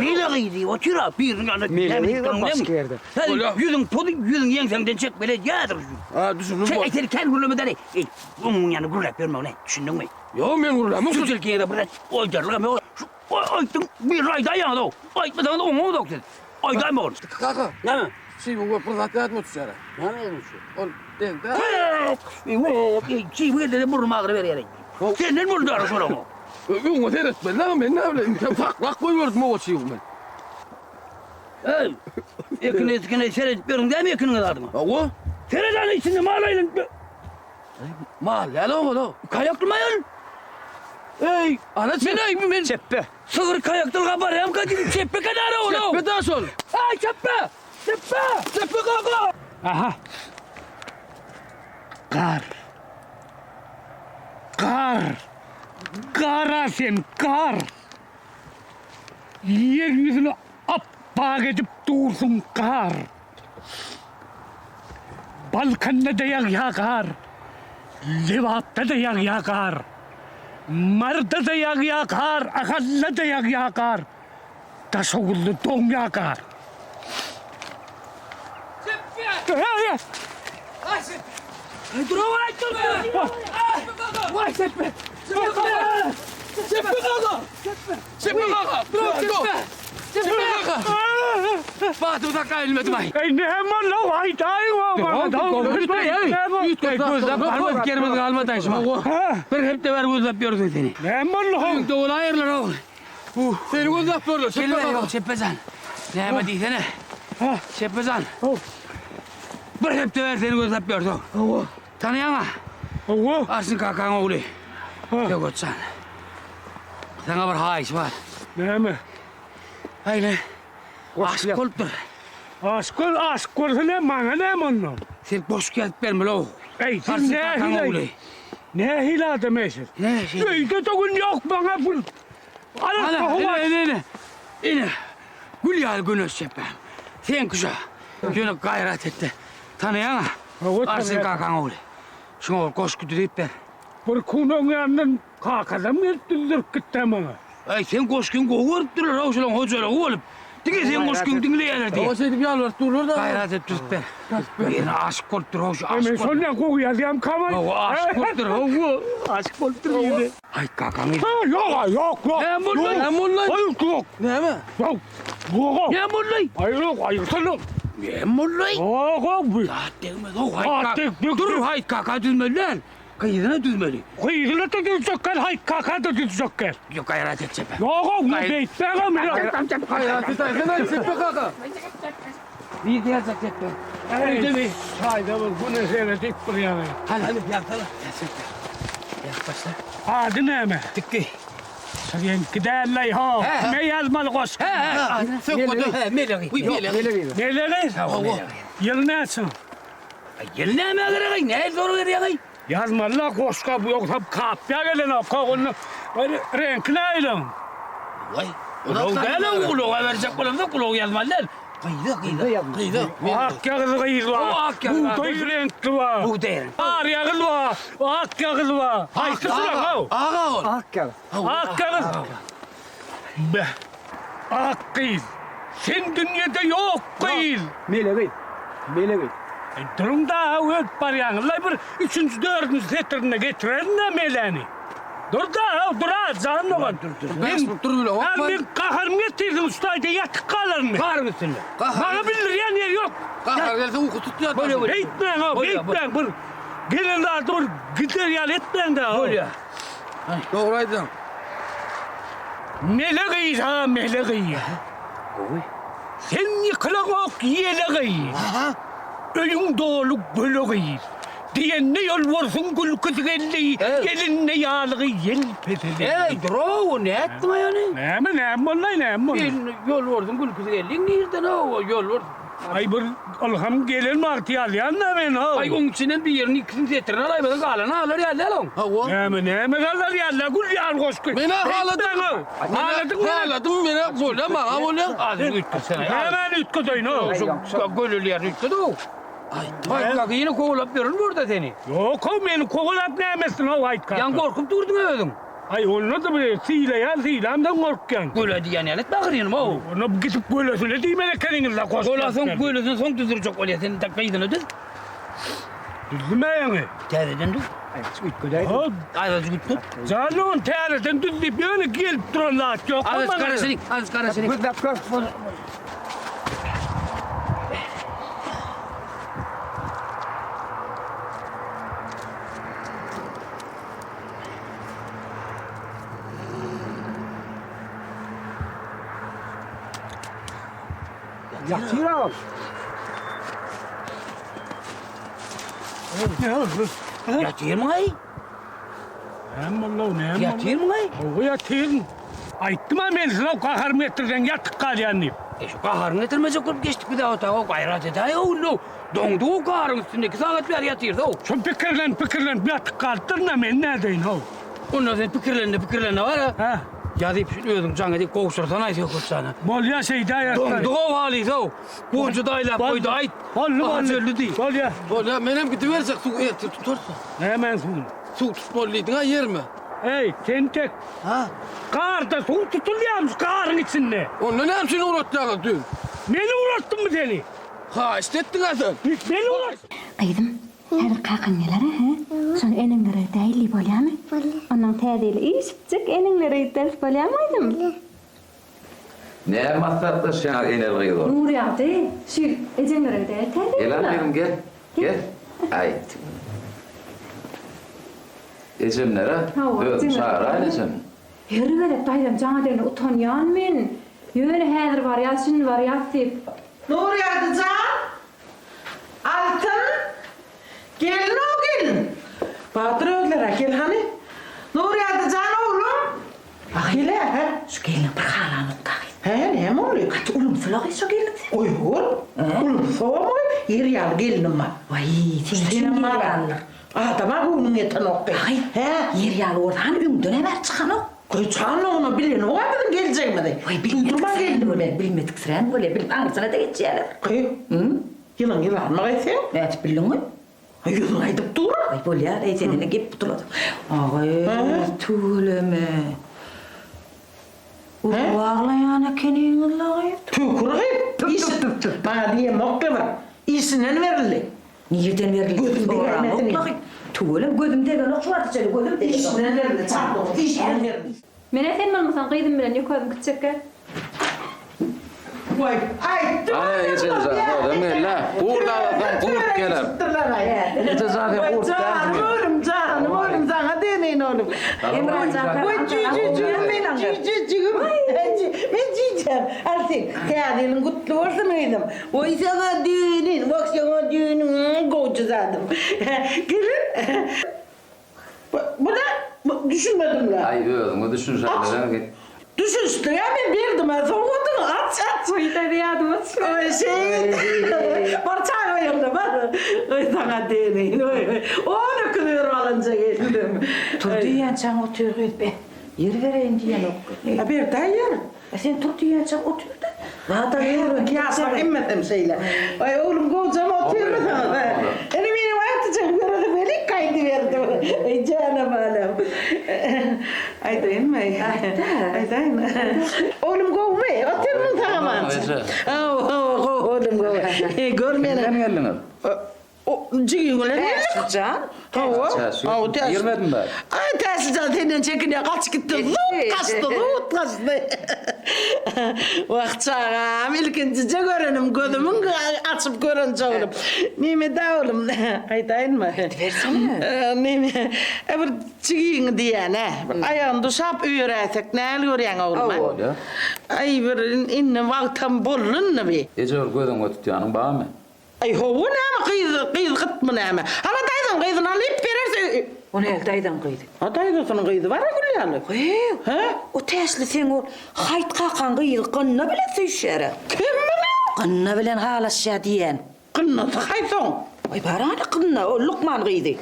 Mele gyz diýip otyr-a, biriniň ýanynda Mele gyz o başga ýerde. Sen ýüzüň pozy, ýüzüň ýeňsäňden çekmeli edýärdir. Ha, düşündim. Çek, sen kän gürleme-däli. Eý, onuň ýanynda gürläp ýörme, düşündiňmi? Ýok, men gürlämok. Şu tilkiňe bir oýdarlygam ýok. Şu aýtdyň, bir aýdaýaňyz-ow. Aýtmasaňyz oňaňyzok siz. Aýdaýma ony. Kaka. Näme? Çybyň görüp bir zat ýadyma düşýär. Näme ýadyňa düşýär? Ol degdi. Çybyk elde-de burnum agyry berýär. Senden boldy ara şolaň. Öňe seretmeli aga, men näme bileýin. Sen saklap goýberdim oba çybygy men. Eý, ekine etkine seredip ýörüň dämi ekiniňe zadyňa? Hawa. Seret ana içinde mal aýlanyp. Mal däl o ol. Kaýaklymy aýal? Eý, ana Men aý men çepbe. Sygyr kaýakdylga barýamka diýdim, çepbe kenara ol. Çepbe da şol. Aý çepbe! Çepbe! Çepbe kaka! Aha. Gar. Gar. Gara sen, gar. Ýer ýüzüni appak edip dursuň, gar. Balkanda-da ýagýar gar, Lebapda-da ýagýar gar, Maryda-da ýagýar gar, Ahalda-da ýagýar gar, Daşoguzda doňýar gar. Batym sakla bilmedim aý. Eý näme boldy aýdaýyň Gözläp barmadyk ýerimiz galmady aý şuňa. Bir hepde bäri gözläp ýördük seni. Näme boldy how? Öýüňde bolaýyrlar how. Seni gözläp ýörler. Çepbe Çepbejan. Näme diýsene? Çepbejan. Bir hepde bäri seni gözläp ýördük. Hawa. Tanaýaňa? Hawa. Arşyn kakaň ogly. Söwetjan. Saňa bir haýyş bar. Näme? Aýna. Aşyk bolupdyr. Aşyk bol, aşyk bolsa näme, maňa näme ondan? Sen goşgy ýazyp bermeli-ow. Eý, siz nähili, nähili adam eý siz? Öýde-de gün ýok maňa bu. Ana, ine, ine, ine. Ine, gül ýaly güneş çepbäm. Seňki şu. Ýöne gaýrat et-de. Tanaýaň-a? Arşyn kakaň ogly. Şuňa bir goşgy düzüp ber. Bir kun öň ýanyndan kakasam gelip düzdürip gitdä maňa. Äý, seň goşgyňy gowy görüpdirler-ow, şolaň hojalygy bolup. Diňe seň goşgyňy diňleýärler diýýär. Oba şeýdip ýalbaryp durlar-da. Gaýrat et düzüp ber. Ýene aşyk bolupdyr-ow şu, Aý, aşyk men bolupdyr. şondan gowy ýazýamkam-aý. Hawa, aşyk bolupdyr, hawa, aşyk bolupdyr ýene. Aýt kakaň. Ha, ýok, ýok, ýok. Näme boldy? Näme boldy? Aý, ýok. Näme? Ýok. Ýok. Näme boldy? Aý, ýok, aýyrsana. Näme boldy? Ýok, ýok. Zat degmez-ow, haýt kaka. Dur, haýt kaka düzmeli däl. Gyzyna düzmeli. Gyzyna-da düzjek gel, haýt kaka-da düzjek gel. Ýok, gaýrat et çepe. Ýok-ow, men beýtmägem. Gaýrat et, aýtsana, çepe kaka. Bir geljek çepe. Öýde bir çaýda bir güne seredip bir ýaly. Hany, hany, ýaksana. Ýak çepe. Ýak başla. Ady näme? Tikki. Seňki däl-laý, ho. Kime ýazmaly goşgy? He, he. Sökmedi. He, Melegi. Melegi. Melegi? Ýyl näçe? Ýyl nämä gerek-aý? Nähili sorag berýäň-aý? Ýazmaly-la goşga, bu ýogsa kapýa gelenok, onda reňki nähili oň? Waý, ulag däl-ow, ulaga berjek bolamzok, ulag ýazmaly däl. Gyza, gyza. Gyza. Ak ýagyz gyz bar. Ak ýagyz. Bugdaý reňkli bar. Bugdaý reňkli. Ar ýagyz bar, ak ýagyz bar. Haýsy şular-ow? Aga ol. Ak ýagyz. Ak ýagyz. Beh, ak gyz. Sen dünýede ýok gyz. Mele gyz. Mele gyz. Aý, duruň da, ölüp barýaňyz-laý, bir üçünji, dördünji setirinde getirerin-dä meläni. Dur-da, dur-a, jan dogan. Dur, dur. Men, dur bile, Hä, men gaharym getirdiň, şu taýda ýatyp galaryn men. Garyň üstünde. Maňa bildirýän ýeri ýok. Gahar gelse uky tutýar. Bolýa, bolýa. Beýtmäň-ow, beýtmäň, bir gelen zady bir gider ýaly etmäň-dä. Bolýa. Dogry aýdýaň. Mele gyz ha mele gyz. Gowy. Sen ýykylaňok ýele gyz. Öýüň doly göle gyz. Diýende ýolbarsyň gülküsi geldi, elinde ýalygy ýelpezedi. Eý, dur-ow, nätdiň aý ony? Näme, näme boldy-aý, näme boldy? Elinde ýolbarsyň gülküsi geldi, nirden-ow, ýolbars? Aý bir ylham gelen wagty ýazýan-da men-ow. Aý oň içinden birini, ikisini setirini alaýmasaň galany alar ýaly däl oň. Hawa. Näme, näme galar ýaly, gül ýaly goşgy. Men-ä haladym. Haladyň Haladym, men-ä bolýa, maňa bolýa. Azyny üýtgetsene. Nämäni üýtgedeýin-ow? Şu göleli ýerini üýtged-ow. Aýt kaka, ýene kowalap ýörün borda seni. Ýok-ow, meni kowalap näme etsin-ow, aýt kaka. Ýaňy gorkup durduň-a özüň. Aý, onda-da bir sylaýan, sylamdan gorkýan. Göle diýýän ýaly etme ahyrynam-ow. Onda gidip gölesine diýmeli ekeniňiz-le, goşgy Göle soň, ýazyp gölesini soň düzdürjek bolýa, sen entek gyzyny düz. Düzdüm-ä ýaňy. Täzeden düz. Aýazjyk üýtgedäýdim. Aýazjyk üýtget. Janly ony täzeden düz diýip ýöne gelip duran zat ýok. Azajyk garaşalyň, azajyk garaşalyň. Gözläp gör. Ýatyr agam. Ýatyrmyň-aý? Näme boldy, näme boldy? Ýatyrmyň-aý? Hawa ýatyryn. Aýtdym-a men size gaharymy getirseň ýatyp galýan diýip. E şu gaharyňy getirmejek bolup geçdik biz-ä otaga, gaýrat edäý-ow, doňduk-ow garyň üstünde, iki sagat bäri ýatyrys-ow. Şu pikirlenip, pikirlenip ýatyp galypdyryn-a, men nädeýin-ow? Onda sen pikirlen-de, pikirlen-de bar-a. Hä? Ýazyp özüň jaň edip gowşursana Söhbet jana. Bolýa şeýdäýeris. Doňduk-ow halys-ow. Gonja-da aýlap goýdy, aýt. Boldy, Aha boldy. çölli diý. Bolýa. Bolýa, menem gidiberjek suw ertir tutarsyň. Nämäň suwuny? Suw tutmaly diýdiň-ä ýerime. Eý, tentek. Ha? Garda suw tutulýarmyş garyň içinde. Onda näme üçin ugratýaňyz düýn? Men ugratdymmy seni? Haýyşt etdiň-ä sen. Men ugrat. Gyzym, häzir kakaň geler-ä, hä? Şony eneňlere däl diý, bolýamy? Bolýa. Onnoň täze ýyly üýşüpjik eneňlere gideris, bolýamy gyzym? Bolýa. Näme maslahatlaşýaňyz eneli gyz bolup? Nurýagdy, şu ýyl ejeňlere däl täze Gel ýyla. gyzym gel. Gel. Aý. Ejemlere Hawa, özüm ejeňlere. çagyraýyn ejem. Her gezek daýzam jaň edende utanýan men. Ýöne häzir barýas, şindi barýas diýip. Nurýagdy jan! Altyn! Gelin-ow gelin! Batyr özler-ä gel hany. Nurýagdy jan oglum! Bak hele, hä? Şu gelniň bir halanok dagy. Hä, näme boldy? Gaty ulumsyla gyz şo gelniň sen. Goý bol. Ulumsam-oý, ýer ýaly gelnim bar. Waý, sen üçin ýer ýalydyr. Adama göwnüň ýetenok gyz. Aý, Hä? ýer ýaly bolsa hany öňden-ä bäri çykanok. Goý, çanlygyna bilenok-a biziň geljegimizi. Waý, Duýdurman bilmediksirän geldim bolýa, men. bilmediksirän bolýa, bilip aňyrsyna-da geçýärler. Gyz, ýylan ýylanmy gyz sen? Nädip bildiň-oý? Ýüzüň aýdyp dur-a. Aý, bolýar, eý, sen ine gep gutulady. Agy, tüweleme. Urup aglaýan ekeniňiz-la gyz. Tükür gyz. Tüp, tüp, tüp. Maňa diýemok-la bir. Işinden berildi. Nirden berildi? Gözüm degäýmesin. Tüweleme, gözüm degenok şu wagta çenli, gözüm degenok. Işinden berildi, çarpyk, işinden berildi. Menä sen bolmasaň gyzym bilen ýeke özüm gitjekgä. Waý, aýtdym Ana ejem jan, özem geldi. Gurt alasaň gurt geler. Eje jan sen gurt dälsiň. Janym oglum, janym oglum, saňa deneýin oglum. Waý, jüýjüjigim meniň, jüýjüjigim. Men jüýjem. Al sen, täze ýylyň gutly bolsun gyzym. Waý, saňa deneýin, wah, saňa deneýin, gowja zadym. Gelin. Bu ne? Düşünmedim-le. Aý özüňe düşünşäýmeden git. Düşünişdiň-ä men berdim-ä sowgadyňy aç aç. Oý daýza ýadyma düşmedi. Oý şeýt. Bar çaý goýaly bar. Oý saňa deneýin oý oý. On öküz berip alynja geldim. Tur diýýänçäň otur gyz be. Ýer bereýin diýenok. A ber-dä ýer. A sen tur diýýänçäň otur-da. Zada Häzirki ýaşlaryň hemmesem şeýle. Aý oglum gowjam otyrmysyňyz? Ine meniň agtyjagym göresi welin gaýdyberdi. Eý janam balam. Aýdaýynmy? Aýt-da. Aýdaýyn. Oglum gowumy? Otyrmyň sag-amança? Hawa, hawa, gowy oglum gowy. Gör meni. Kimden geldiňiz? O jigiň bilen geldik. Täşlijan. Hawa. Hawa, Täşli. Girmedim ben. Aý, Täşlijan senden çekinýär, gaçyp gitdi. Zut gaçdy, zut gaçdy. Wah, çagam, ilkinjije görenim, gözümiň açyp gören jogrum. Neme-dä oglum, aýdaýynmy? Aýdybersene. Neme, e bir jigiňi diýýän-ä. Bir aýagyny duşap öýeräýsek, näl görýäň oglum, a? Bolýar. Aý, bir indi wagtam boldy indi bi. Eje bir gözüňe tutýanyň barmy? Aý hawa näme gyz gyz gytmy näme. Hala daýzaň gyzyny alyp bererse. O näl daýzaň gyzy. A daýzasynyň gyzy bara gül ýaly. Gyýw. Hä? O Täşli seň ol Haýt kakaň gyzy Gynna bilen söýüşýärä. Kim bilen? Gynna bilen halaşýa diýýän. Gynnasy haýsoň? Aý barana Gynna ol lukman gyzy.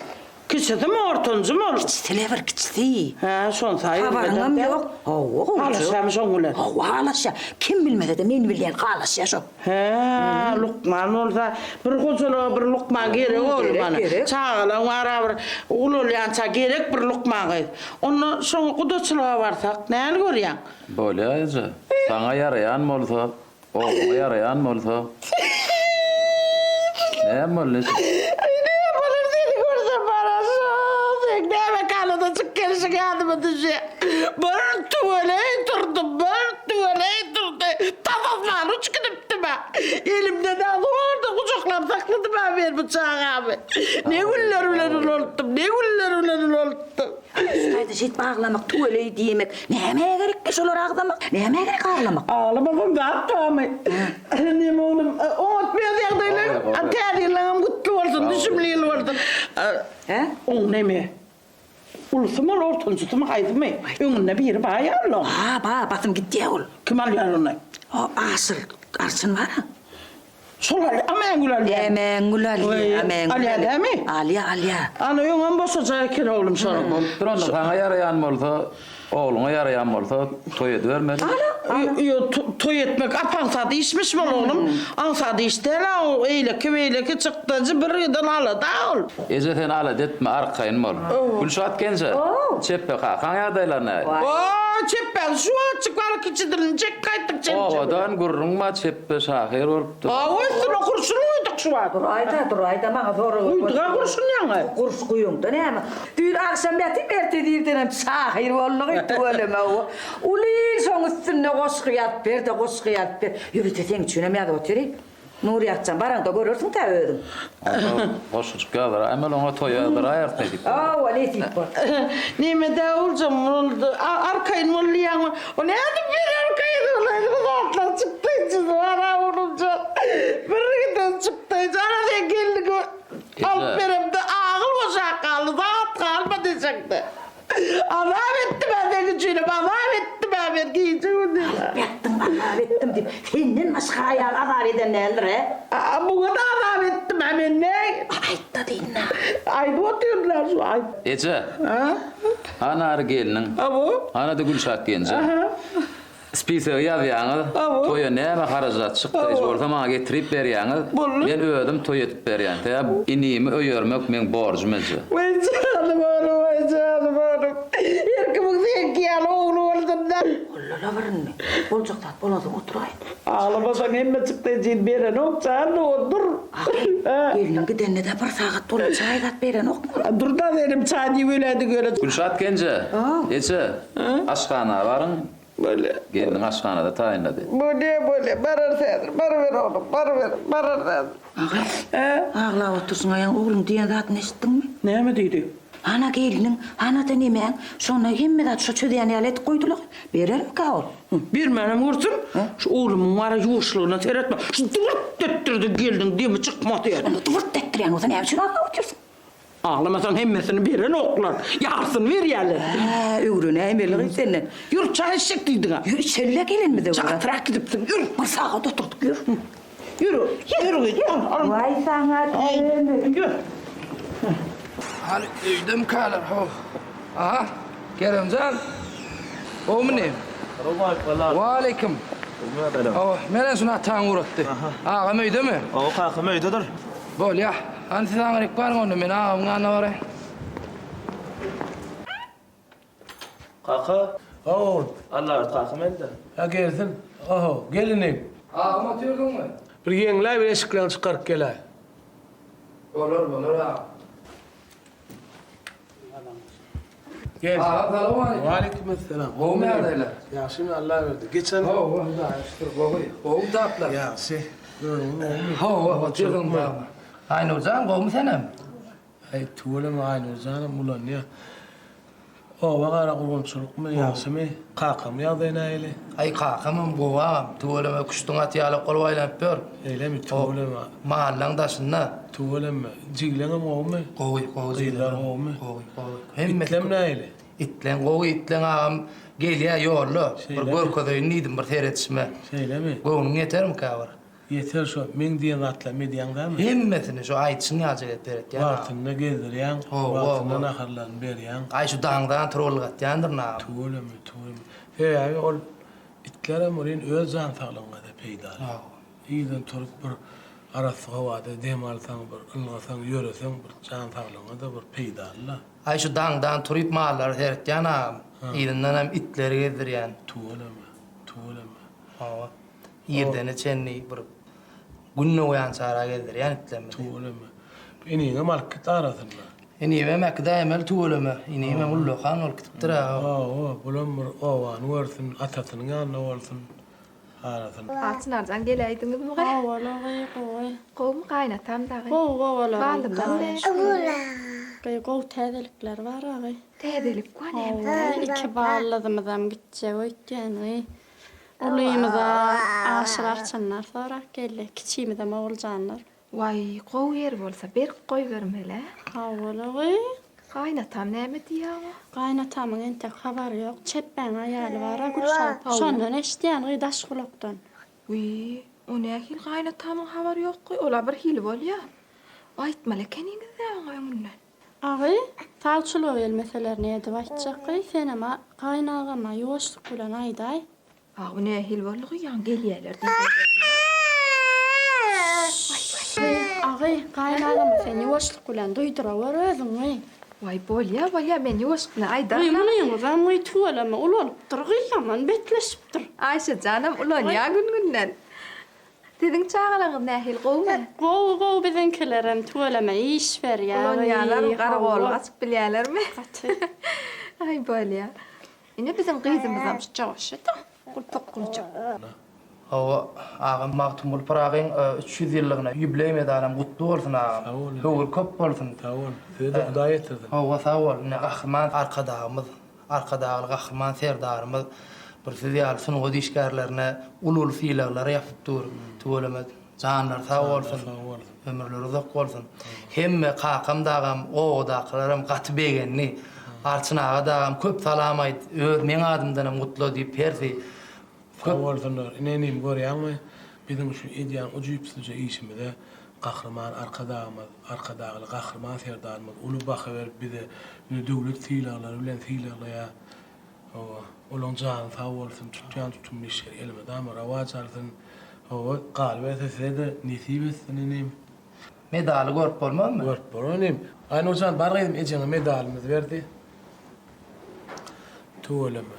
Kiçisimi ortanjymy ol? Kiçisi-le bir kiçisi. Hä şonsy aýry Habaryňam ýok. Hawa gowja. Halaşýamy şoň bilen? Hawa halaşýa. Kim bilmese-de men bilýän halaşýa şo. Hä, lukman bolsa, bir hojalyga bir lukman gerek oglum ana. Çagalaň bar-a bir ulalýança gerek bir lukman gyz. Onda şoňa gudaçylyga barsak, näl görýäň? Bolýa eje. Saňa ýaraýan bolsa, ogluňa ýaraýan bolsa. Näme boldy eje? Aý, näme bolar sen? Ýadyma düşýär. Bir tüweleý turdy, bir tüweleý turdy. Tas asmana uçup gidipdim-ä. Elimden-ä zordan gujaklap sakladym-ä men bu çagamy. Ne günler bilen ulaltdym, ne günler bilen ulaltdym. Şu taýda şeýdip aglamak, tüweleý diýmek nämä gerekkä şolary agzamak? Nämä gerek aglamak? Aglamasam zat barmy? Neme oglum, oňat öz ýagdaýlaň, täze ýylyňam gutly bolsun, düşümli ýyl bolsun. Oň neme? Ulusymy ol, ortanjysymy, haýsymy? Öňünde biri bar ýaly oň. Bar, bar, basym gitýär ol. Kim alýar ony? O Aşyr, arçyn bar-a. Şol alýar, Amängül alýar. Ämängül alýar, Amängül. Alýar dämi? Alýar, alýar. Ana, öňem boşajak eken oglum şonuň. Bolupdyr onda, saňa ýaraýan bolsa, ogluňa ýaraýan bolsa, toý edibermeli. Ýok, toý etmek ap-aňsat işmiş bol oglum. Aňsat iş däl-ä o, eýleki-beýleki çykdajy bir giden alada ol. Eje sen alada etme, arkaýyn bol. Gülşat genje, çepbe kakaň ýagdaýlary nähili? O, çepbäni şu wagtjyk baryp kiçi dilini çekip gaýtdyk çemçe bilen. Obadan gürrüň bar, çepbe şahyr bolupdyr. Hawa, üstüne gurşun guýduk şu wagt. Duraý-da, duraý-da, maňa sorag Guýduk-a gurşun ýaňy. Gurş guýuňda näme? Düýn agşam ýatyp, ertir irdenem şahyr boldugy, tüweleme. Uly il şoň üstünde goşgy ýazyp ber-de, goşgy ýazyp ber. Ýörite seň üçinem ýazyp otyr. Nurýagtjan, baraňda görersiň tä özüň. Onda goşgujyk ýazdyraýmaly, oňa toý ýazdyraýarys nesip bolsa. Hawa, nesip bolsa. Neme-dä oljam, ol arkaýyn bol diýýäň. O nädip men arkaýyn bolaýyn, bu zatlar çykdaýjysy bar-a oglumjan. Bir giden çykdaýjy, ana sen gelniňi alyp beremde agyl boşap galdy, zat galmady ejeňde. Azap etdim-ä seň üçinem, azap etdim-ä men gije-gündiz. Alyp ýatdyň, azap etdim diýip, senden başga aýal azap eden däldir-ä? A, muňa-da azap etdim-ä men, ne? Aýt-da diýin-dä. Aýdyp otyryn-a şu, aýt. Eje. Hany ary gelniň. Hawa. Hany-da Gülşat genje. Aha. Spisegi ýazýaňyz, toýa näme harajat çykdaýjy bolsa maňa getirip berýäňiz, men özüm toý edip berýän. Sebäbi inimi öýermek meň borjum eje. Weý janym oglum, weý janym oglum. Her kimiň seňki ýaly ogly bolsun-da. Bollala bir indi. Boljak zat bolansoň oturaý. Aglamasaň hemme çykdaýjyny berenok jan dogan, dur. Gelniň gidenine-de bir sagat boldy, çaý zat berenokmy? Dur-da berim çaý diýip öläýdik ýöne. Gülşat genje, eje, aşhana baryň, Bolýa. Gelniň aşhanada taýynlady. Bolýa, bolýa, bararys häzir, baryber oglum, baryber, bararys häzir. Aga, aglap otyrsyň aýaň ogluň diýen zadyny eşitdiňmi? Näme diýdi? Hana gelniň, hana-da nemäň, şonda hemme zady şo çözýän ýaly edip goýdular. Berermikä ol? Bermänem görsün, şu oglumyň bara ýuwaşlygyna seretme, şu dybyrt etdirdi gelniň demi çykmady. Onda dybyrt etdirýän bolsa näme üçin aglap otyrsyň? Aglamasaň hemmesini berenoklar, ýarysyny berýärler. Hä, öwrenäýmeli gyz senden. Ýür, çaý içjek diýdiň-ä. Ýür, içeli-le gelenimize görä. Çatrak gidipsiň, ýür. Bir sagat oturdyk, ýür. Ýür, ýür gyz, ýür. Waý saňa tüweleme. Ýür. Hany öýdemikäler, how. Aha, Keremjan. Gowumy inim? Waleýkim. Hawa, menem şuny ataň ugratdy. Agam öýdemi? Hawa, kakam öýdedir. Bolýa. Hany siz aňryk baryň onda, men agamyň ýanyna baraýyn. Kaka. Hawa oglum. Allaberdi kakam elde. Hä gelsin. Oho, gel inim. Agam otyrdyňmy? Bir ýeňläý bir eşiklerini çykaryp geläý. Bolar, bolar agam. Gel. Agam salowmaleýkim. Waleýkim esselam. Gowumy ýagdaýlar? Ýagşymy Allaberdi. Geçen. Hawa, Hudaýa şükür gowy. Gowy zatlar. Ýagşy. Özüň gowumy? Hawa, otyrdyň bagma. Aýnurjan gowumy senem? Aý tüweleme Aýnurjanam ulanýa. Oba gara gurgunçylykmy, ýagşymy? Kakamyň ýagdaýy nähili? Aý kakamam gowy agam. Tüweleme küşdüň aty ýaly gol aýlanyp ýör. Eýlemi tüweleme. Mallaň daşynda. Tüweleme. Jigleňem gowumy? Gowy, gowy Gyzlar gowumy? Gowy, gowy. Hemmesi. Itlem nähili? Itleň gowy, itleň agam gelýä ýolda. Bir görkezeýin diýdim bir seredişime. Şeýlemi? Göwnüň ýetermikä bir? Ýeter şo meň diýen zatlarymy edýäň dämi? Hemmesini şo aýdyşyň ýalyjak edip seretýän agam. Wagtynda gezdirýäň, wagtynda naharlaryny berýäň. Aý şu daňdan turulgatýandyryn agam. Tüweleme, tüweleme. Sebäbi ol itlerem welin öz jan saglygyňa-da peýdaly. Irden turup bir arassa howada dem alsaň, bir ylgasaň, ýöreseň bir jan saglygyňa-da bir peýdaly-da. Aý şu daňdan turyp mallary seretýän agam. Yzyndanam itleri gezdirýän. Tüweleme, tüweleme. Hawa. Irdene çenli bir gün dogýançara gezdirýän itlerimizi. Tüweleme. Iniňem alyp git arasynda. Inimem äkidäýmeli tüweleme. Inimem ullakan bolup gidipdir-ä. Hawa, bulam bir obany görsün, atasynyň ýanynda bolsun. Arasyny. Çynarjan geläýdiňizmi gy? Hawa-la gyý, gowy. Gowumy gaýynatam dagy? Gowy, gowy olaram. Baldymdan be. Gyý, gowy täzelikler bar-a gyý. Täzelik bar näme? Hawa, iki baldyzymyzam gitjek öýtýän gyý. Ulymyza Aşyr arçynlar sorap geldi, kiçimizem Oguljanlar. Waý, gowy ýeri bolsa berk goýbermeli-ä. Hawa-la gyý. Gaýynatam näme diýýä oňa? Gaýynatamyň entek habary ýok. Çepbäň aýaly bar-a Gülşat. Şondan eşidýän gyý daş gulakdan. Wiý, o nähili gaýynatamyň habary ýok gyý, ol-a birhili bolýa. Aýtmaly ekeniňiz-dä oňa öňünden. Agy, sawçylyga gelmeseler nädip aýtjak gyý, senem-ä gaýynagama ýuwaşlyk bilen aýdaý. A bu nähili boldugy ýaňy gelýäler diýip. Agy, gaýynagama sen ýuwaşlyk bilen duýdurawor özüňi. Waý, bolýa, bolýa, men ýuwaşlyk bilen aýdaryn. Gyý, munyňyzam gyý tüweleme ulalypdyr gyý, ýaman betleşipdir. Aýşejanam ulalýa gün-günden. Siziň çagalaryňyz nähili, gowumy? Gowy, gowy biziňkilerem tüweleme iş berýär. Ulanýarlarmy, garagollyk açyp bilýärlermi? Gaty. Aý, bolýa. Ine biziň gyzymyzam şu joşy-da, gulpak guljak. Hawa, agam Magtymguly Pyragyň 300 ýyllygyna ýubileý medalam gutly bolsun agam. Sag bol. Höwür köp bolsun. Sag bol. Size-de Hudaý ýetirsin. Hawa, sag bol. Ine Gahryman Arkadagymyz, Arkadagly Gahryman Serdarymyz bir siz ýaly sungat işgärlerine uly-uly sylaglary ýapyp dur. Tüweleme. Janlary sag bolsun. Ömürleri uzak bolsun. Hemme kakam dagam, obadakylaram gaty begendi. Arçyn aga dagam köp salam aýt, öz meň adymdanam gutla diýip hersi Sag bolsunlar. Ine inim görýäňmi, biziň şu edýän ujypsyzja işimize Gahryman Arkadagymyz, Arkadagly Gahryman Serdarymyz uly baha berip bize ine döwlet sylaglary bilen sylaglaýar. Hawa, olaň jany sag bolsun, tutýan tutumly işleri elmydama rowaç alsyn. Hawa, galyberse size-de nesip etsin inim. Medaly görüp bolmazmy? Görüp bolar inim. Aýnurjan, bar gyzym ejeňe medalymyzy berdi. Tüweleme.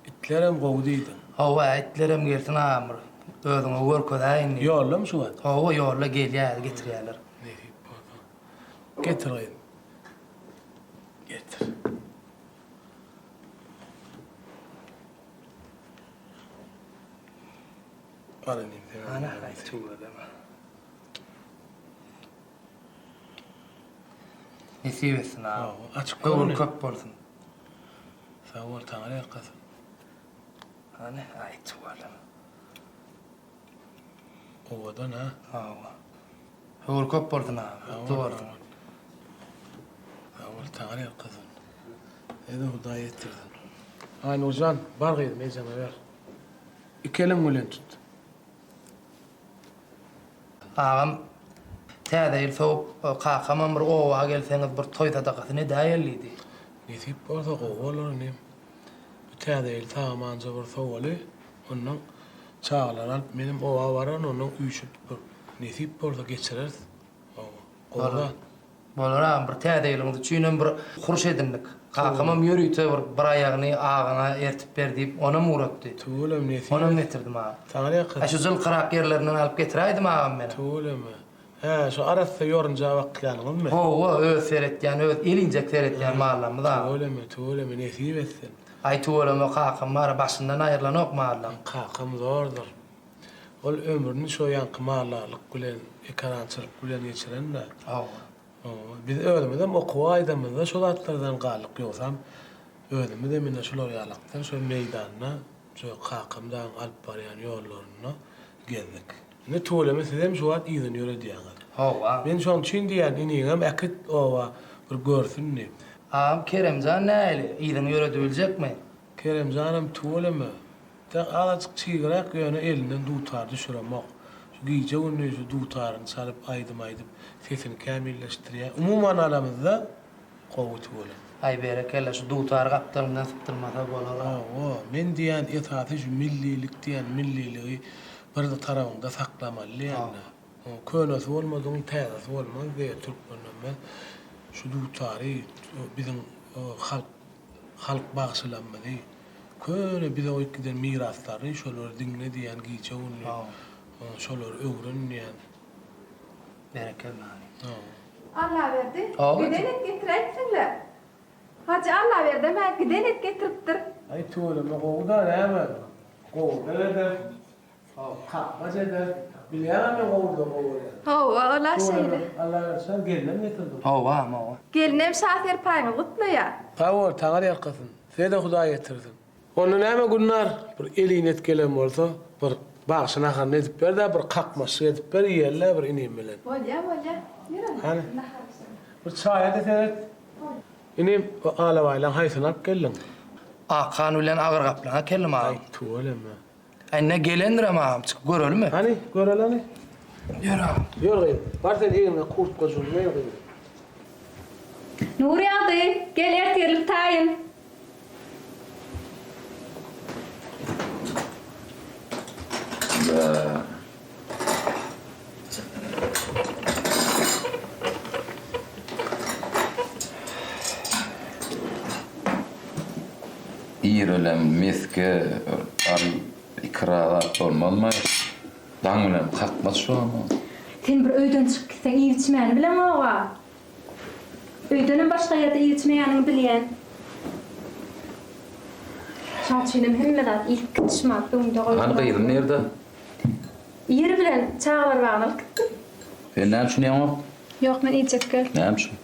Itlerem gowy diýdiň. Hawa, itlerem gelsin agam bir. Özüňe görkezäýin diýip. Ýollamy şu wagt? Hawa, ýolla gelýär, getirýärler. Nesip bolsa. Getir gyzym. Getir. Al inim sen. Ana, aý tüweleme. Nesip etsin agam. Açyk Höwür köp bolsun. Sag bol, Taňry ýalkasyn. Hany, aý tüweleme. Owadan ha. Hawa. Höwür köp bolsun agam. Gutly bolsun. Sag bol, Taňry ýalkasyn. Size Hudaý ýetirsin. Aýnurjan, bar gyzym, ejeňe ber. Iki eliň bilen tut. Agam, Täze ýyl sowup, kakamam bir oba gelseňiz bir toý sadakasyny edäýeli diýdi. Nesip bolsa gowy bolar inim. Bu Täze ýyl sagamanja bir sowaly, onnoň çagalary alyp menem oba bararyn, onnoň üýşüp bir nesip bolsa geçireris. Hawa, gowy zat. Bolar agam, bir Täze ýylyňyz üçinem bir huruş edindik. Kakamam ýörite bir bir aýagyny agaňa ertip ber diýip, onam ugratdy. Tüweleme nesip. Onam getirdim agam. Saňa ýakyn. Aý şu jylkyrak ýerlerinden alyp getiräýdim agam menem. Tüweleme. Hä, şu arassa ýorunja bakýanyňyzmy? Hawa, öz seretýän, öz elinjek seretýän mallarymyz agam. Tüweleme, tüweleme, nesip etsin. Aý tüweleme kakam bar-a başyndan aýrylanok mallaň. Kakam zordur. Ol ömrüni şo ýaňky maldarlyk bilen, ekerançylyk bilen geçiren-dä. Hawa. Hawa. Biz özümizem okuwa gaýdamyzda şo zatlardan galdyk. Ýogsam, özümizem ine şular ýalakdan şo meýdanda, şo kakam dagyň alyp barýan ýollarynda gezdik. Indi tüweleme sizem şu wagt yzyny ýöredýäňiz. Hawa. Men şoň üçin diýýän, iniňem äkit oba, bir görsün diýip. Agam, Keremjan nähili, yzyňy ýöredibiljekmi? Keremjanam tüweleme. Tä azajyk çigräk ýöne elinden dutar düşüremok. Şu gije-gündiz şu dutaryny çalyp aýdym aýdyp sesini kämilleşdirýär. Umuman alamyzda gowy tüweleme. Aý berekella şu dutary gapdalyndan sypdyrmasa bolar-a. Hawa, men diýýän esasy şu millilik diýýän milliligi bir tarabyňda saklamaly diýýän-dä. Könesi bolmadygyň täzesi bolmaz diýýär türkmenlerimiz. Şu dutary biziň halk Halk bagşylarymyzy, köne bize goýup giden miraslary şolary diňle diýýän gije-gündiz şolary öwren diýýän. Berekella. Allaberdi, Hawa. giden et getiräýipsiň-le. Hajy Allaberdem-ä giden et getiripdir. Aý, tüweleme gowy-da, näme? Gowurdak eder. Kakmaç eder. Bilýäňä men gowurdagy gowy görýän. Hawa, ol-a şeýle. Allaberdi şa gelnem getirdi. Hawa, hawa. Gelinem şa serpaýyňy gutlaýar. Sag bol, Taňry ýalkasyn. Size-de Hudaý ýetirsin. Onda näme Gülnar, bir elin et gelen bolsa, bir bagşy naharyny edip ber-dä, bir kakmaçlyk edip ber, iýeli-dä bir inim bilen. Bolýa, bolýa. Ýör onda, Hany. nahar bişir. Bir çaýa-da seret. Inim, bu alabaýlaň haýsyny alyp geldiň? Akhan bilen Agyr gaplaň äkeldim agam. Aý, tüweleme. Indi gelendirem agam, çykyp görelimi? Hany, göreli hany. Ýör agam. Ýör gyz, bar sen egniňe kurtkajygyňy geý gyz. Nurýagdy, gel ertirlik taýyn. Irelem mesge al ikra zat bolmazmy? Daň bilen kakmaz şu ama. Sen bir öýden çykyp gitseň iýip-içmäni bileňog-a. Öýdenem başga ýerde iýip-içmeýäniňi bilýän. Şoň üçinem hemme zat iýip git şumat öňüňde goýup. Hany gyzym nirde? Ir bilen çagalar bagyna alyp gitdim. Sen näme üçin iýeňok? Ýok men iýjek gel. Näme üçin?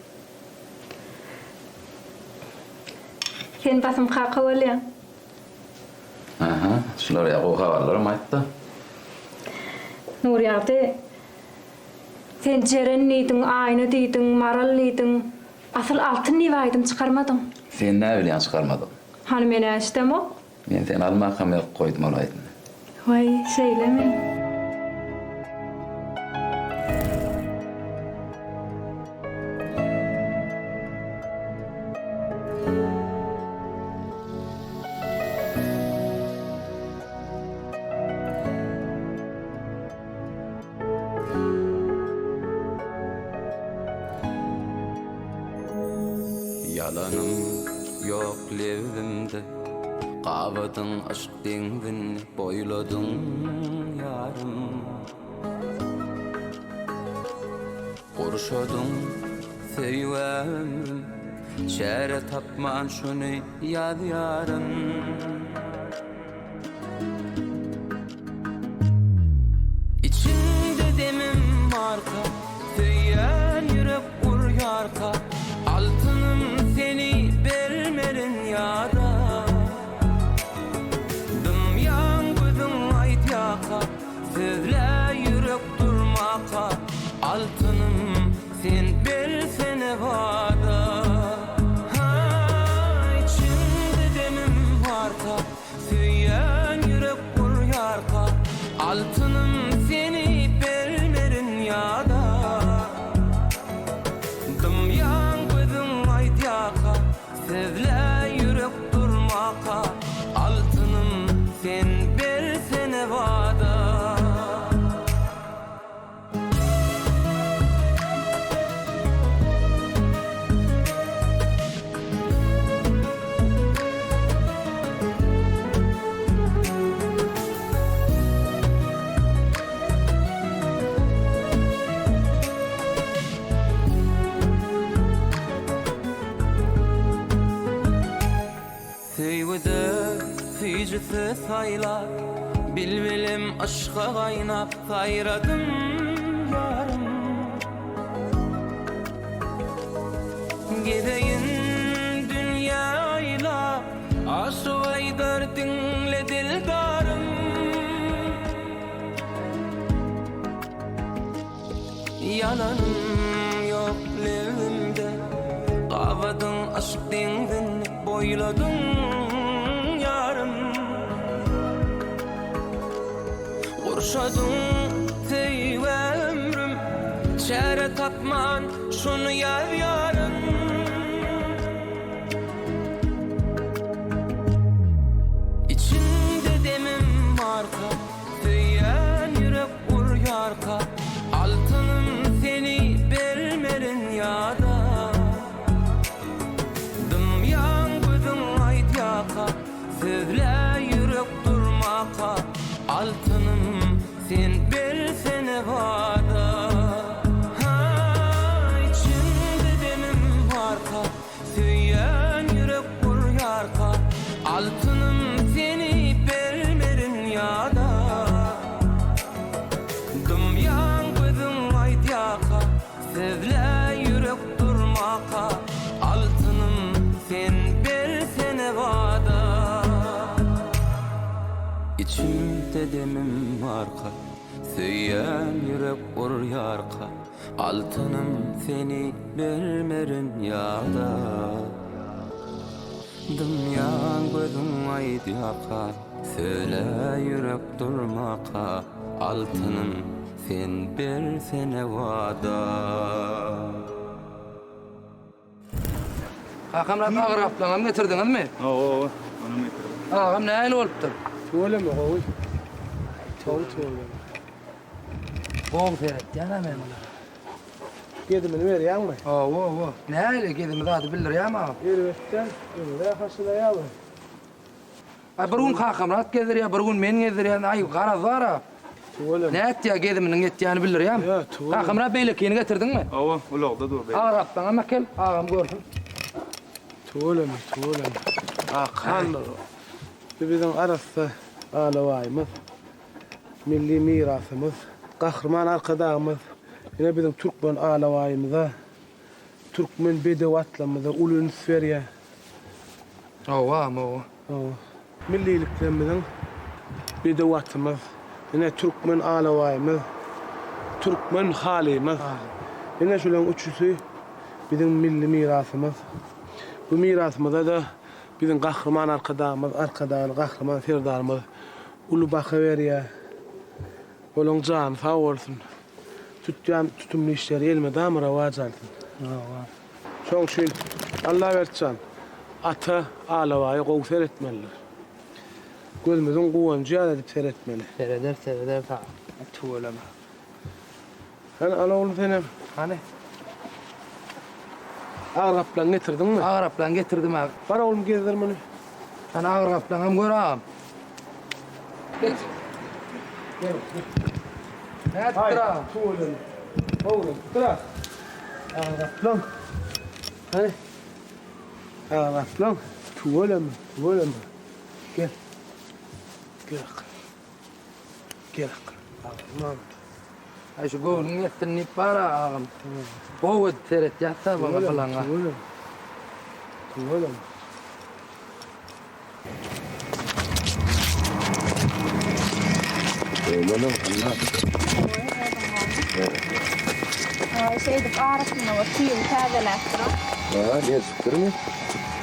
Sen basym kaka bolýaň. Aha, şular ýa gowy habarlaram aýtda. Nurýagdy, sen Jeren diýdiň, Aýna diýdiň, Maral diýdiň. Asyl Altyn diýip aýdym çykarmadyň. Sen näbilýäň çykarmadygymy? Hany men-ä eşidemok. Men seni almakam ýazyp goýdum ol aýdymy. Waý, şeýlemi? Ýalanym ýok lebzimde, Gabadyň yşk deňzini boýladyň ýarym. Gurşadyň söýgä ömrüm, Çäre tapman şuny ýazýaryn. Içiňde demim barka, Söýýän ýürek urýarka, Altynym seni bermerin ýada. Dymýaň gözüň aýdýaka, Sözlä ýürek durmaka, Altynym sen bersene wada. Ha, içiňde demim barka, Söýýän ýürek urýarka, Altynym seni bermerin ýada. Dymýaň gözüň aýdýaka, Sözlä ýürek durmaka, Altynym sen bersene wada. Söýgüde süýji söz saýlap, Bilbilim yşga gaýnap saýradym ýarym. Gezeýin dünýä aýlap, Aşyk aýdar diňle dildarym. Ýalanym ýok lebimde, Gabadyň yşk deňzin boýladyň ýarym. Gurşadyň söýgä ömrüm, Çäre tapman şuny ýazýaryn. Içiňde demim barka, Söýýän ýürek urýarka, Altynym seni bermerin ýada. Dymýaň gözüň aýdýaka, Sözlä ýürek durmaka, Altynym sen bersene wada. Ha, içimde. Demde demim barka, söýýän ýürek urýarka, Altynym seni bermerin ýada. Dymýaň gözüň aýdýarka, söýle ýürek durmaka, Altynym sen bersene wada. Kakamyrat agyr gaplaňam getirdiňizmi? Hawa, onam getirdim. Agam nähili bolupdyr? Tüweleme gowy. Gowy tüweleme. Gowy seretýän-ä men muny. Gezimini berýäňmi? Hawa, hawa. Nähili gezimi zady bildirýärmi agam? Erbetden, öňüne haşylaýarmy? Aý bir gün Kakamyrat gezdirýär, bir gün men gezdirýän. Aý garaz bar-a. Tüweleme. Nätýär geziminiň ýetýäni bildirýärmi? Ýa, tüweleme. Kakamyrat beýlekini getirdiňmi? Hawa, ulagda dur beýleki. Agyr gaplaňam äkel, agam görsün. Tüweleme, tüweleme. Akhandyr. Bu biziň arassa alabaýymyz. Milli mirasymyz. Gahryman Arkadagymyz ine biziň türkmen alabaýymyza, türkmen bedew atlarymyza uly üns berýär. Hawa, agam, hawa. Hawa. Milliliklerimiziň bedew atymyz, ine türkmen alabaýymyz, türkmen halymyz. Ine şularyň üçüsi biziň milli mirasymyz. Bu mirasymyza-da biziň Gahryman Arkadagymyz, Arkadagly Gahryman Serdarymyz uly baha berýär. Olaň jany sag bolsun. Tutýan tutumly işleri elmydama rowaç alsyn. Hawa. Şoň üçin, Allaberdi jan, ata alabaýa gowy seretmelidir. Gözümiziň guwanjy ýaly edip seretmeli. Sereder, sereder saňa. Tüweleme. Hany, al oglum senem. Hany. Agyr gaplaň getirdiňmi? Agyr gaplaň getirdim aga. Bar oglum gezdir muny. Hany agyr gaplaňam gör agam. Geç. Gel, gel. Nätdir agam? Tüweleme. Oglum, dur. Agyr gaplaň. Hany. Agyr gaplaň. Tüweleme, tüweleme. Gel. Gel akgyn. Gel akgyn. Agam. Aý şu göwnüň ýetsin diýip bar-a agam. Gowy edip seretýäs-dä buňa pylaňa. Tüweleme. Tüweleme. Aý şeýdip arasynda bir tüýüni täzeläp duran. Ha, gelşipdirmi?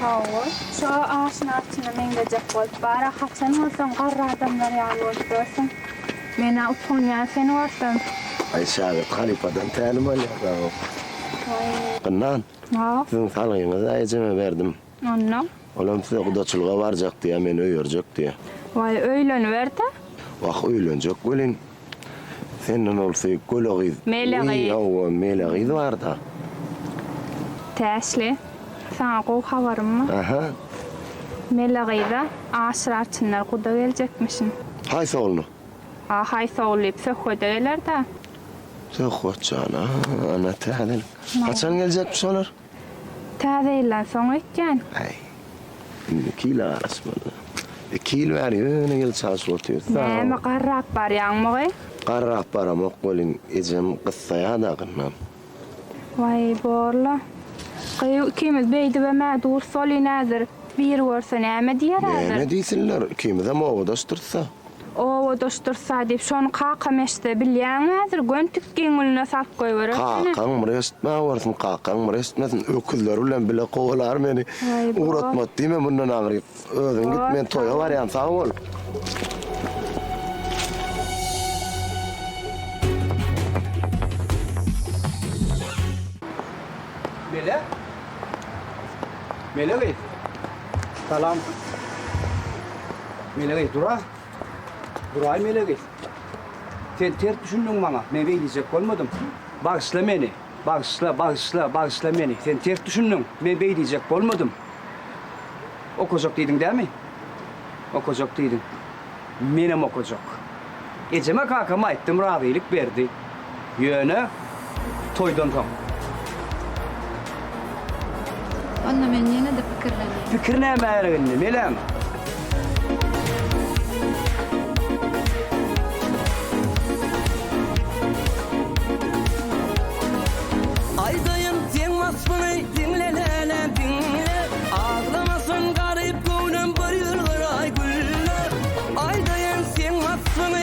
Hawa, şo aşyň arçyna meňzejek bolup bar-a, haçan bolsaň garry adamlar ýaly bolup ýörsüň. Men-ä utanýan seni görsem. Aý, şägirt halypadan tälim alýar dagy. Waý. Gynnan, Hawa. siziň salgyňyzy ejeme berdim. Onda? Olam size gudaçylyga barjak diýýär, meni öýerjek diýýär. Waý, öýleniber-dä. Wah, öýlenjek welin, senden bolsa göle gyz. Mele gyz. Wiý, hawa, mele gyz bar-da. Täşli, saňa gowy habarym bar. Aha. Mele gyza Aşyr arçynlar guda geljekmişin. Haýsy ogluny? A haýsy ogul diýip, söhbede geler-dä. Söhbet jan, ana, täzelik. Haçan geljekmiş olar? Täze ýyldan soň öýtýän. Äý, indi iki ýyla garaşmaly. Iki ýyl bäri ýöne ýyl çalşyp otyrys. Näme garrap barýaňmy gyz? Garrap baramok welin, ejem gyssaýa-da gynnan. Waý, borla. Gyýw, ikimiz beýdibem-ä durs bolyn häzir. Biri görse näme diýer häzir? Näme diýsinler, ikimizem obadaşdyrys-a. Obadaşdyrsa diýip, şony kakam eşitse bilýäňmi häzir, gön tikgiň gülüne salyp goýberer seni. Kakaň bir eşitmäge barsyn, kakaň bir eşitmesin, öküzleri bilen bile kowalar meni. Ugratmaz diýme mundan aňryk. Özüň git, men toýa barýan, sag bol. Mele? Mele gyz. Salam. Mele gyz, dur-a. Duraý Mele gyz. Sen ters düşündiň maňa. Men beý diýjek bolmadym. Bagyşla meni. Bagyşla, bagyşla, bagyşla meni. Sen ters düşündiň. Men beý diýjek bolmadym. Okajak diýdiň dämi? Okajak diýdiň. Menem okajak. Ejeme kakama aýtdym razylyk berdi. Ýöne toýdan soň. Onda men ýene-de pikirleneýin. Pikir nämä gerek indi, Meläm? Aýdaýyn seň waspyňy diňle läläm diňle Aglamasyn garyp göwnüm bir ýylgyraý gülle Aýdaýyn seň waspyňy.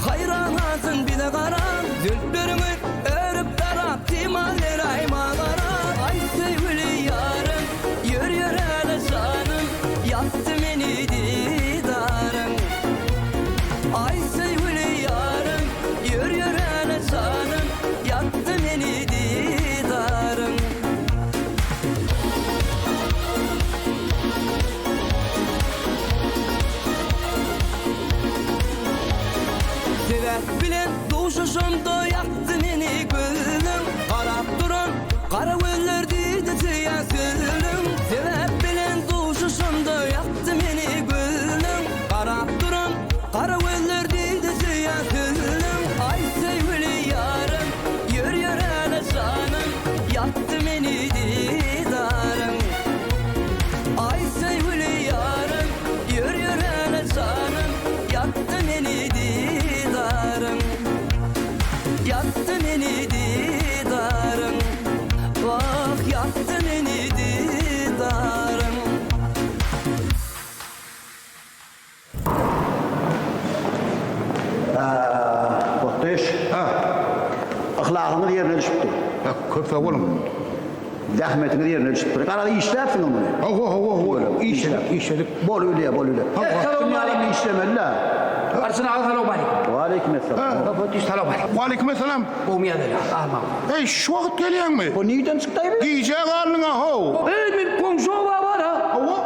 Haýran galsyn bize garan Zülpleriňi örüp darap Timar beräý magara Aý söýgüli ýarym Ýör ýöräle janym Ýakdy meni didaryň Aý söýgüli ýarym Ýör ýöräle janym Ýakdy meni didaryň. Sebäp bilen duşuşamda ýakdy meni gözleň Garap duran gara gözler diýdi söýýän sözleň Sebäp bilen duşuşamda ýakdy meni gözleň Garap duran gara gözler diýdi söýýän sözleň Aý söýgüli ýarym ýör ýöräle janym Ýakdy meni didaryň Aý söýgüli ýarym Ýör ýöräle janym Ýakdy meni didaryň Ýakdy meni didaryň Wah ýakdy meni didaryň. Otdüş. Yhlasyňyz ýerine düşüpdir. Köp sag boluň. Zähmetiňiz ýerine düşüpdir. Garaz işläpsiňiz muny. Hawa, hawa, hawa. Işledik, işledik. Bol ülýä, bol ülýä. Essalawmaleýkim. Işlemeli-dä. Arçyn aga salowmaleýkim. Waleýkim essalam. Otdüş salowmaleýkim. Waleýkim essalam. Gowmy ýagdaýlar? Alma. Eý, şu wagt gelýäňmi? Bu nirden çykdaý bu? Gijä galdyň-a how. Eý, men goňşy oba bar-a. Hawa.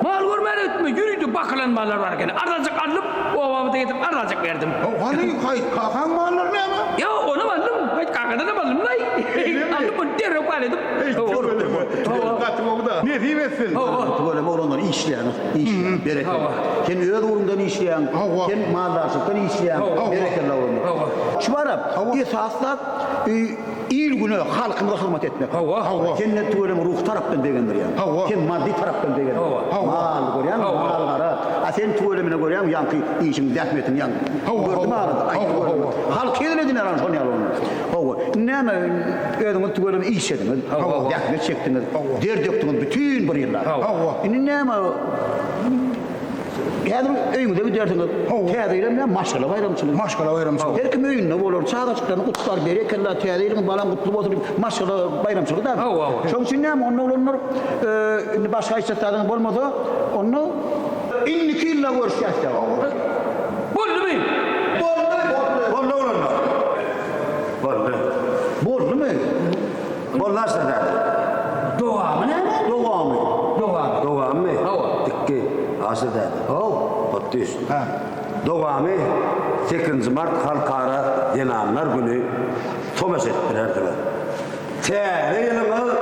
Mal görmäne gitme, ýörite bakylan mallar bar eken. Arzanjyk aldyp, obamyza getirip arzanjyk berdim. How, hany, haý, kakaň mallary näme? Ýok, onam aldym. Haý, kakadanam aldym-laý. Aldym, ony derrew pal edip. Eý, tüweleme. Gaty gowy-da. Nesip etsin. Hawa. Tüweleme oglanlar işleýäňiz, işleýäň. Berekella. Sen öz ugruňdan işleýäň. Sen maldarçylykdan işleýäň. Berekella oglanlar. Şu bar-a, esasy zat, il-güne, halkymyza hyzmat etmek. Hawa. Sen ne tüweleme ruhy tarapdan begendirýäň. Hawa. Sen maddy tarapdan begendirýäň. Hawa. Mal görýäňmi, mal-gara. A sen tüwelemine görýäňmi, ýaňky işiň, zähmetiň ýaňky. Hawa, Gördüm hawa. arada, aýtdy Hawa, gördüm. hawa. Halk hezil ediner ana şon ýaly bolanda. Hawa. Indi näme, özüňiz tüweleme işlediňiz. Hawa. Zähmet çekdiňiz. Der dökdüňiz bütin bir ýyllap. Hawa. Indi näme, Häzir öýüňize gidersiňiz. Täze ýyl hem näme? Maşgala baýramçylygy. Maşgala baýramçylygy. Her kim öýünde bolar, çagajyklaryny gutlar, berekella, täze ýylyň balaň gutly bolsun diýip, maşgala baýramçylygy däl. Hawa, hawa. Şonuň üçin näme, onda oglanlar, indi başga aýtjak zadyňyz bolmasa, onda indiki ýylda görüşýäs ýa. Boldumy? Boldy, boldy. Boldy oglanlar. Boldy. Boldumy? Boldy Aşyr däde. Dowamy näme? Dowamy. Dowamy. Dowamymy? Hawa. Dikki, Aşyr däde. Haw. Hotdüş. Hä. Dowamy sekizinji mart Halkara zenanlar güni tomaşa edip bilersiňiz. Täze ýylyňyz.